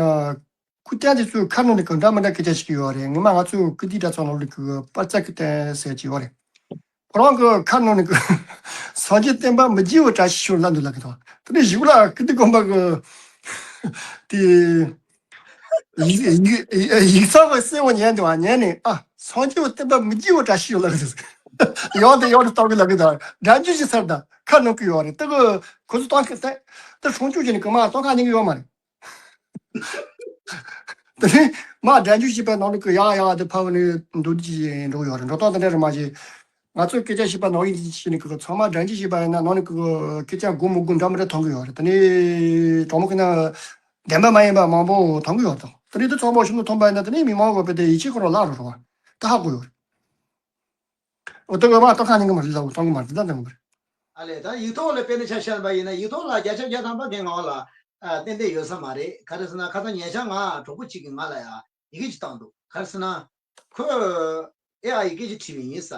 སྐུ་རྟེན་དེ་ཚོའི་ཁ་ནང་ནས་གང་འདྲ་མི་འདྲ་སྐད་ཆ་ཞིག་ཡོད་རེད། ངོ་མ་ང་ཚོའི་སྐུ་དེའི་གྲྭ་ཚང་ནང་ལ་གི་པར་རྩ་སྐུ་རྟེན་ཟེར་གྱི་ཡོད་རེད། ཁོ་རང་གི་ཁ་ནང་ནས་གི་སངས་རྒྱས་བསྟན་པ་མི་བརྗེད་པའི་བཀྲ་ཤིས་ཤོག་ལབ་འདུག་ལབ་གི་འདུག་དེ་ནས་གཞུག་ལ་སྐུ་དེ་དགོན་པ་གི་དེ། ཡིག་ཡིག་ཡིག་ཚང་གི་གསལ་བོ་ཉན་འདུག་ཉན་ནས། ཨ། སངས་རྒྱས་པའི་བསྟན་པ་མི་བརྗེད་པའི་བཀྲ་ཤིས་ཤོག་ལབ་གི་འདུག་ཡང་དང་ཡང་དུ་གཏོང་གི་ལབ་གི་འདུག་སྒྲ་འཇུག་བྱེད་ས་དང་ཁ་ནང་གི་ཡོད་རེད། དེ་གི་ཁོ་ཚོ་གཏོང་གི་ཟེར། དེ་སྲུང་སྐྱོབ་བྱས་ནས་གང་མང་གཏོང་ག་ཉན་གི་ཡོད་མ་རེད། དེ་ནས་མར་སྒྲ་འཇུག་བྱས་པའི་ནང་ལ་གི་ཡག་ཡག་དེ་ཕབ་ནས་འདུག་ཅི་འགྲོ་གི་ཡོད་རེད། འགྲོ་སྟངས་དེ་འདྲ་རེད་མ་གཞི། ང་ཚོས་སྐད་ཆ་བཤད་པ་ནང་བཞིན་བྱས་ནས་གི་ཚང་མ་སྒྲ་འཇུག་བྱས་པ་ཡིན་ན་ནང་ནས་གི་སྐད་ཆ་དགོས་མི་དགོས་འདྲ་མི་འདྲ་མཐོང་གི་ཡོད་རེད། དེ་ནས་གྲོགས་མོ་གི་ན་བདེན་པ་མ་ཡིན་པ་མང་པོ་མཐོང་གི་ཡོད་དང་། དེ་ནས་དེ་ཚང་མ་ཞིབ་མོ་མཐོང་པ་ཡིན་ན་དེ་ནས་མི་མང་བོ་བས་དེ་ཡིད་ཆེས་ཁོ་རང་བརླག་འགྲོ་རེད་བ། ད་ཧ་གོ་ཡོད་རེད། འོ་དེ་ག་མ་གཏོང་ག་ཉན་གི་མ་རེད། ལ་འོ་གཏོང་གི་མ་རེད། ད་གཏོང་གི་མ་རེད། ཨ་ལས། ད་ཡིག་ཐོག་ལ་དཔེར་ན་ཆ་བཞག་པ་ཡིན་ན། ཡིག་ཐོག་ལ་བརྒྱ་ཆ་བརྒྱ་ཐམ་པ་དེ་ངག་ལ་ཨ་ཏན་ཏན་ཡོད་ས་མ་རེད། ག་རེ་ཟེར་ན། ཁ་སང་ཉེ་ཆར་ང་གྲོགས་པོ་གཅིག་གིས་ང་ལ་ཡ་ཡི་གེ་ཅིག་བཏང་འདུག་ག་རེ་ཟེར་ན། ཁོས་ཨེ་ཨའི་ཡི་སྐད་ཅིག་བྲིས་པ་ཡིན་ས།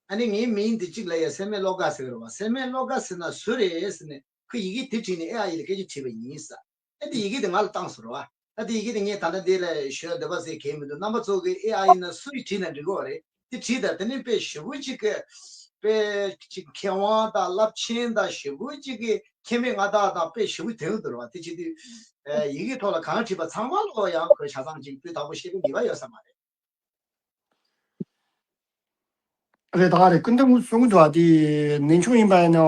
ཨ་ནི་ངའི་མིང་འདི་གཅིག་ལ་ཡ་སེར་སྨད་བློ་དགའ་ཟེར་གི་རེད་བ། སེར་སྨད་བློ་དགའ་ཟེར་ན་སུ་རེད་ཟེར་ནས། ཁོས་ཡི་གེ་དེ་བྲིས་ནས་ཨེ་ཨའི་ལ་སྐད་ཅིག་བྲིས་པ་ཡིན་ས། ཨ་དེ་ཡི་གེ་དེ་ང་ལ་བཏང་ཟེར་བ། ཨ་དེ་ཡི་གེ་དེ་ངས་ད་ལྟ་འདི་ལ་ཞུ་འདོད་པ་ཟེར་གང་ཡང་མི་འདུག་རྣམ་པ་ཚོ་གིས་ཨེ་ཨའི་ཡིན་ན་སུ་ཡིས་བྲིས་ན་འགྲིག་གི་རེད། དེ་བྲིས་དང་། དེ་ནས་དཔེ་ཞེ་པོ་ཅིག་གི་དཔེ་ཅིག་མཁས་དབང་དང་རླབས་ཆེན་དང་ཞེ་པོ་ཅིག་གི་མཁྱེན་མེད་ང་དག་དང་དཔེ་ཞེ་པོ་དེ་འདུག་རེད་བ། དེ་བྱེད་དུས་ཡི་གེ་ཐོག་ལ་གང་བྲིས་པ་ཚང་མ་ལོ་ཡང་ཁོས་ཆ་ཚང་ཅིག་སྤུས་དག་པོ་ཤེས་པའི་ངེས་པ་ཡོད་ས་མ་རེད། རེད། ད་ག་རེད། སྐུ་མདུན་གསུང་གི་འདུག་བ། དེ་གནས་ཆུང་ཡིན་པ་ཡིན་ན་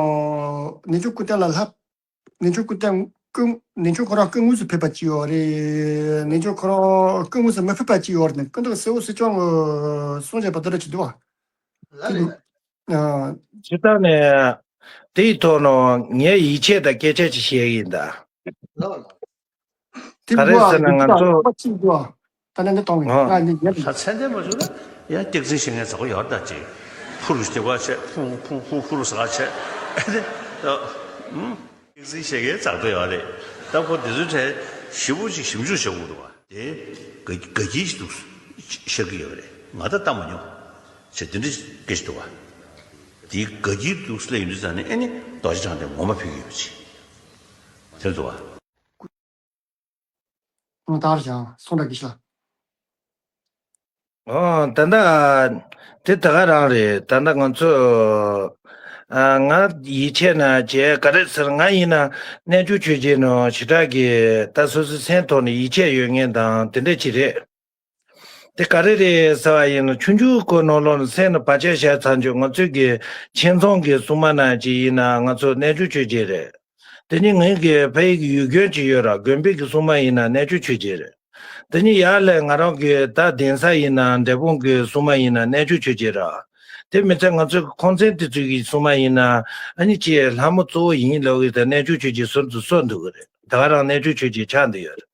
གནས་ཆུང་སྐུ་རྟེན་ལ་ལྷ། གནས་ཆུང་སྐུ་རྟེན་སྐུ། གནས་ཆུང་ཁོ་རང་སྐུ་དངོས་སུ་ཕེབས་པ་གཅིག་ཡོད་རེད། གནས་ཆུང་ཁོ་རང་སྐུ་དངོས་སུ་མི་ཕེབས་པ་གཅིག་ཡོད་རེད། སྐུ་མདུན་གསལ་བོ་གསལ་རྐྱང་གི་གསུང་བྱས་པ་དེ་འདྲ་ཅིག་འདུག་བ། ལ་ལ་ལ། ཨ། སྤྱིར་བཏང་ནས་དེའི་ཐོག་ནས་ངས་ཡིད་ཆེས་དང་སྐད་ཆ་ཅིག་བཤད་ཀྱི་ཡིན་ད། ལ་ལ། དེ་ག་རེད་ཟེར་ན་ང་ཚོ། པ་གཅིག་འདུག་བ། ད་ནི་འདི་གཏོང་གི། ཨ། ང་ནི་ཉན། ད་ཚད་ལྡན་མ་བྱུང་ན་ཡང་སྟེགས་འཛིན་བྱེད་མཁན་ཚོགས་ཡོད་ད་ཅིག་ཕུ་རུ་སྟེགས་པ་བྱས། ཕུ་ཕུ་ཕུ་ཕུ་རུ་ཟ་བྱས། ཨ་ནི་ད་ཨུམ། སྟེགས་འཛིན་བྱེད་མཁན་ཚོགས་ཡོད་རེད། ད་ཁོ་དེ་ཚོའི་གྲས་ཞིབ་པོ་ཅིག་ཞིབ་འཇུག་བྱེད་དགོས་འདུག་བ། དེ་དགའ་དགའ་སྐྱིད་ཅིག་འདུག་ཤར་གྱི་ཡོད་རེད། ང་ད་ལྟ་མ་མྱོང་། བྱས་དེ་འདྲ་སྐད་ཆ་འདུག་བ། དེ་དགའ་སྐྱིད་འདུག་སླེབས་ཡོང་དུས་ཙང་ནས་ཨ་ནི་རྡོ་རྗེ་འཆང་དེ་ངོ་མ་ཕུལ་གྱི་ཡོད་པ་ཅིག་དེ་འདུག་བ། ཨང་། ད་རེ་ཞང་སོང་འདྲ་གི་ཤ། ཨོ། ད་ལྟ་དེ་ད་ག་རང་རེད། ད་ལྟ་ང་ཚོ། ཨ། ང་ཡིད་ཆེས་ན་བྱས་ག་རེ་ཟེར། ང་ཡིན་ན་གནས་ཆུང་ཆོས་རྗེ་ནང་ཞེ་དྲག་གི་ད་སོ་སོའི་སེམས་ཐོག་ནས་ཡིད་ཆེས་ཡོད་མཁན་དང་དེ་འདྲ་ཅིག་རེད། དེ་ག་རེ་རེད་ཟེར་བ་ཡིན་ན་ཆུང་ཆུང་ཁོ་ནང་ལོགས་ནས་སེམས་ནང་བག་ཆགས་བཞག་ཚར་འཇོག་ང་ཚོའི་གི་ཁྱིམ་ཚང་གི་སྲུང་མ་ནང་ཅིག་ཡིན་ན་ང་ཚོ་གནས་ཆུང་ཆོས་རྗེ་རེད། དེ་ནི་ངའི་གི་ཕ་ཡི་གི་ཡུལ་དགོན་ཅིག་ཡོད་ར། དགོན་པའི་གི་སྲུང་མ་ཡིན་ན་གནས་ཆུང་ཆོས་རྗེ་རེད། དེ་ནི་ཡར་ལ་ང་རང་གི་ད་གདན་ས་ཡིན་ན་འབྲས་སྤུངས་གི་སྲུང་མ་ཡིན་ན་གནས་ཆུང་ཆོས་རྗེ་ར། དེ་མི་ཚད་ང་ཚོའི་གི་ཁང་ཚན་དེ་ཚོའི་གི་སྲུང་མ་ཡིན་ན་ཨ་ནི་ཅིག་ལྷ་མོ་གཙོ་བོ་ཡིན་ལབ་གི། ད་གནས་ཆུང་ཆོས་རྗེ་ཟུར་དུ་གསོལ་འདུག་གི་རེད། ད་ག་རང་གནས་ཆུང་ཆོས་རྗེ་ཆགས་འདི་ཡོད་རེད།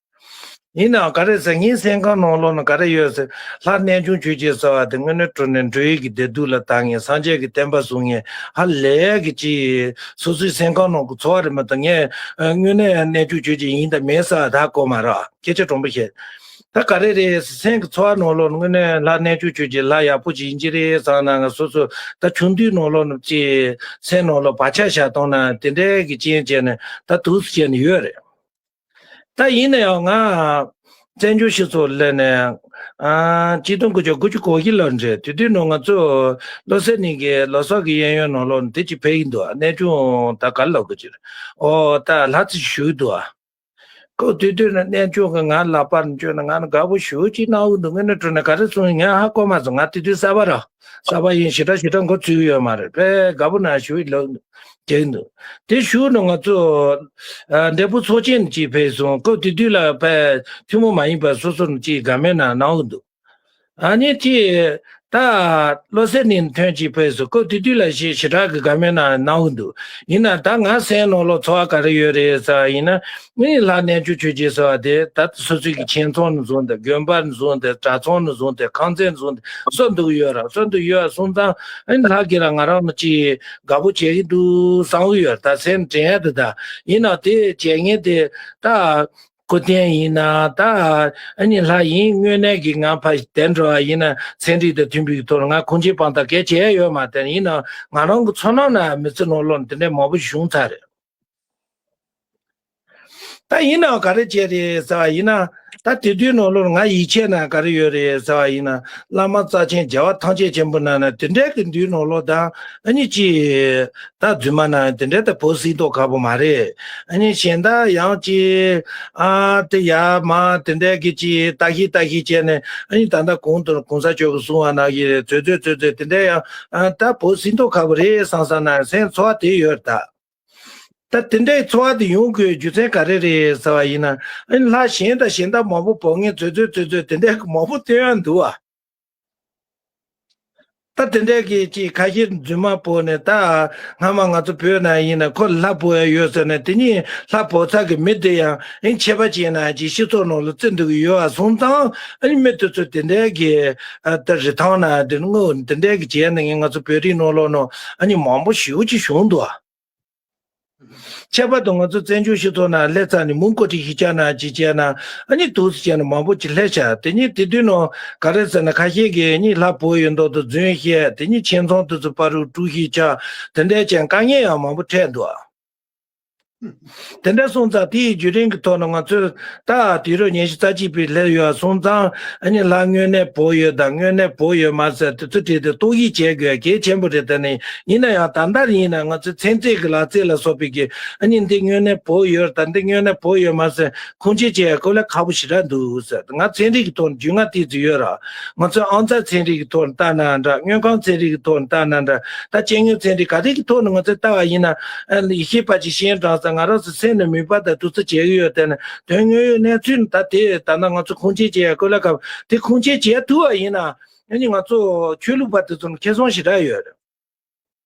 ཡིན་ནའང་ག་རེ་ཟེར། ངའི་སེམས་ཁམས་ནང་ལོགས་ན་ག་རེ་ཡོད་ཟེར། ལྷ་གནས་ཆུང་ཆོས་རྗེ་ཟེར་བ་དེ་དངོས་གནས་དྲང་གནས་འགྲོ་བའི་གི་བདེ་སྡུག་ལ་བལྟ་མཁན། སངས་རྒྱས་ཀྱི་བསྟན་པ་སྲུང་མཁན། ཧ་ལས་གི་ཅིག་སོ་སོའི་སེམས་ཁམས་ནང་གི་ཚོར་བ་རེད་མ་གཏོགས། ངས་དངོས་གནས་གནས་ཆུང་ཆོས་རྗེ་ཡིན་དང་མིན་ཟེར་བ་ད་གོ་མ་རེད། སྐད་ཆ་དྲང་པོ་བཤད། ད་ག་རེ་རེད། སེམས་ཀྱི་ཚོར་བ་ནང་ལོགས་ན་དངོས་གནས་ལྷ་གནས་ཆུང་ཆོས་རྗེ་ལྷ་ཡག་པོ་ཅིག་ཡིན་གྱི་རེད་བསམ་ན། ང་སོ་སོ་ད་ཆུང་དུས་ནང་ལོགས་ན་ཅིག་སེམས་ནང་ལོགས་བག་ཆགས་བཞག་བཏང་ན་དེ་འདྲའི་གི་རྐྱེན་བྱས་ནས་ད་དུས་སུ་བྱས་ནས་ཡོད་རེད། ད་ཡིན་ན་ཡང་ང་བཙན་བྱོལ་སྤྱི་ཚོགས་སླེབས་ནས། ཨ། ཆིག་སྟོང་དགུ་བརྒྱ་དགུ་བཅུ་གོ་བཞི་ལོ་རེད། དེ་དུས་ནང་ང་ཚོ་བློ་གསལ་གླིང་གི་ལོ་གསར་གྱི་གཡས་གཡོན་ནང་ལོགས་ནས་དེ་ཅིག་ཕེབས་ཀྱི་འདུག་གནས་ཆུང་ད་ག་ལབ་དགོས་ཀྱི་རེད། ཨོ། ད་ལྷ་རྩེ་བཞུགས་འདུག་ཨ། ཁོ་དེ་དུས་ནས་གནས་ཆུང་གི་ང་ལག་པར་བསྐྱོན་ནས་ང་ནི་དགའ་པོ་ཞེ་པོ་ཅིག་གནང་གི་འདུག་དངོས་གནས་དྲང་གནས་ག་རེ་གསུང་ཡིན་ང་ཧ་གོ་མ་སོང་། ང་དེ་དུས་གསར་པ་ར། གསར་པ་ཡིན། ཞེ་དྲག་ཞེ་དྲག་མགོ་ཚོས་ཡོད་མ་རེད། དཔེ་དགའ་པོ་ནང་ཞུ་ལོ་རྒྱག་གི་འདུག་དེ་བཞུགས་ནས་ང་ཚོ་ཨ་འབྲས་སྤུངས་ཚོགས་ཆེན་ཅིག་ཕེབས་སོང་། སྐབས་དེ་དུས་ལ་དཔེ་ཐུན་མོང་མ་ཡིན་པ་སོ་སོ་ནས་ཅིག་དགའ་མོས་ནང་གནང་གི་འདུག་ཨ་ནི་ཅིག་ད་བློ་གསལ་གླིང་ཐོན་ཅིག་ཕེབས་སོང་། སྐབས་དེ་དུས་ལ་ཞེ་ཞེ་དྲག་གི་དགའ་མོས་ནང་གནང་གི་འདུག་ཡིན་ན་ད་ང་སེམས་ནང་ལོགས་ཚོར་བ་ག་རེ་ཡོད་རེད་ཟེར་བ་ཡིན་ན། ངས་ལྷ་གནས་ཆུང་ཆོས་རྗེ་ཟེར་བ་དེ་ད་སོ་སོའི་གི་ཁྱིམ་ཚང་ནས་བཟུང་སྟེ། དགོན་པ་ནས་བཟུང་སྟེ། གྲྭ་ཚང་ནས་བཟུང་སྟེ། ཁང་ཚན་ནས་བཟུང་སྟེ་གསོལ་འདུག་ཡོད་ར། གསོལ་འདུག་ཡོད་སོང་ཙང་ཨ་ནི་ལྷ་གིས་ར་ང་རང་ལ་ཅིག་དགའ་པོ་བྱེད་ཀྱི་འདུག་བསམ་གྱི་ཡོད་ར། ད་སེམས་དྲན་ཡ་དེ། ད་ཡིན་ན་དེ་བྱེད་མཁན་དེ་ད་སྐུ་རྟེན་ཡིན་ན། ད་ཨ་ནི་ལྷ་ཡིན་དངོས་གནས་ཀྱི་ང་ཕར་དེ་འགྲོ་བ་ཡིན་ན་ཚན་རིག་དང་མཐུན་པའི་ཐོག་ལ་ང་ཁུངས་སྐྱེལ་དཔང་རྟགས་གལ་ཆེ་ཡ་ཡོད་མ་རེད། ཡིན་ན་ང་རང་གི་ཚོར་སྣང་ན་མི་ཚེ་ནང་ལོགས་ནས་དེ་འདྲའི་མང་པོ་བྱུང་ཚར་རེད། ད་ཡིན་ནའང་ག་རེ་བྱས་རེད་ཟེར་བ་ཡིན་ན། ད་དེ་དུས་ནང་ལོགས་ང་ཡིད་ཆེས་ན་ག་རེ་ཡོད་རེད་ཟེར་བ་ཡིན་ན། བླ་མ་རྩ་ཆེན་རྒྱལ་བ་ཐམས་ཅད་མཁྱེན་པ་ནང་ན་དེ་འདྲའི་གི་དུས་ནང་ལོགས་དང་ཨ་ནི་ཅིག་ད་རྫུན་མ་ན་དེ་འདྲའི་ད་བོད་སྲིད་ཐོག་ཁག་པོ་མ་རེད། ཨ་ནི་གཞན་དག་ཡང་ཅིག་ཨ་དེ་ཡ་མ་དེ་འདྲའི་གི་ཅིག་ལྟ་ཞིབ་ལྟ་ཞིབ་བྱས་ནས། ཨ་ནི་ད་ལྟ་གོང་དུ་གོང་ས་མཆོག་གིས་གསུངས་པ་ནང་བཞིན་རེད། བཙོན་ཚོད་བཙོན་ཚོད་དེ་འདྲའི་ཡང་ཨ་ད་བོད་སྲིད་ཐོག་ཁག་པོ་རེད་བསམ་བསམ་ན་སེམས་ཚོར་བ་དེ་ཡོད་རེད་ད། ད་དེ་འདྲའི་ཚོར་བ་དེ་ཡོང་དགོས་རྒྱུ་མཚན་ག་རེ་རེད་ཟེར་བ་ཡིན་ན། ཨ་ནི་ལྷ་གཞན་དང་གཞན་དག་མང་པོ་བོར་མཁན་བཙོན་ཚོད་བཙོན་ཚོད་དེ་འདྲའི་གི་མང་པོ་སྟོན་ཡ་འདུག་བ། ད་དེ་འདྲའི་གི་ཅིག་ཁ་ཤས་རྫུན་མ་བོར་ནས། ད་སྔ་མ་ང་ཚོ་བོད་ནང་ཡིན་ན་ཁོ་ལྷ་བོར་ཡ་ཡོད་ཟེར་ནས་དེ་ཉིད་ལྷ་བོར་ཚར་གི་མི་དེ་ཡང་ཨ་ནི་ཆད་པ་བཅད་ནས་ཅིག་སྤྱི་ཚོགས་ནང་ལ་བརྩི་འདུག་གི་ཡོད་པ་སོང་ཙང་། ཨ་ནི་མི་དེ་ཚོ་དེ་འདྲའི་གི་ཨ་ད་རི་ཐང་ན་དེ་དངོས་དེ་འདྲའི་གི་བྱས་ནས་ང་ཚོ་བོད་རིགས་ནང་ལོགས་ནང་ཨ་ནི་མང་པོ་ཞེ་པོ་ཅིག་བྱུང་འདུག་བ། ཁྱད་པར་དུ་ང་ཚོ་བཙན་བྱོལ་སྤྱི་ཚོགས་ནང་སླེབས་ཚར་ནས་མུ་མགོ་ཁྲིད་ཞིག་བྱས་ན་ཅིག་བྱས་ན། ཨ་ནི་འདུག་སེ་བྱས་ན་མང་པོ་ཅིག་སླེབས་ཤག་དེ་ཉིད་དེ་དུས་ནང་ག་རེ་ཟེར་ན། ཁ་ཤས་ཀྱིས་ཨ་ནི་ལྷ་བོར་ཡོད་མདོག་དང་རྫུན་བཤད། དེ་ཉིད་ཁྱིམ་ཚང་དེ་ཚོ་བར་རུ་དཀྲུག་ཤིང་རྒྱག་དེ་འདྲའི་ཅན་དཀའ་ངལ་ཡང་མང་པོ་འཕྲད་འདུག་ཨ། དེ་འདྲ་སོང་ཙང་དེའི་བརྒྱུད་རིམ་གྱི་ཐོག་ནས་ང་ཚོས་ད་དུས་རབས་ཉི་ཤུ་རྩ་གཅིག་པའི་སླེབས་ཡོད་སོང་ཙང་ཨ་ནི་ལྷ་དངོས་གནས་བོར་ཡོད་དང་དངོས་གནས་བོར་ཡོད་མ་ཟེར་དེ་ཚོ་བྲིས་ཏེ་རྟོག་ཞིབ་བྱེད་དགོས་གལ་ཆེན་པོ་རེད། དེ་ནི་ཡིན་ན་ཡང་ད་ལྟ་ཡིན་ན་ང་ཚོའི་ཚན་རྩལ་གྱི་ལག་རྩལ་ལ་སོགས་པའི་གི་ཨ་ནི་འདི་དངོས་གནས་བོར་ཡོད་དང་འདི་དངོས་གནས་བོར་ཡོད་མ་ཟེར་ཁུངས་སྐྱེལ་བྱེད་ཡ་དཀའ་ལས་ཁག་པོ་ཞེ་དྲག་འདུག་ཟེར། ང་ཚན་རིག་གི་ཐོག་ནས་རྒྱུས་མངའ་ཏོག་ཙམ་ཡོད་ར། ང་ཚོའི་ཨང་རྩིས་ཚན་རིག་གི་ཐོག་ནས་ལྟ་ན་འདྲ། དངུལ་ཁང་ཚན་རིག་གི་ཐོག་ནས་ལྟ་ན་འདྲ། ད་སྐྱེ་དངོས་ཚན་རིག་ག་རེ་གི་ཐོག་ནས་ང་ཚོས་ལྟ་བ་ཡིན་ན། ཨ་ཡེ་ཤེས་པ་ཅིག་ཤེས་དྲགས་ཙང་ང་རང་ཚོ་སེམས་ནས་མོས་པ་དང་ཏོག་ཙམ་བྱེད་ཀྱི་ཡོད། དེ་ནི་དོན་དངོས་ཡོད་གནས་ཚུལ་ནི་ད་དེ་ད་ལྟ་ང་ཚོ་ཁུངས་སྐྱེལ་བྱེད་ཡ་དཀའ་ལས་ཁག་པོ། དེ་ཁུངས་སྐྱེལ་བྱེད་ཐུབ་པ་ཡིན་ན་ཨ་ནི་ང་ཚོ་ཆོས་ལུགས་པ་དེ་ཚོ་ནི་ཁེ་བཟང་ཞེ་དྲག་ཡོད་རེད།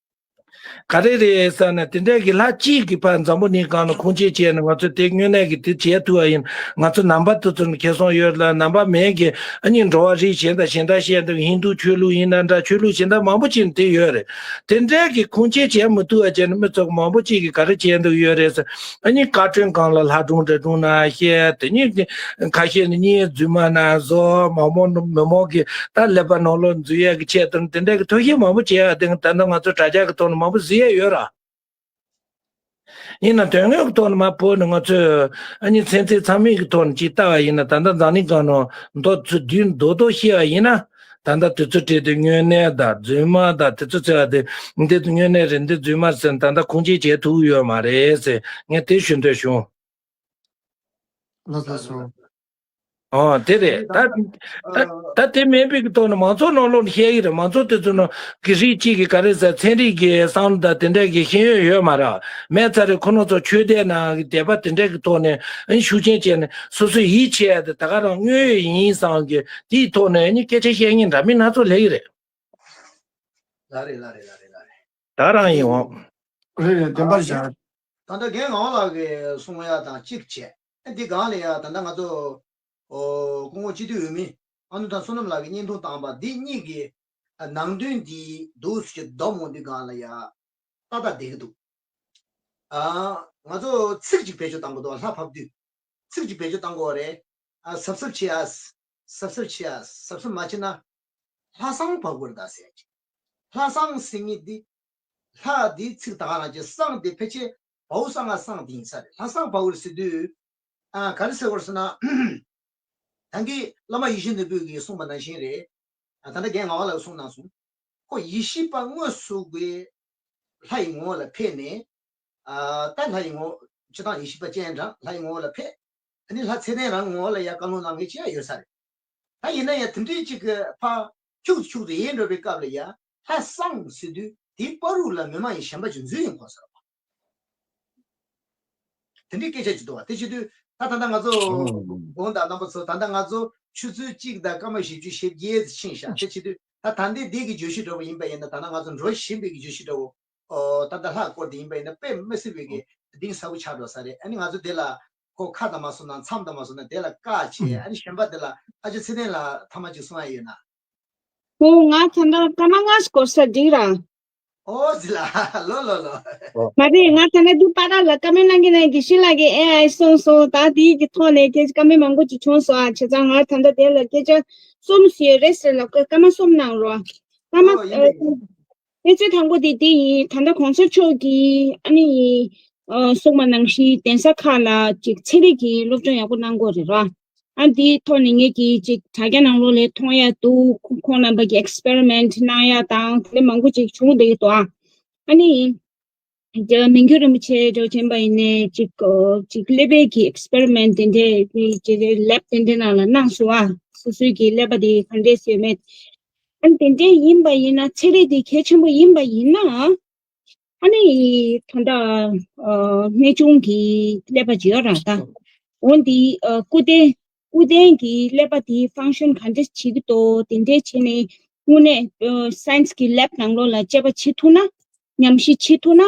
ག་རེ་རེད་ཟེར་ན་དེ་འདྲའི་གི་ལྷ་གཅིག་གི་ཕར་འཛམ་བུ་གླིང་སྒང་ལ་ཁུངས་སྐྱེལ་བྱས་ནས་ང་ཚོས་དེ་དངོས་གནས་ཀྱི་དེ་བྱེད་ཐུབ་པ་ཡིན། ང་ཚོ་ནང་པ་དེ་ཚོ་ནི་ཁེ་བཟང་ཡོད་ལ། ནང་པ་མིན་གྱི་ཨ་ནི་འགྲོ་བ་རིགས་གཞན་དང་གཞན་དག་བཤད་འདུག་ཧིན་རྡུ་ཆོས་ལུགས་ཡིན་ན་འདྲ། ཆོས་ལུགས་གཞན་དག་མང་པོ་ཅིག་ནི་དེ་ཡོད་རེད། དེ་འདྲའི་གི་ཁུངས་སྐྱེལ་བྱེད་མི་ཐུབ་པ་བྱས་ནས་མི་ཚོགས་མང་པོ་ཅིག་གིས་ག་རེ་བྱས་འདུག་ཡོད་རེད་ཟེར། ཨ་ནི་བཀའ་དྲུང་སྒང་ལ་ལྷ་སྒྲུང་འདྲ་སྒྲུང་ན་བཤད། དེ་ནི་ཁ་ཤས་ནི་རྙིང་རྫུན་མ་ན་བཟོ། མང་པོ་མི་མང་གི་ད་ཀླད་པ་ནང་ལོགས་འཛུལ་ཡས་ཀྱི་ཆེད་དུ་དེ་འདྲ་གི་ཐབས་ཤེས་མང་པོ་བྱེད་ཡ་དེ་ད་ལྟ་ང་ཚོ་དྲ་རྒྱ་གི་ཐོག་ནས་མང་པོ་གཟིགས་ཡས་ཡོད་ར། ཡིན་ན་དོན་དངོས་ཀྱི་ཐོག་ནས་མ་བོར་ནས་ང་ཚོས་ཨ་ནི་ཚན་རྩལ་ཚང་མའི་གི་ཐོག་ནས་ཅིག་ལྟ་བ་ཡིན་ན་ད་ལྟ་འཛམ་གླིང་སྒང་ནང་མདོ་ཚུལ་བསྡུས་མདོག་མདོག་བཤད་པ་ཡིན་ན། ད་ལྟ་དུས་ཚོད་སྤྲད་དེ་དངོས་གནས་དང་རྫུན་མ་དང་དེ་ཚོ་ཚོས་ཨ་དེ་འདི་དངོས་གནས་རེད་འདི་རྫུན་མ་ཟེར་ད་ལྟ་ཁུངས་སྐྱེལ་བྱེད་ཐུབ་ཡོད་མ་རེད་ཟེར་ངས་དེ་ཞུ་འདོད་བྱུང་། ལགས་སོ། ཨོ་དེ་རེད་ད། ད་ད་དེ་མིན་པའི་གི་ཐོག་ནས་མང་ཚོགས་ནང་ལོགས་ནས་བཤད་ཀྱི་རེད། མང་ཚོགས་དེ་ཚོ་ནང་གི་རིགས་གཅིག་གི་ག་རེ་ཟེར་ཚན་རིག་གི་བསམ་བློ་དང་དེ་འདྲ་གི་ཤེས་ཡོན་ཡོད་མ་རེད། མེད་ཚར་རེད། ཁོ་རང་ཚོ་ཆོས་དད་ནང་གི་དད་པ་དེ་འདྲ་གི་ཐོག་ནས་ཨ་ཤུགས་རྐྱེན་བྱས་ནས་སོ་སོའི་ཡིད་ཆེས་ཡ་དེ་ད་ག་རང་དངོས་ཡོད་ཡིན་བསམ་གི་དེའི་ཐོག་ནས་ཨ་ནི་སྐད་ཆ་བཤད་མཁན་འདྲ་མིན་སྣ་ཚོགས་སླེབས་ཀྱི་རེད། ལགས་རེད་ལགས་རེད་ལགས་རེད་ལགས་རེད། ད་རང་ཡིན་འོང་། རེད་རེད་བདེན་པར་བཞག་ད་ལྟ་རྒན་ངག་དབང་ལགས་ཀྱིས་གསུང་ཡ་དང་གཅིག་བྱས། ཨ་འདི་སྒང་ལ་ཡ་ད་ལྟ་ང་ཚོ་ཨོ་སྐུ་ངོ་སྤྱི་འཐུས་འོས་མི་ཨ་ནུ་ཐང་བསོད་ནམས་ལགས་ཀྱིས་བརྙན་ཐུང་བཏང་པ་འདི་གཉིས་ཀྱི་ཨ་ནང་དོན་འདི་འདུག་སེ་བསྡོམས་འོང་དུས་སྒང་ལ་ཡ་ཏག་ཏག་བསྡད་ཀྱི་འདུག་ཨ་ང་ཚོ་ཚིག་གཅིག་བེད་སྤྱོད་བཏང་དགོས་འདུག་ལྷ་ཕབ་དུས། ཚིག་གཅིག་བེད་སྤྱོད་བཏང་དགོས་རེད། ཨ་གཟབ་གཟབ་བྱེད་ཨ། གཟབ་གཟབ་བྱེད་ཨ། གཟབ་གཟབ་མ་བྱེད་ན། ལྷ་བསང་ཕབ་དགོས་རེད་ད་ཟེར་ཡ་ཅིག་ལྷ་བསང་ཟེར་མཁན་འདི། ལྷ་འདི་ཚིག་ད་ག་རང་ཅིག་བསང་དེ་ཕལ་ཆེར་བའོ་བསང་ང་བསང་དེ་ཡིན་ས་རེད། ལྷ་བསང་ཕབ་དགོས་རེད་ཟེར་དུས། ཨ་ག་རེ་ཟེར་དགོས་རེད་ཟེར་ན། ད་གིན་བླ་མ་ཡིད་བཞིན་ནོར་བུ་གིས་གསུངས་པ་ནང་བཞིན་རེད། ད་ལྟ་རྒན་ངག་དབང་ལགས་གསུངས་གནང་སོང་། ཁོ་ཡེ་ཤེས་པ་དངོས་སུ་གི་ལྷ་ཡི་ངོ་བོ་ལ་ཕེབས་ནས། ཨ་ད་ལྷ་ཡི་ངོ་བོ་སྤྱིར་བཏང་ཡེ་ཤེས་པ་ཅན་འདྲ་ལྷ་ཡི་ངོ་བོ་ལ་ཕེབས། ཨ་ནི་ལྷ་ཚེ་བརྟན་རང་ངོ་བོ་ལ་ཡ་བཀའ་ལུང་གནང་མཁན་ཅིག་ཡ་ཡོད་ས་རེད། ད་ཡིན་ན་ཡང་དེ་འདྲའི་ཅིག་གི་ཕ་ཁྱུག་ཁྱུག་ཏུ་ཡལ་འགྲོ་བའི་སྐབས་ལ་ཡ་ལྷ་བསང་ཟེར་དུས་དེའི་བར་དུ་ལ་མི་མ་ཡིན་གཞན་པ་ཅིག་འཛུལ་ཡོང་གོ་ས་རེད་པ། དེ་འདྲའི་སྐད་ཆ་ཅིག་འདུག་བ། དེ་བྱེད་དུས་ད་ད་ལྟ་ང་ཚོ་དགོངས་དག་རྣམ་པ་ཚོ་ད་ལྟ་ང་ཚོ་ཆུ་ཚོད་གཅིག་དང་སྐར་མ་བཞི་བཅུ་ཞེ་བརྒྱད་ཙམ་ཕྱིན་ཤག་དེ་བྱེད་དུས་ད་ད་ལྟའི་འདི་གི་བརྗོད་གཞི་འདྲ་པོ་ཡིན་པ་ཡིན་ན་ད་ལྟ་ང་ཚོ་འགྲོ་བཞིན་པའི་གི་བརྗོད་གཞི་འདྲ་པོ་ཨོ་ད་ལྟ་ལྷ་སྐོར་དེ་ཡིན་པ་ཡིན་ན་དཔེ་མི་སྲིད་པའི་གི་གཏིང་ཟབ་པོ་ཆགས་འགྲོ་ས་རེད། ཨ་ནི་ང་ཚོ་དེ་ལ་ཁོ་ཁ་དང་མ་སོང་ན་མཚམས་དང་མ་སོང་ན་དེ་ལ་བཀག་བྱས་ཨ་ནི་གཞན་པ་དེ་ལ་ཨ་ཅེ་ཚེ་བརྟན་ལགས་ཐ་མ་ཅིག་གསུང་ཡ་ཡོད་ན། ཨོ་ང་ད་ལྟ་སྐར་མ་ལྔ་ཞིག་འགོར་ས་འགྲིག་ར། ཨོ་ཟི་ལ། ལོ་ལོ་ལོ། མ་རེད། ང་ད་ལྟ་འདི་པ་ར་ལ་ཀ་མེན་ལང་གི་ནང་གི་ཤི་ལ་གི་ཨེ་ཨའི་གསུངས་སོང་། ད་དེའི་གི་ཐོག་ནས་སྐད་ཆ་ཀ་མེན་མང་པོ་ཅིག་བྱུང་སོང་ཨ། བྱས་ཙང་ང་ད་ལྟ་དེ་ལ་སྐད་ཆ་གསུམ་ཞིག་རེད་ཟེར་ལ་སྐར་མ་གསུམ་གནང་རོགས། སྐར་མ་ཨོ་ཡིན་ཨ། པ་ཡིན། གནས་ཚུལ་དང་པོ་དེ་དེ་ཡིན། ད་ལྟ་གོང་ས་མཆོག་གིས་ཨ་ནི་ཨ་གསུངས་པ་ནང་བཞིན་གདན་ས་ཁག་ལ་ཅིག་ཚན་རིག་གི་སློབ་སྦྱོང་ཡག་པོ་གནང་དགོས་རེད་ར། ཨ་འདིའི་ཐོག་ནས་ངེད་ཀྱིས་ཅིག་དྲ་རྒྱ་ནང་ལོགས་ལ་མཐོང་ཡ་འདུག་ཁོང་རྣམ་པ་གི་ཨེག་སི་པེ་རི་མེན་ཊི་གནང་ཡ་དང་དེ་འདྲ་མང་པོ་ཅིག་བྱུང་བསྡད་ཀྱི་འདུག་ཨ། ཨ་ནི། རྒྱ་མི་འགྱུར་རིན་པོ་ཆེ་འདྲ་བོ་ཅིག་ཡིན་པ་ཡིན་ནའི་ཅིག་ཅིག་ཀླད་པའི་གི་ཨེག་སི་པེ་རི་མེན་ཊི་དེ་འདྲའི་ཅིག་ལེབ་དེ་འདྲའི་ནང་ལ་གནང་སོང་ཨ། སོ་སོའི་གི་ཀླད་པ་དེ་ག་འདྲས་ཡོད་མེད། ཨ་ནི་དེ་འདྲས་ཡིན་པ་ཡིན་ན་ཚན་རིག་དེ་གལ་ཆེན་པོ་ཡིན་པ་ཡིན་ན། ཨ་ནི་ད་ལྟ་ཨ་གནས་ཆུང་གི་ཀླད་པ་ཅིག་ཡོད་ར་ད། འོ་འདི་ཨ་སྐུ་རྟེན་སྐུ་རྟེན་གྱི་ཀླད་པ་དེའི་ཕང་ཤན་ག་འདྲས་བྱེད་ཀྱི་འདུག་དེ་འདྲས་བྱས་ནས་དངོས་གནས་ཨ་སའེན་སི་གི་ལེབ་ནང་ལོགས་ལ་དཔྱད་པ་བྱེད་ཐུབ་ན། ཉམས་ཞིབ་བྱེད་ཐུབ་ན།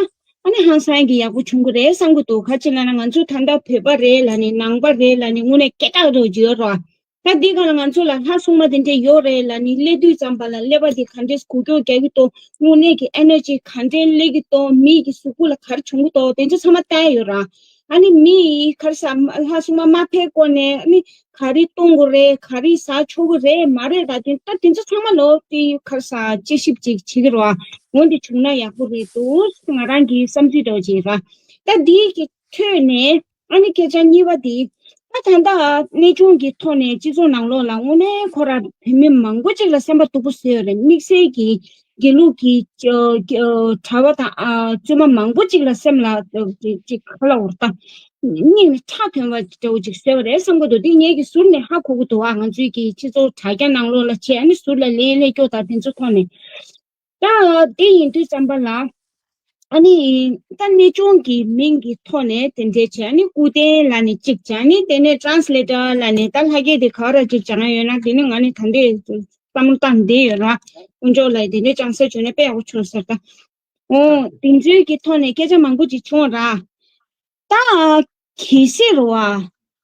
ཨ་ནི་ཧང་སང་གི་ཡག་པོ་བྱུང་གི་རེད་བསམ་གི་འདུག་ག་ཅི་ལབ་ན་ང་ཚོ་ད་ལྟ་བོད་པ་རེད་ལབ་ནས་ནང་པ་རེད་ལབ་ནས་དངོས་གནས་སྐད་གྲགས་རོ་ཅིག་ཡོད་ར། ད་འདི་ག་ལ་ང་ཚོ་ལ་ལྷ་སྲུང་མ་དེ་འདྲས་ཡོད་རེད་ལབ་ནི་སླེབས་དུས་ཙམ་པ་ལ་ཀླད་པ་དེ་ག་འདྲས་འགུལ་སྐྱོད་རྒྱག་གི་འདུག་དངོས་གནས་ཀྱི་ཨེ་ནར་ཇི་ག་འདྲས་སླེབས་ཀྱི་འདུག་མི་གི་གཟུགས་པོ་ལ་ག་རེ་བྱུང་གི་འདུག་དེ་ཚོ་ཚང་མ་བལྟས་ཡོད་ར། ཨ་ནི་མི་ཡི་ག་རེ་ཟ་ལྷ་སྲུང་མ་མ་ཕེབས་གོང་ནས་ཨ་ནི་ག་རེ་གཏོང་དགོས་རེད་ག་རེ་ཟ་ཆོག་གི་རེད་མ་རེད་ད་དེ་ད་དེ་ཚོ་ཚང་མ་ལོ་དེ་ག་རེ་ཟ་དཔྱད་ཞིབ་ཅིག་བྱེད་ཀྱི་རེད་བ། འོན་ཏེ་བྱུང་ན་ཡག་པོ་རེད་འདུག་ང་རང་གི་བསམ་ཚུལ་འདྲ་བོ་ཅིག་ར། ད་འདི་གི་ཐོས་ནས་ཨ་ནི་སྐད་ཆ་གཉིས་པ་དེ། ད་ད་ལྟ་གནས་ཆུང་གི་ཐོག་ནས་སྤྱི་ཚོགས་ནང་ལོགས་ལ་དངོས་གནས་ཁོ་ར་བོད་མི་མང་པོ་ཅིག་ལ་སེམས་པ་སྡུག་པོ་བཟོས་ཡོད་རེད། དམིགས་བསལ་གྱི་དགེ་ལུགས་ཀྱི་གྲྭ་པ་དང་བཙུན་མ་མང་པོ་ཅིག་ལ་སེམས་ལ་ཅིག་ཁ་ལ་འོར་ད་སྙིང་ནས་ཁྲག་ཐོན་པ་འདྲ་བོ་ཅིག་བཟོས་པ་རེད་བསམ་གི་འདུག་འདི་ངེད་ཀྱི་ཟུར་ནས་ཧ་གོ་གི་འདུག་ཨ། ང་ཚོའི་གི་སྤྱི་ཚོགས་དྲ་རྒྱ་ནང་ལོགས་ལ་བྱས་ཨ་ནི་ཟུར་ལ་ལས་ལས་སྐྱོ་དང་དེ་ཚོ་ཐོག་ནས། ད་དེ་ཡིན་དུས་ཙམ་པ་ལ། ཨ་ནི། ད་གནས་ཆུང་གི་མིང་གི་ཐོག་ནས་དེ་འདྲའི་བྱས་ཨ་ནི་སྐུ་རྟེན་ལབ་ནས་གཅིག་བྱས་ཨ་ནི་དེ་ནས་ཊེ་རན་སི་ལེ་ཊར་ལབ་ནས་ད་ལྷ་སྐད་དེ་ག་ར་གཅིག་སྦྱང་ཡ་ཡོད་ན་དེ་ནི་ང་ནི་ད་འདྲའི་བསམ་བློ་བཏང་བསྡད་ཡོད་ར། དཀོན་མཆོག་ལ་དེ་འདྲའི་སྦྱང་ས་བྱུང་ན་དཔེ་ཡག་པོ་བྱུང་ཟེར་ད། འོ། དེ་ཚོའི་གི་ཐོག་ནས་སྐད་ཆ་མང་པོ་ཅིག་བྱུང་ར། ད། གལ་སྲིད་རུ་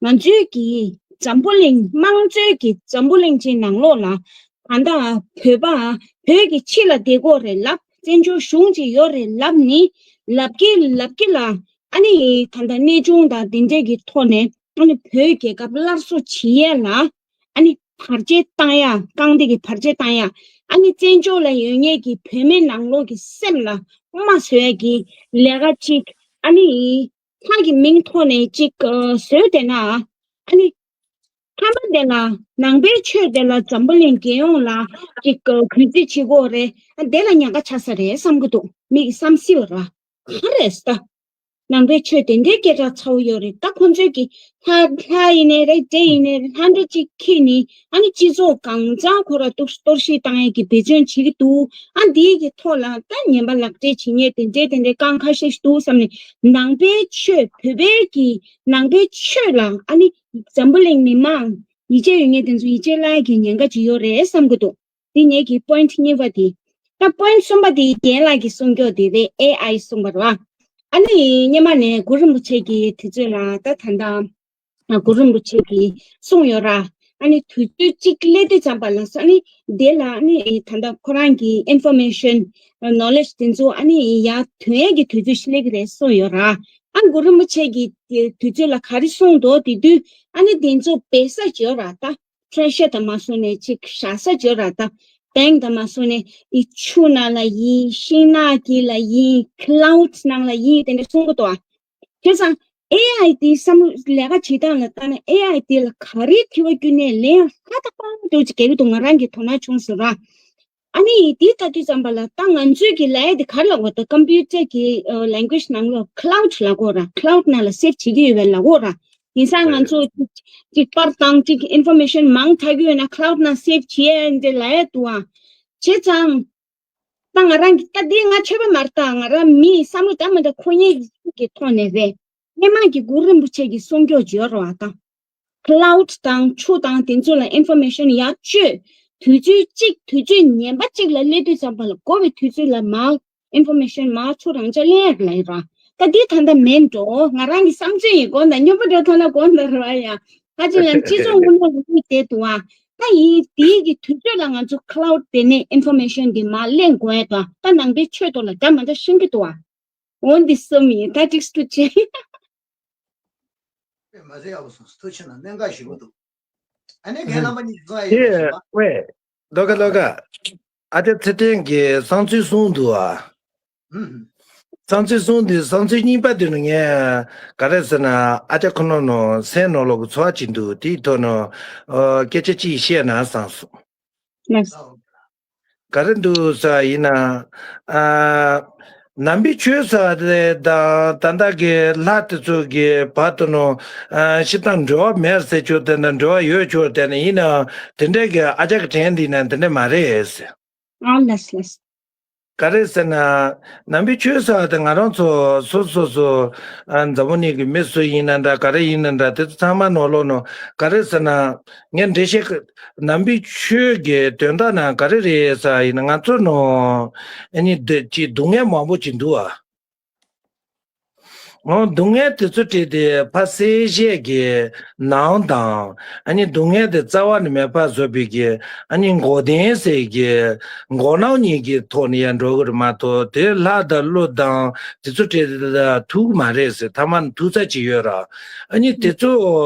བ། ང་ཚོའི་གི་འཛམ་བུ་གླིང་དམངས་གཙོའི་གི་འཛམ་བུ་གླིང་ཅིག་ནང་ལོགས་ལ། ད་ལྟ་བོད་པ་བོད་ཀྱི་ཕྱི་ལ་བསྡད་དགོས་རེད་ལབ། བཙན་བྱོལ་གཞུང་ཅིག་ཡོད་རེད་ལབ་ནི། ལབ་ཀྱི་ལབ་ཀྱི་ལ། ཨ་ནི་ད་ལྟ་གནས་ཆུང་དང་དེ་འདྲས་ཀྱི་ཐོག་ནས་ཨ་ནི་བོད་རྒྱལ་ཁབ་སླར་གསོ་བྱེད་ཡས་ལ། ཨ་ནི་བར་ཆད་བཏང་ཡ། རྐང་སྟེགས་ཀྱི་བར་ཆད་བཏང་ཡ། ཨ་ནི་བཙན་བྱོལ་ལ་ཡོད་མཁན་གྱི་བོད་མི་ནང་ལོགས་ཀྱི་སེམས་ལ་རྨ་བཟོ་ཡ་གི་ལས་ཀ་ཅིག་ཨ་ནི། ལྷ་གི་མིང་ཐོག་ནས་ཅིག་ཨ། བཟོས་བསྡད་ན། ཨ་ནི། མཐའ་མ་དེ་ལ་ནང་པའི་ཆོས་དེ་ལ་འཛམ་བུ་གླིང་རྒྱལ་ཡོངས་ལ་ཅིག་ཨ། གུས་བརྩི་བྱེད་དགོས་རེད། ཨ། དེ་ལ་ཉེན་ཁ་ཆགས་ས་རེད་བསམ་གི་འདུག་མིག་བསམ་སྲིད་པ་ར། ག་རེ་ཟེར་ད། ནང་པའི་ཆོས་དེ་འདྲའི་སྐད་གྲགས་ཚ་བོ་ཡོད་རེད། ད་ཁོང་ཚོས་ཀྱི་ལྷ་ལྷ་ཡིན་ནའི་རེད། འདྲེ་ཡིན་ནའི་རེད། ལྷ་འདྲེ་གཅིག་ཁྱེར་ནི། ཨ་ནི་སྤྱི་ཚོགས་གང་ཚང་ཁོ་ར་གཏོར་གཏོར་བཤིག་བཏང་ཡས་ཀྱི་འབད་བརྩོན་བྱེད་ཀྱི་འདུག་ཨ། འདིའི་གི་ཐོག་ལ་ད་ངན་པ་ལག་འབྲེལ་བྱེད་མཁན་དེ་འདྲའི་དེ་འདྲའི་རྐང་ཁ་ཤས་ཤིག་འདུག་བསམ་ནས། ནང་པའི་ཆོས། བོད་པའི་གི་ནང་པའི་ཆོས་ལ་ཨ་ནི་འཛམ་བུ་གླིང་མི་མང་ཡིད་ཆེས་ཡོད་མཁན་དེ་ཚོ་ཡིད་ཆེས་བརླག་ཡས་ཀྱི་ཉེན་ཁ་ཅིག་ཡོད་རེད་བསམ་གི་འདུག་འདི་ངེད་ཀྱི་པོ་ཡིན་ཊི་གཉིས་པ་དེ། ད་པོ་ཡིན་ཊི་གསུམ་པ་དེ་རྒན་ལགས་ཀྱིས་གསུང་རྒྱུ་དེ་རེད། ཨེ་ཨའི་གསུངས་པ་རེད་བ། ཨ་ནི་སྔོན་མ་ནས་གུ་རུ་རིན་པོ་ཆེ་གི་དུས་ཚོད་ལ་ད་ད་ལྟ་གུ་རུ་རིན་པོ་ཆེ་གིས་གསུངས་ཡོད་ར། ཨ་ནི་དུས་ཚོད་གཅིག་སླེབས་དུས་ཙམ་པ་ལ་སོ། ཨ་ནི་དེ་ལ་ཨ་ནི་ད་ལྟ་ཁོ་རང་གི་ཨིན་ཕོར་མེ་ཤན་ནོ་ལེ་ཇི་དེ་ཚོ་ཨ་ནི་ཡར་ཐོན་ཡས་ཀྱི་དུས་ཚོད་ཞིག་སླེབས་ཀྱི་རེད་གསུངས་ཡོད་ར། ཨ། གུ་རུ་རིན་པོ་ཆེ་གིས་དུས་ཚོད་ལ་ག་རེ་གསུངས་འདུག་དེ་དུས་ཨ་ནི་དེ་ཚོ་སྦས་ས་ཅིག་ཡོད་ར། ད་ཁྲེ་ཤར་དང་མ་སོང་ནས་ཅིག་བཞག་ས་ཅིག་ཡོད་ར། ད་བེང་དང་མ་སོང་ནས་ཨི་ཆུ་ནང་ལ་ཡིན། ཤིང་ནགས་དཀྱིལ་ལ་ཡིན། ཁི་ལའུ་ཌི་ནང་ལ་ཡིན། དེ་འདྲ་གསུང་གི་འདུག་ཨ། བྱས་ཙང་ཨེ་ཨའི་དེ་བསམ་བློ་ལས་ཀ་བྱེད་སྟངས་ལ་ལྟ་ན། ཨེ་ཨའི་དེ་ལ་ག་རེ་དྲི་བ་བསྐྱུར་ནའི་ལན་ཧ་ད་པང་འདུག་ཅིག་རྒྱག་གི་འདུག་ང་རང་གི་དོ་སྣང་བྱུང་སོང་ར། ཨ་ནི་དེ་ལྟ་དུས་ཙམ་པ་ལ་ད་ང་ཚོས་ཀྱི་ལབ་ཡས་དེ་ག་རེ་ལབ་དགོས། ད་ཀམ་པུ་ཊར་གྱི་ལེང་གུ་ཨེ་ཇི་ནང་ལོགས་ཁི་ལའུ་ཌི་ལབ་དགོས་ར། ཁི་ལའུ་ཌི་ནང་ལ་སེབ་བྱེད་ཀྱི་ཡོད་པའི་ལབ་དགོས་ར། དེང་སང་ང་ཚོ་ཅིག་པར་བཏང་། ཅིག་ཨིན་ཕོར་མེ་ཤན་མང་དྲགས་ཀྱི་ཡོད་ན་ཁི་ལའུ་ཌི་ནང་སེབ་བྱེད་ཡས་འདི་ལབ་ཡས་འདུག་ཨ། བྱས་ཙང་། ད་ང་རང་གི་ད་འདི་ང་ཆོས་པ་མ་རེད། ད་ང་རང་མི་བསམ་བློ་ད་མ་ད་ཁོ་གཉིས་ཀྱི་ཐོག་ནས་རེད། སྔོན་མ་གི་གུ་རུ་རིན་པོ་ཆེ་གི་གསུང་སྐྱོར་བརྗོད་རོགས་ཨ། ད་ཁི་ལའུ་ཌི་དང་ཆུ་དང་དེ་ཚོ་ལ་ཨིན་ཕོར་མེ་ཤན་ཡར་བཅོས། དུས་ཚོད་གཅིག་དུས་ཚོད་ངན་པ་གཅིག་ལ་སླེབས་དུས་ཙམ་པ་ལ་དགོས་པའི་དུས་ཚོད་ལ་མར་ཨིན་ཕོར་མེ་ཤན་མར་ཚུར་རང་འཇགས་ལེན་ཡག་ལ་ཡིན་ར། ད་འདི་ད་ལྟ་མེད་འགྲོ། ང་རང་གི་བསམ་ཚུལ་ཡིན། དགོངས་དག་སྙན་པོ་འགྲོ་ཐོན་ན་དགོངས་དག་ར་ཡ། ཧ་ཅང་ཡང་སྤྱི་ཚོགས་དངོས་གནས་ངོ་བསྟོད་དེ་འདུག་ཨ། ད་ཡིན་དེའི་གི་དུས་ཚོད་ལ་ང་ཚོ་ཁི་ལའུ་ཌི་དེ་ནས་ཨིན་ཕོར་མེ་ཤན་འདི་མར་ལེན་དགོས་ཡ་དང་། ད་ནང་པའི་ཆོས་ཐོག་ལ་འདྲ་མ་འདྲ་ཤེས་ཀྱི་འདུག་ཨ། འོ་འདི་གསུམ་ཡིན། ད་ཏིག་ཏུ་ཆེ། དཔེ་མ་ཚད་ཡག་པོ་གསུངས་སོང་། ཐུགས་ཆེ་གནང་། གནད་འགག་ཞེ་པོ་འདུག་ཨ་ནི་རྒན་རྣམ་པ་གཉིས་ཀྱིས་གསུང་ཡ་ཡོད་པ་ཞིག་ཨེ། ཝེ། ལོ་ཀ་ལོ་ཀ་ཨ་ཅག་ཚེ་བརྟན་གྱིས་བསམ་ཚུལ་གསུངས་འདུག་ཨ། ཨུམ། བསམ་ཚུལ་གསུངས་འདུག་བསམ་ཚུལ་གཉིས་པ་དེ་ནི་ངས་ག་རེ་ཟེར་ན། ཨ་ཅག་ཁོ་ནོ་ནོ་སེམས་ནོར་ལོག་གི་ཚོར་བ་ཅིག་འདུག་དེའི་ཐོག་ནས་ཨོ་སྐད་ཆ་ཅིག་བཤད་ན་བསམ་སོང་། ལགས། ག་རེ་འདུག་ཟེར་བ་ཡིན་ན། ཨ། ནང་པའི་ཆོས་ཟེར་བ་དེ་དང་ད་ལྟ་གི་ལྷ་དེ་ཚོ་གི་བར་དུ་ནོ། ཨ། སྤྱིར་བཏང་འབྲེལ་བ་མེད་ཟེར་ཆོག་དེ་འདྲ། འབྲེལ་བ་ཡོད་ཆོག་དེ་འདྲ། ཡིན་ནའང་དེ་འདྲ་གི་ཨ་ཅག་གི་དྲན་འདི་ན་དེ་འདྲ་མ་རེད་ཟེར། ཨ། ལགས་ལགས། ག་རེ་ཟེར་ན། ནང་པའི་ཆོས་ཟེར་བ་དེ་ང་རང་ཚོ་སོ་སོ་སོ། ཨ། འཛམ་བུ་གླིང་གི་མི་སུ་ཡིན་ན་འདྲ། ག་རེ་ཡིན་ན་འདྲ། དེ་ཚོ་ཚང་མ་ནོར་ལོག་ནོ། ག་རེ་ཟེར་ན། ངས་འགྲེལ་བཤད་ཀྱི། ནང་པའི་ཆོས་ཀྱི་དོན་དག་ནང་ག་རེ་རེད་ཟེར་ཡིན་ན། ང་ཚོ་ནོ། ཨ་ནི་འདི་ཅིག་སྡུག་བསྔལ་མང་པོ་ཅིག་འདུག་ཨ། འོ། སྡུག་བསྔལ་དེ་ཚོ་བྲིས་ཏེ་ཕ་གསལ་བཤད་ཀྱི་ནང་དང་། ཨ་ནི་སྡུག་བསྔལ་དེ་རྩ་བ་ནས་མེད་པ་བཟོ་བའི་གི། ཨ་ནི་འགོག་བདེན་ཟེར་གྱི་འགོག་སྣང་གཉིས་ཀྱི་ཐོག་ནས་ཡར་འགྲོ་གི་རེད་མ་གཏོགས། དེ་ལྷ་དང་ཀླུ་དང་དེ་ཚོ་བྲིས་ཏེ་ཐུག་མ་རེད་ཟེར། ཐ་མ་ཐུག་ས་ཅིག་ཡོད་ར། ཨ་ནི་དེ་ཚོ་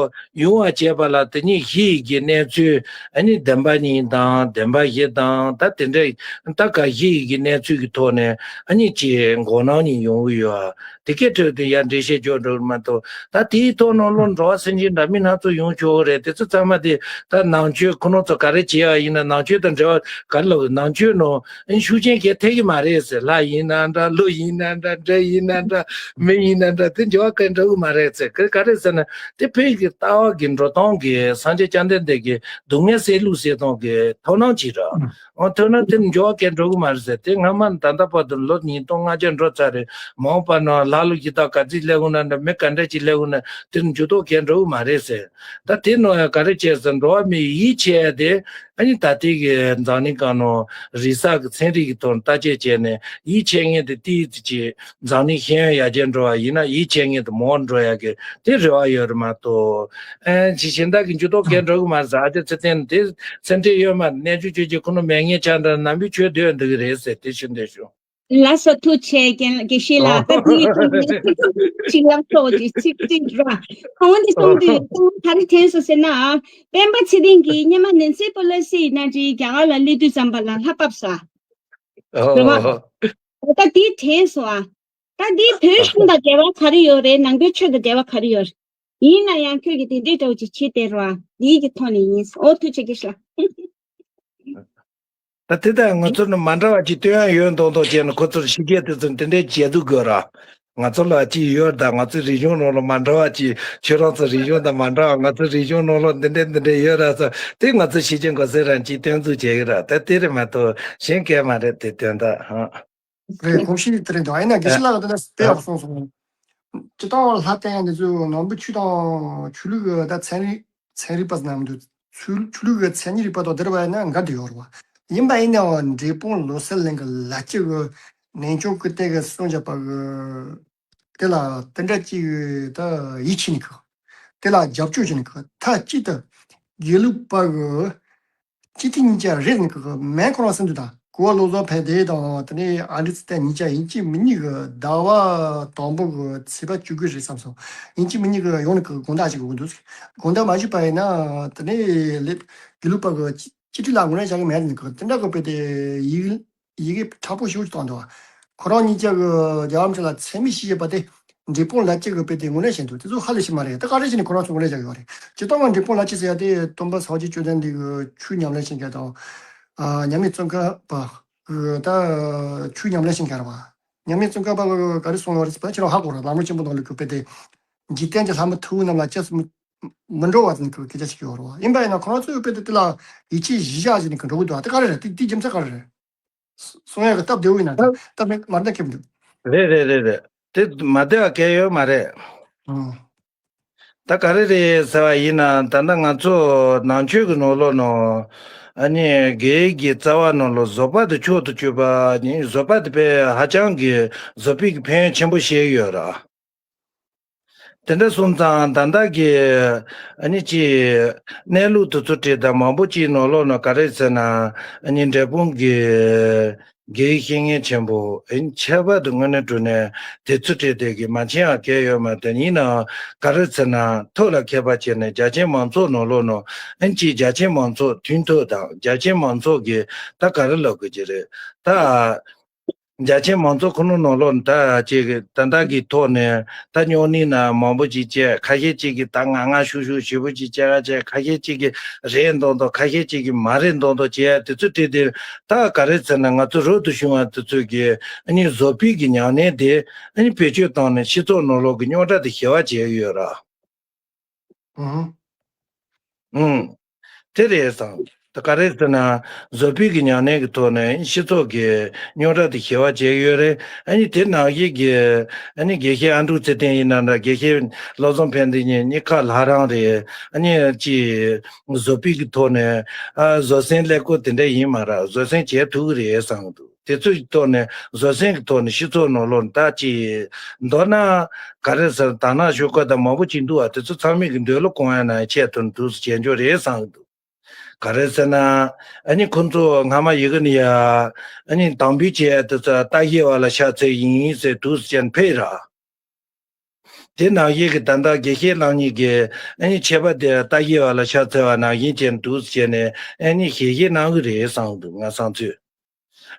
ཡོང་བ་བྱས་པ་ལ་དེ་ཉིད་གཞི་ཡི་གི་གནས་ཚུལ། ཨ་ནི་བདེན་པ་གཉིས་དང་བདེན་པ་བཞི་དང་། ད་དེ་འདྲ་ད་ག་གཞི་ཡི་གི་གནས་ཚུལ་གྱི་ཐོག་ནས་ཨ་ནི་ཅིག་འགོག་སྣང་གཉིས་ཡོང་གི་ཡོད། དེ་གའི་ཁྲོད་དུ་ཡར་འགྲེལ་བཤད་རྒྱག་འགྲོ་གི་མ་གཏོགས། ད་དེའི་ཐོག་ནང་ལོགས་འགྲོ་བ་སེམས་ཅན་འདྲ་མིན་སྣ་ཚོགས་ཡོང་ཆོག་གི་རེད། དེ་ཚོ་ཚང་མ་དེ་ད་ནང་ཆོས་ཁོ་ན་ཚོ་ག་རེ་བྱེད་ཡ་ཡིན་ན། ནང་ཆོས་དང་འབྲེལ་བ་ག་རེ་ལབ་དགོས། ནང་ཆོས་ནང་ཨ་ནི་ཤུགས་རྐྱེན་གང་ཐེབས་ཀྱི་མ་རེད་ཟེར། ལྷ་ཡིན་ན་འདྲ། ཀླུ་ཡིན་ན་འདྲ། འདྲེ་ཡིན་ན་འདྲ། མི་ཡིན་ན་འདྲ། དེ་འགྱུར་བ་གང་འགྲོ་གི་མ་རེད་ཟེར། ག་ག་རེ་ཟེར་ན། དེ་བོད་ཀྱི་ལྟ་བ་གི་འགྲོ་སྟངས་ཀྱི་སངས་རྒྱས་བཅོམ་ལྡན་འདས་ཀྱི་སྡུག་བསྔལ་སེལ་ལུགས་སེལ་སྟངས་ཀྱི་ཐབས་ལམ་ཅིག་རེད། ཨོ། ཐོག་ན་དེ་འགྱུར་བ་གང་འགྲོ་གི་མ་རེད་ཟེར། དེ་སྔ་མ་ནས་ད་ལྟ་བར་དུ་ལོ་ཉིས་སྟོང་ལྔ་བརྒྱ་འགྲོ་ཚར་རེད། མ་འོངས་པ་ན་ལྷ་ཀླུ་གཞི་བདག་ག་ཚོད་སླེབས་འོང་ན་འདྲ། མི་ག་འདྲ་ཅིག་སླེབས་འོང་ན་དེ་འགྱུར་ལྡོག་གང་འགྲོ་གི་མ་རེད་ཟེར། ད་དེ་ནང་ཡང་ག་རེ་བྱས་ཟེར། འགྲོ་བ་མིའི་ཡིད་ཆེས་ཡ་དེ་ཨ་ནི་ད་ལྟའི་གི་འཛམ་གླིང་སྒང་ནང་རིག་གསར་གྱི་ཚན་རིག་གི་ཐོག་ནས་བརྟག་དཔྱད་བྱས་ནས། ཡིད་ཆེས་མཁན་དེ་ཏོག་ཙམ་ཅིག་འཛམ་གླིང་ཤེས་ཡོན་ཡར་རྒྱས་འགྲོ་བ་ཡིན་ན། ཡིད་ཆེས་མཁན་དེ་མང་འགྲོ་ཡ་གི་དེ་རེ་བ་ཡོད་རེད་མ་གཏོགས། ཨེ་ཅི་གཞན་དག་གི་འགྱུར་ལྡོག་གང་འགྲོ་གི་མ་རེད་ཟེར། ཨ་ཅེ་ཚེ་བརྟན་དེ་སེམས་ཁྲལ་ཡོད་མ་རེད། རྣལ་འབྱོར་ཆོས་ཀྱི་ཁོ་ན་མེད་མཁན་ཆགས་འདྲ། ནམ་རྒྱུན་ཆོས་སྡོད་འདུག་གི་རེད་ཟེར། དེ་ཞུ་འདོད་བྱུང་། ལགས་སོ། ཐུགས་རྗེ་ཆེ། དགེ་བཤེས་ལགས། ད་དེའི་ཐོག་ནས་ཚིག་ཅིག་ལབ་ཆོག་ཅིག་ཚིག་གཅིག་ར། གང་འདི་གསུང་དུས་གསུང་ག་རེ་དྲན་སོང་ཟེར་ན། སྤེན་པ་ཚེ་རིང་གིས་སྔོན་མ་ནེན་སི་པེ་ལོ་སི་ཡིན་ན་ཅིག་རྒྱ་གར་ལ་སླེབས་དུས་ཙམ་པ་ལ་ལྷ་བབས་ས། རེད་བ། ད་དེ་དྲན་སོང་ཨ། ད་འདི་བོད་གཞུང་དང་འབྲེལ་བ་ག་རེ་ཡོད་རེད། ནང་པའི་ཆོས་དང་འབྲེལ་བ་ག་རེ་ཡོད་རེད། ཡིན་ན་ཡང་ཁྱོད་ཀྱིས་དེ་འདྲའི་འདྲ་བོ་ཅིག་བྱེད་བསྡད་རོགས་ཨ། འདིའི་གི་ཐོག་ནས་ཡིན། ཨོ་ཐུགས་རྗེ་ཆེ་ལགས། ད་དེ་ལྟར་ང་ཚོ་ནི་མ་འདྲ་བ་ཅིག་སྟོན་ཡ་ཡོད་མདོག་མདོག་བྱས་ནས་ཁོ་ཚོར་ཕྱི་རྒྱལ་དེ་ཚོ་འདི་འདྲའི་བྱེད་དུ་དགོས་ར། ང་ཚོ་ལ་ཅིག་ཡོད་ད། ང་ཚོའི་རིག་གཞུང་ནང་ལ་མ་འདྲ་བ་ཅིག་ཁྱོད་རང་ཚོ་རིག་གཞུང་དང་མ་འདྲ་བ། ང་ཚོའི་རིག་གཞུང་ནང་ལ་འདི་འདྲའི་འདི་འདྲའི་ཡོད་ར་ཟེར། དེ་ང་ཚོ་ཕྱི་རྒྱལ་མགོ་སེར་རང་ཅིག་སྟོན་ཚུལ་བྱེད་ཀྱི་ར། ད་དེ་རེད་མ་གཏོགས་གཞན་སྐད་མ་རེད། དེ་དོན་དག་ཧང་། རེད། གོམས་གཤིས་དེ་རེད་འདུག་ཨ་ཡིན་ན་དགེ་བཤེས་ལགས་ཀྱིས་ད་དཔེ་ཡག་པོ་གསུངས་སོང་། སྤྱིར་བཏང་ལྷ་བསྟེན་ཡ་འདི་ཚོ་ནང་པའི་ཆོས་དང་ཆོས་ལུགས་ཀྱི་ད་ཚན་རིག་ཚན་རིག་པ་ཟེར་ན་མི་འདུག་ཆོས་ཆོས་ལུགས་ཀྱི་མཚན་ཉིད་རིག་པ་དང་དེ་འདྲ་བ་ཡིན་ན་འགལ་དུ་ཡོད་རེད་བ། ཡིན་པ་ཡིན་ནའང་འབྲས་སྤུངས་ལོ་གསར་གླིང་གི་ལ་སྤྱི་གི་ནན་ཆུང་སྐུ་བལྟས་ཀྱི་གསུང་བྱ་བ་གི་དེ་ལ་དེ་འདྲ་ཅིག་ད་ཡིད་ཆེས་ནི་གི། དེ་ལ་རྒྱབ་སྐྱོར་བྱེད་ནི་གི། མཐའ་གཅིག་ཏུ་དགེ་ལུགས་པ་གི་སྤྱི་འཐུས་གཉིས་ཆ་རེད་ཟེར་གི། མེན་ཁོ་རང་སེམས་འདུག་ད་གོ་བ་བློ་བཟང་ཕན་བདེ་དང་དེ་ནས་ཨ་འདྲི་ཚེ་བརྟན་གཉིས་ཆ་ཡིན་གཅིག་མིན་གཉིས་གི་ཟླ་བ་དང་པོ་གི་ཚེས་པ་བཅུ་དགུ་རེད་བསམ་སོང་། ཡིན་གཅིག་མིན་གཉིས་གི་ཡོང་ནི་གི་དགོངས་དག་ཅིག་གི་འདུག་དགོངས་དག་མ་ཞུས་པ་ཡིན་ན་དེ་ནས་ལེབ་དགེ་ལུགས་པ་གི་སྤྱི་སྤྱི་འཐུས་ལ་ངོས་ལེན་བྱ་གི་མེད་ཟེར་གི། དེ་འདྲ་གི་དཔེ་དེ་ཡིག་ཡི་གེ་མཁྲེགས་པོ་ཞེ་པོ་ཅིག་བཏང་འདུག་ཁོ་རང་གཉིས་ཆ་གི་རྒྱལ་བ་རིན་པོ་ཆེ་ལ་མཚན་སྨད་ཞུས་པ་དེ་འབྲས་སྤུངས་ལ་སྤྱི་གི་དཔེ་དེ་ངོས་ལེན་བྱས་འདུག་དེ་ཚོ་ཧ་ལས་ཤིག་མ་རེད། ད་ག་རེ་བྱས་ནས་ཁོ་རང་ཚོ་ངོས་ལེན་བྱ་གི་ཡོད་རེད། སྤྱིར་བཏང་ང་འབྲས་སྤུངས་ལ་སྤྱི་ཟེར་ཡ་དེ་སྟོན་པ་སངས་རྒྱས་བཅོམ་ལྡན་འདས་ཀྱི་ཆོས་ཉམས་ལེན་བྱེད་མཁན་དང་། ཨ། མཉམ་མེད་ཙོང་ཁ་པ་གི་ད་ཆོས་ཉམས་ལེན་བྱེད་མཁན་རེད་བ། མཉམ་མེད་ཙོང་ཁ་པ་གི་ག་རེ་གསུངས་ཡོད་རེད་ཟེར་བ་ཁྱེད་རང་ཧ་གོ་རེད། ལམ་རིམ་ཆེན་པོ་ནང་ལ་གི་དཔེ་དེ། འཇིག་རྟེན་གྱི་ལྷ་མི་ཐུ་བོ་རྣམས་ལ་སྐྱབས་སུ་མི་མི་འགྲོ་བ་ཟེར་ནས་ཁོས་སྐད་ཆ་ཞིག་ཡོད་རེད་བ། ཡིན་པ་ཡིན་ན་ཁོ་རང་ཚོའི་དཔེ་དེ་དེ་ལ་ཡིད་ཆེས་གཞི་བཞག་བྱས་ནས་ཁོ་འགྲོ་གི་འདུག་ཨ། དེ་ག་རེ་རེད། དེ་དེའི་རྒྱུ་མཚན་ག་རེ་རེད། གསུང་ཡག་གི་སྟབས་བདེ་བོ་ཡིན་ན་ད་ད་མེད་མ་རེད་ད་ཁེབས་འདུག་རེད་རེད་རེད་རེད། དེ་མ་བདེ་བ་གང་ཡོད་མ་རེད། ཨང་། ད་ག་རེ་རེད་ཟེར་བ་ཡིན་ན། ད་ལྟ་ང་ཚོ་ནང་ཆོས་ཀྱི་ནང་ལོགས་ནང་ཨ་ནི་དགེ་བའི་གི་རྩ་བ་ནང་ལ་བཟོད་པ་དེ་མཆོག་ཏུ་གྱུར་པ་ནི། བཟོད་པ་དེ་དཔེ་ཧ་ཅང་གི་བཟོད་པའི་གི་ཕན་ཡོན་ཆེན་པོ་བཤད་ཡོད་ར། དེ་འདྲ་སོང་ཙང་ད་ལྟ་གི་ཨ་ནི་ཅི་གནས་ལུགས་དེ་ཚོ་བྲིས་དང་མང་པོ་ཅིག་ནང་ལོགས་ནང་ག་རེ་ཟེར་ན། ཨ་ནི་འབྲས་སྤུངས་གི་དགེ་བའི་བཤེས་གཉེན་ཆེན་པོ་ཨ་ནི་ཁྱད་པར་དུ་དངོས་གནས་དྲང་གནས་དེ་ཚོ་བྲིས་དེ་གི་མ་མཁྱེན་ཡག་གང་ཡོད་མ་རེད། ཡིན་ནའང་ག་རེ་ཟེར་ན་ཐོག་ལ་མཁས་པ་བྱས་ནས་རྒྱ་ཆེན་མང་ཚོགས་ནང་ལོགས་ནང་ཨ་ནི་ཅི་རྒྱ་ཆེན་མང་ཚོགས་མཐུན་ཐོག་དང་རྒྱ་ཆེན་མང་ཚོགས་ཀྱི་ད་ག་རེ་ལབ་དགོས་ཀྱི་རེད་ད། རྒྱ་ཆེན་མང་ཚོགས་ཁོ་ན་ནང་ལོགས་ད་ཅིག་ད་ལྟ་གི་ཐོག་ནས་ད་སྨྱུང་གནས་ན་མང་པོ་ཅིག་བྱས། ཁ་ཤས་ཅིག་གིས་ད་ངར་ངར་ཤུགས་ཤུགས་ཞེ་པོ་ཅིག་བྱས་ཡ་བྱས། ཁ་ཤས་ཅིག་གིས་རེད་མདོག་མདོག་ཁ་ཤས་ཅིག་གིས་མ་རེད་མདོག་མདོག་བྱས་ཡ་དེ་ཚོ་བྲིས་ཏེ། ད་ག་རེ་ཟེར་ན་ང་ཚོ་རབ་ཏུ་བྱུང་བ་དེ་ཚོ་གིས་ཨ་ནི་བཟོད་པའི་གི་ཉམས་ལེན་དེ་ཨ་ནི་བེད་སྤྱོད་བཏང་ནས་སྤྱི་ཚོགས་ནང་ལོགས་ཀྱི་རྙོག་དྲ་དེ་ཞི་བ་བྱས་ཡོད་ར། ཨང་། ཨང་། དེ་རེད་བསམ། ད་ག་རེ་ཟེར་ན། བཟོད་པའི་གི་ཉམས་ལེན་གི་ཐོག་ནས་སྤྱི་ཚོགས་ཀྱི་རྙོག་དྲ་དེ་ཞི་བ་བྱས་ཡོད་རེད། ཨ་ནི་དེ་ནང་བཞིན་གྱི་ཨ་ནི་དགེ་བཤེས་ཨ་འབྲུག་ཚེ་བརྟན་ཡིན་ན་འདྲ། དགེ་བཤེས་བློ་བཟང་ཕན་བདེ་གཉིས་གཉིས་ཀ་ལྷ་རམས་རེད། ཨ་ནི་ཅི་བཟོད་པའི་གི་ཐོག་ནས་ཨ་བཟོད་བསྲན་ཀླད་ཀོར་དེ་འདྲ་ཡིན་མ་རེད། བཟོད་བསྲན་བྱེད་ཐུབ་ཀྱི་རེད་བསམ་གི་འདུག་དེ་ཚོའི་ཐོག་ནས་བཟོད་བསྲན་གྱི་ཐོག་ནས་སྤྱི་ཚོགས་ནང་ལོགས་ད་ཅིག་མདོར་ན་ག་རེ་ཟེར། དག་སྣང་ཤོག་ཁ་དང་མང་པོ་ཅིག་འདུག་བ། དེ་ཚོ་ཚང་མས་ཀྱི་འདོད་བློ་སྐོང་ཡ་ན་ཆེད་དུ་འདུག་སེ་བྱེད་འཇོག་རེད་བསམ་གྱི་འདུག་ག་རེ་ཟེར་ན། ཨ་ནི་ཁོ་ཚོ་སྔ་མ་ཡི་གེ་ནི་ཡ་ཨ་ནི་དམ་འབུལ་བྱེད་ཡ་དེ་ཚོ་ལྟ་བཤལ་བ་ལ་ཕྱག་འཚལ་ཡིན་ཟེར་འདུག་སེ་བྱས་ནས་ཕེབས་ར། དེ་ནང་བཞིན་གྱི་ད་ལྟ་དགེ་བཤེས་རྣམ་གཉིས་ཀྱིས་ཨ་ནི་ཆད་པ་དེ་ལྟ་བཤལ་བ་ལ་ཕྱག་འཚལ་བ་ནང་བཞིན་བྱས་ནས་འདུག་སེ་བྱས་ནས་ཨ་ནི་ཞལ་བཞེས་གནང་གི་རེད་བསམ་གྱི་འདུག་ང་བསམ་ཚོད།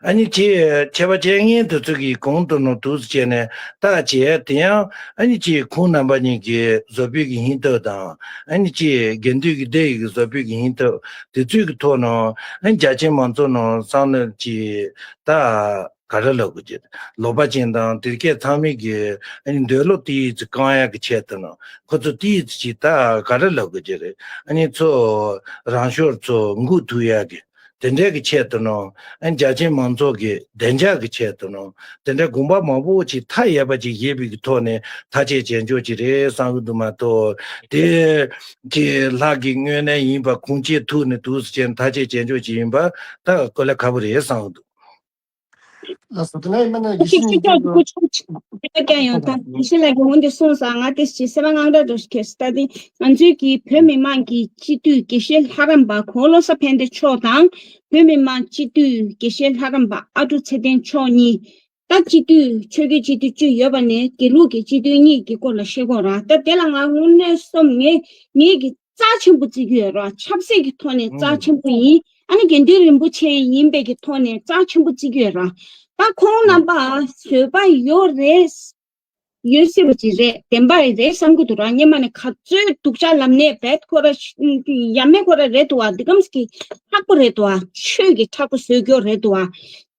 ཨ་ནི་ཅི་ཁྱད་པར་ཅན་ངན་དེ་ཚོ་གི་གོང་དུ་ནོ་དུས་སུ་བྱས་ནས་ད་བྱས་དེ་ཡང་ཨ་ནི་ཅི་ཁོང་རྣམ་པ་གཉིས་ཀྱི་བཟོ་པའི་གི་སྙིང་སྟོབས་དང་ཨ་ནི་ཅི་དགེ་འདུན་གྱི་སྡེ་ཡི་གི་བཟོ་པའི་གི་སྙིང་སྟོབས་དེ་ཚོའི་གི་ཐོག་ནོ་ཨ་ནི་རྒྱ་ཆེན་མང་ཚོགས་ནོ་བསམ་བློ་ཅི་ད་ག་རེ་ལབ་དགོས་ཀྱི་ལོག་པ་ཅན་དང་དེ་སྐད་ཚང་མའི་གི་ཨ་ནི་འདོད་བློ་དེའི་ཚི་རྐང་ཡག་གི་ཆེད་དུ་ནོ་ཁོ་ཚོ་དེའི་ཚི་ཅི་ད་ག་རེ་ལབ་དགོས་ཀྱི་རེད། ཨ་ནི་ཚོ་རང་ཤོར་ཚོ་འགུག་ཐུབ་ཡག་གི་དེ་འདྲའི་གི་ཆེད་དུ་ནོ། ཨ་ནི་རྒྱ་ཆེན་མང་ཚོགས་ཀྱི་བདེ་འཇགས་ཀྱི་ཆེད་དུ་ནོ། དེ་འདྲའི་དགོངས་པ་མང་པོ་ཅིག་མཐའ་ཡས་པ་ཅིག་བཞེས་པའི་གི་ཐོག་ནས་ཐག་གཅོད་བྱེད་འཇོག་ཅིག་རེད་བསམ་གི་འདུག་མ་གཏོགས། དེ་ཅི་ལྷག་གི་དངོས་གནས་ཡིན་པ་ཁུངས་སྐྱེལ་ཐུབ་ནས་འདུག་ཟེར་ནས་ཐག་གཅོད་བྱེད་འཇོག་ཅིག་ཡིན་པ་ད་དཀའ་ལས་ཁག་པོ་རེད་བསམ་གི་འདུག་ལགས་སོ། དེ་ནས་མིན་ན་དགེ་བཤེས་གཉིས་ཀྱིས་སྐུ་ཆོག་ཅིག་དེ་ཀྱང་ཡོང་ད་དགེ་བཤེས་ལགས་ཀྱིས་འོན་ཏེ་གསུངས་ས་ང་དེ་ཅི་སེམས་པ་དངངས་སྐྲག་འགྲོ་ཞིག་ཁྱེར་སོང་། ད་དེ་ང་ཚོའི་གི་བོད་མི་མང་གི་སྤྱི་འཐུས་དགེ་བཤེས་ལྷ་རམས་པ་གོང་བློ་བཟང་ཕན་བདེ་མཆོག་དང་བོད་མི་མང་སྤྱི་འཐུས་དགེ་བཤེས་ལྷ་རམས་པ་ཨ་ཀྲུག་ཚེ་བརྟན་མཆོག་གཉིས་ད་སྤྱི་འཐུས་ཆོས་རྒྱུད་སྤྱི་འཐུས་བཅུ་ཡོད་པ་ནས་དགེ་ལུགས་ཀྱི་སྤྱི་འཐུས་གཉིས་ཀྱི་སྐོར་ལ་བཤད་དགོས་ར། ད་དེ་ལ་ང་དངོས་གནས་སོམ་ངས་ངས་ཀྱི་རྩ་ཆེན་པོ་བརྩི་གི་ཡོད་ར། ཆབ་སྲིད་ཀྱི་ཐོག་ནས་རྩ་ཆེན་པོ་ཡིན། ཨ་ནི་དགེ་འདུན་རིན་པོ་ཆེ་ཡིན་པའི་གི་ཐོག་ནས་རྩ་ཆེན་པོ་བརྩི་གི་ཡོད་ར། ད་ཁོང་རྣམ་པ་བཟོད་པ་ཡོད་རེད། ཡོད་སྲིད་པ་ཅིག་རེད། བདེན་པ་རེད་བསམ་གི་འདུག་ར། སྔོན་མ་ནས་ག་ཚོད་སྡུག་ཅག་ལབ་ནས་བེད་ཁོ་ར་ཡ་མེད་ཁོ་ར་རེད་འདུག་བ། འདི་གམ་གི་མཁྲེགས་པོ་རེད་འདུག་བ། ཆོས་ཀྱི་མཁྲེགས་པོ་བཟོས་རྒྱུ་རེད་འདུག་བ།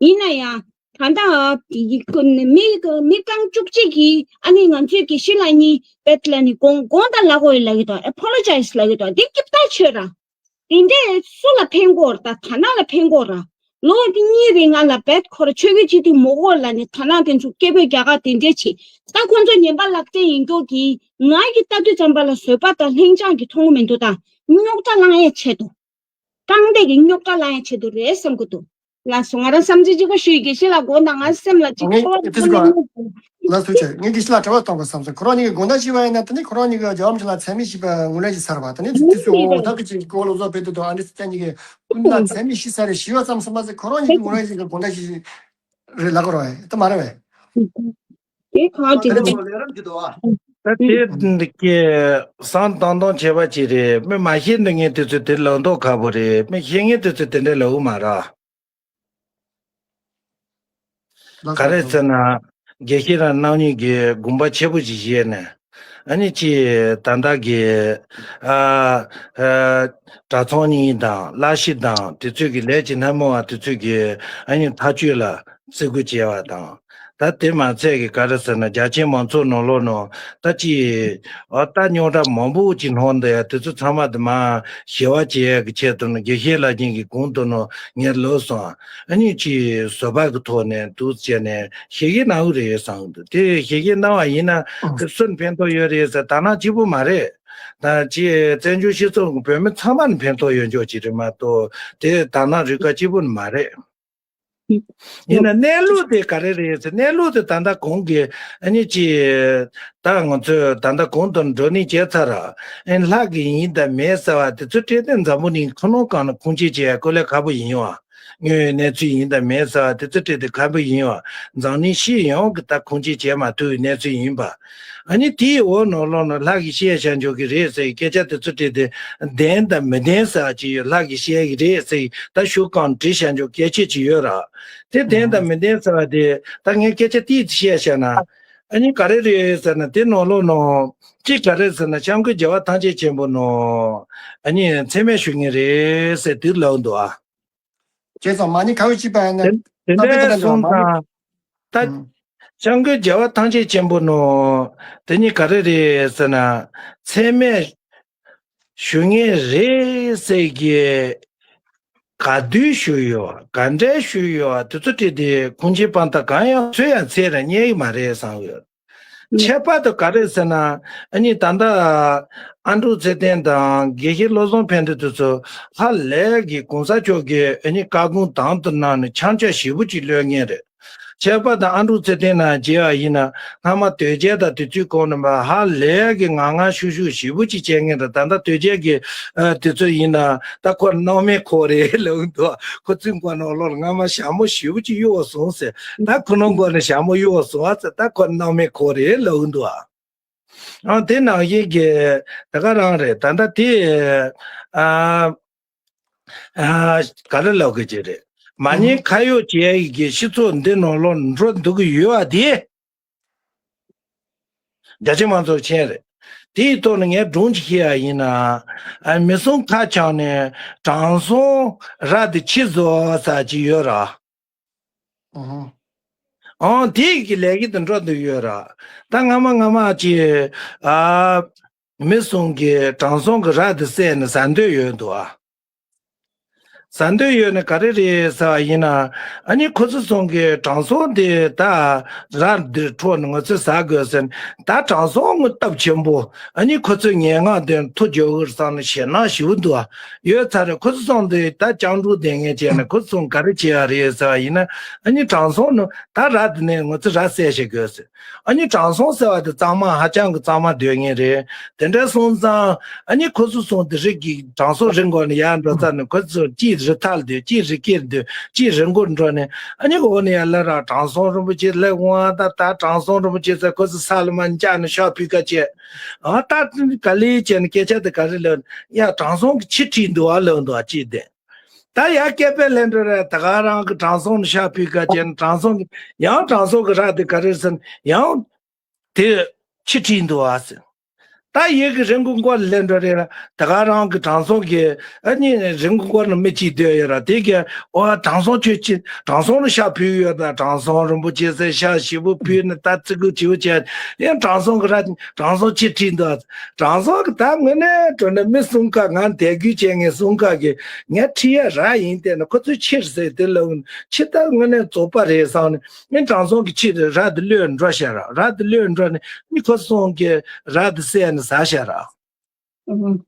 ཡིན་ན་ཡང་། ད་ལྟ་ཡི་ཁོ་ནི་མི་མི་རྐང་བཅུ་གཅིག་གིས་ཨ་ནི་ང་ཚོའི་དགེ་བཤེས་ལགས་གཉིས་བེད་ལ་ནི་དགོངས་དགོངས་དག་ལབ་དགོས་ལབ་ཀྱི་འདུག་ཨེ་པོ་ལོ་ཇའི་ཛི་ལབ་ཀྱི་འདུག་འདི་སྐྱིད་ཐག་ཆོད་ར། དེ་འདྲས་སུ་ལ་ཕན་གོ་ར། ད་ཐ་ན་ལ་ཕན་གོ་ར། ལོ་འདི་གཉིས་རིང་ང་ལ་བེད་ཁོ་ར་ཆོས་རྒྱུད་སྤྱི་འཐུས་མོ་གོ་ལ་ནི་ཐ་ན་དེ་ཚོ་སྐད་འབོད་རྒྱག་ག་དེ་འདྲས་བྱེད། ད་ཁོང་ཚོ་ངན་པ་ལག་སྐྱེས་ཡིན་མདོག་གིས་ང་གི་ལྟ་དུས་ཙམ་པ་ལ་བཟོད་པ་དང་ལྷིང་འཇགས་ཀྱི་མཐོང་གི་མི་འདུག་ད་རྙོག་དྲ་ལངས་ཡས་ཆེད་དུ། རྐང་འདེགས་ཀྱི་རྙོག་དྲ་ལངས་ཡས་ཆེད་དུ་རེད་བསམ་གི་འདུག་ལགས་སོ། ང་རང་བསམ་ཚུལ་གཅིག་པ་ཞུ་ཡི། དགེ་བཤེས་ལགས་དགོངས་དག་ང་སེམས་ལ་གཅིག་ངས་ཚོར་བ་དེ་ཚོ་ཚོར་ག་ནས་ལ་སུ་ཆེ་ངས་དགེ་བཤེས་ལ་དྲི་བ་གཏོང་དགོས་བསམ་སོང་། ཁོ་རང་གཉིས་ཀྱི་དགོངས་དག་ཞུས་པ་ཡིན་ན་དེ་ནི་ཁོ་རང་གཉིས་ཀྱི་རྒྱལ་བ་རིན་པོ་ཆེ་ལ་མཚན་སྨད་ཞུས་པ་ངོས་ལེན་བྱས་ཚར་བ་དེ་ནི་དུས་ཚོད་འོ་ད་གི་ཅིག་གོ་ལོ་ཚོ་བེད་དུ་དང་ཨ་ནི་སི་ཏན་གཉིས་ཀྱི་ཀུན་ལ་མཚན་སྨད་ཞུས་ཚར་རེད། ཞུས་པ་ཙམ་སོང་མ་ཟད་ཁོ་རང་གཉིས་ཀྱི་ངོས་ལེན་ཞིག་གི་དགོངས་དག་ཞུས་རེད་ལབ་དགོས་རེད་ད་མ་རེད་བས། དེ་གང་ཅི་ད་ནི་ད་དེ་འདི་སྐད་བསམ་བཏང་བཏང་བྱས་པ་ཅིག་རེད། མི་མ་ཤེས་འདི་ངས་དུས་ཚོད་དེ་ལབ་མདོག་ཁ་པོ་རེད། མི་ཤེས་ངས་དུས་ཚོད་དེ་འདྲ་ལབ་མ་ར། ག་རེ་ཟེར་ན། དགེ་བཤེས་རང་རྣམ་གཉིས་ཀྱིས་དགོངས་པ་ཆེ་པོ་ཞིག་བཞེས་ནས། ཨ་ནི་ཅི་ད་ལྟ་གི་ཨ་ཨ་གྲྭ་ཚང་གཉིས་དང་བླ་གཞི་དང་དེ་ཚོས་ཀྱི་ལས་ཀྱི་སྣེ་མོ་བ་དེ་ཚོས་ཀྱི་ཨ་ནི་ཐག་གཅོད་ལ་བརྩི་བཀུར་བྱས་པ་དང་། ད་དེ་མ་ཚད་ཀྱི་ག་རེ་ཟེར་ན་རྒྱ་ཆེན་མང་ཚོགས་ནང་ལོགས་ནང་ད་ཅི་ཨ་ད་རྙོག་དྲ་མང་པོ་ཅིག་སྣང་འདུག་ཡ། དེ་ཚོ་ཚང་མ་དེ་མ་ཞི་བ་བྱེད་ཡ་གི་ཆེད་དུ་ནི་དགེ་བཤེས་ལགས་ཀྱིས་གི་གོང་དུ་ནང་ངས་ལབ་སོང་། ཨ་ནི་ཅི་བཟོད་པ་གི་ཐོག་ནས་འདུག་བྱས་ནས་ཞི་བའི་གནང་གི་རེད་བསམ་གི་འདུག་དེ་ཞི་བའི་གནང་བ་ཡིན་ན་དེ་སུ་ལ་ཕན་ཐོགས་ཡོད་རེད་ཟེར་ད་ནང་གཅིག་པུ་མ་རེད། ད་ཅི་བཙན་བྱོལ་སྤྱི་ཚོགས་ཀྱི་བོད་མི་ཚང་མ་ལ་ཕན་ཐོགས་ཡོད་འཇོག་ཅིག་རེད་མ་གཏོགས་དེ་ད་ནང་རུས་ཁག་གཅིག་པུ་ནི་མ་རེད། ཡིན་ན་གནས་ལུགས་དེ་ག་རེ་རེད་ཟེར། གནས་ལུགས་དེ་ད་ལྟ་གོང་གི་ཨ་ནི་ཅི། ད་ང་ཚོས་ད་ལྟ་གོང་དུ་བགྲོ་གླེང་བྱས་ཚར་ར། ཨ་ནི་ལྷག་གི་ཡིན་དང་མེད་ཟེར་བ་དེ་ཚོ་འཕྲོད་བསྟེན་འཛམ་བུ་གླིང་ཁོ་ནོ་གང་ལ་ཁུངས་སྐྱེལ་བྱེད་ཡ་དཀའ་ལས་ཁག་པོ་ཡིན་ཡོང་ཨ། དངོས་ཡོད་གནས་ཚུལ་ཡིན་དང་མེད་ཟེར་བ་དེ་ཚོ་འཕྲོད་བསྟེན་ཁག་པོ་ཡིན་ཡོང་ཨ། འཛམ་གླིང་སྤྱི་ཡོངས་ཀྱི་ད་ཁུངས་སྐྱེལ་བྱེད་མ་ཐུབ་པའི་གནས་ཚུལ་ཡིན་པ། ཨ་ནི་དེའི་འོག་ནང་ལོགས་ནང་ལྷག་གིས་བཤད་བྱ་འཇོག་གི་རེད་ཟེར་བའི་སྐད་ཆ་དེ་ཚོ་དྲིས་ཏེ་བདེན་དང་མི་བདེན་ཟེར་བ་ཅིག་ཡོད། ལྷག་གིས་བཤད་ཀྱི་རེད་ཟེར་ད་ཤོག་གང་བྲིས་བྱ་འཇོག་སྐད་ཆ་ཅིག་ཡོད་ར། དེ་བདེན་དང་མི་བདེན་ཟེར་བ་དེ་ད་ངས་སྐད་ཆ་ཏིས་ཙི་བཤད་བྱ་ན། ཨ་ནི་ག་རེ་རེད་ཟེར་ན་དེ་ནང་ལོགས་ནང་གཅིག་ག་རེ་ཟེར་ན་སྐྱབས་མགོན་རྒྱལ་བ་ཐམས་ཅད་མཁྱེན་པ་ནང་ཨ་ནི་མཚན་སྨད་ཞུ་ངེས་རེད་ཟེར་དེ་ལབ་འདུག་ཨ། བྱས་ཙང་མ་ཎི་ག་བའི་བྱིས་པ་ཡིན་ན་དེ་ད་དཔེ་འདྲ་དེ་འདྲ་འདུག་སོང་མ་ཎི་ཙང་། ད་ཨུམ། སྐྱབས་མགོན་རྒྱལ་བ་ཐམས་ཅད་མཁྱེན་པ་ནང་དེ་ཉིད་ག་རེ་རེད་ཟེར་ན། མཚན་སྨད་ཞུ་ངེས་རེད་ཟེར་གི་ག་དུས་ཞུས་ཡོད་ག་འདྲས་ཞུས་ཡོད་དེ་ཚོ་དྲིས་ཏེ་ཁུངས་སྐྱེལ་དཔང་རྟགས་གང་ཡང་ཚོད་ཡང་ཚད་ར་རྙེད་ཀྱི་མ་རེད་བསམ་ཡོད། ཁྱད་པར་དུ་ག་རེ་ཟེར་ན། ཨ་ནི་ད་ལྟ་ཨ་འབྲུག་ཚེ་བརྟན་དང་དགེ་བཤེས་བློ་བཟང་ཕན་བདེ་དེ་ཚོ་ཧ་ལས་ཀྱི་གོང་ས་མཆོག་གིས་ཨ་ནི་བཀའ་དགོངས་དང་དུ་གནང་ནས་ཕྱག་རྒྱ་ཞེ་པོ་ཅིག་ལོན་མཁན་རེད། ཁྱད་པར་དུ་ཨ་འབྲུག་ཚེ་བརྟན་ནང་མཇལ་བ་ཡིན་ན་སྔ་མ་དོལ་རྒྱལ་དང་དེ་ཚོའི་གོང་ནས་མར་ཧ་ལས་ཀྱི་ངང་ངང་ཤུགས་ཤུགས་ཞེ་པོ་ཅིག་བྱས་མཁན་རེད། ད་ལྟ་དོལ་རྒྱལ་གྱི་ཨ་དེ་ཚོ་ཡིན་ན་ད་ཁོ་སྣང་མེད་ཁོག་རེད་ལབ་འདུག་ཁོ་ཚོའི་མགོ་ནང་ལོགས་ལ་སྔ་མ་ཞྭ་མོ་ཞེ་པོ་ཅིག་གཡུག་སོང་ཟེར། ད་ཁོ་ནང་མགོ་ནས་ཞྭ་མོ་གཡུག་སོང་ཨ་ཟེར། ད་ཁོ་སྣང་མེད་ཁོག་རེད་ལབ་འདུག་ཨ། ཨ་དེ་ནང་བཞིན་གྱི་ད་ག་རང་རེད། ད་ལྟ་དེ་ཨ་ཨ་ག་རེ་ལབ་དགོས་ཀྱི་རེད། མ་ཉེས་ཁ་གཡོགས་བྱེད་ཡ་ཡི་གི་སྤྱི་ཚོགས་འདི་ནང་ལོགས་འགྲོ་འདུག་གི་ཡོད་པ་དེ། རྒྱ་ཆེ་མང་ཚོགས་མཁྱེན་རེད། དེའི་ཐོག་ནས་ངས་སྒྲུང་ཅིག་བཤད་ཡ་ཡིན་ན། ཨ། མི་གསུམ་ཁ་བྱང་ནས་དྲང་སྲོང་ར་དེ་ཁྱི་བཟོ་ས་ཅིག་ཡོད་ར། ཨང་། ཨང་། དེ་གི་ལས་ཀ་དེ་འགྲོ་འདུག་ཡོད་ར། ད་སྔ་མ་སྔ་མ་ཅིག་ཨ། མི་གསུམ་གྱིས་དྲང་སྲོང་གི་ར་དེ་བསད་ནས་ཟ་འདོད་ཡོད་འདུག་ཨ། ཟ་འདོད་ཡོད་ནས་ག་རེ་རེད་ཟེར་བ་ཡིན་ན། ཨ་ནི་ཁོ་ཚོ་གསུམ་གྱིས་དྲང་སྲོང་དེ་ད་ར་འདིར་འཕྲོག་ནས་ང་ཚོས་ཟ་དགོས་ཟེར། ད་དྲང་སྲོང་ངོ་སྟོབས་ཆེན་པོ། ཨ་ནི་ཁོ་ཚོའི་ངན་སྔགས་དེ་མཐོ་རྒྱག་གི་རེད་བསམ་ནས་ཞེད་སྣང་ཞེ་པོ་འདུག་ཨ། ཡོད་ཚར་རེད། ཁོ་ཚོ་གསུམ་དེ་ད་སྤྱང་གྲུང་ལྡན་མཁན་བྱས་ནས་ཁོ་ཚོ་གསུམ་ག་རེ་བྱས་པ་རེད་ཟེར་བ་ཡིན་ན། ཨ་ནི་དྲང་སྲོང་ནི་ད་ར་དེ་ནས་ང་ཚོ་ར་བསད་བྱེད་དགོས་ཟེར། ཨ་ནི་དྲང་སྲོང་ཟེར་བ་དེ་གཙང་མ་ཧ་ཅང་གི་གཙང་མ་འདོད་མཁན་རེད། དེ་འདྲ་སོང་ཙང་ཨ་ནི་ཁོ་ཚོ་གསུམ་དེ་རིགས་ཀྱི་དྲང་སྲོང་རི་མགོ་ནས་ཡར་འགྲོ་ཚར་ནས་ཁོ་ཚོ་གཅིག་རི་མཐའ་ལ་སྡོད། གཅིག་རི་སྐེད་སྡོད། གཅིག་རི་མགོར་འགྲོ་ནས་ཨ་ནི་འོག་ནས་ཡར་སླེབས་ར་དྲང་སྲོང་རིན་པོ་ཆེ་སླེབས་འོང་ཨ། ད་ད་དྲང་སྲོང་རིན་པོ་ཆེ་ཟེར་ཁོ་ཚོ་ས་ལ་མར་འཇགས་ནས་ཤོག་བུ་ཁ་བྱས། ཨ། ད་ག་ལེ་བྱས་ནས་སྐད་ཆ་དེ་ག་རེ་ལབ་ན། ཡ། དྲང་སྲོང་གིས་ཁྱི་ཁྲིད་འདུག་ཨ་ལབ་འདུག་ཨ། གཅིག་དེ། ད་ཡར་སྐད་པས་ལེན་འགྲོ་རེད། ད་ག་རང་གི་དྲང་སྲོང་ལ་ཤོག་བུ་ཁ་བྱས་ནས་དྲང་སྲོང་གི་ཡང་དྲང་སྲོང་གི་ར་དེ་ག་རེ་ཟེར་ན་ཡང་དེ་ཁྱི་ཁྲིད་འདུག་ཨ་ཟེར། ད་ཡར་གི་རི་མགོ་མགོ་ལ་སླེབས་འགྲོ་རེད་ལ། ད་ག་རང་གི་དྲང་སྲོང་གི་ཨ་ནི་རི་མགོ་མགོ་ན་མི་གཅིག་སྡོད་ཡོད་ར། དེ་གིས་ཨོ་དྲང་སྲོང་ཁྱོད་ཀྱིས་དྲང་སྲོང་ལ་ཤོག་བུ་ཡོད་ད། དྲང་སྲོང་རིན་པོ་ཆེ་ཟེར་ཤོག་ཞེ་པོ་བུས་ནས་ད་ཙི་གུ་བྱིའུ་བྱས། ཡང་དྲང་སྲོང་གི་ར་དྲང་སྲོང་ཁྱི་ཁྲིད་འདུག་ཨ། དྲང་སྲོང་གིས་ད་དངོས་གནས་དྲང་གནས་མི་གསུམ་ཀ་ང་དད་གུས་བྱེད་མཁན་གསུམ་ཀ་གིས་ངས་ཁྲིད་ཡ་ར་ཡིན་བལྟས་ནས་ཁོ་ཚོས་ཁྱི་རེད་ཟེར་དེ་ལབ། ཁྱི་ད་དངོས་གནས་རྫོགས་པ་རེད་བསམ་ནས་ངས་དྲང་སྲོང་གི་ཁྱི་རེད། ར་དེ་གློད་འགྲོ་ཤག་ར། ར་དེ་གློད་འགྲོ་ནས་ནི་ཁོ་གསུམ་གྱིས་ར་དེ་བསད་ནས་ཟ་ཤག་ར། ཨུ་ཧུ།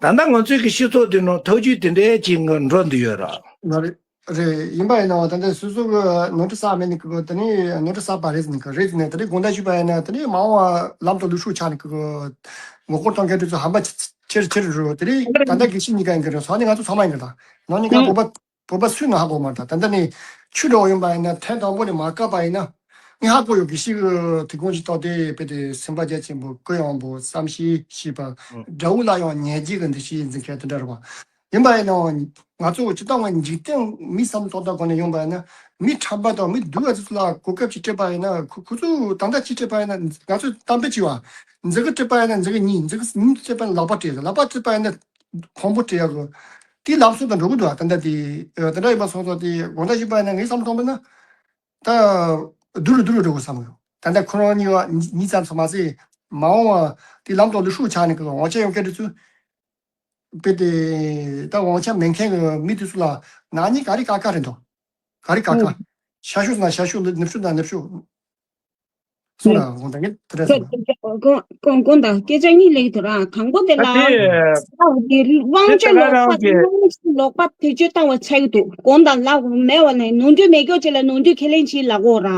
ད་ལྟ་ང་ཚོའི་གི་སྤྱི་ཚོགས་དེ་ནང་ཐབས་ཇུས་དེ་འདྲའི་ཅིག་འགྲོ་འདི་ཡོད་ར། ང་རེད། རེད། ཡིན་པ་ཡིན་ནའང་ད་ལྟ་སོ་སོ་གི་ནོར་འཁྲུལ་བསགས་མེད་ནི་གི་དེ་ནི་ནོར་འཁྲུལ་བསགས་པ་རེད་ཟེར་ནི་གི་རེད་ཟེར་ནས། དེ་ནི་དགོངས་དག་ཞུས་པ་ཡིན་ན་དེ་ནི་མ་འོངས་པ་ལམ་དང་ལུགས་སྲོལ་ཆགས་ནི་གི་ངོ་རྒོལ་གཏོང་མཁན་དེ་ཚོ་ཧམ་པ་ཆེ་ཆེ་རུ་ཆེ་རུ་འགྲོ། དེ་ནི་ད་ལྟ་དགེ་བཤེས་གཉིས་ཀ་ཡིན་གི་རེད། ཚང་མ་ནི་ང་ཚོ་ཚང་མ་ཡིན་གི་རེད། ད་ནང་ནི་ང་བོད་པ་བོད་པ་སུས་ང་ཧ་གོ་མ་རེད། ད་ད་ལྟ་ནི་ཆོས་འདྲ་བོ་ཡིན་པ་ཡིན་ན་ཐེངས་དང་པོ་ནས་མ་བཀག་པ་ཡིན་ན། ངས་ཧ་གོ་ཡོད། དགེ་བཤེས་ཀྱི་ཐུགས་དགོངས་ཅིག་བཏགས་ཏེ་དཔེ་དེ་སེམས་པ་རྒྱ་ཆེན་པོ་གུ་ཡངས་པོ་བསམ་ཤེས་ཤེས་པ། ཨང་། དགྲ་བོ་ལ་ཡང་ཉེས་བྱས་ཀྱི་འདུ་ཤེས་འཛིན་མཁན་དེ་འདྲ་རེད་པ། ཡིན་པ་ཡིན་ནའང་ང་ཚོ་སྤྱིར་བཏང་གི་འཇིག་རྟེན་མི་བསམ་བློ་གཏོང་སྟངས་སྒོ་ནས་ཡོང་པ་ཡིན་ན། མི་ཁྲམ་པ་དང་མི་སྡུག་པ་ཚོ་ལ་གོ་སྐབས་ཅིག་སྤྲད་པ་ཡིན་ན། ཁོ་ཁོ་ཚོ་ད་ལྟ་ཅིག་སྤྲད་པ་ཡིན་ན། ང་ཚོས་གཏམ་དཔེ་ཅིག་བ། མཛུ་གུ་སྤྲད་པ་ཡིན་ན་མཛུ་གུ་གཉིས། མཛུ་གུ་གཉིས་སྤྲད་པ་ཡིན་ན་ལག་པ་སྤྲད། ལག་པ་སྤྲད་པ་ཡིན་ན་ཁོང་པོ་སྤྲད་ཡག་གི་དེའི་ལམ་སྲོལ་དང་འགྲོ་གི་འདུག་བ། ད་ལྟ་དེ་ཨ་དེ་འདྲ་ཡིན་པ་སོང་ཙང་དེ་དགོངས་དག་ཞུས་པ་ཡིན་ན། ངའི་བསམ་བློ་གཏོང་པ་ཡིན་ན། ད་སྡུག་རུ་སྡུག་རུ་འགྲོ་གི་བསམ་ཡོད། ད་ལྟ་ཁོ་རང་གཉིས་པ་གཉིས་ཙམ་ཚང་མ་ཟེར། མ་འོངས་པ་དེ་ལམ་དང་ལུགས་སྲོལ་ཆགས་ནས་གི་དབང་ཆ་ཡོད་མཁན་དེ་ཚོས་དཔེ་དེ་ད་དབང་ཆ་མེད་མཁན་གི་མི་དེ་ཚོ་ལ་ནག་ཉེས་ག་རེ་བཀག་ག་རེད་འདུག་ག་རེ་བཀག་ག་ཤ་ཤུ་ན་ཤ་ཤུ། ནུབ་ཤུ་ན་ནུབ་ཤུ། སོང་ར་དགོངས་དག་ངས་དེ་འདྲ་བསམ། དགོངས་དག་སྐད་ཆ་གཉིས་ལེགས་འདུག་ར། དང་པོ་དེ་ད་ལ་དེ་ཨ་དེ་དབང་ཆ་ལོག་པ་དེ་ལ་ལོག་པ་བེད་སྤྱོད་བཏང་བ་ཆགས་ཀྱི་འདུག་དགོངས་དག་ལ་མེད་པ་ནས་ནོར་འཁྲུལ་མེད་སྐྱོ་ཅིག་ལ་ནོར་འཁྲུལ་ཁས་ལེན་བྱེད་ལབ་དགོས་ར།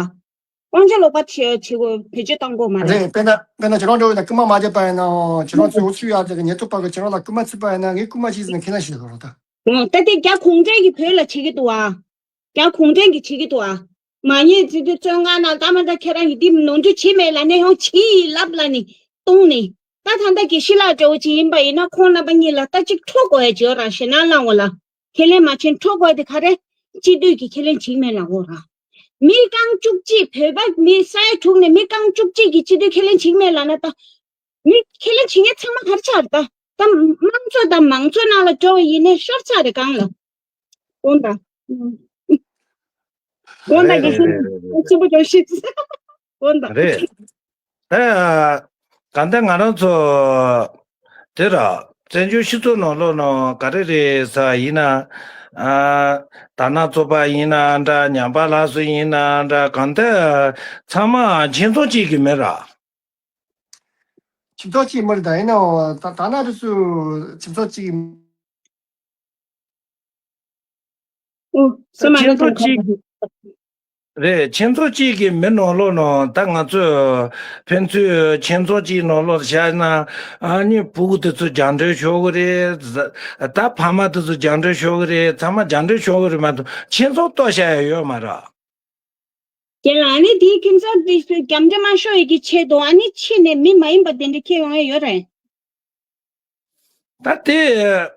དབང་ཆ་ལོག་པ་བྱེད་བྱེད་དགོས། བེད་སྤྱོད་བཏང་དགོས་མ་རེད། རེད། དཔེར་ན་དཔེར་ན་ཁྱེད་རང་འདྲ་བོ་ཡིན་ན་རྐུན་མ་མ་བྱས་པ་ཡིན་ནའང་ཁྱེད་རང་ཚོའི་འུ་ཚོའི་ཡ་དེ་གི་ཉེན་རྟོག་པ་གི་ཁྱེད་རང་ལ་རྐུན་མ་བརྩིས་པ་ཡིན་ན། ངས་རྐུན་མ་བརྩིས་ཟེར་ནས་ཁས་ལེན་བྱེད་དགོས་ར་ད། ཨོ། ད་དེ་རྒྱ་གུང་ཁྲན་གྱིས་བོད་ལ་བྱེད་ཀྱི་འདུག་ཨ། རྒྱ་གུང་ཁྲན་གྱིས་བྱེད་ཀྱི་འདུག་ཨ། མ་ཉེས་བརྩི་དུས་བཙོན་ཁང་ནང་ལྟ་མ་ལྟ་ཁྱེད་རང་གིས་འདི་ནོར་འཁྲུལ་བྱེད་མེད་ལབ་ནས་ཡང་བྱེད་ཡིན་ལབ་ལབ་ནས་བཏང་ནས། ད་ད་ལྟ་དགེ་བཤེས་ལགས་འདྲ་བོ་ཅིག་ཡིན་པ་ཡིན་ན་ཁོང་རྣམ་པ་གཉིས་ལ་ད་ཅིག་འཕྲོག་དགོས་ཡ་ཅིག་ཡོད་ར། ཞེད་སྣང་བསླང་དགོས་ལ། ཁས་ལེན་མ་བྱས་འཕྲོག་དགོས་དེ་ག་རེ། སྤྱི་འཐུས་ཀྱིས་ཁས་ལེན་བྱེད་མེད་ལབ་དགོས་ར། མི་རྐང་བཅུ་གཅིག་བོད་པ་མི་ས་ཡ་དྲུག་ནས་མི་རྐང་བཅུ་གཅིག་གིས་སྤྱི་འཐུས་ཁས་ལེན་བྱེད་མེད་ལབ་ན་ད། མི་ཁས་ལེན་བྱེད་མཁན་ཚང་མ་ག་རེ་ཆགས་རེད་ད། ད་དམངས་གཙོ་དང་མང་གཙོ་ནང་ལ་འགྲོ་བ་ཡིན་ནའི་ཤོར་ཚར་རེད་གང་ལ། དགོངས་དག་དགོངས་དག་རེད་རེད་རེད་རེད། ཆེན་པོ་འགྲོ་ཤེས། དགོངས་དག་རེད། ད་གང་ལྟར་ང་རང་ཚོ་དེ་ར་བཙན་བྱོལ་སྤྱི་ཚོགས་ནང་ལོགས་ནང་ག་རེ་རེད་ཟེར་བ་ཡིན་ན། ཨ། དར་ནག་ཚོགས་པ་ཡིན་ན་འདྲ། ཉམས་པ་སླར་གསོ་ཡིན་ན་འདྲ། གང་ལྟར་ཚང་མ་ཁྱིམ་ཚང་གཅིག་གི་མི་ར། ཁྱིམ་ཚང་གཅིག་མི་རེད། ད་ཡིན་ནའང་ད་ད་ན་དེ་ཚོ་ཁྱིམ་ཚང་གཅིག་ཨོ། ས་མ་ཁྱིམ་ཚང་གཅིག་རེད། ཁྱིམ་ཚང་གཅིག་གི་མི་ནང་ལོགས་ནང་ད་ང་ཚོས་ཕན་ཚུན་ཁྱིམ་ཚང་གཅིག་ནང་ལོགས་བཞག་ན། ཨ་ནི་ཕྲུ་གུ་དེ་ཚོ་རྒྱག་འདྲེ་ཤོར་གི་རེད། ད་ཕ་མ་དེ་ཚོ་རྒྱག་འདྲེ་ཤོར་གི་རེད། ཚང་མ་རྒྱག་འདྲེ་ཤོར་གི་རེད་མ་གཏོགས་ཁྱིམ་ཚང་གཏོར་བཞག་ཡ་ཡོད་མ་རེད། རྒན་ལགས། ཨ་ནི་དེའི་ཁྱིམ་ཚང་དེ་ཚོས་རྒྱབ་འདྲེ་མ་ཤོར་ཡས་ཀྱི་ཆེད་དུ་ཨ་ནི་ཕྱི་ནས་མི་མ་ཡིན་པ་དེ་འདྲ་འཁྱེར་ཡོང་ཡས་ཡོད་རེད། ད་དེ་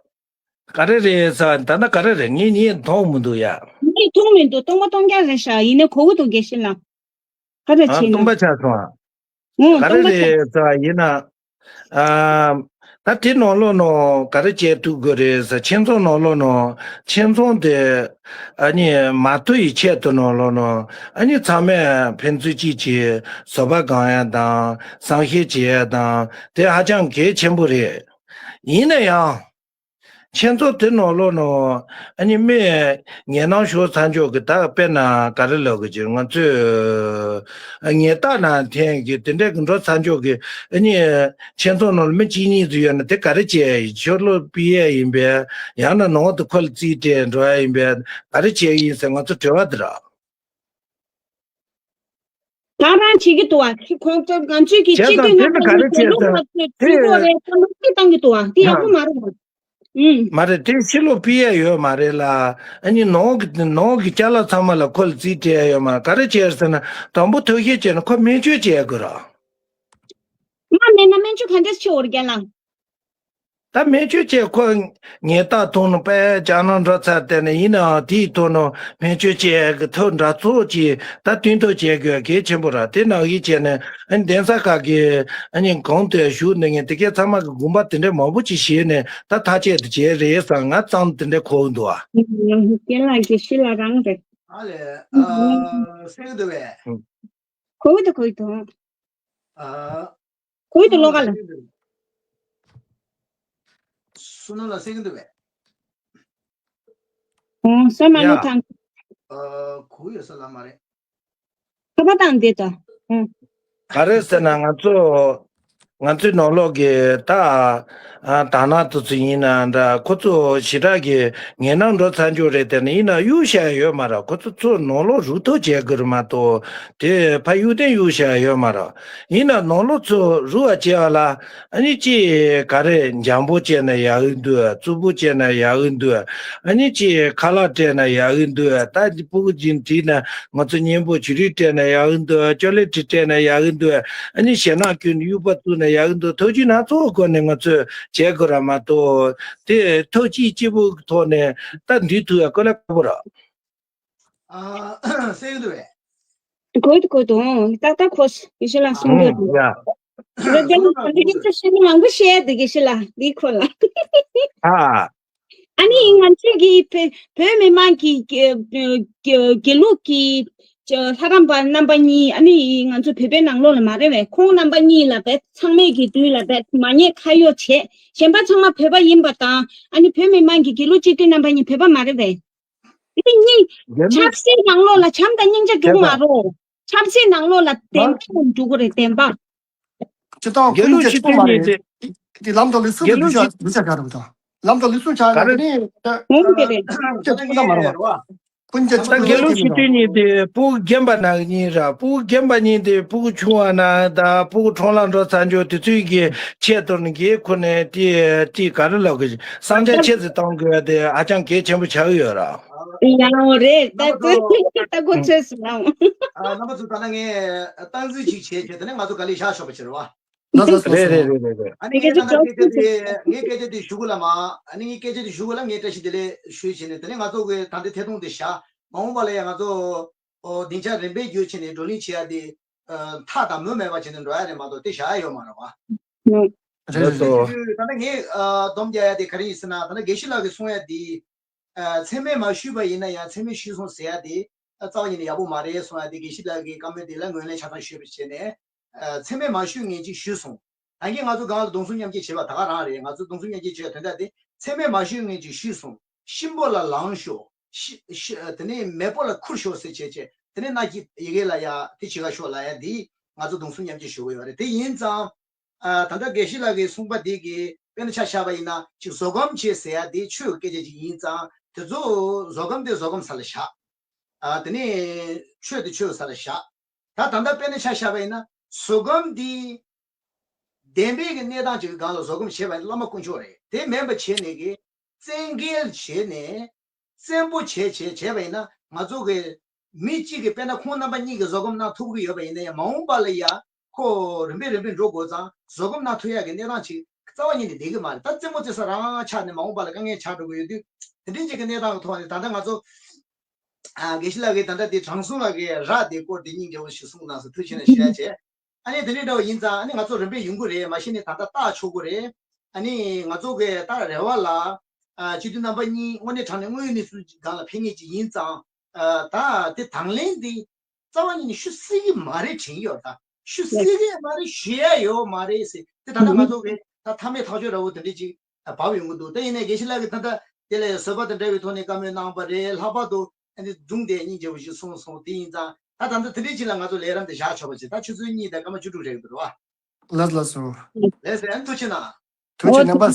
ག་རེ་རེད་ཟེར་ད་ན་ག་རེ་རེད། ངས་ངས་མཐོང་མི་འདུག་ཡ། ངས་མཐོང་མི་འདུག་སྟོང་པ་སྟོང་རྐྱང་རེད་ཤག་ཡིན་ནའི་གོ་གི་འདུག་དགེ་བཤེས་ལགས། ག་རེ་ཨ་བྱས་སྟོང་ན། པ་ཆགས་སོང་ཨ། ཨོ་ག་རེ་སྟོང་པ་ཆགས། རེད་ཟེར་ཡིན་ན། ཨ། ད་དེ་ནང་ལོགས་ནང་ག་རེ་བྱས་ཐུབ་དགོས་རེད་ཟེར། ཁྱིམ་ཚང་ནང་ལོགས་ནང་ཁྱིམ་ཚང་དེ་ཨ་ནི་མ་ཐུ་ཡི་ཆེད་དུ་ནང་ལོགས་ནང་ཨ་ནི་ཚང་མས་ཕན་ཚུན་གཅིག་གིས་བཟོད་པ་སྒོམ་ཡ་དང་བསམ་ཤེས་བྱེད་ཡ་དང་དེ་ཧ་ཅང་གལ་ཆེན་པོ་རེད། ཡིན་ན་ཡང་། ཁྱེད་ཚོ་དེ་ནང་ལོགས་ནང་ཨ་ནི་མི་ངན་ནང་ཞོག་ཚ་འཇོག་གི་ད་དཔེར་ན་ག་རེ་ལབ་གི་ཅིག་ང་ཚོས་ཉེས་རྟགས་ནང་འཐེན་གི་དེ་འདྲའི་གི་འགྲོ་ཚ་འཇོག་གི་ཨ་ནི་ཁྱེད་ཚོ་ནང་ལ་མི་གཅིག་གཉིས་ཙམ་ཡོད་ན་དེ་ག་རེ་བྱས་ཡིན། ཕྱི་ལོགས་ཕུད་ཡས་ཡིན་པས། ཡང་ན་ནང་དུ་ཁོ་ལ་རྩིས་སྤྲད་འགྲོ་ཡ་ཡིན་པས། ག་རེ་བྱས་ཡིན་ཟེར་ང་ཚོ་དྲི་བ་དེ་ར། ད་རང་བྱེད་ཀྱི་འདུག་བ། ཁོང་ཚོ་ང་ཚོས་ཀྱི་བྱས་སྤྱི་ཙང་འཐུས་དེ་ནི་ག་རེ་རྣམ་པ་ཚོས་བྱས་ཚེ་ལུགས་ལ་ཚོས་དེ་འགྲོ་རེད། ད་ལུགས་ཀྱི་བཏང་གི་འདུག་བ། དེ་ཡག་པོ་མ་རེད་བ། ཨུམ། མ་རེད། དེ་ཕྱི་ལོགས་ཕུད་ཡས་ཡོད་མ་རེད་ལ། ཨ་ནི་ནང་གི་ནང་གི་ཅ་ལག་ཚང་མ་ལ་ཁོ་ལ་རྩིས་སྤྲད་ཡས་ཡོད་མ་རེད། ག་རེ་བྱས་ཟེར་ན་དང་པོ་ཐུགས་ཞིབ་བྱས་ན་ཁོ་སྨན་བཅོས་བྱེད་དགོས་ར། མ་མེད་ན་སྨན་བཅོས་ག་འདྲས་བྱེད་འོར་རྒན་ལགས། ད་སྨན་བཅོས་བྱས་ཁོ་ཉེས་རྟགས་ཐོན་ནས་དཔེ་ཅག་ནང་འགྲོ་ཚར་དེ་ནས་ཡིན་ནའང་དེའི་ཐོག་ནས་སྨན་བཅོས་བྱས་གི་ཐོག་འདྲ་ཚོགས་ཀྱིས་ད་མཐུན་ཐབས་བྱེད་དགོས་གལ་ཆེན་པོ་ར། དེ་ནང་བཞིན་བྱས་ནས་ཨ་ནི་གདན་ས་ཁག་གི་ཨ་ནི་གོང་དུ་བཞུགས་ནས་ངས་དེ་གའི་ཚང་མ་གི་དགོངས་པ་དེ་འདྲ་མང་པོ་ཅིག་བཞེས་ནས་ད་ཐག་བཅད་དེ་བྱས་རེད་བསམ་ང་ཙམ་དེ་འདྲ་གོ་འདུག་ཨ། རྒན་ལགས་ཀྱི་ཤི་ལ་རང་རེད། ཨ་ལས། ཨ་གསན་གི་འདུག་བས། གོ་གི་འདུག་གོ་གི་འདུག་ཨ། གོ་གི་འདུག་བློ་དགའ་ལགས། བསོད་ནམས་ལགས་གསན་གི་འདུག་བས། ཨོ་བསོད་ནམས་ཡ། ཐང་། ཨ་གོ་ཡོད་ས་ལ་མ་རེད། ཁ་པར་བཏང་བསྡད་དོ། ཨོ། ག་རེ་ཟེར་ན་ང་ཚོ་ང་ཚོའི་ནང་ལོགས་ཀྱི་ད་ཨ་དར་ནག་དེ་ཚོ་ཡིན་ན་འདྲ། ཁོ་ཚོ་ཞེ་དྲག་གི་ངན་ནང་འགྲོ་ཚར་འཇོག་རེད། དེ་ནི་ཡིན་ན་གཡུག་བཞག་ཡོད་མ་རེད། ཁོ་ཚོ་ཚུར་ནང་ལོགས་རུག་ཐབས་བྱེད་དགོས་རེད་མ་གཏོགས་དེ་ཕར་གཡུག་དེ་གཡུག་བཞག་ཡོད་མ་རེད། ཡིན་ན་ནང་ལོགས་ཚུར་རུག་པ་བྱས་པ་ལ་ཨ་ནི་ཅིག་ག་རེ་འཇམ་པོ་བྱས་ན་ཡག་གི་འདུག་རྩུབ་པོ་བྱས་ན་ཡག་གི་འདུག་ཨ་ནི་ཅིག་ཁ་ལག་སྤྲད་ན་ཡག་གི་འདུག་ད་ཕྲུ་གུ་ཅིག་བྲིས་ན་ང་ཚོ་སྙན་པོ་བྱུ་རུ་སྤྲད་ན་ཡག་གི་འདུག་ཅོ་ལེ་ཊི་སྤྲད་ན་ཡག་གི་འདུག་ཨ་ནི་ཞེད་སྣང་སྐྱེས་ནས་གཡུག་པ་བཙུགས་ན་ཡག་གི་འདུག་ཐབས་ཇུས་སྣ་ཚོགས་སྒོ་ནས་ང་ཚོས་བྱེད་དགོས་ར་མ་གཏོགས་དེ་ཐབས་ཅིག་གཅིག་པུ་གི་ཐོག་ནས་ད་འདི་ཐུབ་ཡ་དཀའ་ལས་ཁག་པོ་ར། ཨ་གསན་གི་འདུག་བས། གོ་འདུག་གོ་འདུག་ཏག་ཏག་གོ། ཡེ་ཤེས་ལགས་གསུང་ཨུམ་གི་འདུག་ཡ། རེད་དེ་ཡེ་ཤེས་ལགས་མང་པོ་བཤད་འདུག་ཡེ་ཤེས་ལགས་འདི་ཁོ་ལ། ཨ། ཨ་ནི་ང་ཚོས་ཀྱི་བོད་བོད་མི་མང་གི་དགེ་དགེ་ལུགས་ཀྱི་ལྷ་རམས་པ་རྣམ་པ་གཉིས། ཨ་ནི་ང་ཚོ་བོད་པའི་ནང་ལོགས་ལ་མ་རེད་བས། ཁོང་རྣམ་པ་གཉིས་ལ་བས་ཚང་མས་ཀྱི་མདུན་ལ་བས་མ་ཉེས་ཁ་གཡོག་བྱས། གཞན་པ་ཚང་མ་བོད་པ་ཡིན་པ་དང་། ཨ་ནི་བོད་མི་མང་གི་དགེ་ལུགས་སྤྱི་འཐུས་རྣམ་པ་གཉིས་བོད་པ་མ་རེད་བས། དེ་གཉིས། རྒྱལ་ལུགས། ཆབ་སྲིད་ནང་ལོགས་ལ་བྱམས་དང་སྙིང་རྗེ་འདུག་མ་རེད། ཆབ་སྲིད་ནང་ལོགས་ལ་བདེན་པ་འདུག་གི་རེད། བདེན་པ། སྤྱི་དང་རྒྱལ་ལུགས་སྤྱི་འཐུས་གཉིས་དེ། དེ་ལམ་དང་ལུགས་སྲོལ་གྱི་རྒྱལ་ལུགས་སྤྱི་འཐུས། ལམ་དང་ལུགས་སྲོལ་ཆགས་ན་དེ་ནི་འོང་གི་རེད། ཁྱེད་ཚོ་ཁོ་ན་མ་རེད་བ། ཁོ་ཚོ་ད་རྒྱལ་ལུགས་སྤྱི་འཐུས་གཉིས་དེ་སྤུ་གུ་རྒན་པ་ན་གི་གཉིས་ར། སྤུ་གུ་རྒན་པ་གཉིས་དེ་སྤུ་གུ་ཆུང་བ་ན་ད་སྤུ་གུ་ཁྲོམ་ལ་འགྲོ་ཚར་འཇོག་དེ་ཚོའི་གི་ཆེད་དུ་ནི་གི་ཁོ་ནས་དེ་དེ་ག་རེ་ལབ་གི་བསམ་འཆར་ཆེ་ཙམ་གཏོང་དགོས་དེ་ཧ་ཅང་གལ་ཆེན་པོ་ཆགས་ཀྱི་ཡོད་ར། ཡང་རེད། ད་ལྟ་ད་གོ་ཚོད་སུ་ལའང་། རྣམ་པ་ཚོ་ད་ལྟ་ངས་སྟངས་འཛིན་ཅིག་བྱས་བྱས་དེ་ནས་ང་ཚོ་ག་ལེ་བཞག་ཆོག་པ་བྱེད་རོགས། ལགས་སོ། རེད་རེད་རེད་རེད། ཨ་ནི་ངས་ད་ལྟ་སྐད་ཆ་དེ་ངས་སྐད་ཆ་དེ་ཞུ་གི་ལ་མ། ཨ་ནི་ངས་སྐད་ཆ་དེ་ཞུ་གི་ལ་ངས་བཀྲ་ཤིས་བདེ་ལེགས་ཞུས་བྱས་ནས་དེ་ནས་ང་ཚོ་གི་ད་ལྟ་ཐད་གཏོང་དེ་བཞག་མ་འོངས་པ་ལ་ཡང་ང་ཚོ་ཨོ་སྡིངས་ཆ་རིམ་པས་བརྒྱུད་བྱས་ནས་བགྲོ་གླེང་བྱེད་ཡ་དེ་མཐའ་དང་མུ་མེད་པ་བྱས་ནས་འགྲོ་ཡ་རེད་མ་གཏོགས་དེ་བཞག་ཡ་ཡོད་མ་རེད་བ། རེད་སོ། ད་ལྟ་ངས་སྡོམ་རྒྱག་ཡ་དེ་ག་རེ་ཡིན་ཟེར་ན་ད་ལྟ་དགེ་བཤེས་ལགས་ཀྱིས་གསུང་ཡ་དེ། མཚན་སྨད་མ་ཞུས་པ་ཡིན་ན་ཡང་མཚན་སྨད་ཞུས་སོང་ཟེར་ཡ་དེ་རྩ་བ་ཉིད་ནས་ཡག་པོ་མ་རེད་གསུང་ཡ་དེ་དགེ་བཤེས་ལགས་ཀྱི་བཀའ་མོལ་དེ་ལ་ངོས་ལེན་ཆ་ཚང་ཞུས་པ་བྱས་ནས། མཚན་སྨད་མ་ཞུས་ངས་ཅིག་ཞུས་སོང་། ད་གིན་ང་ཚོ་སྒང་ལ་གདུང་སེམས་མཉམ་སྐྱེད་བྱེད་པ་ད་ག་རང་རེད། ང་ཚོ་གདུང་སེམས་མཉམ་སྐྱེད་བྱེད་པའི་དོན་དག་དེ་མཚན་སྨད་མ་ཞུས་ངས་ཅིག་ཞུས་སོང་། གཤིན་པོ་ལ་ལངས་ཤོག་ཤི་ཤི་དེ་ནས་མེས་པོ་ལ་ཁུར་ཤོག་ཟེར་བྱས་བྱས་དེ་ནས་ན་གི་ཡི་གེ་ལ་ཡ་དེ་བྱེད་ག་ཤོག་ལ་ཡ་དེ་ང་ཚོ་གདུང་སེམས་མཉམ་སྐྱེད་ཞུ་གི་ཡོད་རེད། དེ་ཡིན་ཙང་། ཨ་ད་ལྟ་དགེ་བཤེས་ལགས་ཀྱིས་གསུངས་པ་འདི་གི་དཔེར་ན་ཆ་བཞག་པ་ཡིན་ན་ཅིག་བཟོད་སྒོམ་བྱེད་ཟེར་ཡ་དེ་ཆོས་ཀྱི་སྐད་ཆ་ཅིག་ཡིན་ཙང་དེ་ཚོ་བཟོད་སྒོམ་དེ་བཟོད་སྒོམ་ས་ལ་བཞག་ཨ་དེ་ནས་ཆོས་དེ་ཆོས་ས་ལ་བཞག་ད་ད་ལྟ་དཔེར་ན་ཆ་བཞག་པ་ཡིན་ན་བཟོད་སྒོམ་འདི་བདེན་པའི་གི་གནས་སྟངས་ཅིག་གི་སྒང་ལ་བཟོད་སྒོམ་བྱེད་པ་ཡིན་བླ་མ་དཀོན་མཆོག་རེད། དེ་མིན་པ་བྱས་ནས་གི་བཙན་འགེལ་བྱས་ནས་བཙན་པོ་བྱས་བྱས་བྱས་པ་ཡིན་ན་ང་ཚོ་གི་མི་གཅིག་གིས་དཔེར་ན་ཁོང་རྣམ་པ་གཉིས་ཀྱིས་བཟོད་སྒོམ་གནང་ཐུབ་ཀྱི་ཡོད་པ་ཡིན་ན་ཡང་མ་འོངས་པ་ལ་ཡ་ཁོ་རིམ་པས་རིམ་པས་འགྲོ་དགོས་ཙང་བཟོད་སྒོམ་གནང་ཐུབ་ཡག་གི་གནས་སྟངས་ཅིག་ རྩ་བ་ཉིད་ནས་བསྡད་ཀྱི་མ་རེད། ད་རྩེད་མོ་རྩེ་ས་རང་ཆགས་ནས་མ་འོངས་པ་ལ་དཀའ་ངལ་ཆགས་འགྲོ་གི་ཡོད་དུས། དེ་འདྲའི་ཅིག་གི་གནས་སྟངས་ཀྱི་ཐོག་ནས་ད་ལྟ་ང་ཚོ་ཨ་དགེ་བཤེས་ལགས་ཀྱིས་ད་ལྟ་དེ་དྲང་སྲོང་ལགས་ཀྱི་ར་དེ་སྐོར་དེ་སྙིང་རྗེ་བོ་ཞིག་གསུངས་གནང་སོང་། ཐུགས་རྗེ་ཆེ་གནང་། ཞུ་ཡ་བྱས། ཨ་ནི་དེ་འདྲའི་འདྲ་བོ་ཡིན་ཙང་། ཨ་ནི་ང་ཚོ་རིམ་པས་ཡོང་གི་རེད། མ་གཞི་ནས་ད་ལྟ་ཏག་ཆོག་གི་རེད། ཨ་ནི་ང་ཚོ་གི་ད་རེ་བ་ལ་ཨ་སྤྱི་འཐུས་རྣམ་པ་གཉིས་དངོས་གནས་དྲང་གནས་དངོས་ཡོད་གནས་ཚུལ་སྒང་ལ་ཕེབས་མཁན་ཅིག་ཡིན་ཙང་། ཨ་ད་དེ་དང་ལེན་དེ་རྩ་བ་ཉིད་ནས་ཞུ་སྲིད་ཀྱི་མ་རེད་དྲན་ཡོད། ད་ཞུ་སྲིད་ཀྱི་མ་རེད། ཞུ་ཡ་ཡོད་མ་རེད་ཟེར། དེ་ད་ལྟ་ང་ཚོ་གི་ད་མཐའ་མའི་ཐག་གཅོད་འདྲ་བོ་དེ་འདྲ་ཅིག་བབས་ཡོང་གི་འདུག། དེ་ཡིན་ནའི་དགེ་བཤེས་ལགས་ཀྱིས་ད་ལྟ་དེ་ལ་བཟོད་པ་དང་འབྲེལ་བའི་ཐོག་ནས་བཀའ་མོལ་གནང་བ་རེད། ལྷག་པར་དུ་ཨ་ནི་སྒྲུང་དེ་སྙིང་རྗེ་བོ་ཞིག་གསུངས་སོང་། དེ་ཡིན་ཙང་ད་ད་ལྟ་དེ་འདྲའི་ཅིག་ལ་ང་ཚོ་ལས་རིམ་དེ་བཞག་ཆོག་པ་བྱེད། ད་ཆུ་ཚོད་གཉིས་དང་སྐར་མ་བཅུ་དྲུག་རེད་འདུག་རེད་བ། ལགས་ལགས་སོ། ལགས་སོ། ཨ་ནི་ཐུགས་རྗེ་གནང་། ཐུགས་རྗེ་གནང་།